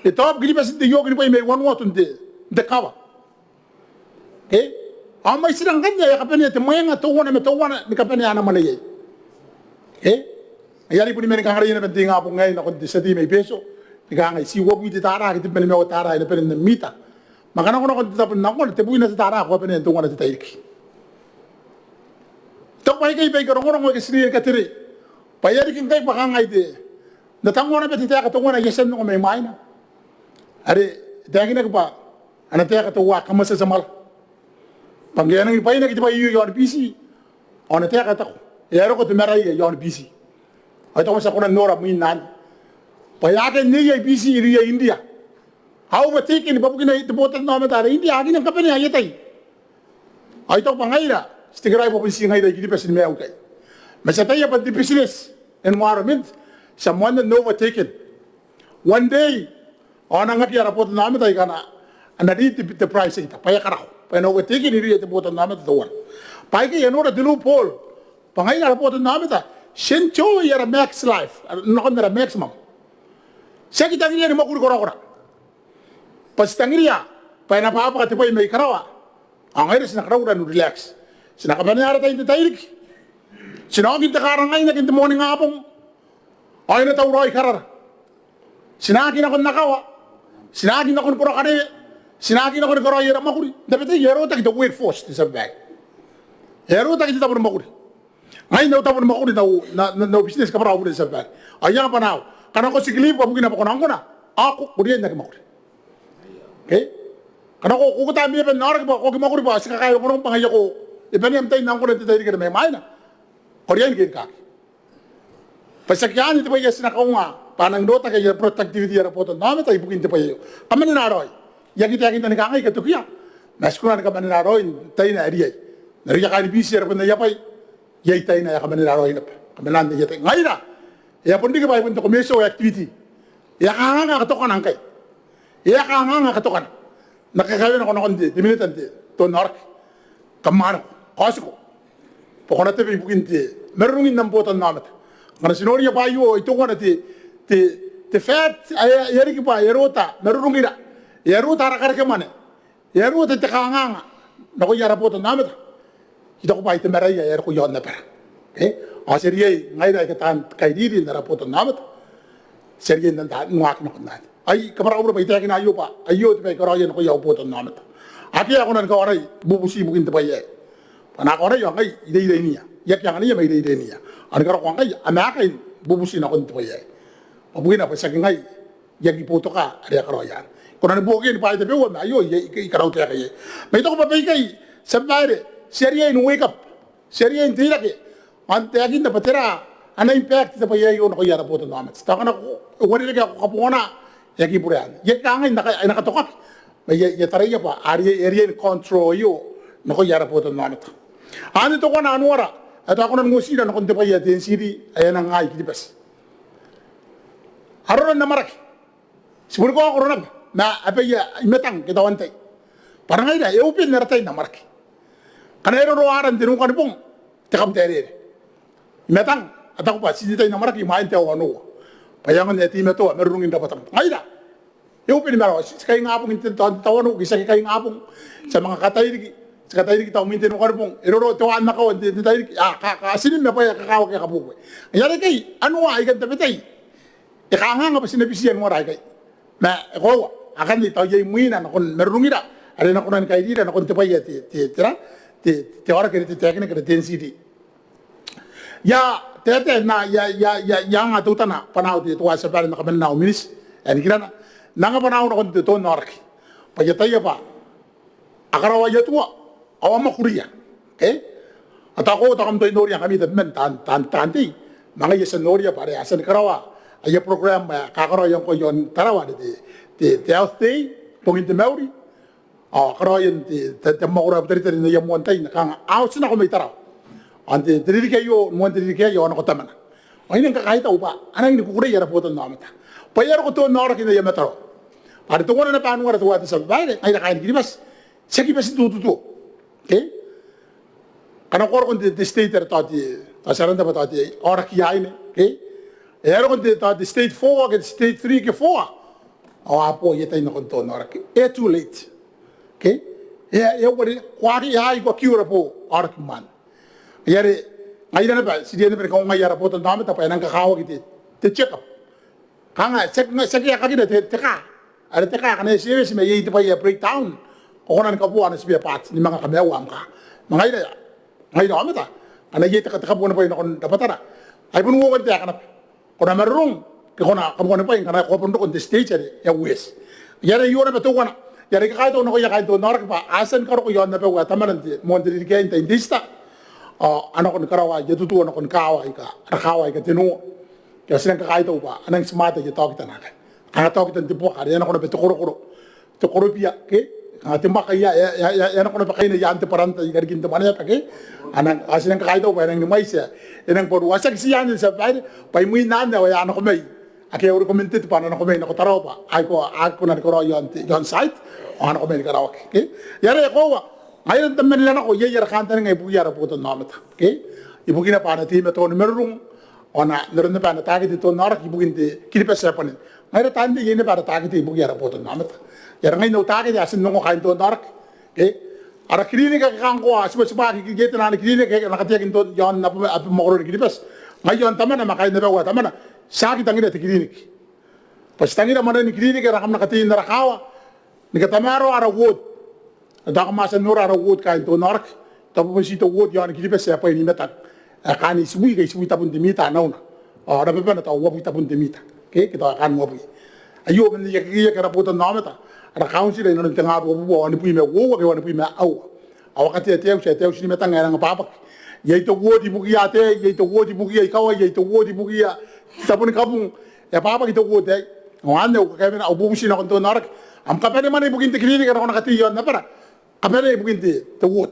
e taobu Kiribati n te ioki ni bwai mai Vanuatu n te, n te kawa. Ao mwaitira ngkanne ae e kabanea te mwenga teuana ma teuana ni kabanea ana mwane iai. Ao are I boni mena ni kangareia naba n te ingabong aei nakon te tia tei mai Betio ni kangai, ti uabwi te tara ke tebwi ma nimaua tara ae na bane n am mita. Ma kanakonako n te tabo n angona, tebwina te tara ko a banea n teuana te tairiki. I taku baikai baika rongorongo aika ti riai ni katerei bwa e a riki ngkai bwa kanga te, N na tangoa naba te taeka teuana ae I a tia n ongo mai mwaina are e taekinaki bwa ana taeka teuae Kamwatiatimwara bwa ngke e a nangi ni bwainaki te bwai aio i aon Biti ao ana taeka e taku e a roko te marae i aon Biti. Ao I taku ma ti a kona n nora mwin anne bwa e a ken neiei Biti irouia India. A overtaken bwa bukina te botannaomata are India a aki nang kabanea aia tai. Ao I taku bwa ngaira ti tekeraoi bwa bon ti ngaira I-Kiribati ni maiu ikai. Ma ti ataia bwa n te business environment ti a moanna n overtaken. One day ao a nang aki ara botannaomata aika a na lead te, te price aita bwa e a karako bwa e na overtaken irouia te botannaomata teuana. Baikai I a nora te loophole bwa ngaira ara botannaomata ti enjoy ara max life, ara, nakon ara maximum. Ti aki tangiria ni mwakuri korakora bwa ti tangiria bwa e na bwabwaka te bwai mai karawa. Ao ngaira ti na karaura n relax. Ti na kabanea ara tai n te tairiki. Ti na oki n te karangainaki n te moaningabong ao e na tauraoi karara. Ti na aki nako n akawa. Ti na aki nako ni korokarewe. Ti na aki nako ni karaoi ara mwakuri. N tabetai e a rotaki te workforce, te tia babaire. E a rotaki te tabo ni mwakuri. Ngai n au tabo ni mwakuri n au, n au, n au business kabwara au bure, te tia babaire. Ao I anga bwanaau, kanakoa sick leave bwa bukina bwa ko na ongkona, ao ko riai n aki mwakuri. Okay? Kanakoa ko uota ami bwai n aoraki bwa ko aki mwakuri bwa ti kakae rongorongo bwa ngaia ko, e bane am tai n ongkona n te tairiki are mai mwaina, ko riai ni kerikaaki. Bwa tiaki anne te bwai ae ti na kaunga bwa a nangi rotaki aia productivity ara botannaomata ibukin te bwai aio. Kamanena raoi. I aki taekinna ni kangai I katokia, ma ti kona ni kamanena raoi n taina ae riai. N aroia kaain Biti are bon aia bwai, iai taina ae a kamanena raoi naba. Kamanenan aia tai. Ngaira e a bon riki bwa e bon te commercial activity. E a kanganga katokana ngkai. E a kanganga katokana. N na kakaewenako nakon te, te Minita n te, te onnaoraki. Kam mwaneko, kaotiko bwa ko na tabe ibukin te marurungin am botannaomata. Ngkana ti noria bwa aio, ai teuana te, te, te fact ae e a riki bwa e a rota marurungira, e a rota ara karekemwane, e a rota te kanganga nakoia ara botannaomata. I taku bwa ai te marae ae e a roko i aon abara. Okay? Ao ti a riai ngaira aika taan kairiri n ara botannaomata, ti a riai n anga, n waaki nakon anne. Ai kabwara au bure bwa I taekina aio bwa aio te bwai ae I karaoia nakoia au botannaomata. Akea ae kona ni kawarai bubuti ibukin te bwai aei. Bwa a na kawarai ao ngai I reireinia. I aki anganiia ma I reireinia. Ao ni karokoa ngai am akai ni bubuti nakon te bwai aei. Bwa bukina bwa tiaki ngai, I aki boutoka are a karaoia anne. I kona ni buokia ni bwaai tabeua ma aio I, I, I karautaeka iai. Ma I taku bwa baikai, te tia babaire, ti a riai ni wake up. Ti a riai n teirake ao n taekinna bwa tera ana impact te bwai aio nakoia ara botannaomata. Tao ngkana ko uarereke ao ko kabongana, e aki bure anne. I aki kangai n na ka, e na katokaki. Ma I a, I a taraia bwa a riai, e riai ni control aio nakoia ara botannaomata. Anne teuana anuara ae tao a kona n uotira nakon te bwai ae te NCD ae e a nang anga i Kiribati. Arora n amwarake. Ti boni kaokoro naba ma abaia i matang ke tauan tai. Bwa ngaira e open ara tai n amwarake. Ngkana e roro aran te nukanibong, te Kabuta Aereere, i matang a taku bwa ti n te tai n amwarake imwain te aoa onoua. Bwa e aonga n teimatoa marurungin rabwatana. Ngaira e open i marawa, ti, ti kaingabong n te, tao, tao n oki, ti aki kaingabong. Ti a manga katairiki, ti katairiki tao imwin te nukanibong. E roro teuana n akawa n te, te tairiki. A ka, ka, ti nim ma bwaai aika kakawaki aika buebue. Ngaia are ikai anuara aika n tabetai e kanganga bwa ti na biti anuara aikai. Ma e koaua akanne tao iai mwina nakon marurungira are e na kona ni kairira nakon te bwai ae te, te, tera, te, te aoraki are te taekinaki are te NCD. I a taetae n na, I a, I a, I a, I a anga teutana bwanaau te, teuae te tia babaire n na kamanena au miniti ae nikirana. N anga bwanaau nakon te, te onnaoraki bwa I ataia bwa a karaoa aia tua ao a mwakuria. Okay? A taku, taku kam toki n noria ngkami tabeman taan, taan, taan tei. Ma ngaia I a tia n noria bwa are a tia ni karaoa aia program ae kakaraoia ngkoa i aon Tarawa are te, te, te Health Day, Bongin te Mauri. Ao karaoan te, te, te mwakuri ae Butaritari n aia moan tai, n na kanga a oti nako mai Tarawa. Ao n te, te ririki aio, moan te ririki aei ao a nako Tamana. Ao I nang kakaitau bwa a nangi ni kukurei ara botannaomata bwa e a roko te onnaoraki n aia mataroa. Bwa are teuana naba anuara teuae te tia babaire, ngaira kaain Kiribati ti aki bati n tututuo. Okay? Ngkana ko roko n te, te state are tao te, tao ti aran te bwai tao te aoraki aine. Okay? E a roko n te, tao te state four ke te state three ke four, ao a bo aia tai nakon te onnaoraki. E too late. Okay? E a, e a uarereke, ko aki, e a aiko aki ora bwa a roko mwaane. Ngaia are ngaira naba ti riai naba ni kaungaia ara botannaomata bwa e nang kakawaki te, te check-up. Kanga tiaki, tiaki aekakin te, te kaa. Are te kaa ngkana e eti, e eti ma iai te bwai ae breakdown, ko kona ni kabooa ana spare parts ni manga kamaiua am kaa. Ma ngaira, ngaira aomata, ngkana iai te kaa, te kabooa ni bwai nakon rabwatara, ai bon uoua te aeka naba. Ko na marurung ke ko na kabooa ni bwai ngkana ko a bon roko n te stage are e a worse. Ngaia are aio naba teuana. Ngaia are I kakaitau nakoia kaain te onnaoraki bwa a tia ni karoko iaon abau ae Tamana n te, moan te ririki aei n tain te Easter, ao a nako ni karaoa aia tutuo nakon kaawa aika, ara kaawa aika tenua. Ao ti nang kakaitau bwa a nang smart aia taokita naba. Kanga taokita n te buaka are e a nako naba te korokoro, te korobia ke, kanga te maka ia, e a, e a, e a, e a nako naba kaina i aan te bwaranta i rarikin te Mwaneaba ke. A nang, ao ti nang kakaitau bwa e nang ni mwaiti ae e nang bwaru. Ao tiaki ti anne, tia babaire, bwa imwin anne ao e a nako mai ake a recommended bwa a na nako mai nako Tarawa bwa a aki, a aki kona ni karaoa iaon te, iaon site, ao a nako mai ni karaoaki ke. Ngaia are e koaua, ngaira n tabemanira nako iai ara kantaninga ibukiia ara botannaomata ke, ibukina bwa a na teimatoa ni marurung, ao n aron naba ae na target te onnaoraki ibukin te Kiribati ae bane. Ngaira taan tei iai naba ara target ibukiia ara botannaomata. Ngaia are ngai n au target ae ti n ongo kaain te onnaoraki ke, ara kiriniki ake kanga ngkoa a tibwatibwaaki, iai tenan kiriniki ake a na kateaki n te on, iaon abamwakoro ni Kiribati. Ngai iaon Tamana ma kaain abau ae Tamana, ti aki tangira te kiriniki. Bwa ti tangira mwanen kiriniki ae kam na katei n ara kaawa ni katamaroa ara ward. Tao kam a tia n nora ara ward kaain te onnaoraki, tao bon ti te ward iaon Kiribati ae bwain i matang ae kaan itibwi ke itibwi tabun te mita nauna, ao rababana tao uabwi tabun te mita ke, ke tao kaan uabwi. Aio man aia kekeiaki ara botannaomata, ara kauntira inanon tengaa ruabubua wanibwi ma uoua ke wanibwi ma aua. Ao a katea te auti ae te auti ni matang ae rang ababaki. Iai te ward ibukiia ataei, iai te ward ibukiia ikawai, iai te ward ibukiia taboni kabung. E ababaki te ward aei. Ao anne au kakaewenako, au bubuti nakon te onnaoraki. Am kabanemwane ibukin te kiriniki ae ko na katei iaon abara, kabanea ibukin te, te ward.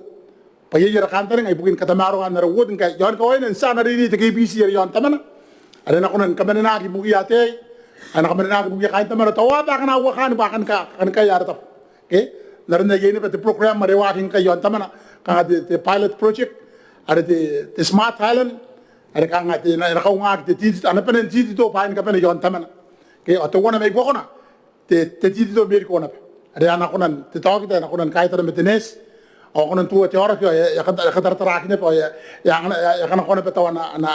Bwa iai ara kantaninga ibukin katamaroaan ara ward ngkai iaon kawaina n tia ana reirei te KBC are iaon Tamana, are e na kona ni kamanenaki ibukiia ataei, e na kamanenaki ibukiia kaain Tamana, tao a bwa akana uakaan bwa a kan ka, a kan kaea ara tabo ke. N aron ae iai naba te program are e waaki ngkai iaon Tamana, kanga te, te pilot project are te, te Smart Island, are kanga te, e na, e na kaungaaki te titito, ana bane n titito bwaai ni kabane iaon Tamana ke. Ao teuana mai buakona te, te titito Meriko naba, are a na kona n, te taokita e na kona ni kaitara ma te nurse, ao a kona n tuoa te aoraki ao e a, e a kata, e a katarataraaki naba ao e a, e a, e a, e a kanakoa naba tao ana, ana,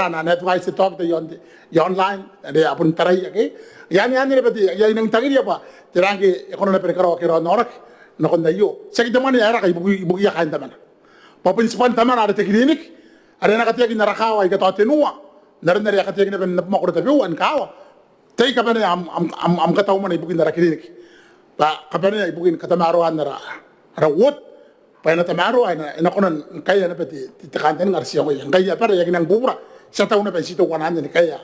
ana advice te taokita iaon te, iaon online are a bon taraia ke. Ao anne, anne naba te, ae I nang tangiria bwa tera ngke e kona naba ni karaoaki ara onnaoraki nakon aio. Tiaki te mwane ae raka ibuki, ibukiia kaain Tamana, bwa bon tibwan Tamana are te kiriniki are e na kateaki n ara kaawa aika tao tenua, n aron are a kateaki naba n abamwakoro tabeua ni kaawa. Tai kabanea am, am, am, am katau mwane ibukin ara kiriniki, bwa kabanea ibukin katamaroaan ara, ara ward, bwa e na tamaroa, e na, e na kona ni kaea naba te, te, te kantaninga are ti iangoia. Ngkai abara e aki nang bubura, ti a tau naba n ti teuana anne ni kaea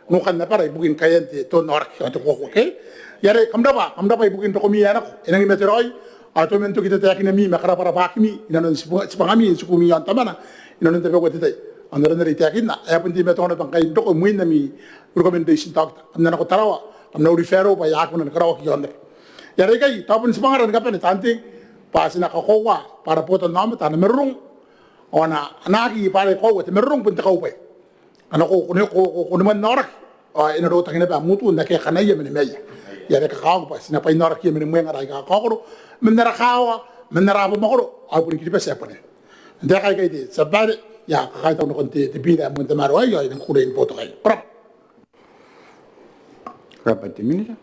nukan abara ibukin kaean te, te onnaoraki ao te kuakua ke. Ngaia are kam rabwa, kam rabwa ibukin rokomi ae nako. E nangi mate raoi ao tao man toki tataekinami ma karabwarabwakimi inanon tibwa, tibwangami n tikumi iaon Tamana inanon tabeua te tai. Ao n aron are I taekinna, e a bon teimatoa naba ngkai n roko imwin ami recommendation taokita. Kam na nako Tarawa, kam na refer bwa e a aki kona ni karaoaki iaon naba. Ngaia are ikai tao bon tibwangara ni kabane taan tei, bwa ti na kakoaua bwa ara botannaomata a na marurung, ao a na, a na aki, bwa are koaua te marurung bon te kaubwai. Ngkana ko, ko, ko, ko, ko nimwan aoraki ao e na rotaki naba am utu n akea kanaia ma nimaia. Ngaia are e kakawaki bwa ti na bwainaorakiia ma ni mwengara aika kakaokoro, man ara kaawa, man ara abamwakoro, ao boni Kiribati ae bane. N taeka aikai te, tia babaire, I a kakaitau nakon te, te bira ae moan tamaroa aei ao I nang kukurei ni boutokaia. Ko rabwa. Ko rabwa te minita.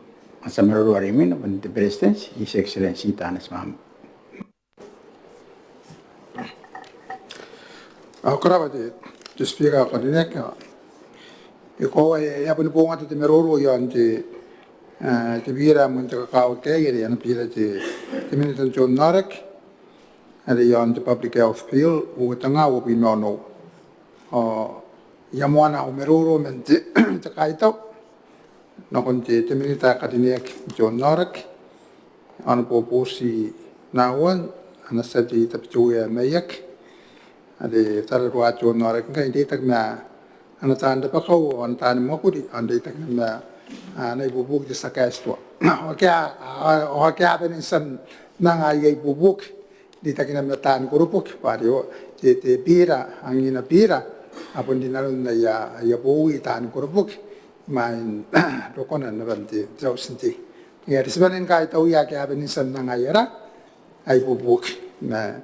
Ao ti a maroro are imwina bon te Beretitenti, His Excellency Taneti Maamau. Ao ko rabwa te, te Speaker ae ko karineaki. E koaua, e a boni bongata te maroro iaon te, e, te bira ae moan te kakawaki aei, are ana bira te, te minita n te onnaoraki, are iaon te Public Health Bill uoua tenga uabwi ma onoua. Ao I a moana au maroro man te, te kaitau nakon te, te minita ae karineaki n te onnaoraki, Honourable Boutu Nauan, ana tia tei Tabiteuea Maiaki, are tararua te onnaoraki ngkai n reitaki ma ana taan rabakau ao ana taani mwakuri, ao n reitaki ma ana ibuobuoki te tia kaeti tua. Ao akea, ao akea bane n tia n anga aia ibuobuoki n reitaki ma taani koroboki, bwa are te, te bira, angina bira, a bon rinanon aia, aia bowi taani koroboki imwain rokona n aban te, te auti n tei. Ngaia are ti bane ni kaitauia ake a bane n tia n anga aia ibuobuoki ma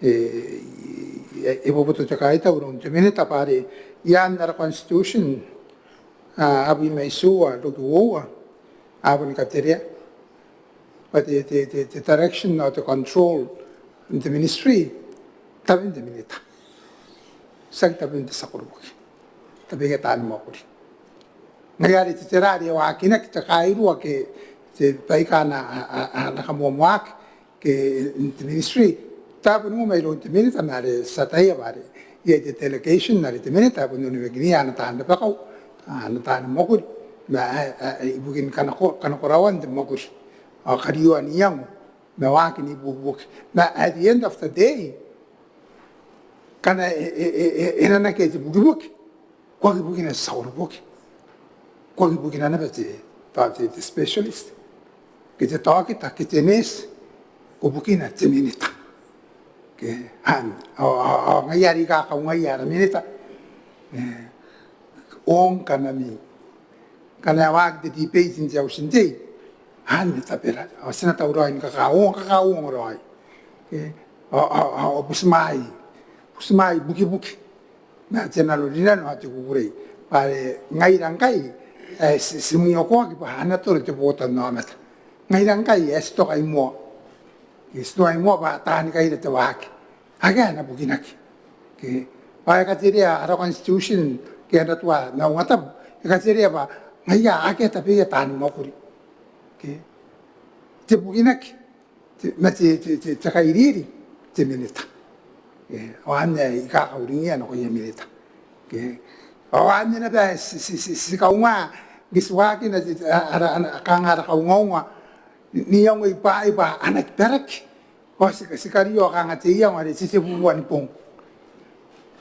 e boboto te kaitau iroun te Minita bwa are i aan ara constitution, abwi ma itiua, ruaiwa, a boni katerea bwa te direction ao te control n te ministry tabena te Minita, tiaki tabena te tia koroboki, tabeia taani mwakuri. Ngaia are te tera are e waakinaki, te kairua ke te baika a na kamoamoaki ke n te ministry, tabeua mairoun te Minita ma are ti ataia bwa are iai te delegation are te Minita e bon onimakinia ana taan rabakau, ana taani mwakuri ma ibukin kanakoraoan te mwakuri ao karioan iango ma waakin ibuobuoki. Ma at the end of the day, ngkana e nanaki te bukibuki, ko aki bukina te tia koroboki, ko aki bukina naba te specialist ke te taokita ke te neeti, ko bukina te Minita. Ao ngaia are I kakaungaia ara Minita, ong kanami ngkana e waaki te debate n te Auti n Tei, anne tabera ao ti na tauraoi ni kakauongo, kakauongo raoi ao butimwaai, butimwaai bukibuki ma te nanorinano ao te kukurei bwa are ngaira ngkai ae ti mwiokoaki bwa a na toro te botannaomata. Ngaira ngkai ae ti toka i moa, ti toka i moa bwa taani kaira te waaki, akea ae na bukinaki. Bwa e katerea ara constitution ke ana tua n aungatabu, e katerea bwa ngaia akea tabeia taani mwakuri. Te bukinaki ma te kairiri te Minita. Ao anne ae I kakauringia nakoia Minita. Ao anne naba ae ti kaunga ngke ti waakina kanga ara kaungaunga n iango i bwaai bwa a na kibaraki ao ti kario kanga te iango are te tebubua ni bong.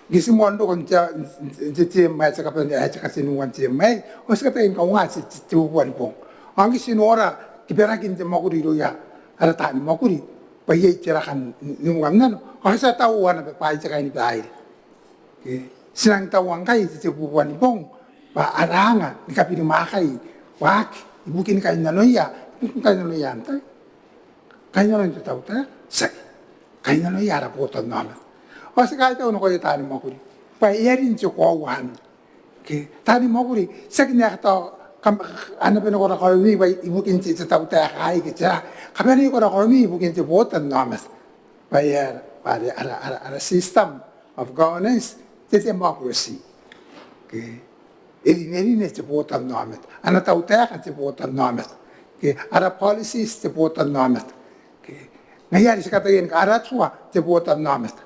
Ngke ti moa n roko n te term ae te kabanea ae te katenua n term aei ao ti kataia ni kaunga te tebubua ni bong. Ao ngke ti nora kibarakin te mwakuri irouia ara taani mwakuri bwa iai te raka ni mungannano ao ti a taua naba bwaai te kainibaire. Ti nang taua ngkai te tebubua ni bong bwa a ranga ni kabirimwaakai waaki ibukin kainnanoia, ibukin kainnanoia antai? Kainnanoia te tautaeka? Tiaki, kainnanoia ara botannaomata. Ao ti kaitau nakoia taani mwakuri bwa e a rin te koaua anne. Taani mwakuri, tiaki n ae katau a na bane korakora ibukin te tautaeka aei ke tera, kabanei korakora ibukin te botannaomata bwa e aera, bwa are ara system of governance te democracy. E rinerine te botannaomata, ana tautaeka te botannaomata, ara policies te botannaomata. Ngaia are ti kataia ni ka, ara tua te botannaomata.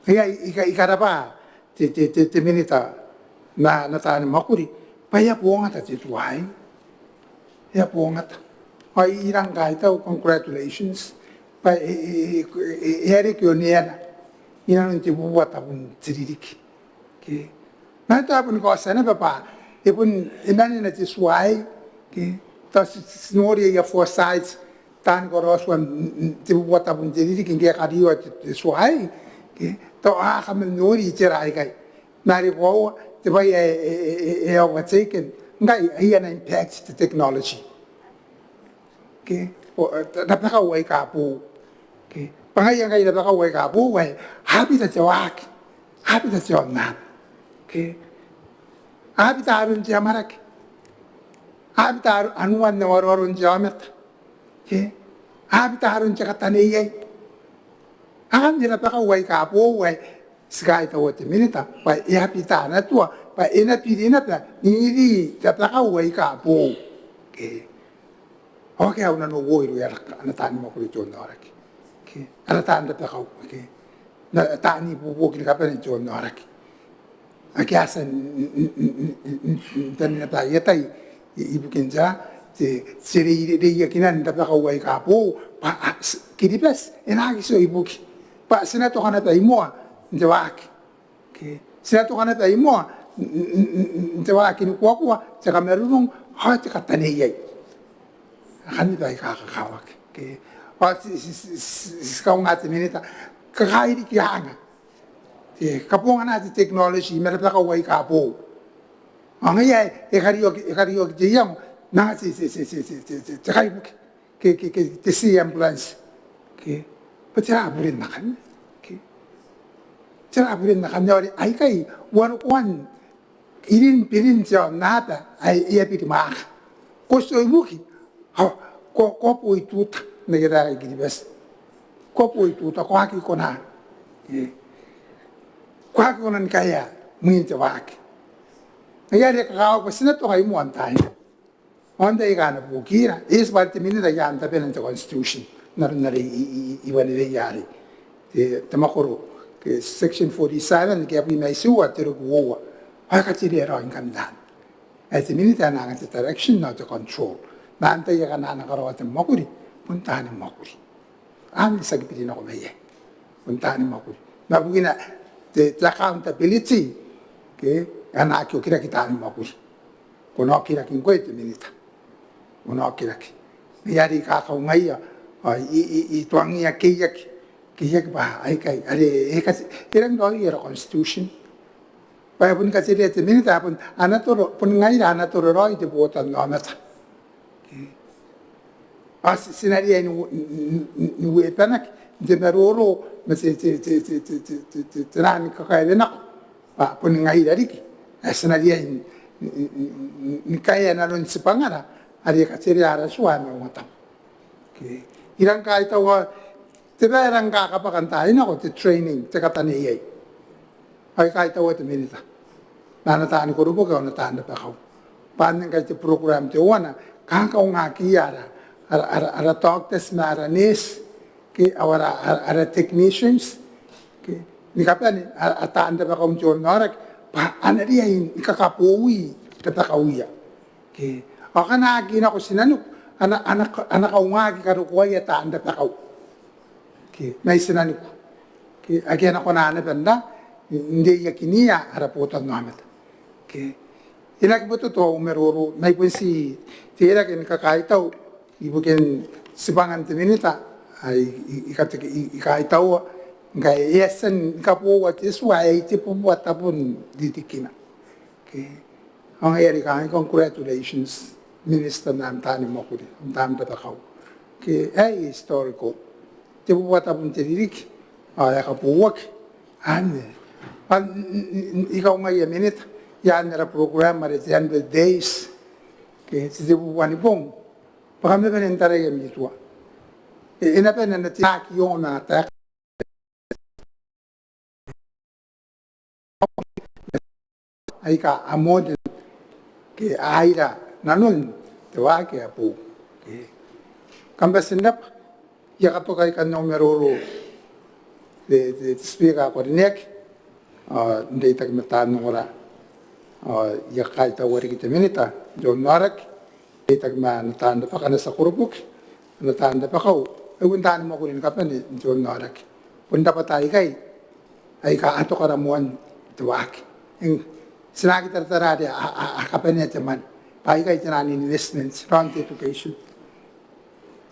Ngaia I karabwa te Minita ma ana taani mwakuri bwa e a bongata te tua aei. E a bongata. Ao I rangi ni kaitau, congratulations, bwa e a reke oneana inanon tebubua tabun te ririki. Ma tao e boni kaotia naba bwa e bon, e manena te tua aei. Tao ti noria aia foresight taani karaotua n tebubua tabun te ririki ngke e a karioa te tua aei. Tao a kaman nori itera aikai. Ma are koaua te bwai ae e overtaken ngkai aia impact te technology. Rabakau aika boou. Bwa ngaia ngkai rabakau aika boou ae a bita te waaki, a bita te aonnaba, a bita aron te amwarake, a bita anuan aroaron te aomata, a bita aron te kataneiai. Anne rabakau aika boou ae ti kaitaua te Minita bwa e a bita ana tua bwa e na biri naba n iri rabakau aika boou. Ao akea au nanououa irouia ana taani mwakuri te onnaoraki, ara taan rabakau, taani ibuobuoki ni kabane te onnaoraki ake a tia n taneiai naba aia tai ibukin te, te reireiakinan rabakau aika boou bwa Kiribati e na aki tio ibuki bwa ti na toka naba i moa n te waaki. Ti na toka naba i moa n te waaki ni kuakua, te kamarurung ao te kataneiai. Akanne baika kakawaki. Ao ti kaunga te Minita, kakairiki anga, kabongana te technology ma rabakau aika boou. Ao ngaia e karioaki, e karioaki te iango nanga te, te, te kaibuke ke, ke, ke te sea ambulance ke, bwa tera buren akanne ke, tera buren akanne. Ao are aikai uarokoan irin birin te aonnaba ae e a biri mwaaka. Ko titebo ibukin ao ko, ko a boo i tuta n aia taeka i Kiribati. Ko a boo i tuta, ko aki kona, e, ko aki kona ni kaea mwin te waaki. Ngaia are e kakawaki bwa ti na tongai moa n taai nako. Ao antai aika a na buokira? E eti bwa are te Minita ae e a tabena n te Constitution n aron are i, i, i, i waneweia are te, te mwakoro ke section forty-seven ke abwi ma itiua te roko uoua. Ao e katerea raoi ngkanne ae te Minita ae na anga te direction ao te control. Ma antai akana a na karaoa te mwakuri? Bon taani mwakuri. Anne ti aki biri nako mai iai. Bon taani mwakuri. Ma bukina te, te accountability ke, a na aki okiraki taani mwakuri. Ko na okiraki ngkoe te Minita, ko na okiraki. Ngaia are I kakaungaia ao I, I, I tuangiia keiaki, keiaki bwa aikai are e kati, e rangi n raoiroi ara Constitution bwa e boni katerea te Minita, a bon, a na toro, bon ngaira a na toro raoi te botannaomata. Ao ti, ti na riai ni, ni, ni, ni webanaki n te maroro ma te, te, te nang kakaewe nako bwa boni ngaira riki ae ti na riai ni, ni, ni, ni, ni kaea nanon tibwangara are e katerea ara tua ae maungatabu. Okay. I rang kaitaua te bwai ae rang kakabwaka n taai nako, te training, te kataneiai. Ao I kaitaua te Minita ma ana taani koroboki ao ana taan rabakau bwa anne ngkai te program teuana, kanga kaungakiia ara, ara, ara, ara doctors ma ara nurse ke, ao ara, ara, ara technicians ke, ni kabane a, a taan rabakau n te onnaoraki bwa a na riai ni kakabowi rabakauia ke. Ao ngkana a aki nako tinaniku, a na, a na, a na kaungaki karokoaia taan rabakau ke, mai tinaniku ke, ake a na kona naba n ra, n reiakiniia ara botannaomata ke. E na aki bototo au maroro, ma I bon tii teirake ni kakaitau ibukin tibwangan te Minita ae I, I, I kateke, I, I kaitaua ngkai e a tia ni kaboua te tua ae itibubua tabun ririkina. Okay. Ao ngaia are I kangai congratulations Minita ma am taani mwakuri, am taan rabakau. Okay, ae historical. Itibubua tabun te ririki ao e a kabouaki anne. Ao n, n, n, I kaungaia Minita, i aan ara program are te hundred days. Okay, te, te bubua ni bong. Bwa kam na bane n taraia ami tua. E, e na bane n ataaki ongo ma ataaki aika a modern ke a ira nanon te waaki ae boou. Okay. Kam bati n rabwa, I a katoka ikanne au maroro te, te, te Speaker ae ko rineaki. Ao n reitaki ma taan ongora ao I a kaitaua riki te Minita n te onnaoraki, n reitaki ma ana taan rabakau, ana tia koroboki, ana taan rabakau, ae bon taani mwakuri ni kabane n te onnaoraki. Bon rabwata aikai aika a tokara moan te waaki. Eng, ti na aki taratara are a, a, a kabanea te mwane bwa aikai te naan investment, raon te education.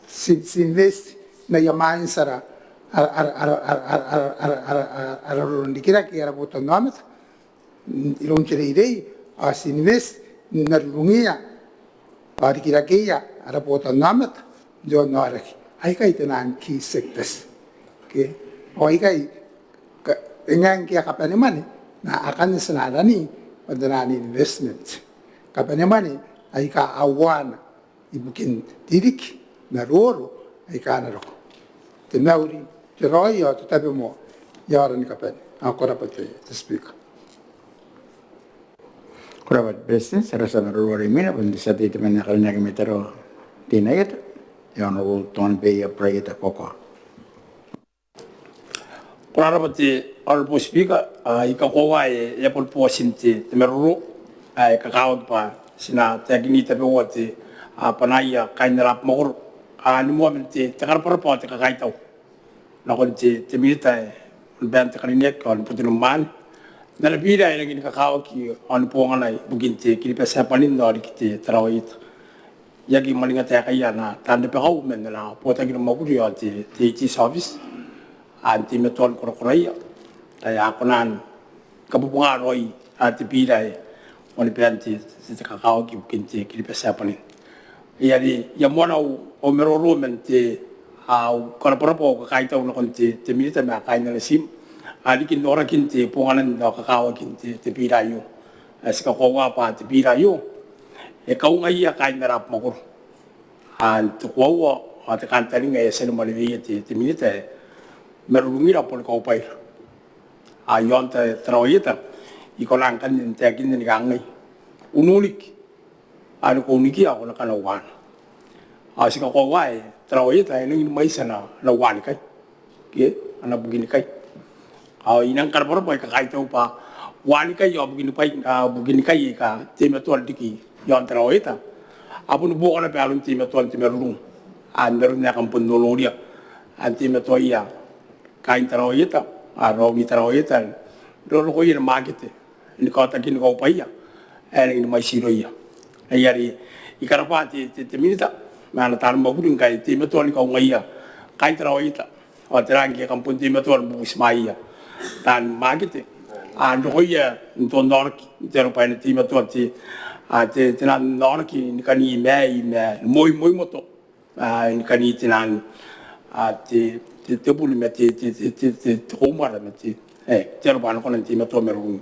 Ti, ti invest n aia mwain tia ara, ara, ara roronrikirake, ara botannaomata, iroun te reirei, ao ti invest n arurungiia ao rikirakeia ara botannaomata n te onnaoraki. Aikai te naan key sectors. Okay? Ao aikai ka, e ngae ngke a kabane mwane, ma akanne ti na arani bwa te naan investment. Kabane mwane aika a uaana ibukin ririki ma roro aika a na roko. Te mauri, te raoi ao te tabomoa i aora ni kabane. Ao ko rabwa te, te Speaker. Ko rabwa te Beretitenti. Ara tia maroro are imwina bon te tia tei temanna ae karineaki mai Tarawa Teinainano, e Honourable Tongabeia Bright Kokoa. Ko rabwa te Honourable Speaker, ao I kakoaua ae e a boni boti n te, te maroro ae kakawaki bwa ti na taekini tabeua te, a, bwanaaia kaain ara abamwakoro. A, ni moa man te, te karabwarabwa ao te kakaitau nakon te, te Minita ae Honourable Tongabeia Bright Kokoa, ao ni butimwaane n ana bira ae rangi ni kakawaki ao ni bongana ibukin te Kiribati ae bwanin ao riki te Tarawa Ieta. I aki mwaninga taekaia ana taan rabakau man ana botaki ni mwakuri ao te, te AG's office, ao n teimatoa ni korakoraia ae a kona ni kabobonga raoi, a, te bira ae Honourable Tongabeia te, te, te kakawaki ibukin te Kiribati ae bwanin. Ngaia are I a moana au maroro man te, au karabwarabwa, au kakaitau nakon te Minita ma kaain ana tiim, a riki n norakin te bonganan ao kakawakin te bira aio. Ae ti kakoaua bwa te bira aio e kaungaia kaain ara abamwakoro. Ao te koaua ao te kantaninga ae e a tia ni mwaneweia te Minita ae marurungira boni kaubwaira. Ao i aon Tarawa Ieta I kona ngkanne n taekinna ni kangai, ununiki, ao ni kounikia ao ko na kana uaana. Ao ti kakoaua ae Tarawa Ieta e nangi ni mwaiti ana uaanikai ke ana bukinikai. Ao I nang karabwarabwa, I kakaitau bwa uaanikai ao bukinikai aika teimatoa n riki i aon Tarawa Ieta a boni buoka naba aron teimatoan te marurung, ao n aron ae kam bon nonoria, ao n teimatoaia kaain Tarawa Ieta, ao raou ni Tarawa Ieta n rorokoia ni makete ni kaotakin kaubwaia ae e nangi ni mwaiti irouia. Ngaia are I karabwa te Minita ma ana taan mwakuri ngkai e teimatoa ni kaungaia kaain Tarawa Ieta, ao tera ngke kam bon teimatoa ni bubutimwaeia taan makete, ao n rokoia n te onaoraki, n te aro bwa e na teimatoa te, te, te nang onaoraki ni kani maei ma ni moimoimoto, ao ni kani te nang, ao te, te, te bure ma te, te, te koumara ma te, e, te aro bwa a na kona n teimatoa marurung.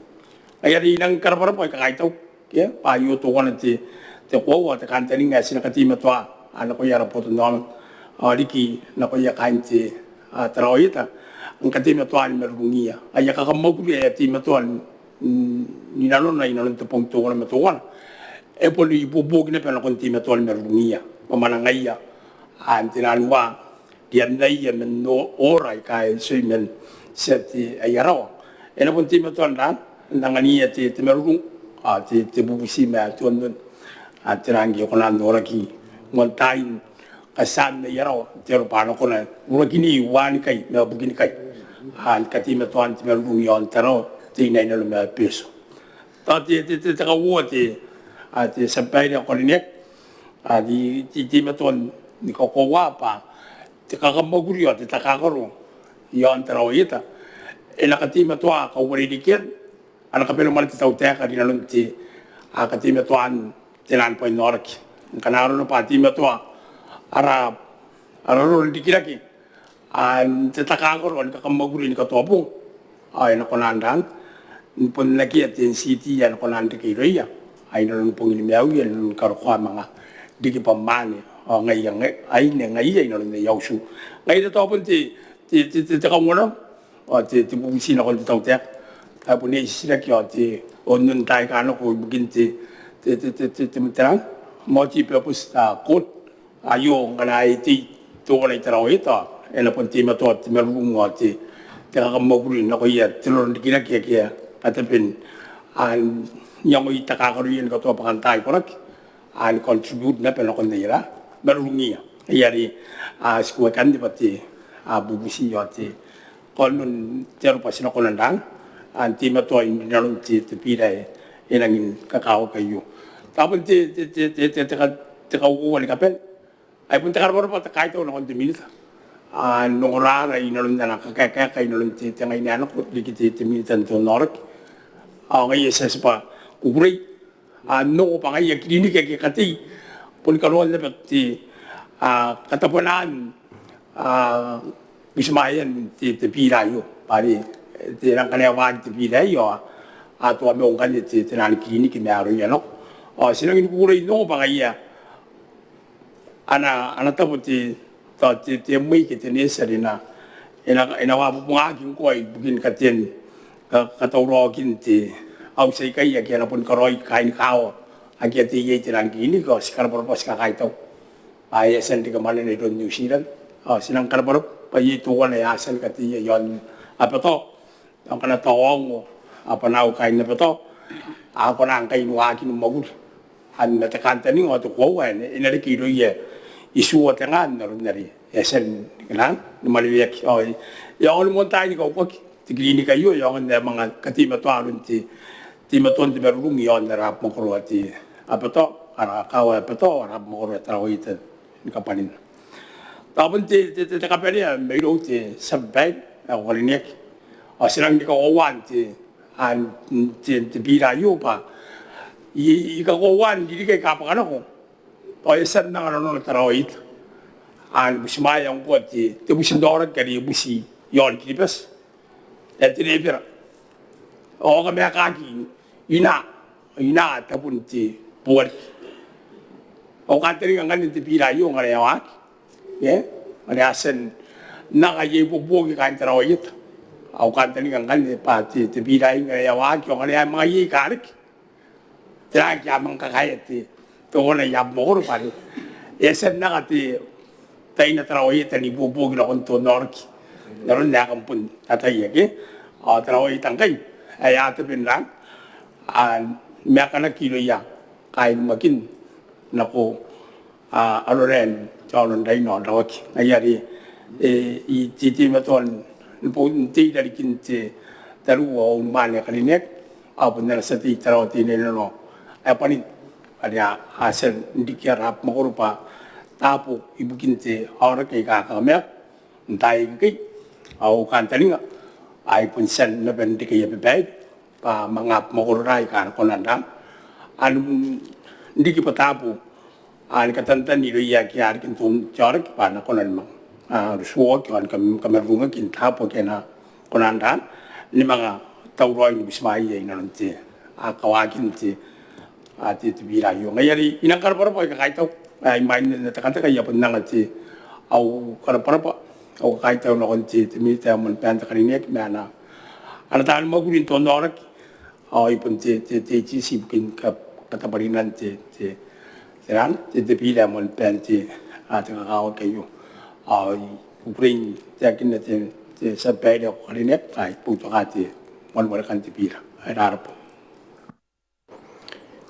Ngaia are I nang karabwarabwa, I kakaitau ke bwa aio teuana te, te koaua, te kantaninga ae ti na kateimatoa, ao nakoia ara botannaomata ao riki nakoia kaain te, ao Tarawa Ieta, ni kateimatoa ni marurungia aia kakamwakuri ae a teimatoa n n, n inanona, inanon te bong teuana ma teuana, e boni ibuobuoki naba nakon teimatoa ni marurungia, bwa mwanangaia, ao n te nang ua, riannaia man ora aika e tioi man tia te aia rawa, e na bon teimatoa n rang, n anganiia te, te marurung, ao te, te bubuti ma te onnon, ao tera ngke e kona n noraki moan tain katean aia rawa, n te aro bwa a na kona n urakini uaanikai ma bukinikai, ao ni kateimatoan te marurung i aon Tarawa, te inainano ma Betio. Tao te, te, te, te kauoua te, ao te tia babaire ae ko karineaki, ao I, I teimatoa ni kakoaua bwa te kakamwakuri ao te takakaro i aon Tarawa Ieta e na kateimatoa kauarerekean ana kabanemwane te tautaeka rinanon te, ao kateimatoan te nang bwainaoraki. Ngkana arona bwa a teimatoa ara, ara roro n rikirake, ao n te takakaro ao ni kakamwakuri ni katoa bong, ao e na kona n rang, ni bon akea te density ae e na kona n reke irouia, ao inanon bongini maiuia, inanon karokoa manga riki bwa mwaane ao ngaia, aine ngaiia inanon aia utu. Ngaia are tao bon te, te, te, te, te kaunganano ao te, te bubuti nakon te tautaeka ae bon iai titiraki ao te onnon taai aika nako ibukin te, te, te, te, te, te, te multi-purpose, multi-purpose, ao court. Aio ngkana e tei teuana i Tarawa Ieta, e na bon teimatoa te marurung ao te, te kakamwakuri nakoia te roro n rikirake ake a tabe n, ao n iangoi takakaroia ni katoa bwakantaai koraki, ao ni contribute naba nakon aia marurungia. Ngaia are, ao ti kaotia n te bwai te, ao bubuti ao te kaonnon te aro bwa ti na kona n rang, ao n teimatoa inanon te, te bira ae e nangi kakawaki aio. Tao bon te, te, te, te, te, te ka, te kauoua ni kabane, ai bon te karabwarabwa, te kaitau nakon te Minita, ao n ongorara inanon ana kakaekaeka inanon te, te ngaina ae nako riki te, te Minita n te onaoraki. Ao ngaia ti a tibwa kukurei, ao n ongo bwa ngaia kiriniki ake a katei boni kanoan naba te, ao katabwanaan, ao butimwaean te, te bira aio, bwa are, e, te nang kaneawaaki te bira aio, ao a toa maiu ngkanne te, te nang kiriniki ma aroia nako. Ao ti nangi ni kukurei n ongo bwa ngaia ana, ana tabo te, tao te, te mwei ke te neeti are e na, e na, e na wabubungaki ngkoa ibukin katean, ka, katauraoakin te auti aikai ake a na boni karaoi kaain kaawa ake a tei iai te nang kiriniki. Ao ti karabwarabwa, ti kakaitau bwa e a tia n reke mwanena iroun New Zealand. Ao ti nang karabwarabwa bwa iai teuana ae a tia ni kateia i aon Abatao. Ao ngkana tao a ongo, a bwanaau kaain Abatao, a kona ngkai ni waaki ni mwakuri. Ao ma te kantaninga ao te koaua ae e na reke irouia itiua te nga n aron are e a tia ni, ni mwaneweaki. Ao e aonga ni moan tai ni kaukaki te kiriniki aio, e aonga n ae manga kateimatoa aron te, teimatoan te marurung i aon ara abamwakoro ae te Abatao, ara kaawa ae Abatao, ara abamwakoro ae Tarawa Ieta ni kabane. Tao bon te, te, te, te kabanea mairou te tia babaire ae ko karineaki. Ao ti nang ni kakoaua n te, ao n te, te bira aio bwa I, I kakoaua n ririki aika bwaka nako Ao e a tia n anga nanona Tarawa Ieta ni butimwaea ngkoa te buti n aoraki are e buti iaon Kiribati ae te rebera. Ao kamaekaki ina, ina tabun te bwai. Au kantaninga ngkanne n te bira aio ngkana e a waaki, e, ngkana e a tia n anga iai buobuoki kaain Tarawa Ieta. Au kantaninga ngkanne bwa te, te bira aei ngkana e a waaki ao ngkana e a manga iai kareke, tera ngke a manga kakaea te, te ongora i abamwakoro bwa are e a tia n anga te, taina Tarawa Ieta n ibuobuoki nakon te onnaoraki n aron ae kam bon ataia ke. Ao Tarawa Ieta ngkai ae a tabe n rang, a, maekanaki irouia kaain Makin nako, a, Arorae n te aono n Raina ao n Rawaki. Ngaia are, e, I teimatoa ni bon tei i rarikin te tariu ao unimwane ae karineaki, ao bon ana tia tei Tarawa Teinainano ae bwanin, are a, a tia n riki ara abamwakoro bwa taabo ibukin te aoraki aika kakameaki n taai akekei. Ao au kantaninga ae I bon tia naba n reke aia babaire bwa manga abamwakoro raoi aika a na kona n rang, a, n riki bwa taabo, a, ni katantan irouia ake a riki n te aoraki bwa a na kona ni manga, a, rutuoaki ao ni kam, kamarurungaki n taabo ake a na kona n rang, ni manga tauraoi ni butimwaeia inanon te, a, kawaakin te, a, te, te bira aio. Ngaia are I nang karabwarabwa aika kaitau, a, imwain ae N na tekateka I a bon anga te, au karabwarabwa, au kakaitau nakon te, te minita ae moan ban te karineaki ma ana, ana taani mwakuri n te onnaoraki, ao I bon te, te, te itiiti ibukin ka, katabwarinan te, te, te ran, te, te bira ae moan ban te, a, te kakawaki aio. Ao I kukurei n taekinna te, te tia babaire ae ko karineaki bwa e boutokaa te moan warekan te bira. Ae rarabwa.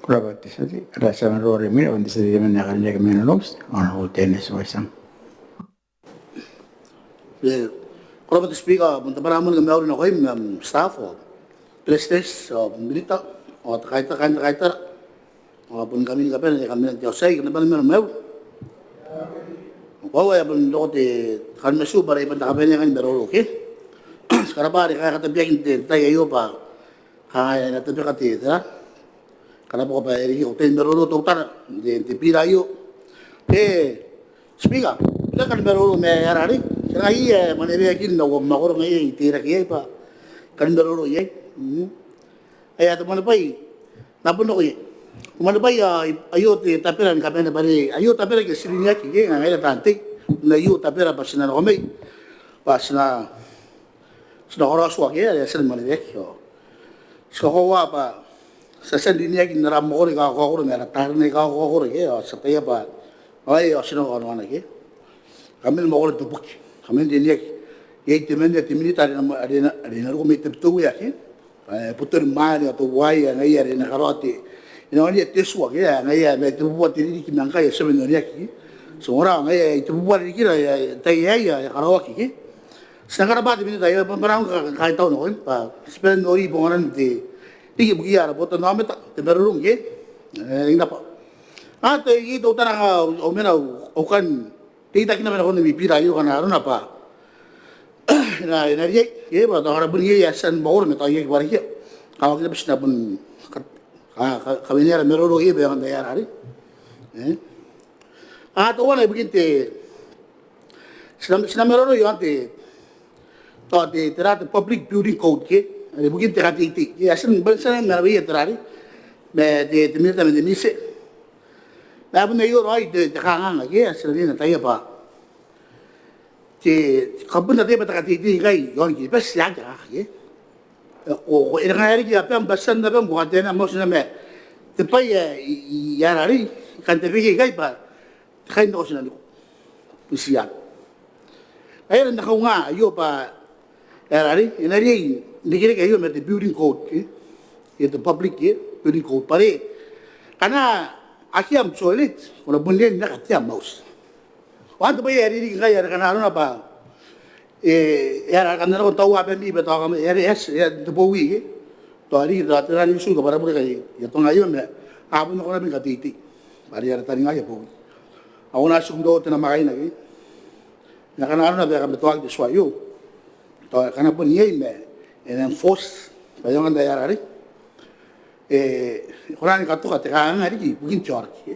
Ko rabwa te tia tei. Ara tia maroro are imwina bon te tia tei temanna ae karineaki mai Nonouti, Honourable Dennis Waisang. E, ko rabwa te Speaker, bon te bwanaa ni kamauri nakoim, am, staff, ao Beretitenti, ao minita, ao te kaitara, kaain te kaitara, ao bon ngkami ni kabane, kam mena n te auti aei, kam na bane ni mauri. Koaua ae bon roko te, te kanunatiu bwa are I bon te kabanea ngkai ni maroro ke. Ti karabwa are katabeaki n te tai aio bwa kanga e na tabeka te, te, a, karabwako bwa e riki au tai ni maroro teutana n te, te bira aio. Te Speaker, I kan maroro ma e a rarei. Ti na iai, e, mwaneweakin au abamwakoro ngaia ae I teirake iai bwa I kan maroro iai. Mm. Aia, te mwanebwai, N na bon nako iai. Te mwanebwai, a, aio te tabera ni kabane bwa are aio tabera aika ti rineaki ke, ngaira taan tei. N aio tabera bwa ti na nako mai bwa ti na, ti na karaoa tua ke, are e a tia ni mwaneweaki, ao ti kakoaua bwa ti a tia n rineaki n ara mwakoro aika kakaokoro ma ara tarena aika kakaokoro ke, ao ti ataia bwa, ao aei, ao ti na kanoana ke. Kam mena ni mwakoro n te boki, kam mena n rineaki. Iai temanna te minita are e na, are e na, are e na roko mai Tabiteuea ke, e, Botori Mwaane ao Teuaei, ngaia are e na karaoa te, e na onia te tua ke, ngaia ae mai tebubua te ririki ma ngkai e a tia n oneaki ke. Ti ongora ngaia ae tebubua ririkira, e, tai aei e a karaoaki ke. Ti na karabwa te minita, e, bwa, bwa nang ka, kaitau nakoim bwa ti bane n nori bonganan te, riki ibukiia ara botanaomata, te marurung ke. E, I naba. A, te, I teutana kanga au, au mena au, au kan teitaki naba nakon ami bira aio ngkana arona bwa e na, e na riai, e, bwa tao ara bon iai ae a tia ni mwakoro ma tao iai ke bwa riki. Kawakina bwa ti na bon ka, ka, ka, kawenea ara maroro iai bwa e aonga n tai ae rarei. E. A, teuana ibukin te, ti na, ti na maroro iaon te, tao te, tera, te Public Building Code ke, are ibukin te kateitei. E, a tia n, bon tia n maraweia te rarei ma te, te minita ma te miti. Ma e bon aio raoi te, te kanganga ke, a tia n ataia bwa te, kam bon ataia bwa te kateitei ngkai iaon Kiribati e aki kanganga ke. Ko, ko, e na kanga e riki abam, bwa tian abam ko kateimatoa n mwaiti naba ma te bwai ae I, I, I a rarei, I kan tabekia ikai bwa te kainnakotinaniko. Butiia. Ngaia are N na kaunga aio bwa e a rarei, e na riai n irekereke aio ma te building code ke, e, te public ke, building code. Bwa are ngkana akea am toilet, ko na bon riai n naka te am auti. Ao te bwai ae ririki ngkai are ngkana arona bwa e, e a rarei, ngkana ko taua abami bwa tao kam, e a rarei, e a, e a, te bowi ke. Tao riki tao te rani utu, tao bwa ara bure ngkai I atonga aio ma a bon nako naba ni kateitei. Bwa are ara taninga aia bowi. Ao ko na tiku n roko te namwakaina ke. Ma ngkana arona bwa e kamatoaki te tua aio, tao e kona bon iai ma e na enforce bwa e aonga n tai ae rarei. E, e kona ni katoka te kanganga riki ibukin te aoraki.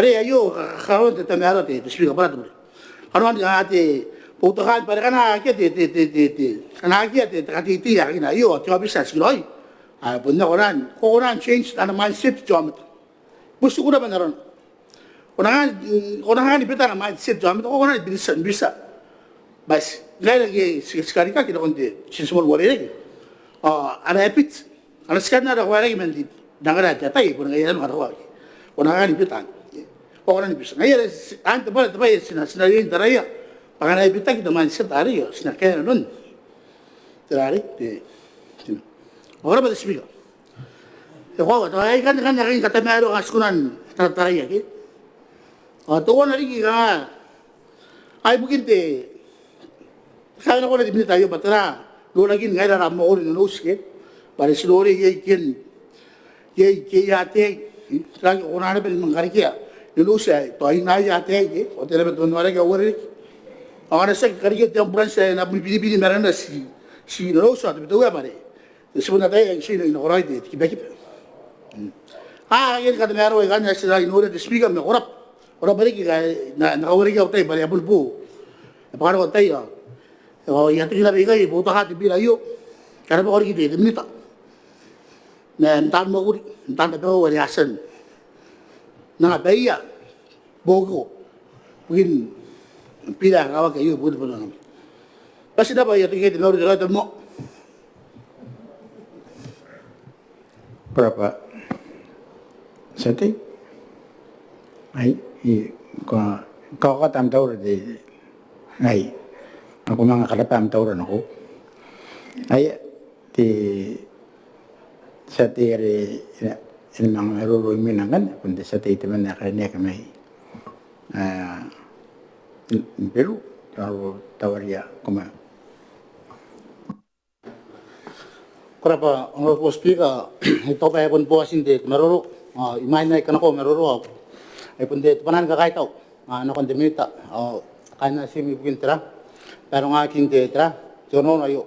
are aio kanoan te tamaroa te Speaker, bwa te bure. Kanoan te boutokaan bwa are ngkana akea te, te, te, te, te, ngkana akea te, te kateitei ae kangai aio, te aobiti ae tikiraoi, ao bon nako naba, ko kona n change ana mindset te aomata. Buti kura bwa n arona. Ko na kani, ko na kani bita ana mindset te aomata, ko kona ni bita, bita. Bati ngaira ngke ti, ti karikaki nakon te, ti, ti moan uarereke. Ao ana habit, ana tikan ara uarereke man te, n angara te ataei, bon ngaia are ngkana ko aki, ko na kani bita. Ko kona ni bita. Ngaia are ti, anne te bwai, te bwai ae ti na, ti na riai n taraia bwa ngkana e bitaki te mindset arei ao ti na kaea nanon te, arei te, te, ko rabwa te Speaker. E koaua, tao ai kanne, kanne, kanne katamaroa ngkai ti kona n tara, taraia ke. Ao teuana riki kanga, ai ibukin te, kanga ko na te minita aio bwa tera norakin ngaira ara mwakuri n Nonouti ke, bwa are ti nori iai ken, iai, iai ataei, tera ae ko kona naba ni manga karekea i Nonouti ae tao iai ataei ke, ao tera naba te onnaoraki ae uarereke. Ao ngkana ti aki karekea te ambulance ae na boni binibini maranna ti, ti Nonouti ao Tabiteuea bwa are ti bon ataia ae ti na nakoraoi te, te kibakiba. Mm. Ao ai kanne katamaroa ikanne ae ti na noria te Speaker, ma ko rabwa. Ko rabwa riki ngkai e na, e na kawaekoa au tai bwa are e a boni bo. E bwaka nako tai ao, ao I a toki naba ikai, I boutokaa te bira aio. Ko rabwa riki te, te minita. Ma n taan mwakuri, n taan rabakau are a tia n anga baia bukiko ibukin bira ae kakawaki aio ibukin te botanaomata. Bati naba, I a toki ikai, te mauri, te raoi, te moa. Ko rabwa tia tei. Ai, I, ko, ko, ko taan taura te, ai, ko manga karabwa am taura nako. Ai, te tia tei are e na, e na manga maroro imwina ngkanne, bon te tia tei temanna ae karineaki mai, a, n, n Beru, te Honourable Tawaria Kumea. Ko rabwa Honourable Speaker, I taku bwa e bon bwatin te, te maroro, a, imwain ae I kanakoa au maroro, a, e bon te, te bwanaa ni kakaitau a, nakon te minita ao kaain ana tiim ibukin tera, barongakin te tera, te onoono aio.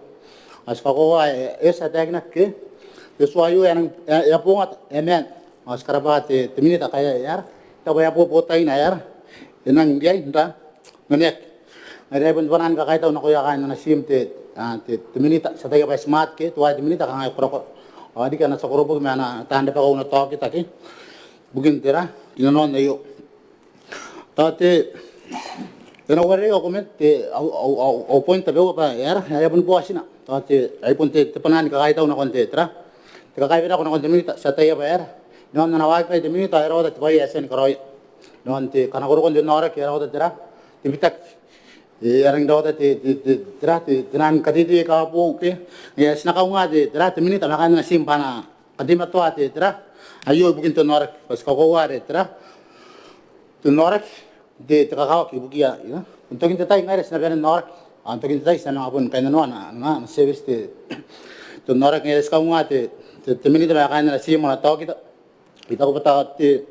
Ao ti kakoaua ae e a tia n taekinaki te tua aio ae e a bongata, e a maan. Ao ti karabwa te, te minita ngkai e a, e a taku bwa e a bobotaina, e a, e nang riai n tera, n oneaki. Ngaia are e bon te bwanaa ni kakaitau nakoia kaain ana tiim te, a, te, te minita, ti ataia bwa e smart ke, teuaei te minita kanga e korakora. Ao riki ana tia koroboki ma ana taan rabakau n taokita ke ibukin tera, rinanon aio. Tao te, E na uarereke au comment, te, au, au, au, au point tabeua bwa e aera, e a bon bua tina. Tao te, ai bon te, te bwanaa ni kakaitau nakon te, tera, te kakaewenako nakon te Minita, ti ataia bwa e aera, inanon ana waaki te Minita e rawata te bwai ae e tia ni karaoia. Inanon te kanakorakoan te onaoraki e rawata, tera, te bitaki. E a rangi n rawata te, te, te, tera, te, te nang kateitei aika a boou ke. Ngaia ae ti na kaunga te, tera, te Minita ma kaain ana tiim bwa a na kateimatoa te, tera, aio ibukin te onaoraki, bwa ti kakoaua are, tera, te onaoraki, te, te kakawaki ibukiia, ia. N tokin te tai ngaira ti na bane n onaoraki. Ao n tokin te tai ti na manga bon kainnanoa ana, ana, ana service te, te onaoraki. Ngaia ae ti kaunga te, te, te Minita ma kaain ana tiim, ana taokita. I taku bwa tao te,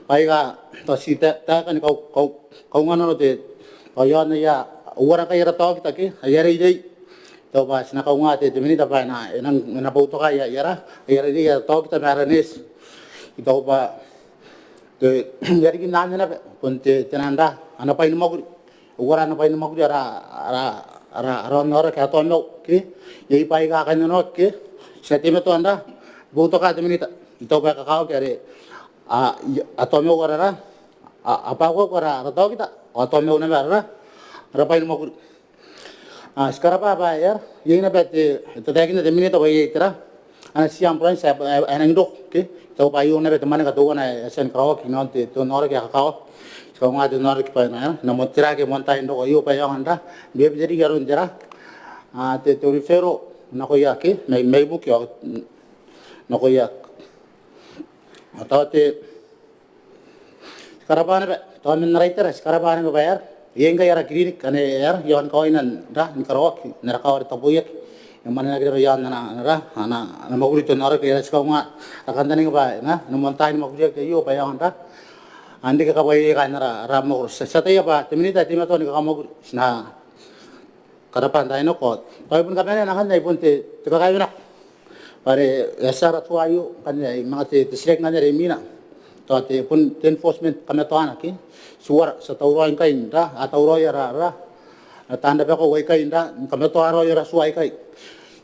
baika tao ti taeka ni kau, kau, kaunga nano te, tao iaon aia, uara ngkai ara taokita ke, aia reirei. I taku bwa ti na kaunga te, te Minita bwa e na, e nang, e na boutoka aia, aia ra, aia reirei ara taokita ma ara nurse. I taku bwa te, e a riki n anne naba, bon te, te nang ra, ana bwai ni mwakuri. Uara ana bwai ni mwakuri ara, ara, ara, ara onaoraki, a taomau ke. Iai baika a kainnanoaki ke. Ti na teimatoa n ra, boutoka te Minita. I taku bwa e kakawaki are a, a taomau ara ra, a, a bakuaku ara, ara taokita, a taomau naba ara ra, ara bwai ni mwakuri. A, ti karabwa bwa e aera, iai naba te, te taekina te Minita bwa iai, tera, ana tia ambulance ae, ae, ae nang roko ke. I taku bwa aio naba te mwaneka teuana ae e tia ni karaoaki inanon te, te onaoraki ae kakawaki. Ti kaunga te onaoraki bwa e na, e na moan, tera, ke moantaai n roko aio bwa e aonga n ra, n bebete riki aron, tera, a, te, te referral nakoia ke, mai, mai buki ao nakoia. Ao tao te, ti karabwa naba, tao man ara itera, ti karabwa naba bwa e aera, iai ngkai ara clinic ane e aera, e aonga ni kawaina n ra, ni karaoaki n ara kaawa are Taboiaki. E mwanenaki naba iaon ana, ana ra, ana, ana mwakuri te onaoraki. E aera, ti kaunga ara kantaninga bwa e na, e na moantaai ni mwakuriaki aio bwa e aonga n ra, a, n reke kabwaia kaain ara, ara mwakoro. Ti, ti ataia bwa te Minita e teimatoa ni kakamwakuri. Ti na karabwa n taai nako. Tao I bon kabanea ngkanne, ai bon te, te kakaewenako. Bwa are e a tia ara tua aio ngkanne, ai manga te, te titiraki ngkanne are imwina. Tao te, bon te enforcement, kamatoana ke. Ti uara, ti a tauraoi ngkai n ra, a tauraoi ara, ara, ara taan rabakau aikai n ra, ni kamatoa raoi ara tua aikai.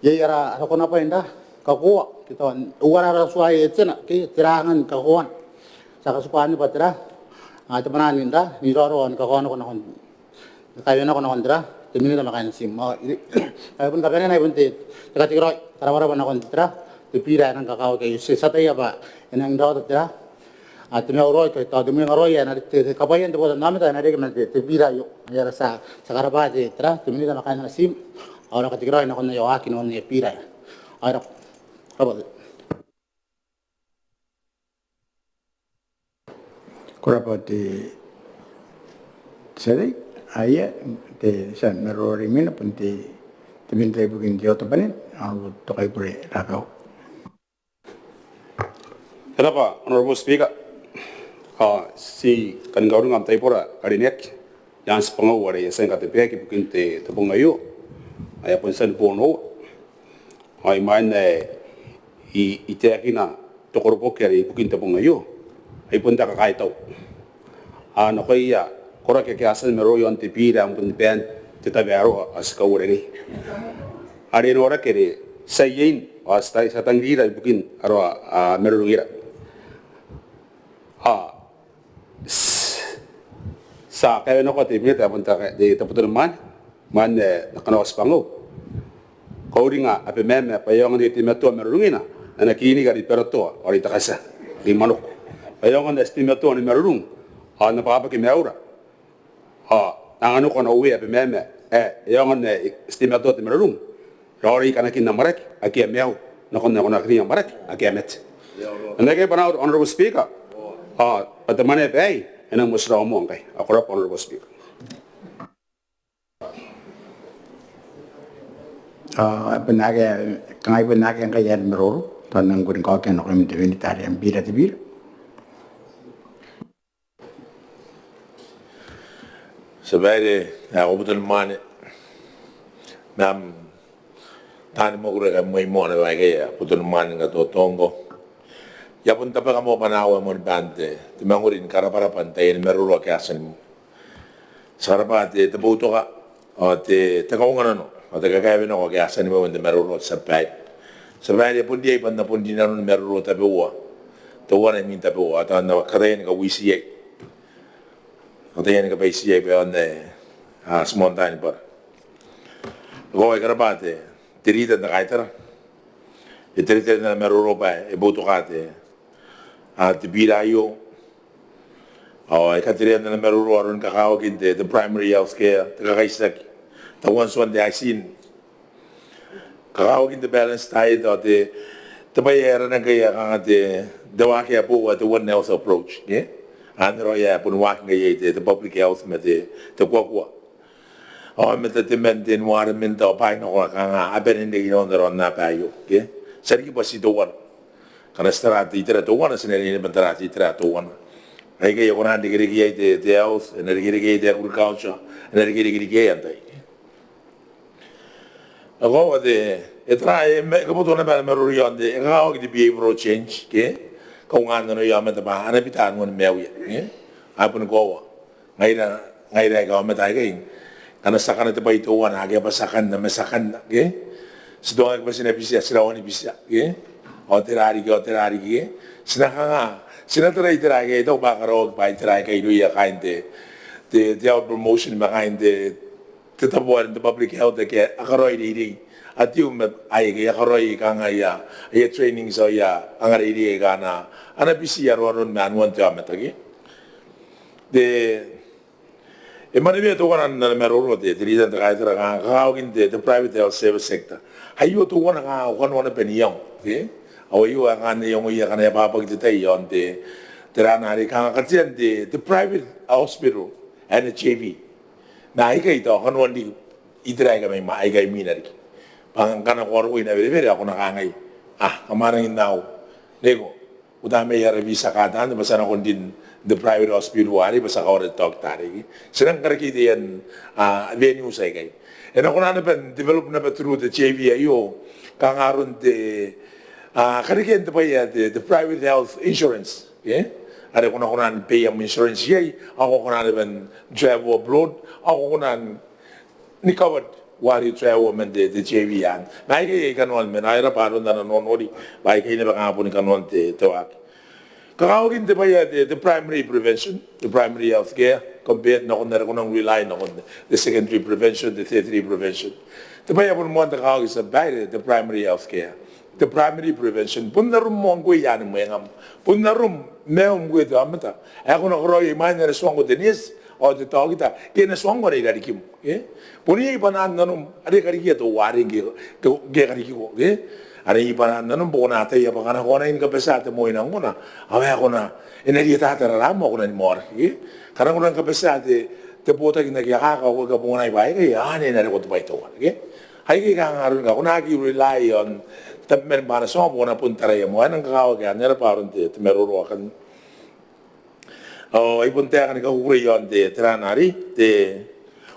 Iai ara, ara konabwai n ra, kakoaua ke tao uara ara tua ae e tena ke, tera angan kakoauana. Ti a katikua anne bwa tera, a, te bwanaa n ra, n iraorao ni kakaonako nakon kakaewenako nakon, tera, te Minita ma kaain ana tiim. Ao I, I bon kabanea, ai bon te, te katekeraoi, te karabwarabwa nakon, tera, te biira ae e nang kakawaki aio. Ti, ti ataia bwa e nang rawata, tera, a, te mauraoi ke tao te mwenga raoi ae e na, te, te kabwaian te botannaomata ae e na reke man te, te biira aio. Ai ara, ti a, ti a karabwa te, tera, te Minita ma kaain ana tiim, ao ara katekeraoi nakon aia waaki nakon aia biira aio. Ao e rabwa. Ko rabwa te tia tei. Aia, te tia maroro are imwina bon te, te Minita ibukin te otabwanin, ao Tokaibure Rabau. Ko rabwa Honourable Speaker. Ao ti kan kauringa am taibora are e na aki, Ian Sibangau are e a tia ni katebeaki ibukin te, te bong aio. Ae bon tia ni bonoua. Ao imwain ae I, I taekina te koroboki are ibukin te bong aio, ai bon te kakaitau. A, nakoia koraki ake a tia ni maroro iaon te biira ae bon te bwai n te tabo ae raoiroi ao ti kauarerekei. Are e noraki are ti a iein ao ti a, ti a tangirira ibukin aroia, a, marurungira. A, ti a kaewenakoa te Minita ae bon te, te, te boto ni mwaane, mwaane ae Kanawa Sibangau. Kauringa Abemama bwa e aonga n teimatoa marurungina n ana kiriniki are i Baratoa ao are i Takatia, are i Manoko. Bwa e aonga n teimatoa ni marurung ao n abwabwaki maiura. Ao n anganiko ana uea Abemama ae e aonga n teimatoa te marurung raoiroi kanakin amwarake ake a maiu nakon ae ko na kariaia amwarake ake a mate. N na kekei bwa Honourable Speaker, ao bwa te mwaneaba aei e nang motirawa moa ngkai. Ao ko rabwa Honourable Speaker. Ao e bon akea, kangai bon akea ngkai ae maroro, tao N nang kuri n kaokia nakoim te Minita are am biira te biira. Tia babaire ae ko boto ni mwaane, ma am taani mwakuri aika moa i moana baikai ae boto ni mwaane ni katotongo. I a bon tabeka moa bwanaau ae moan baan te, te mangori ni karabwarabwa n taiani maroro ake a tia ni, ti karabwa te, te boutoka ao te, te kaunganano ao te kakaewenako ake a tia ni maua n te maroro. Tia babaire, tia babaire, e bon riai bwa N na bon rinanoni maroro tabeua, teuana imwin tabeua, ao tao N na kataia ni kawiiti iai, kataia ni kabwaiti iai bwa e aonga n a, ti moan tai ni bwara. Ko a karabwa te, te rita n te kaitara. E teretere n ana maroro bwa e boutoka te, a, te bira aio. Ao e katerea n ana maroro aron kakawakin te, te primary health care, te kakaitiaki, tauan tuan te aisini, kakawakin te balanced diet ao te, te bwai ae arana ngkai ae kanga te, te waaki ae boou ae te One Health approach, ke? Anne raoi ae bon waaki ngkai iai te, te public health ma te, te kuakua. Ao aomata, te man, te environment ao bwaai nako kanga a bane n reke inanon te aonnaba aio, ke? Ti a riki bwa ti teuana. Ngkana ti tara te itera teuana, ti na riai naba n tara te itera teuana. Aikai e kona n rekereke iai te, te health, e na rekereke iai te agriculture, e na rekereke riki iai antai. Ao koaua te, e tara, e ma-, e kaboto naba ana maroro iaon te, e kakawaki te behavioral change, ke? Kaungaan nanoia aomata bwa a na bita anuan maiuia, ke? Ae bon koaua. Ngaira, ngaira aika aomata aikai. Ngkana ti a kana te bwai teuana, akea bwa ti a kanna, ma ti a kanna, ke? Ti tuangaki bwa ti na bitia, ti rawa ni bitia, ke? Ao tera riki, ao tera riki, ke? Ti na kanga, ti na tarai itera aikai, tao bwa a karaoaki bwa itera aikai irouia kaain te, te, te health promotion ma kaain te, te tabo are n te public health ake a karaoi reirei. A tiu ma aikai a karaoi kanga aia, aia trainings ao aia anga reirei aika a na, a na biti aroaron ma anuan te aomata, ke? Te, e manewea teuana n ana maroro te, te rita n te kaitara kanga kakawakin te, te private health service sector. Aio teuana kanga au kanoa naba n iango, ke? Ao aio ae kanga N na iangoia ngkana e ababaki te tai iaon te, te raa are kanga katean te, te private hospital ae N H I V. Ma aikai tao kanoan riki itera aika mai, aika imwina riki. Bwa ngkana ko a roko i Nawerewere ao ko na kangai, a, kam a rangi n au. Neiko, uta mai ara visa card anne bwa ti a nako n rin n te private hospital arei bwa ti a kawara te taokita arei. Ti nang karekei taian, a, venues aikai. E na kona naba n develop naba through te H I V aio, kanga aron te, a, karekean te bwai ae te, te private health insurance, ke? Are ko na kona ni pay am insurance iai, ao ko kona naba n travel abroad, ao ko kona ni covered wari travel man te, te H I V anne. Ma aikai, aikai kanoan, ma n aera bwa aron ana nonori, bwa aikai naba kanga boni kanoan te, te waaki. Kakawakin te bwai ae te, te primary prevention, te primary health care, compared nakon are ko nang rely nakon te, te secondary prevention, te tertiary prevention. Te bwai ae bon moan te kakawaki, tia babaire, te primary health care. Te primary prevention, bon arom moa ngkoe i aan mwengam, bon arom maium ngkoe te aomata ae ko na karaoia imwain ae e na tuangko te neeti ao te taokita, ke e na tuangko are i rarikim, ke? Bon iai bwanaan nanom are e karikia teuarei ngke, ngke e karikiko, ke? Are iai bwanaan nanom bwa ko na ataia bwa ngkana ko anai ni kabatia te moi n angona, ao e kona, e na rietata raram ao ko na ni mauri, ke? Ngkana ko nang kabatia te, te botaki n aki akaka ao ko kabonganai bwa aikai, anne e na roko te bwai teuana, ke? Aikai kanga aron ngkai ko na aki rely on tabeman bwa a na tuangko, bwa ko na bon taraia moa. E nang kakawaki anne, aera bwa aron te, te maroro akanne. Ao ai bon taeka ni kakukurei iaon te, te raa arei, te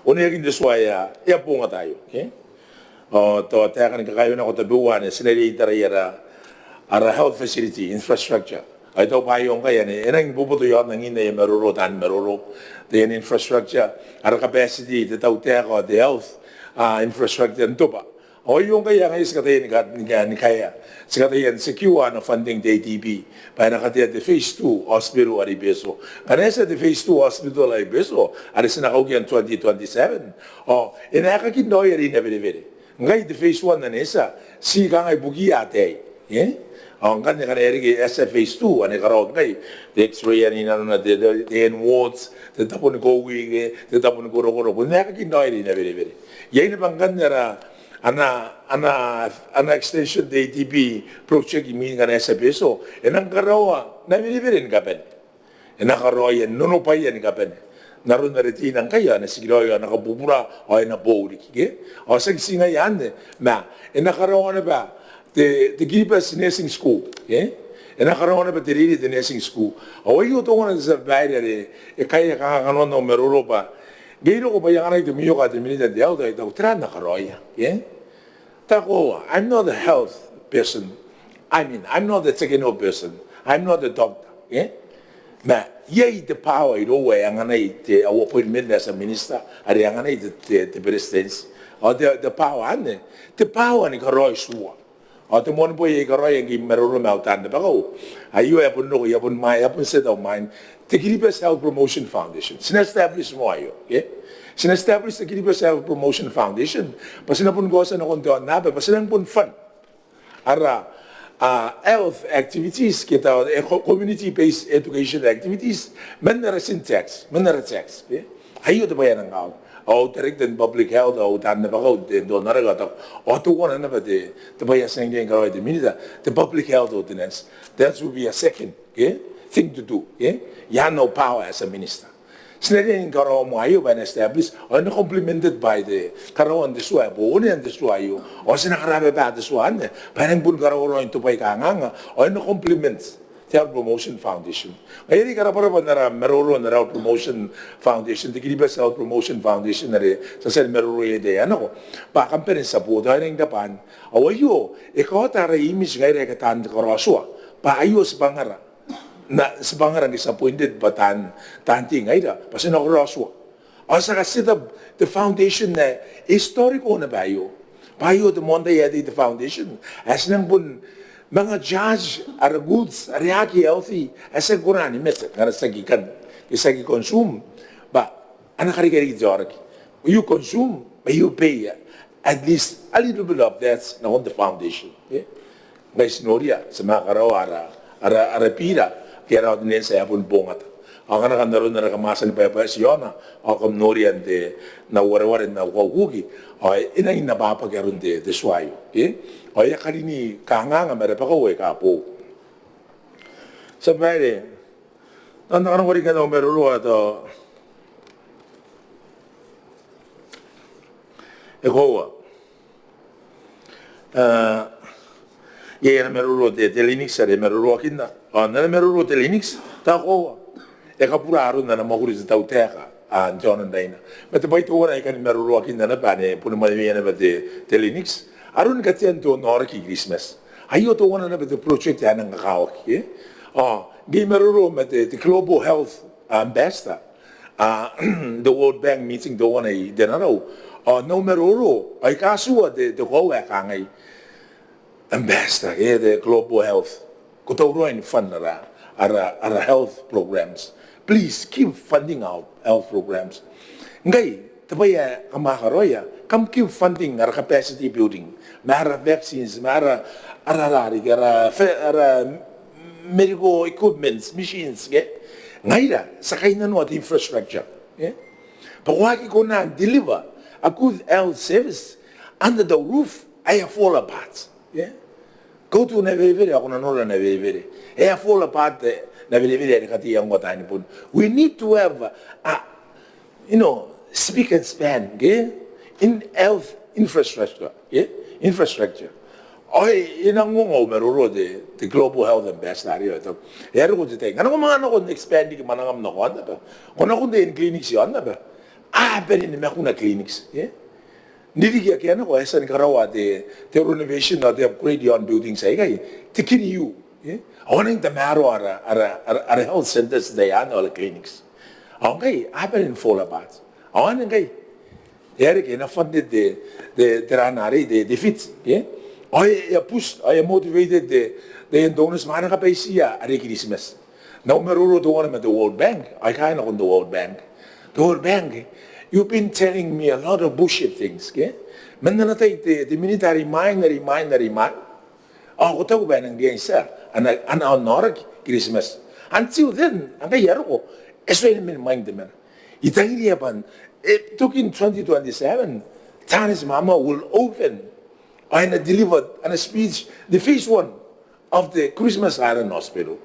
oneakin te tua ae e a bongata aio, ke? Ao tao taeka ni kakaewenako tabeua anne, ti na riai n tarai ara, ara health facility infrastructure. Ao I taku bwa aio ngkai anne e nang boboto iaon angin aia maroro taan maroro, te infrastructure, ara capacity, te tautaeka ao te health, a, infrastructure n tobwa. Ao aio ngkai ae ngaia ti kataia ni ka, ni ka, ni kaea. Ti kataia n secure ana funding te ADB bwa e na katea te phase two hospital are i Betio. Ngkana e a tia te phase two hospital are i Betio, are ti na kaukia n twenty twenty-seven, ao e na aekakin raoi are i Nawerewere. Ngkai te phase one ane e a tia, ti kanga ibukiia ataei, e? Ao ngkanne ngkana e a riki, e a tia phase two ane karaoaki ngkai, te X-ray ane i nanona, te, te, te hand wards, te tabo ni kouike, te tabo ni korokoro, bon aekakin raoi are i Nawerewere. Iai naba ngkanne ara, ana, ana, ana extension te ADB project imwin ngkana e a tia Betio, e nang karaoa Nawerewere ni kabane. E na karaoia n onobwaia ni kabane. N aron are ti na ngkai, a na tikiraoi, a na kabubura, ao e na boou riki, ke? Ao tiaki ti ngaia anne, ma e na karaoa naba te, te Kiribati Nursing School, ke? E na karaoa naba te reirei te nursing school. Ao aio teuana, tia babaire, are e kaea kanga kanoan au maroro bwa ngke I roko bwa I anganai te mwioka ae te Minita n te health, ao I taku tera ae N na karaoia, ke? Taku, I'm not a health person. I mean, I'm not a technical person. I'm not a doctor, eh? Ma iai te power irou ae anganai te, au appointment as a minister, are anganai te, te, te Beretitenti. Ao te, te power anne, te power ni karaoi tua. Ao te moan bwai ae I karaoia ngke I maroro ma au taan rabakau aio, e a bon roko, e a bon mwaing, e a bon set au mind, te Kiribati Health Promotion Foundation. Ti na establish moa aio, okay? Ti na establish te Kiribati Health Promotion Foundation bwa ti na bon kaotia nakon te aonnaba bwa ti nang bon fund ara, a, health activities ke tao, e, co-, community based education activities man ara tin tax, man ara tax, okay? Aio te bwai ae nang kaawa. Ao au director n public health, au taan rabakau n te, n te aonnaba, ao teuana naba te, te bwai ae ti nang riai ni karaoia te minita, te public health ordinance. That will be a second, okay, thing to do, okay? I anne au power as a minister. Ti na riai ni karaoa moa aio bwa e na establish ao e na complemented by te karaoan te tua ae boou, onean te tua aio. Ao ti na karababa te tua anne bwa e nang bon karaoa raoi n tobwai kanganga ao e na complement te Health Promotion Foundation. Ngaia are I karabwarabwa n ara maroro n ara Health Promotion Foundation, te Kiribati Health Promotion Foundation are ti a tia ni maroroia n te ae nako, bwa kam bane n support, ao e rangi n rabwa. Ao aio e kaota ara image ngaira aika taan karaotua bwa aio tibwangara, n, tibwangara ngke ti appointed bwa taan, taan tei ngaira bwa ti na karaotua. Ao ti a set up te foundation ae historical naba aio. Bwa aio te moan tai ae tei te foundation ae ti nang bon manga judge ara goods are aki healthy, ae ti aki kona ni mate ngkana ti aki kan, ke ti aki consume. Bwa a na karika riki te aoraki. You consume, but you pay at least a little bit of that nakon te foundation, okay? Ngkai ti noria, ti a manga karaoa ara, ara, ara bira ke ara ordinance ae a boni bongata. Ao ngkana kam na aron ara kamwatani bwaebwaeti iaona, ao kam noria n te, n au wareware n au kaukuki, ao e nangi n abwabwaki aron te, te tua aio, okay? Ao e a karini kanganga ma rabakau aika boou. Tia Babaire, tao N na kanakoa riki au maroro ae tao e koaua. A, iai ana maroro te, te Linux are e maroroakinna. Ao n ana maroro te Linux, tao e koaua. E kabura aron ana mwakuri te tautaeka, a, n te aono n Raina. Ma te bwai teuana ae I kani maroroakinna naba, ane bon mwaneweia naba te, te Linux, aron katean te onnaoraki i Kiritimati. Aio teuana naba te project ae nang kakawaki, e? Ao ngke I maroro ma te, te Global Health Ambassador, a, n te World Bank meeting teuana i Denarau, ao n au maroro ao I katua te, te koaua ae kangai, Ambassador, ke te Global Health, ko tauraoi ni fund ara, ara, ara health programs. Please keep funding our health programs. Ngkai te bwai ae kam a karaoia, kam keep funding ara capacity building, ma ara vaccines, ma ara, ara, ara, ara, ara medical equipments, machines, ke? Ngaira ti a kainnanoa te infrastructure, ke? Bwa ko aki kona n deliver a good health service under the roof ae a fall apart, ke? Ko utu Nawerewere ao ko na nora Nawerewere ae a fall apart, e, Nawerewere are e katei ngkoa taani bon. We need to have a, you know, spick and span, ke, in health infrastructure, ke, infrastructure. Ao e, e nang ongo au maroro te, te Global Health Ambassador are e a roko te tai. Ngkana ko manga nako n expand riki mwanangam nako aonnaba, ko nako n tei n clinics i aonnaba, a bane ni makuna clinics, ke? N ririki ake a nako e a tia ni karaoa te, te renovation ao te upgrade iaon buildings aikai, te kiriu, e? Ao a nang tamaroa ara, ara, ara, ara health centres n te tai anne ao ara clinics. Ao ngkai a bane n fall apart. Ao anne ngkai e a reke, e na funded te, te, te ran arei, te, te FIT, e? Ao e, e a push, ao e a motivated te, te donors bwa a na kabaitia are Kiritimati. N au maroro teuana ma te World Bank, ao I kaea nakon te World Bank, te World Bank, you've been telling me a lot of bullshit things, ke? Man ana tai te, te minita are e mwaing, are e mwaing, are e mwaing. Ao ko taku bwa e nang riai n tia ana, ana onnaoraki Kiritimati. Until then, ngkai e a roko, e tuai ni mena mwaing temanna. I tangiria bwa n, e, tokin twenty twenty-seven, Taneti Maamau will open, ao e na deliver ana speech, the phase one of the Christmas Island Hospital.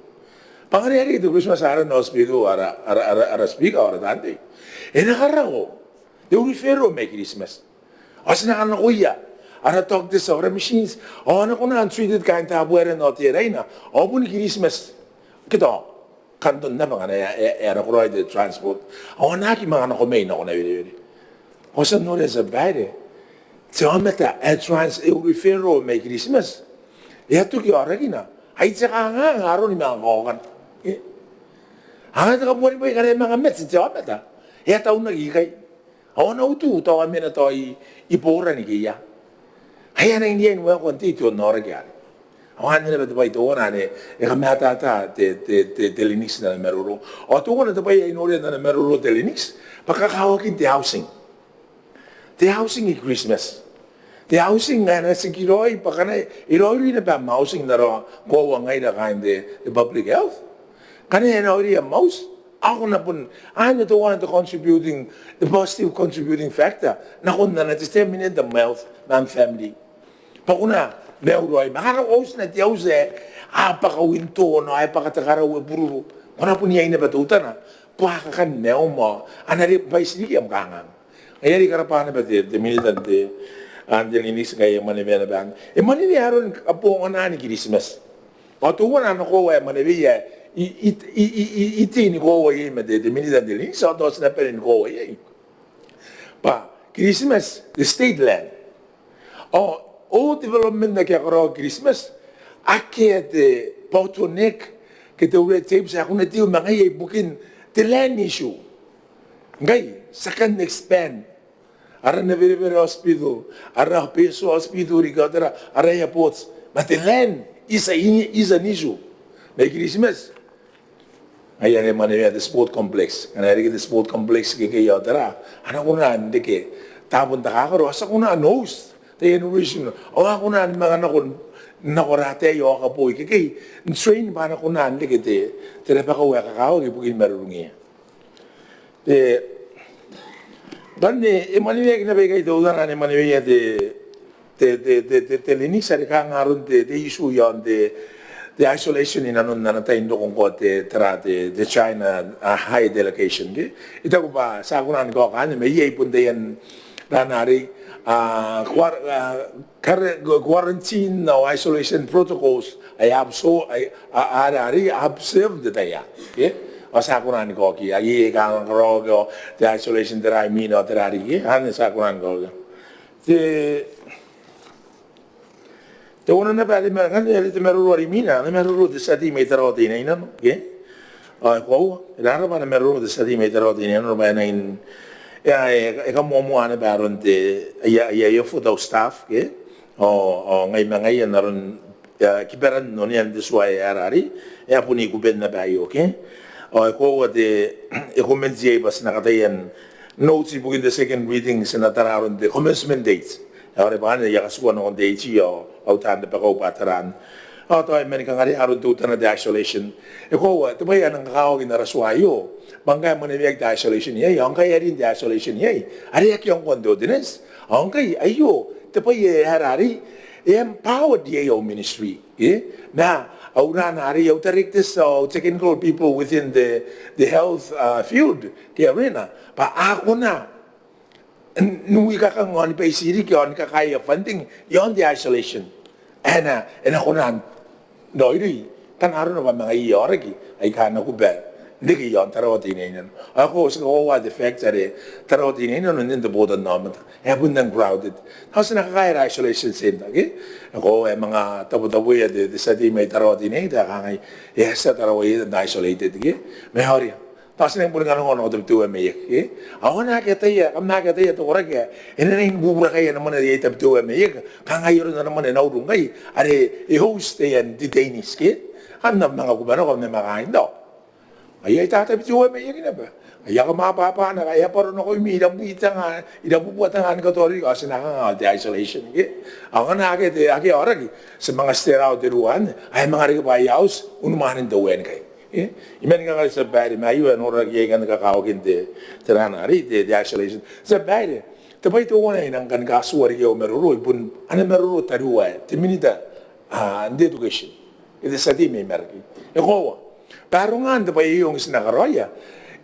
Bwa ngkana e a reke te Christmas Island Hospital, ara, ara, ara, ara Speaker, ara taan tei, e na karako te referral mai Kiritimati. Ao ti na kanakoia ara doctors ao ara machines, ao a na kona n treat kaain Tabuaeran ao Teraina, ao boni Kiritimati. Ke tao Kanton naba ngkana e, e, e a nakoraoi te transport. Ao a na aki manga nako mai nako Nawerewere. Ko a tia n noria, Tia Babaire, te aomata ae trans-, e referral mai Kiritimati, e a toki aorakina, ai te kanganga aroni manga kaokana. E? Ao ngkana te kabuanibwai ngkana e manga mate te aomata, e a taunaki ikai. Ao a na utu tao a mena tao i, i Borani ke ia. Ai a nang riai ni waekoa n tei te onnaoraki arei. Ao anne naba te bwai teuana ane e kamatata te, te, te, te Lennox n ana maroro. Ao teuana te bwai ae I noria n ana maroro te Lennox bwa kakawakin te housing. Te housing i Christmas. Te housing ae e na tikiraoi bwa ngkana e raoiroi naba am housing n ara koaua ngaira kaain te, te public health, ngkana e raoiroi am house, ao ko na bon, anne teuana te contributing, te positive contributing factor nakon ana determinant am health ma am family. Bwa ko na maiu raoi, ma ngkana ko auti naba te auti ae a bwaka winto ao e bwaka te karau e bururu, ko na bon iai naba teutana bwa a kakan maium ao a na reke bwa e tiriki am kanganga. Ngaia are I karabwa naba te, te Minita n te, n te Lennox ngkai e mwanewea naba anne. E mwanewea aron kabonganaan Kiritimati. Ao teuana ana koaua ae e mwaneweia, I, I, I, I, I tei ni koaua iai ma te, te Minita n te Lennox, ao tao ti na bane ni koaua iai bwa Kiritimati, the state land. Ao all development ake a karaoaki i Kiritimati, akea te bottleneck ke te red tape ae ko na deal ma ngaia ibukin te land issue. Ngkai ti a kan expand ara Nawerewere Hospital, ara Betio Hospital, riki ao tera, ara airports, ma te land is a, is an issue. Mai Kiritimati, ngaia are e mwanewea te sport complex. Ngkana e reke te sport complex ikekei ao tera, a na kona n reke tabon takakaro, ao ti a kona n host taian European, ao a kona ni manga nako, nako rataei ao kaboi ikekei n train bwa a na kona n reke te, te rabakau ae kakawaki ibukin marurungia. Te, ngkanne e mwaneweaki naba ikai teutana ane e mwaneweia te, te, te, te, te, te Lennox are kanga aron te, te issue iaon te, te isolation inanon ana tai n roko ngkoa te, tera, te, te China, a, high delegation, ke? I taku bwa ti a kona ni kaoka anne, ma iai bon taian, taian arei, a, kuar-, a, kare-, quarantine ao isolation protocols ae obso-, ae, a, a, are, are observe n te tai aei, ke? Ao ti a kona ni kaokia, ae kanga karaoaki ao te isolation tera imwina ao tera riki, ke? Anne ti a kona ni kaokia. Te, teuana naba are ma-, ngkanne are te maroro are imwina, ana maroro te tia tei mai Tarawa Teinainano, ke? Ao e koaua, e raraba ana maroro te tia tei mai Tarawa Teinainano bwa e nangi, e, e, e kamoamoa naba aron te, aia, aia effort au staff, ke? Ao, ao ngai ma ngaia n aron, e, kibaran onean te tua ae e a rarei, e a bon i kuben naba aio, ke? Ao e koaua te, e commenti iai bwa ti na kataia n note ibukin te second reading, ti na tara aron te commencement date. Ao are bwa anne I a katikua nakon te AG ao, ao taan rabakau bwa taraan. Ao tao e mani kangare aron teutana te isolation. E koaua, te bwai ae nang kakawaki n ara tua aio, bwa ngkai e mwaneweaki te isolation iai, ao ngkai e a rin te isolation iai, are e aki ongkoa n te ordinance. Ao ngkai aio, te bwai ae e a rarei, e empowered iai au ministry, e? Ma au rana arei, au directors, au technical people within the, the health, uh, field, ke arena, bwa a kona n uikakang ao ni baitiriki ao ni kakaea funding iaon te isolation. Ae na, e na kona n raoiroi, ngkana arona bwa manga iai aoraki aika a na kuba n reke iaon Tarawa Teinainano. Ao e koaua ti kakoaua te fact are Tarawa Teinainano n nen te botannaomata, e a bon nang crowded. Ao ti na kakaea ara isolation centre, ke? E koaua e manga tabotaboia te, te tia tei mai Tarawa Teinainano, te kangai, e a tia Tarawa Ieta n isolated, ke? Ma e aoria, tao ti nang boni kanongonongo Tabiteuea Maiaki, ke? Ao a na aki ataia, kam na aki ataia te koraki ae e na nangi ni buburakai ana mwane iai Tabiteuea Maiaki, kanga ai aron ana mwane Nauru ngkai, are e host taian detainees, ke? Kam na manga kuba nako, kam na manga kaain tao. Ai, ai tata Tabiteuea Maiaki naba. Ai a kamabwabwana, ai a bwaro nakoimi irabubua tenga, irabubua tenga ni katoa riki, ao ti na kanga te isolation, ke? Ao ngkana akea te, akea aoraki, ti manga stay out te ruan, ai manga reke bwa aia auti unimwaanen te wanikai. E, I mani kanga, Tia Babaire, ma aio ae noraki iai kanga kakawakin te, te rana arei, te, te isolation. Tia Babaire, te bwai teuana ae I nang kan katua riki au maroro, I bon, ana maroro tariu ae te Minita, a, n te Education, ke te tia tei mai Marakei. E koaua, bwa aronga n te bwai aio ngke ti na karaoia,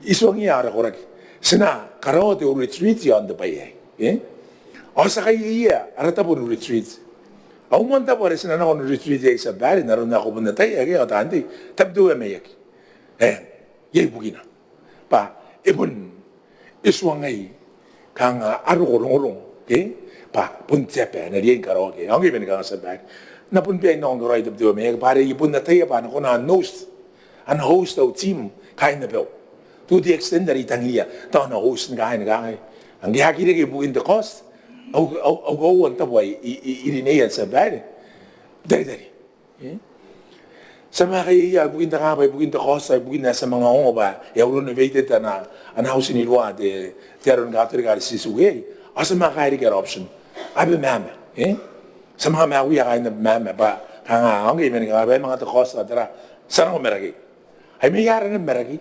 I tuangiia ara koraki, ti na karaoa te retreat iaon te bwai aei, e? Ao ti a kaieiea ara tabo n retreat. Ao moan tabo are ti na nako n retreat iai, Tia Babaire, n aron ae ko bon ataia, ke, ao taan tei, Tabiteuea Maiaki. E, iai bukina bwa e bon, e tuangai kanga a roko rongorongo, ke? Bwa bon te aba ae na riai ni karaoaki. Ao ngke I mani kanga, Tia Babaire, N na bon bia nako n karaoi Tabiteuea Maiaki, bwa are I bon ataia bwa a na kona n host, a na host au team kaain abau. To the extent are I tangiria tao a na host ni kangai, ni kangai. Ngke e aki reke ibukin te cost, au, au, au kauoua n tabo ae I, I, I rineia, Tia Babaire, Taritari. Ti a manga kaiaia ibukin te kanga bwa ibukin te cost, ibukin ae ti a manga ongo bwa e a run renovated ana, ana auti n iruwa te, te aro ni Katorika are ti tuku iai. Ao ti a manga kairiki ara option. Aba mama, e? Ti a manga maiuia kaain aba mama bwa kanga ao ngke I mena ni kanga bwa e manga te cost ao tera, ti a nako Marakei. Ai mai aia ara naba Marakei.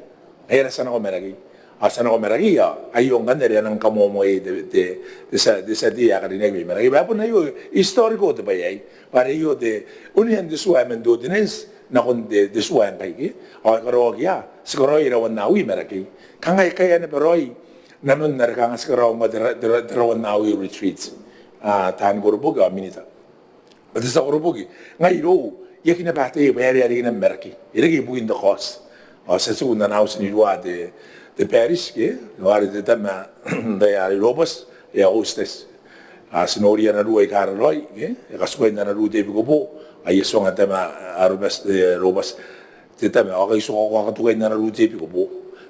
Ai ara ti a nako Marakei. Ao ti a nako Marakei ao aio ngkanne are a nang kamoamoa iai te, te, te tia, te tia tei ae karineaki mai Marakei. Bwa bon aio historical te bwai aei. Bwa are aio te, onean te tua ae man te ordinance nakon te, te tua ae ngkai ke. Ao e karaoaki ia, ti karaoi Rawa n Aui i Marakei. Kanga e kaea naba raoi nanon are kanga ti karaoa ngkoa te Ra-, te Ra-, te Rawa n Aui retreat. A, taan koroboki ao minita. Bwa te tia koroboki, ngai irou I aki naba ataia bwa e a reke naba Marakei. E reke ibukin te cost. Ao ti a tiku n ana auti n iruwa te, te parish ke, ao are te tama n tai are Robert, e a hostess. A, ti nori ana ruu aika raraoi ke, e katuka n ana ruu te epikobo. Ao I a tuanga tama, a, Robert, e, Robert. Te tama, ao kai ti a katuka n ana ruu te epikobo.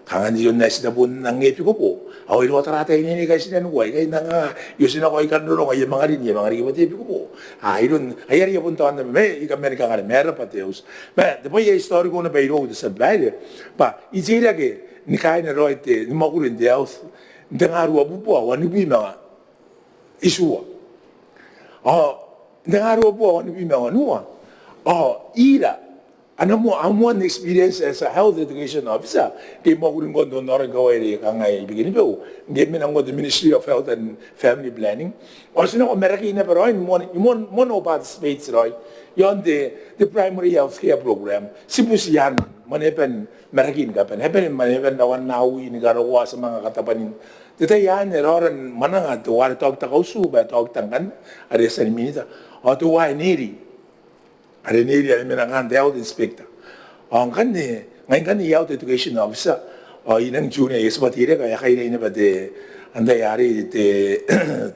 Kanga n ion ae ti na bon nang epikobo. Ao iroun tara ataeinnaine kai ti na nukua, kai nang, a, io ti na koi kan rongorongo, I a manga rin, I a manga riki bwa te epikobo. A, iroun, ai are I a bon taona, ma I kaman kanga are ma e raba te auti. Ma te bwai ae historical naba irou te tia babaire. Bwa I teirake ni kaina raoi te, ni mwakuri n te health n te nga ruabubua wanibwi ma itiua. Ao n te nga ruabubua wanibwi ma wanua. Ao ira a na moa, a moan experience as a health education officer, ngke I mwakuri ngkoa n te onaoraki ni kawaere kanga i Bikenibeu, ngke I mena ngkoa n te Ministry of Health and Family Planning. Ao ti nako Marakei naba raoi ni moan, ni moan, moan au participate raoi iaon te, te primary health care program. Ti buti iaan mwaneaban Marakei ni kabane, aban mwaneaban Rawa n Aui ni karokoa, ti a manga katabwanin te tai anne raora ni mwananga teuare taokita kautu bwa e taokita ngkanne are e a tia ni minita. Ao teuae Neri, are Neri are mena ngkanne te health inspector. Ao ngkanne, ngai ngkanne I a health education officer. Ao I nang junior, I a tibwa teirake, ao e a kaira naba te, antai arei te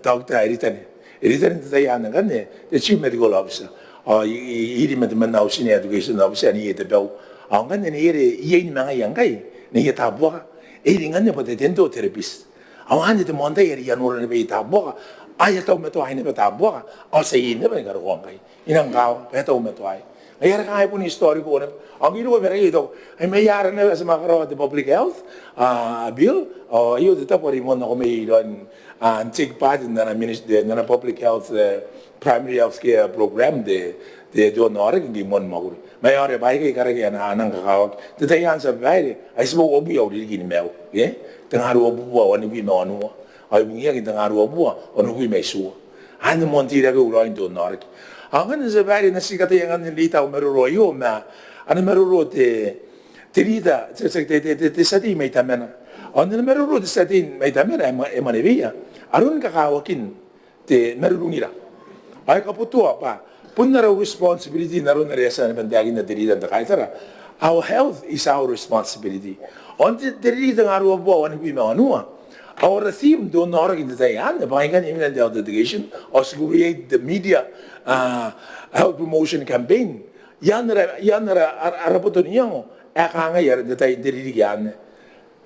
taokita ae ritane. E ritane n te tai anne ngkanne te chief medical officer. Ao I, I, I iri ma temanna auti n education officer, ane iai te bau. Ao ngkanne ane iai are I a ini ma ngaia ngkai, ane iai Tabuaka. E iri ngkanne bwa te dental therapist. Ao anne te moan tai are I a nora naba iai Tabuaka. Ao e a taumatoai naba Tabuaka. Ao ti a iai naba ni karokoa ngkai. I nang kawa bwa e taumatoai. Ngaia are kanga e bon historical naba. Ao ngke I roko i Marakei I taku, ai mai aia ara naba ti a manga karaoa te public health, a, bill. Ao aio te tabo are I moan nako mai iroun, a, n take part n ana minis-, n ana public health, e, primary health care program te, te, te onaoraki ngke I moan mwakuri. Ma e aera bwa aikai karaki ae a nang kakawaki. Te tai anne tia babaire, ai tibwa uabwi au ririki ni maiu. E? Te nga ruabubua wanibwi ma wanua. Ao I bungiaki n te nga ruabubua wanibwi ma itiua. Anne moan te irakeu raoi n te onaoraki. Ao ngkanne tia babaire, I na ti kataia ngkanne n reita au maroro aio ma ana maroro te, te rita, te, te, te tia tei mai Tamana. Ao n ana maroro te tia tei mai Tamana, e mwa-, e mwaneweia aron kakawakin te marurungira. Ao e kabotoa bwa bon ara responsibility n aron are e a tia naba n taekinna te rita n te kaitara. Our health is our responsibility. Ao n te, te rita nga ruabubua wanibwi ma wanua, our theme n te onaoraki n te tai anne, bwa ngkai I mena n te health education, ao ti create the media, a, health promotion campaign. Iaan ara, iaan ara, ara, ara boto n iango ae kangai are n te tai n te ririki anne.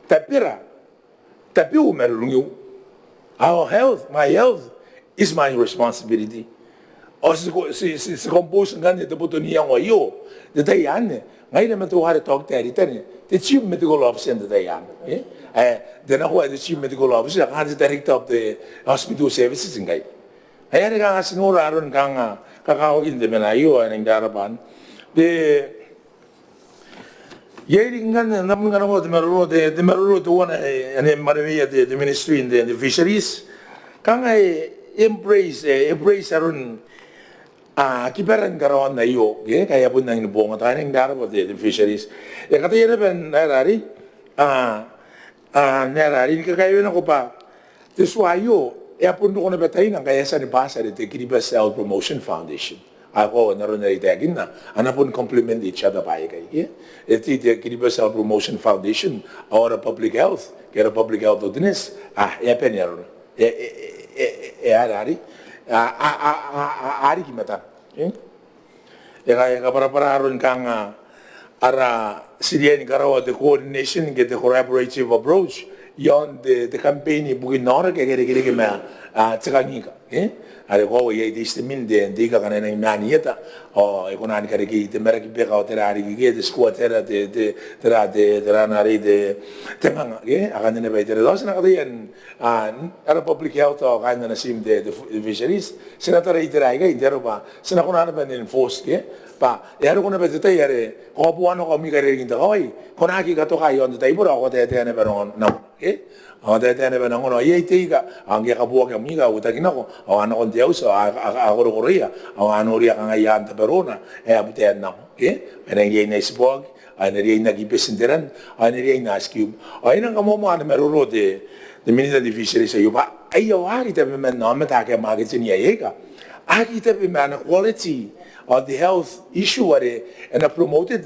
Tabera, tabeua marurungiu. Our health, my health is my responsibility. Ao ti ko-, ti, ti, ti compose ngkanne te boto n iango aio n te tai anne. Ngaira ma teuare taokita ae ritane, te chief medical officer n te tai anne. E? E, te nakoa te chief medical officer, kanga te director of the hospital services ngkai. Ai are kanga ti nora aron kanga kakawakin te mena aio, ae nang rarabaan. Te Iai riki ngkanne, N na bon kanakoa te maroro, te, te maroro teuana, e, ane mwaneweia te, te ministry n te, te fisheries. Kanga e embrace, e embrace aron, a, kibaran karaoan aio, ke, ngkai e a bon nangi ni bongana, e nang rarabwa te, te fisheries. E kataia naba n aera arei, a, a, n aera arei ni kakaewenako bwa te tua aio e a bon roko naba taina ngkai e a tia ni bati are te Kiribati Health Promotion Foundation. Ao e koaua n aron are I taekinna, a na bon complement each other baikai, e? E ti te Kiribati Health Promotion Foundation ao ara public health, ke ara public health ordinance, a, e a bane arona. E, e, e, e, e, e aera arei, a, a, a riki matana, e? E ka, e kabwarabwara aron kanga ara, ti riai ni karaoa te coordination ke te collaborative approach iaon te, te campaign ibukin aoraki ake a irekereke ma, a, te kangiika, e? Are koaua iai te system n te, te ika ngkana e nang maan ieta, ao e kona ni karekei te maraki beka ao tera riki ke, te squatter, te, te, tera, te, tera arei, te, te nganga, ke? Akanne naba itera. Tao ti na kataia n, a, ara public health ao kaain ana team te, te fisheries, ti na tarai itera aikai n te aro bwa ti na kona naba n enforce, ke? Bwa e a roko naba te tai are ko a bua nako am ika i rarikin te kawai, ko na aki katoka iaon te taibora ao ko taetae naba n ongora, ke? Ao taetae naba n ongora, iai te ika, ao ngke e kaboaki am ika, uotaki nako, ao a nakon te auti, ao a, a, a korokoroia, ao a noria kangai, a tabarona, e a butae n nako, ke? E na riai n aitiboaki, ao e na riai n aki beti n te ran, ao e na riai n aski. Ao e nang kamoamoa ana maroro te, te minita n te fisheries aio bwa aia waaki tabeman aomata ake a market-nia aia ika, aki tabe ma ana quality ao te health issue are e na promoted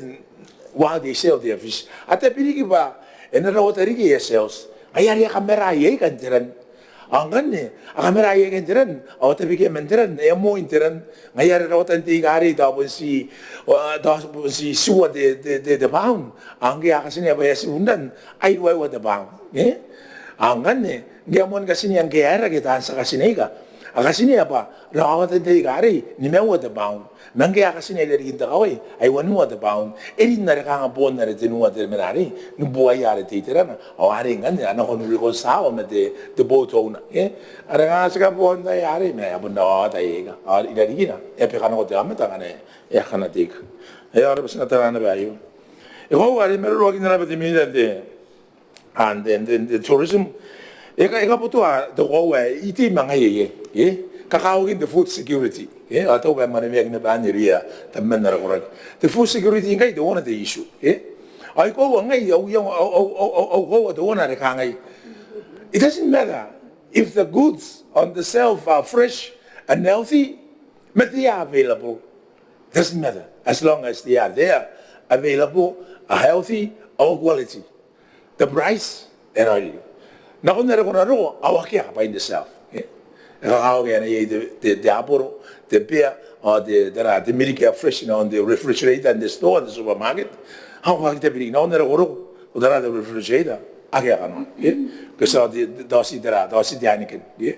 while they sell their fish. A tabe riki bwa e na rawata riki aia sales ngaia are a kamara aia ika n te ran. Ao ngkanne a kamara aia ika n te ran, ao a tabekia man te ran, e a moi n te ran. Ngaia are raotan te ika arei tao bon ti, tao bon ti tiua te, te, te, te pound. Ao ngke a katinea bwa e a tibu n ran, ai ruaiwa te pound, e? Ao ngkanne ngke a moan katinea, ngke a aera ke taan tia katinea ika, a katinea bwa raotan te ika arei nimaua te pound. Ma ngke a katinea i rarikin te kawai, ai wanua te pound. E rin are kanga bon are tenua te mena arei ni buaia are te iterana. Ao arei ngkanne a nako n reconcile ma te, te boat owner, e? Are kanga ti kaboa n tai arei, ma e a bon rawawata aia ika. Ao i rarikina e a beka nako te aomata ngkana e a kana te ika. Aio are bwa ti na tara naba aio. E koaua are e maroroakinna naba te minita n te, n te, n te, n te tourism. E ka, e kabotoa te koaua ae I tei ma ngaia, e, e kakawakin te food security, e, ao tao bwa e mwaneweaki naba anne irouia tabeman ara koraki. Te food security ngkai teuana te issue, e. Ao I koaua ngai, au, au, au, au, au, au koaua teuana are kangai, it doesn't matter if the goods on the shelf are fresh and healthy, ma they are available. Doesn't matter, as long as they are there, available, are healthy, of quality. The price, e raoiroi. Nakon are ko na roko, ao akea kabwain te shelf, e. E kakawaki ae na iai te, te, te aporo, te beer, ao te, tera, te milk ae fresh inanon te refrigerator n te store, n te supermarket. Ao ko aki tabe riki, nakon are ko roko, ko tara te refrigerator, akea kanoana, e. Ke tao ti, tao ti tera, tao ti te Heineken, e.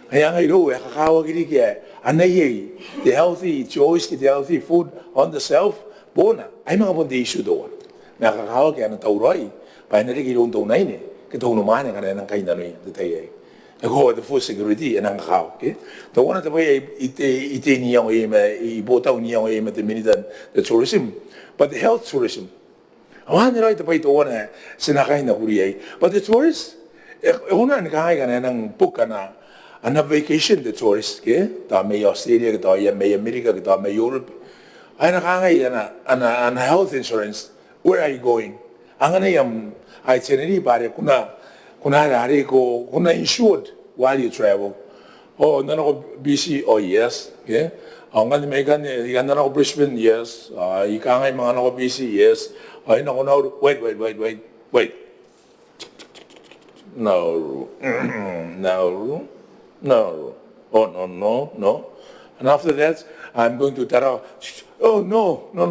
Ngaia ngai irou ae kakawaki riki ae a na iai te healthy choice ke te healthy food on the shelf, bon ai manga bon te issue teuana. Ma e kakawaki ae a na tauraoi bwa e na reke iroun te unaine ke te unimwaane ngkana e nang kainnanoia n te tai aei. E koaua te food security e nang kakawaki. Teuana te bwai ae I, I tei, I tei n iango iai ma, I botau n iango iai ma te minita n te tourism, bwa te health tourism. Ao anne raoi te bwai teuana ae ti na kainnanoia iai. Bwa te tourist e, e kona ni kangai ngkana e nang book ana, ana vacation te tourist, ke? Tao mai Australia, ke tao mai America, ke tao mai Europe. Ao e na kangai ana, ana, ana health insurance, where are you going? Anganai am itinerary bwa are ko na, ko na, are ko, ko na insured while you travel. O, N na nako Fiji, o yes, ke? Ao ngkanne mai ikanne, I kan N na nako Brisbane, yes. Ao I kangai manga nako Fiji, yes. Ao I nako Nauru, wait, wait, wait, wait, wait. Nauru, Nauru, Nauru. Oh, no, no, no. And after that, I'm going to Tarawa. Oh, no, no,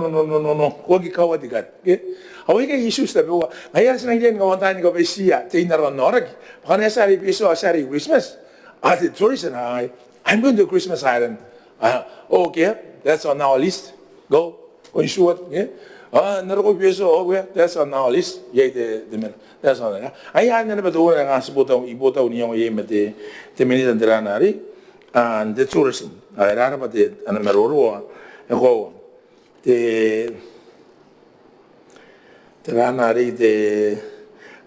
no. Ko aki kawa tikat, ke? Ao aikai issues tabeua. Ngaia are ti nang riai ni kawantai ni kabwaitia tein ara onnaoraki. Bwa ngkana e a tia are Betio, a tia are Christmas, ao te tourist e na kangai, I'm going to Christmas Island. Ah, okay, that's on our list. Go, go insured, yeah. Ah, N na roko Betio, okay, that's on our list. Iai te, te mena. That's on, yeah. Ai anne naba teuana ae kanga ti botau, I botau n iango iai ma te, te minita n te ran arei, ah, n te tourism. Ao e raraba te, ana maroro, e koaua. Te, tera arei te,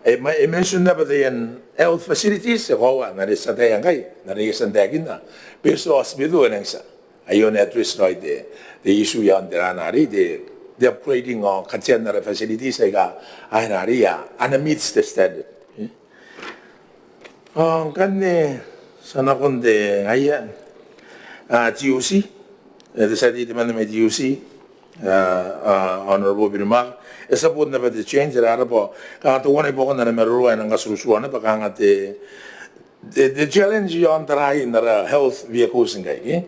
e, e mention naba taian health facilities, e koaua, n are ti a taea ngkai, n are I a tia n taekinna. Betio Hospital e nang tia. Aio e na address raoi te, te issue iaon tera arei te, te upgrading ao katean ara facilities aika a na riai, a na meet te standard. Eh? Ao ngkanne ti a nakon te, aia, ah, TUC, eh, te tia tei temanna mai TUC, ah, ah, Honourable Birimaka, e support naba te change, e raraba, kanga teuana i buakon ana maroro ae e nang katuruturua naba kanga te, te, te challenge iaon tarain ara health vehicles ngkai, eh?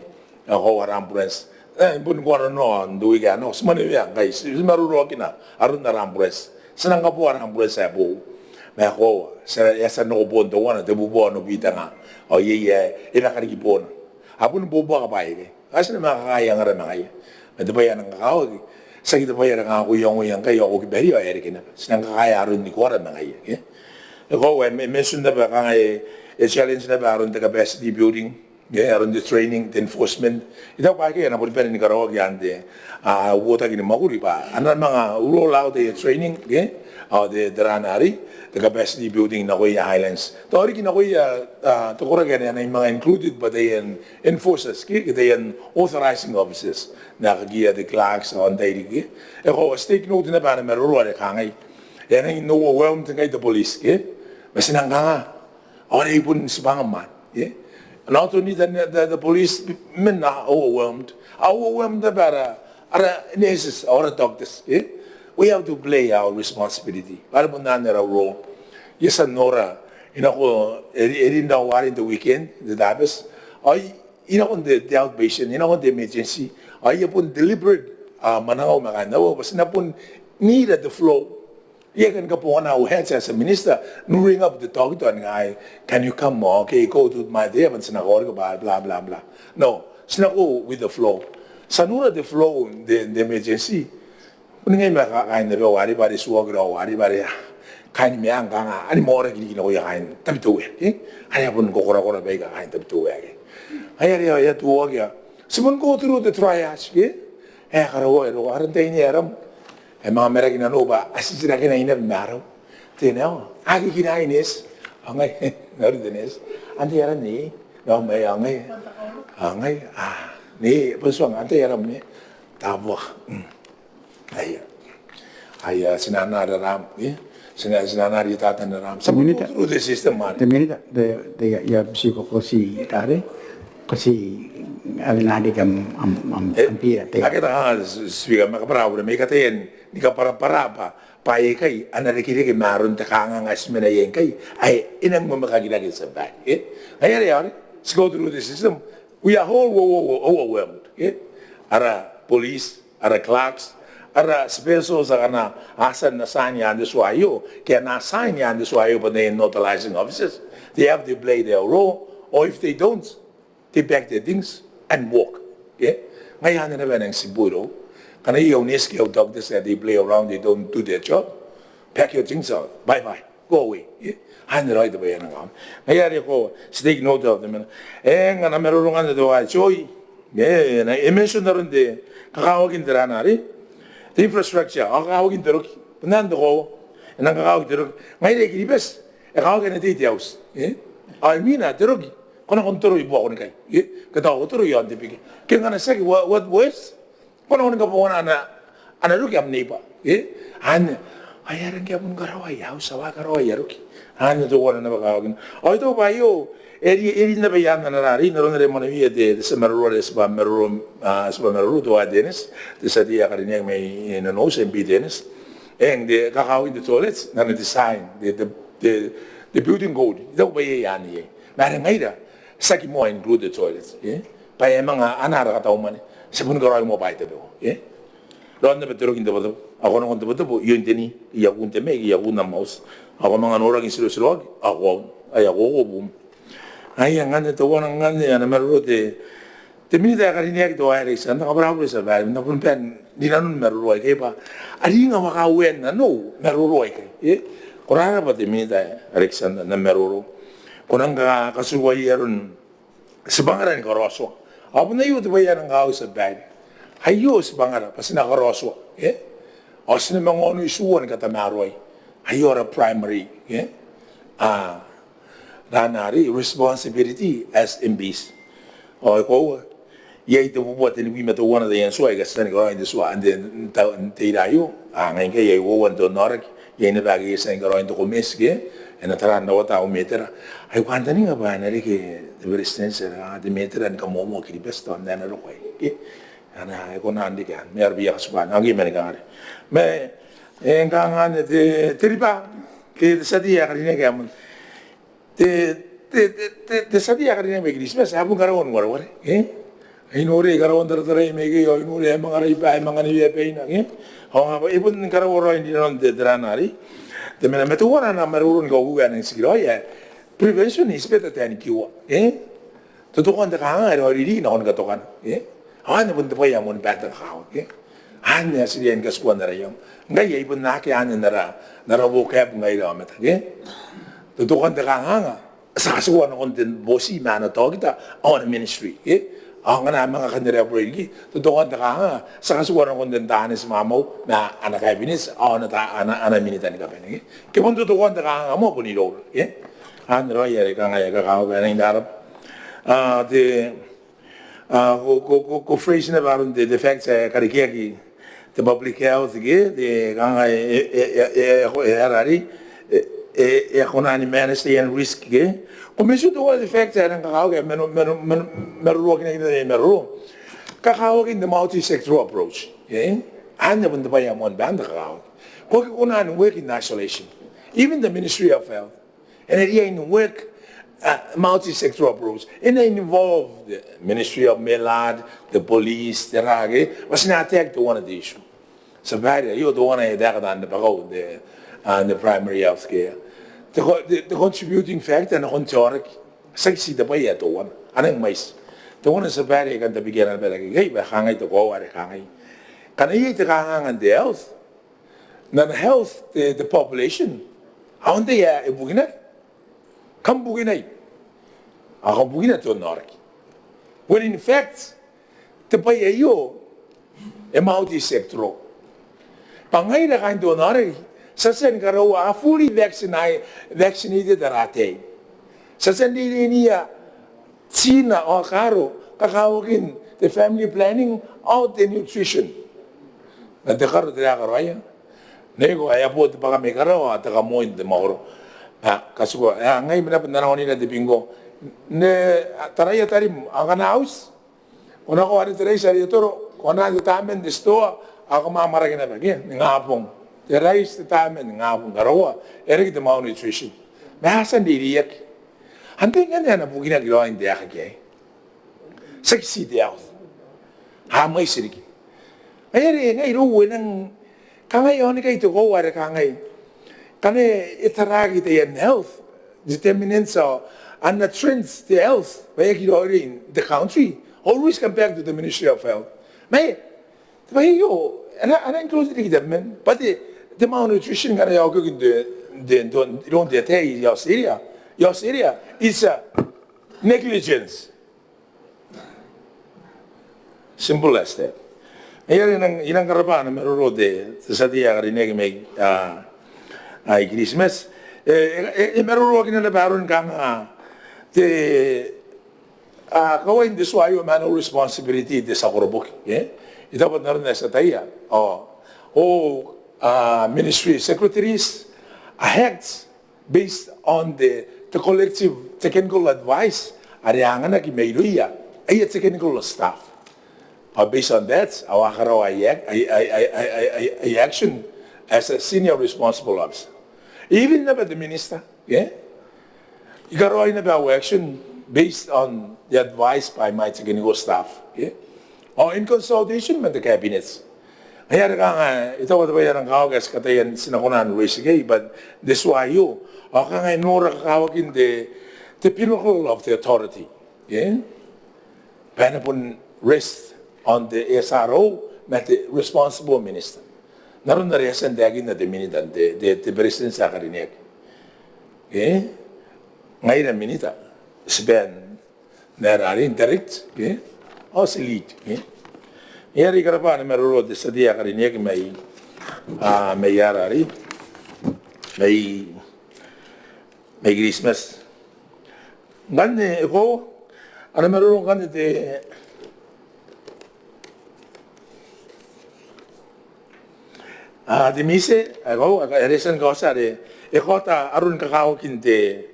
Ao ara ambulance. Eh, I bon kona n te wiki ae nako, ti mwaneweia ngkai, ti, ti maroroakina aron ara ambulance. Ti nang kaboa ara ambulance ae boou. Ma e koaua, ti a, e a tia n nako boon teuana, tebubua onobwi te nga. Ao iai ae e baka riki boona. A boni buabuaka bwaai aikai. Ao ti na manga kakaea angara ma ngaia. Ma te bwai ae nang kakawaki, tiaki te bwai are kanga ko iangoia ngkai ao ko kibaria ao e a reke naba. Ti nang kakaea aron nikoara ma ngaia, ke? E koaua, e mention naba kanga e, e challenge naba aron te capacity building, ke, aron te training, te enforcement. I taku bwa akea ae na boni bane ni karaoaki n te, a, uotaki ni mwakuri bwa a na manga roll out aia training, ke, ao te, te ranari, te capacity building nakoia highlands. Tao riki nakoia, a, te koraki ane a na manga included bwa taian enforcers, ke, ke taian authorizing officers. N aekakia te clerks ao antai riki, ke. E koaua, ti take note naba ana maroro are kangai. E a nangi overwhelmed ngkai te police, ke. Ma ti nang kanga, ao are e bon tibwanga man, ke. Not only the, the, the policemen are overwhelmed, are overwhelmed naba ara, ara nurses, ara doctors, ke. We have to play our responsibility. Bwa are bon anne ara role. I a tia n nora, I nako, e rin, e rin raou are n te weekend, te Tabati. Ao I, I nakon te, te outpatient, I nakon te emergency. Ao I a bon deliberate, a, mwanangau ma kaain abau, bwa ti na bon nira te flow. I aki kan kabongana au hat as a minister n ring up te doctor n kangai, "Can you come?" Okay, go to my there, bwa ti na kaoriko bwa blah, blah, blah. No, ti na go with the flow. Ti a nora te flow n te, n te emergency. Bon ngai ma kaain abau are bwa are tuoaki raou are bwa are kaain meang kanga a ni maoraki riki nakoia kaain Tabiteuea, ke? Are a bon kokorakora baika kaain Tabiteuea, ke? Ai are e a tuoaki, a ti bon go through the triage, ke? E a karaoa, e roko, aran tai nei aram? E manga maraki nanou bwa a titirakina naba ma arau. Te nao, a kikinaai nurse. Ao ngai, ngaia are te nurse. Antai aran nei? Nao mai, ao ngai. Ao ngai, a, nei, bon tuanga, antai aram nei? Tabuaka. Mm. Aia. Aia, ti na anaa raram, e? Ti na, ti na anaa rietatan raram. Ti a bon go through the system are. Te Minita, te, te, I a, I a butiiko ko ti tare, ko ti are na riki am, am, am, am bira te. Akea te kanga, Speaker, ma kabwara au bure, ma I kataia ni kabwarabwara bwa, bwa aikai a na rekereke ma aron te kanganga ae ti mena iai ngkai, ae e nang mwemwekaki rake, tia babaire, e? Ngaia are, are ti go through the system, we are all overwhelmed, e? Ara police, ara clerks, ara specials akana a tia n assign i aan te tua aio, ke a na assign i aan te tua aio bwa taian authorizing officers, they have to play their role, or if they don't, they pack their things and walk. Ke? Ngaia anne naba ae nang tibwa irou. Ngkana iai au nurse ke au doctors ae they play around, they don't do their job, pack your things out, bye bye. Go away. E? Anne raoi te bwai ae nang kakaongoraeaki. Ngaia are ko, ti take note of them. E, ngkana maroro ngkanne te waaki, e, e mention aron te kakawakin te ranari, te infrastructure, ao kakawakin te roki. Bon anne te koaua. E nang kakawaki te roki. Ngaira i Kiribati, e kakawaki ana tei te auti. E? Ao imwina te roki, ko nako n toro i buakonikai. E? Ke tao ko toro i aon te bike. Ke ngkana tiaki, what, what worse? Ko nako ni kabongana ana, ana roki am neighbor. E? Anne. Ai aron ngke a bon karaoa aia auti, a karaoa aia roki. Anne teuana naba kakawakina. Ao I taku bwa aio, e rin, e rin naba i aan ana rari, n aron are e mwanewea te, te tia maroro, te tia maroro, a, tia maroro teuae Dennis, te tia tei ae karineaki mai Nonouti, M P Dennis. Eng, te kakawakin te toilet, n ana design, te, te, te, te building code. I taku bwa iai anne iai. Ma are ngaira, tiaki moa include te toilet. E? Bwa e a manga anaa ara katau mwane, ti a boni karaoi moa bwaai tabeua, e? Raon naba te roki n tebotebo, ao ko nako n tebotebo, i oin te ni, i akun te mai, i akun am auti. Ao ko manga noraki n tirotiroaki, ao ko aun, ai ko, ko bum. Ai ngkanne teuana ngkanne ana maroro te, te Minita ae karineaki teuae Alexander, kabwara au bure tia babaire, N na bon bae n rinanon maroro aikai bwa a ringa wakawean nanou maroro aikai, e? Ko rarabwa te Minita ae Alexander n am maroro. Ko nang ka, katuruaia aron tibwangara ni karaotua. Ao bon aio te bwai ae nang kakawaki tia babaire. Aio tibwangara bwa ti na karaotua, e? Ao ti na manga onoi tua ni katamaroai. Aio ara primary, e? A, ranari responsibility as M Ps. Ao e koaua, iai tebubua tenibwi ma teuana taian tua aika ti a tia ni karaoi n te tua, n te, n te, n te ira aio. A, ngai ngkai iai uoua n te onnaoraki. Iai naba ake I a tia ni karaoi n te kometi, ke e na tara n rawata au metera. Ai kantaninga bwa e na reke te Beretitenti are kanga te metera ni kamoamoa Kiribati tao n ae e na roko aei, ke e na, e kona n reke anne, ma e a roko bwa e a katibwa, ao ngke I mena ni kangai. Ma e, e kanga anne te, te riba, ke te tia tei ae karineaki ae moan te, te, te, te, te tia tei ae karineaki mai Kiritimati, a bon karaua n wareware, e? I noria karaoan taratarai mai ikei, ao I noria e manga raiba, e manga newea baina, e? Ao e bon karaua raoi n rinanon te, te ranari. Te mena ma teuana ana maroro ni kakukurei ae nang tikiraoi ae prevention is better than cure. Totokoan te kanganga e raoiroi riki nakon katokana. Ao anne bon te bwai ae moan baan te kakawaki. Anne ae ti riai ni katikua n ara iango. Ngkai ai bon akea anne n ara, n ara vocab ngaira aomata. Totokoan te kanganga ti a katikua nakon te booti ma ana taokita ao ana ministry. Ao ngkana a manga kan rebwai riki totokoan te kanganga ti a katikua nakon te taan timamau ma ana cabinet ao ana, ana, ana minita ni kabane. Ke bon totokoan te kanganga moa bon iroura. Anne raoi are kanga e kakawaki ae nang taraba. Te, ko, ko, ko, ko phrase naba aron te, te facts ae karekeaki, te public health ke, te kanga e, e, e, e, e, e, e, e, e, e, e kona ni manage te risk ke. Ko mention teuana te facts ae nang kakawaki ae mano, mano, mano, maroroakinaki n te maroro. Kakawakin te multi-sectoral approach. Anne bon te bwai ae moan baan te kakawaki. Ko aki kona ni work in isolation. Even the Ministry of Health. E na riai ni work, multi-sectoral approach. E na involve the Ministry of Melad, the police, te rake, bwa ti na attack teuana te issue. Ti a bae aio teuana ae taekan te rabakau n te, n te primary health care. Te, te, te contributing factor nakon te aoraki. Tiaki ti te bwai ae teuana. A nang mwaiti. Teuana ti a bae ae kan tabekia naba rake ikai bwa e kangai te koaua are kangai. Ngkana iai te kanganga n te health, n ana health te, te population, ao antai ae bukinaki? Kam bukinai. Ao kam bukina te onnaoraki. When in fact te bwai aio e multi-sectoral. Bwa ngaira kaain te onnaoraki ti a tia ni karaoa, a fully vaccinated, vaccinated ara ataei. Ti a tia n reireinia tina ao kaaro, kakawakin te family planning ao te nutrition. Ma te karo tera ae karaoia? Neiko ae a bo te bwaka mai karawa ao te kamoa n te maoro. A katikua, a ngai ma naba n na ongo n te bingo. N taraia tarim, ao ngkana auti ko na ko are te raiti are e toro, ko na te tamen te stoa, ao ko mamwarake naba ke ningabong. Te raiti, te tamen, ningabong, karaoa, e reke te malnutrition. Ma a tia n reireiaki. Antai ngkanne ae na bukinaki raoi n te aekaki aei? Tiaki ti te health. A mwaiti riki. Ngaia are ngai irou e nang kangai aonikai te koaua are kangai. Ngkana e taraaki taian health determinants ao ana trends te health bwa e aki raoiroi n te country, always come back to the Ministry of Health. Ma e te bwai aio a na, a na include riki tabeman bwa te, te malnutrition ngkana e a okioki n te, n te, n te, iroun te ataei i Australia. I Australia it's a negligence. Simple as that. Ngaia are I nang, I nang karabwa ana maroro te, te tia tei ae karineaki mai, a, i Kiritimati. E, e, e maroroakina naba aron kanga te, a, kawain te tua aio ma ana responsibility te tia koroboki, e? I taku bwa n aron ae ti ataia, o, o, a, ministry secretaries are hacked based on the, the collective technical advice are anganaki mairouia aia technical staff. Ao based on that ao a karaoa aia, aia, aia action as a senior responsible officer. Even naba te minister, e? I karaoi naba au action based on the advice by my technical staff, e? Ao in consultation ma te cabinet. Ngaia are kanga I taku bwa te bwai ae rang kakawaki ae ti kataia n ti na kona n raise ikai bwa te tua aio ao kanga e nora kakawakin te, te pinnacle of the authority, e? Bwa e na bon rest on the S R O ma te responsible minister. N aron are e a tia n taekinna te minita n te, te, te beretitenti ae karineaki, e? Ngaira minita ti bane n aera arei n direct, e? Ao ti lead, e? Ngaia are I karabwa ana maroro te tia tei ae karineaki mai, a, mai aera arei, mai, mai Kiritimati. Ngkanne e koaua ana maroro ngkanne te, a, te MISE, e koaua, e, e a tia ni kaotia are e kaota aron kakawakin te,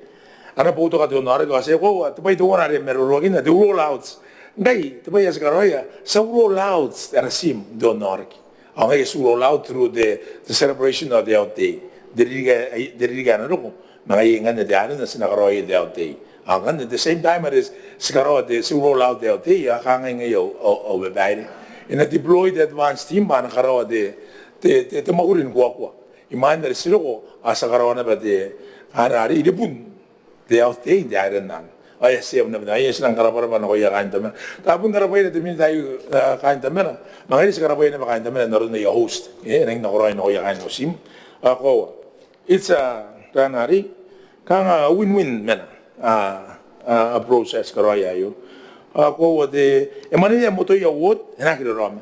ana boutoka te onnaoraki, ao e koaua te bwai teuana are e maroroakina te roll out. Ngkai te bwai ae ti karaoia, ti a roll out ara team n te onnaoraki. Ao ngaia ti roll out through the, the celebration of the health day. Te ririki ae, te ririki ae na roko ma ngaia ngkanne te arona ti na karaoia te health day. Ao ngkanne the same time are ti karaoa te, ti roll out te health day, ao kangai ngaia au, au, au babaire. E na deploy te advance team bwa a na karaoa te, te, te, te mwakuri ni kuakua. imwain are ti roko ao ti a karaoa naba te, ara, are iribun te health day n te island anne. Ao e a tia naba, ao e a tia n karabwarabwa nakoia kaain Tamana. Tao bon karabwaia te Minita aio, kaain Tamana, ma ngaira ti karabwaia naba kaain Tamana n aron aia host, e rangi n nakoraoi nakoia kaain Osim. Ao koaua, it's a, tera arei, kanga win-win mena, a, a, approach ae ti karaoia aio. Ao koaua te, e mwaneweia motoia ward, e na aki raraoma.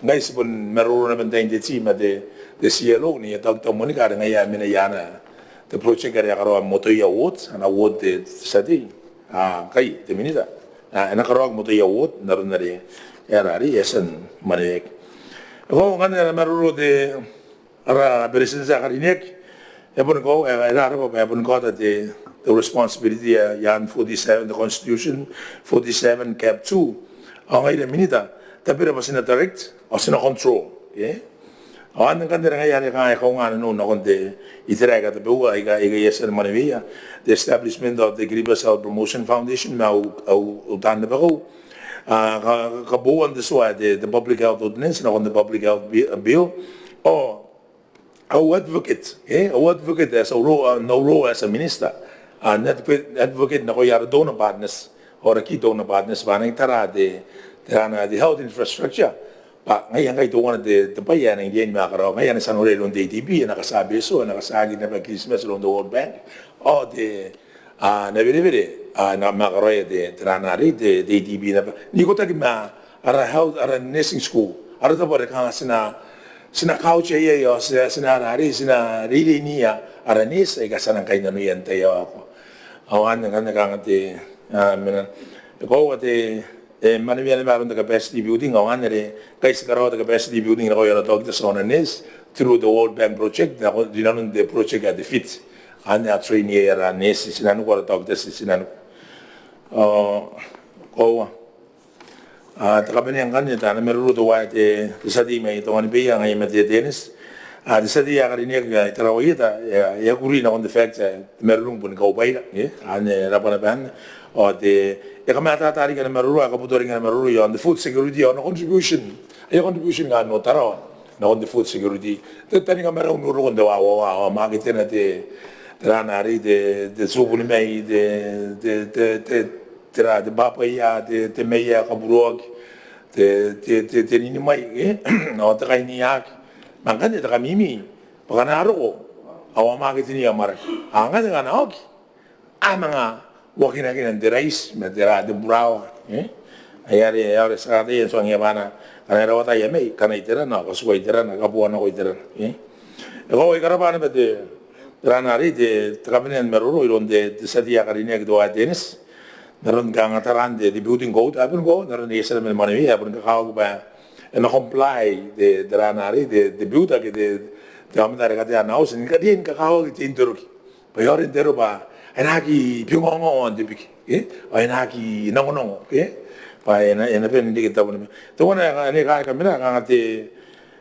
Ngkai ti bon maroro naba n tain te team ma te, te C L O, Nei Doctor Monica, are ngaia e mena i aan te project are e a karaoa motoia ward, ana ward te, te tia tei. A, ngkai te Minita, a, e na karaoaki motoia ward n aron are, e, ara, are e a tia ni mwaneweaki. Ao ngkanne ana maroro te, ara Beretitenti ae karineaki, e boni ko, e, e rarabwa bwa e boni kaota te, te responsibility i aan forty-seven, te Constitution, forty-seven cap two. Ao ngaira Minita, tabera bwa ti na direct ao ti na control, e? Ao anne ngkanne are ngaia are kanga e kaunga nanou nakon te itera aika tabeua aika, aika I a tia ni mwaneweia, the establishment of the Kiribati Health Promotion Foundation ma au, au, au taan rabakau, a, ka, kabouan te tua ae te, te Public Health Ordinance nakon te Public Health Bi-, Bill. Ao au advocate, e, au advocate as a ro-, a, n au role as a minister, a, n advocate, advocate nakoia ara donor partners, ao ara key donor partners, bwa a nang tara te, te, ana, te health infrastructure. Bwa ngaia ngkai teuana te, te bwai ae e nang riai ni manga karaoaki. Ngaia anne ti a noria iroun te A D B, e na katia Betio, e na katiaki naba Kiritimati iroun te World Bank. Ao te, a, na werewere, a, e na manga karaoia te, tera arei, te, te A D B naba n ikotaki ma ara health, ara nursing school, ara tabo are kanga ti na, ti na kaotia iai, ao ti na, ti na, ara, are ti na reireiniia ara nurse aika ti a nang kainnanoia n tai aio. Ao anne ngkanne kanga te, a, mena, e koaua te, e, mwaneweia naba aron te capacity building, ao anne are ngkai ti karaoa te capacity building nakoia ara doctors ao ara nurse through the World Bank project, nako, rinanon te project ae te fit. Anne a train iai ara nurse i tinaniku, ara doctors i tinaniku. Ao koaua, a, te kabanea ngkanne, tao ana maroro teuae te, te tia tei mai Tonganibeia, ngaia ma te Dennis. A, te tia tei ae karineaki mai Tarawa Ieta, e, e a kuri nakon the fact ae te marurung boni kaubwaira, e, anne e rabwa naba anne. Ao te, e kamatata riki ana maroro, e kabuta riki ana maroro iaon te food security, ao ana contribution, aia contribution kaain Tarawa nakon te food security. Te taninga marau n roroko n te wawawa, ao maketena te, tera arei, te, te tibun mai, te, te, te, te, tera, te bwabwaia, te, te mai ae kaburoaki, te, te, te, te ninimwai, e, ao te kainiaki. Ma ngkanne te kamimi bwa ngkana a roko ao a maketeniia amwarake, ao ngkanne ngkana a oki a manga wakinakina n te raiti ma tera, te burawa, e. Ai are, ai are ti a kataia n tuangia bwa a na, ngkana e rawata aia mai, kanai terana, katukui terana, kaboa nako iterana, e. E koaua I karabwa naba te, tera arei, te, te kabanea ni maroro iroun te, te tia tei ae karineaki teuae Dennis n aron kanga taraan te, te building code, a bon koaua n aron ae I a tia naba ni mwaneweia, a bon kakawaki bwa e na comply te, tera arei, te, te building ke te, te aomata are katea ana auti, ni kariaia ni kakawaki tein te roki. Bwa e aonga n tera bwa e na aki bingongo n te biki, e? Ao e na aki nongonongo, e? Bwa e na, e na bon reke tabo naba. Teuana ae, ae, ae kamena, kanga te,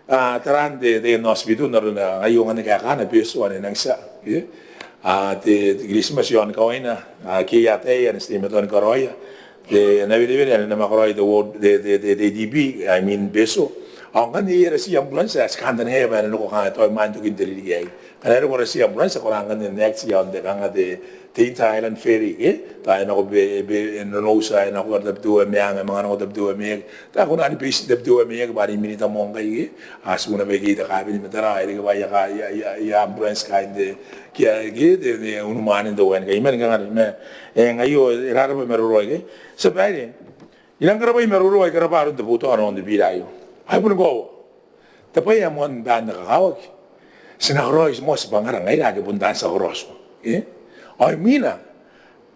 a, taraan te, te hospital n aron ae ngaia ngkanne kaekaana Betio anne e nang tia, e? A, te, te Kiritimati iaon kawaina, a, ke a ataia anne ti teimatoa ni karaoia. Te, ana werewere anne e na manga karaoia te ward, te, te, te, te A D B, I mean Betio. Ao ngkanne iai ara tia ambulance ae ti kantaningaia bwa e na nako kanga tao imwain tokin te ririki aei. Ngkana e roko ara tia ambulance, a kona ngkanne n act iaon te kanga te, te inter-island ferry, e? Tao e nako Be-, Be-, Nonouti, e nako Tabiteuea Meang, e manga nako Tabiteuea Maiaki. Tao e kona ni base n Tabiteuea Maiaki bwa are i Minita moa ngkai, e? A, ti kona bwa ikai te kaabin ma tera, e reke bwa aia ka, aia, aia, aia ambulance kaain te, ke, ke te, te unimwaanen te wen, kai man kanga ma, e, ngaia aio, e rarabwa maroro aikai. Tia babaire, I nang karabwai maroro, I karabwa aron te boutoka nakon te bira aio. Ai bon koaua. Te bwai ae moan baan te kakawaki, ti na karaoi moa tibwangara ngaira ake bon taan tia karaotua, e? Ao imwina,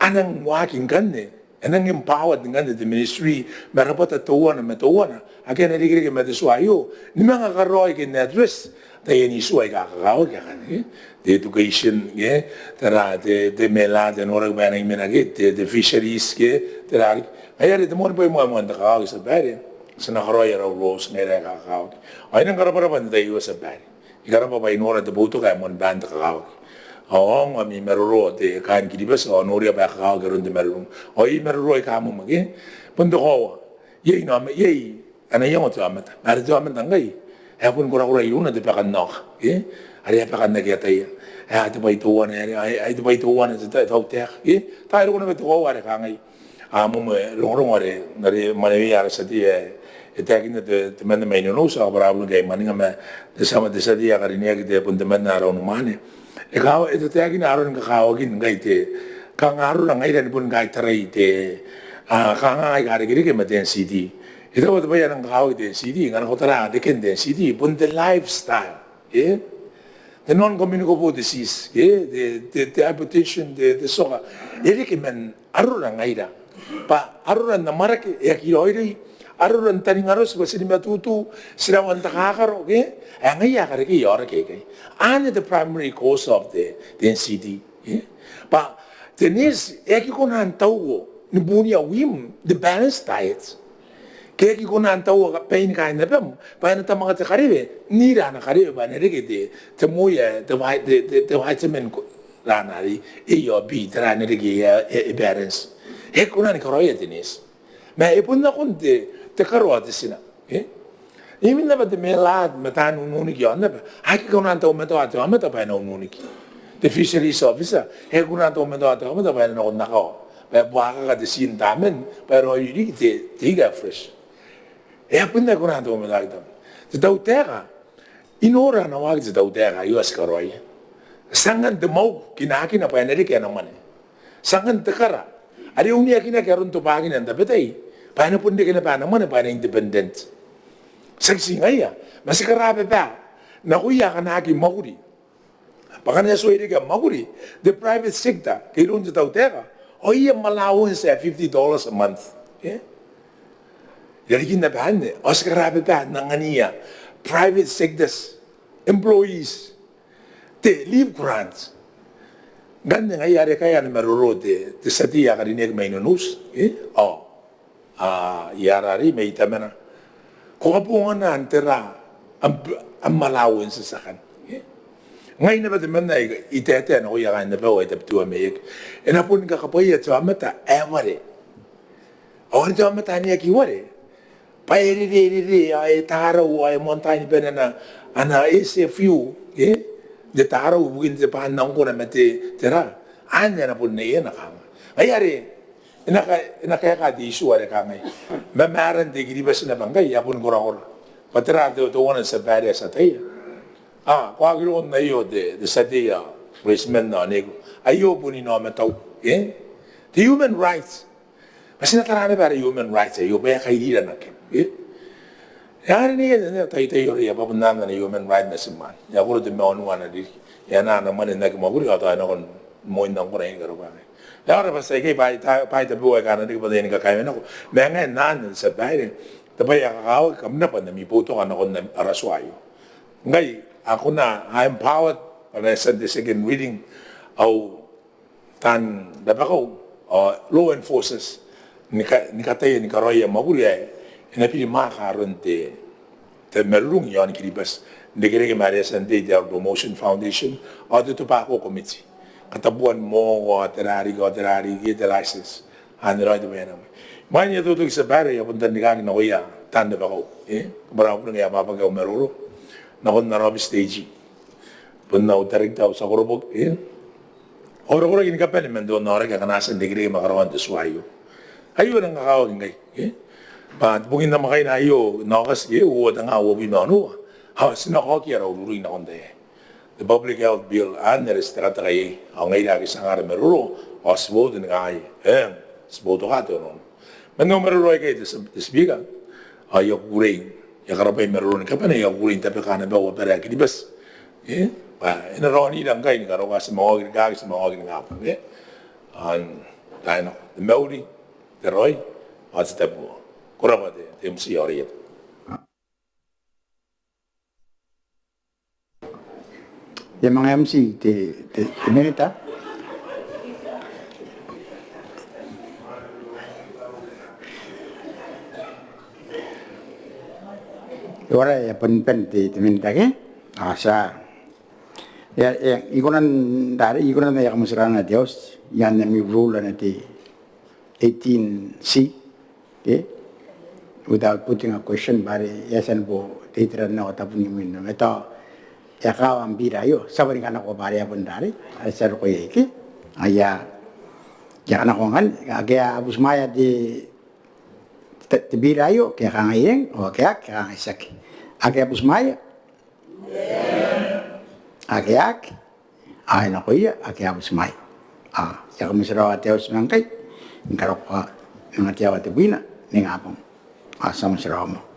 a nang waaki ngkanne, e nang empowered ngkanne te ministry ma rabwata teuana ma teuana ake a na irekereke ma te tua aio ni manga karaoi ke n address taian issue aika kakawaki akanne, e? Te education, e? Tera, te, te mela, te noraki bwa e nang mena ke, te, te fisheries ke, tera riki. Ngaia are te moan bwai moa, moan te kakawaki, tia babaire, ti na karaoi ara rules ngaira aika kakawaki. Ao I nang karabwarabwa n te tai aio, tia babaire. I karabwa bwa I nora te boutoka ae moan baan te kakawaki. Ao aonga ami maroro te kaain Kiribati, ao noria bwa e kakawaki aron te marurung. Ao iai maroro aika mwemwe ke, bon te koaua. Iai, iai ana iango te aomata. Ma are te aomata ngkai Ae bon korakora irouna te bwakannaoka, e? Are a bwakan ake ataia. Ae te bwai teuana, ae, ae te bwai teuana te ta-, tautaeka, e? Tao e roko naba te koaua are kangai. A, moa, e, rongorongo are, are mwaneweia ara tia tei, e, e taekinna te, temanna mai Nonouti, ao kabwara au bong ngkai I maninga ma te tia, te tia tei ae karineaki te, bon temanna ara unimwaane. E kawa, e taekinna aron kakawakin ngkai te, kanga arora ngaira ni bon kaitarai te, a, kanga aika a irekereke ma te N C D. E taku te bwai ae nang kakawaki te N C D, ngkana ko tara reken te N C D, bon te lifestyle, e? Te non-communicable disease, e? Te, te, te hypertension, te, te sugar. E reke man arora ngaira. Bwa arora n amwarake, e aki raoiroi, arora n taningaroti, bwa ti rimatutu, ti rawa n takakaro, e? Ae ngaia ae karekei aoraki aikai. Anne te primary cause of the, the N C D. E? Bwa te neeti e aki kona n taua ni bunia wim, the balanced diet. Ke e aki kona n taua ka-, bain kaain abam, bwa e na tamwaka te karewe, n ira ana karewe bwa e na reke te, te moi ae, te vi-, te, te, te vitamin ko-, rana are A ao B, tera ae na reke e, e, e balance. E aki kona ni karaoia te neeti. Ma e bon nakon te, te karo ao te tina. E? Imwin naba te MELAD ma taan ununiki aon aba. A aki kona n taumataoa te aomata bwa e na ununiki. Te fisheries officer, e aki kona n taumataoa te aomata bwa e na nakon akawa. Bwa e buakaka te tii n taman, bwa e raoiroi riki te, te ika ae fresh. E a bon aki kona n taumataoa te aomata. Te tautaeka, I nora ana waaki te tautaeka aio ae ti karaoia. Ti angan te mwauku, kinakina bwa e na reke ana mwane. Ti angan te kara are e uneakinaki aron tobwakina n tabetai, bwa e na bon reke naba ana mwane bwa e na independent. Tiaki ti ngaia, ma ti karababa nakoia akana aki mwakuri. Bwa ngkana e tuai reke am mwakuri, the private sector, ke iroun te tautaeka, ao iai am allowance ae fifty dollars a month. E? I rarikin naba anne, ao ti karababa n angania private sectors, employees, te leave grant. Ngkanne ngaia are kaea ana maroro te, te tia tei ae karineaki mai Nonouti, e? Ao, a, I a rarei mai Tamana. Ko kabongana n tera am, am allowance akanne, e? Ngai naba temanna ae I, I taetae nakoia kaain abau ae I tabetiua maiaki. E na bon kakabwaia te aomata ae ware. Ao are te aomata ane aki ware, bwa e rere, e rere, ao e tarau, ao e moantaai ni bane ana, ana S F U, e? N te tarau ibukin te bwaan nangkona ma te, tera. Anne a na bon neiana kanga. Ngaia are, e na ka-, e na kaeka te issue are kangai. Ma, ma aran te I-Kiribati naba ngkai, a bon korakora. Bwa tera te, teuana te tia babaire ae ti ataia. A, ko aki roko n aio te, te tia tei ae bureitiman ao neiko. Aio bon inaomatau, e? Te human rights. Ma ti na tara naba ara human rights aio bwa e a kairira nako. E? E a riai n, n, n taitaiora bwa bon ana human right natim anne. E a koro te maunua n ana ririki. E anaa ana mwane n aki mwakuri ao tao e nakon moan nangkona ni karokoa. E a ora bwa ti a ikai bwa, bwa tabeua aika a na riki bwa taian kakaewenako. Ma ngaia anne te tia babaire. Te bwai ae kakawaki kam na bane n ami boutoka nakon ara tua aio. Ngkai, a kona, I am empowered, bwa I a tia n te second reading, au taan rabakau, ao law enforcers, ni ka-, ni kataia ni karaoia mwakuri ae e na birimwaaka aron te, te marurung i aon Kiribati, n irekereke ma are e a tia n tei te Aldo Motion Foundation, ao te Tobacco Committee. Katabuan mooko, ao tera riki, ao tera riki, te license. Anne raoi te bwai ae na mai. Imwain ae I a toki, te tia babaire, I a bon tanrikaki nakoia taan rabakau, e? Kabwara au bong ngkai I a bwabwaka au maroro nakon ana aobiti te AG. Bon au director, au tia koroboki, e? Ao koraki ni kabane man te onaoraki akana a tia n irekereke ma karaoan te tua aio. Aio e nang kakawaki ngkai, e? Bwa te bong n namwakaina aio n Aokati, e, uoua tenga uabwi ma onoua. Ao ti na kaokia ara ururing nakon te, te Public Health Bill, anne are ti tekateka iai. Ao ngaira ake ti anga ara maroro, ao ti boutoka ni kangai, e, ti boutoka te onoono. Man au maroro aikai te, te Speaker, ao I a kukurei, I a karabwa maroro ni kabane, I a kukurei n tabeka naba abara ae Kiribati. E, bwa e na raonira ngkai ni karokoa, ti manga oki ni kaaki, ti manga oki ni kabane. E, ao n taai nako, te mauri, te raoi, ao te tabomoa. Ko rabwa te, te MC ao reieta. E a manga MC te, te, te Minita. E uara, e a bon bane te, te Minita ke? A tia. E a, e a, I kona n tare, I kona n tare, I a kamotirana te House, i aan ami rule n te eighteen C, okay? Without putting a question, bwa are e a tia n bo Te itera n nako tabun imwin, ma tao e a kawa am bira aio, ti a boni kanakoa bwa are a bon rarei, are ti a roko iai ke. Aia, I a kanakoa ngkanne, ake a butimwaea te, te, te bira aio, ke a kangai eng, ao ake a aki, ke a kangai tiaki. Ake a butimwaea? Ake a aki? Ao e nakoia ake a butimwaea. Ao I a kamotirawa te auti ma ngkai, ni karokoa manga te aoa tebwina ningabong. Ao ti a motirawa moa.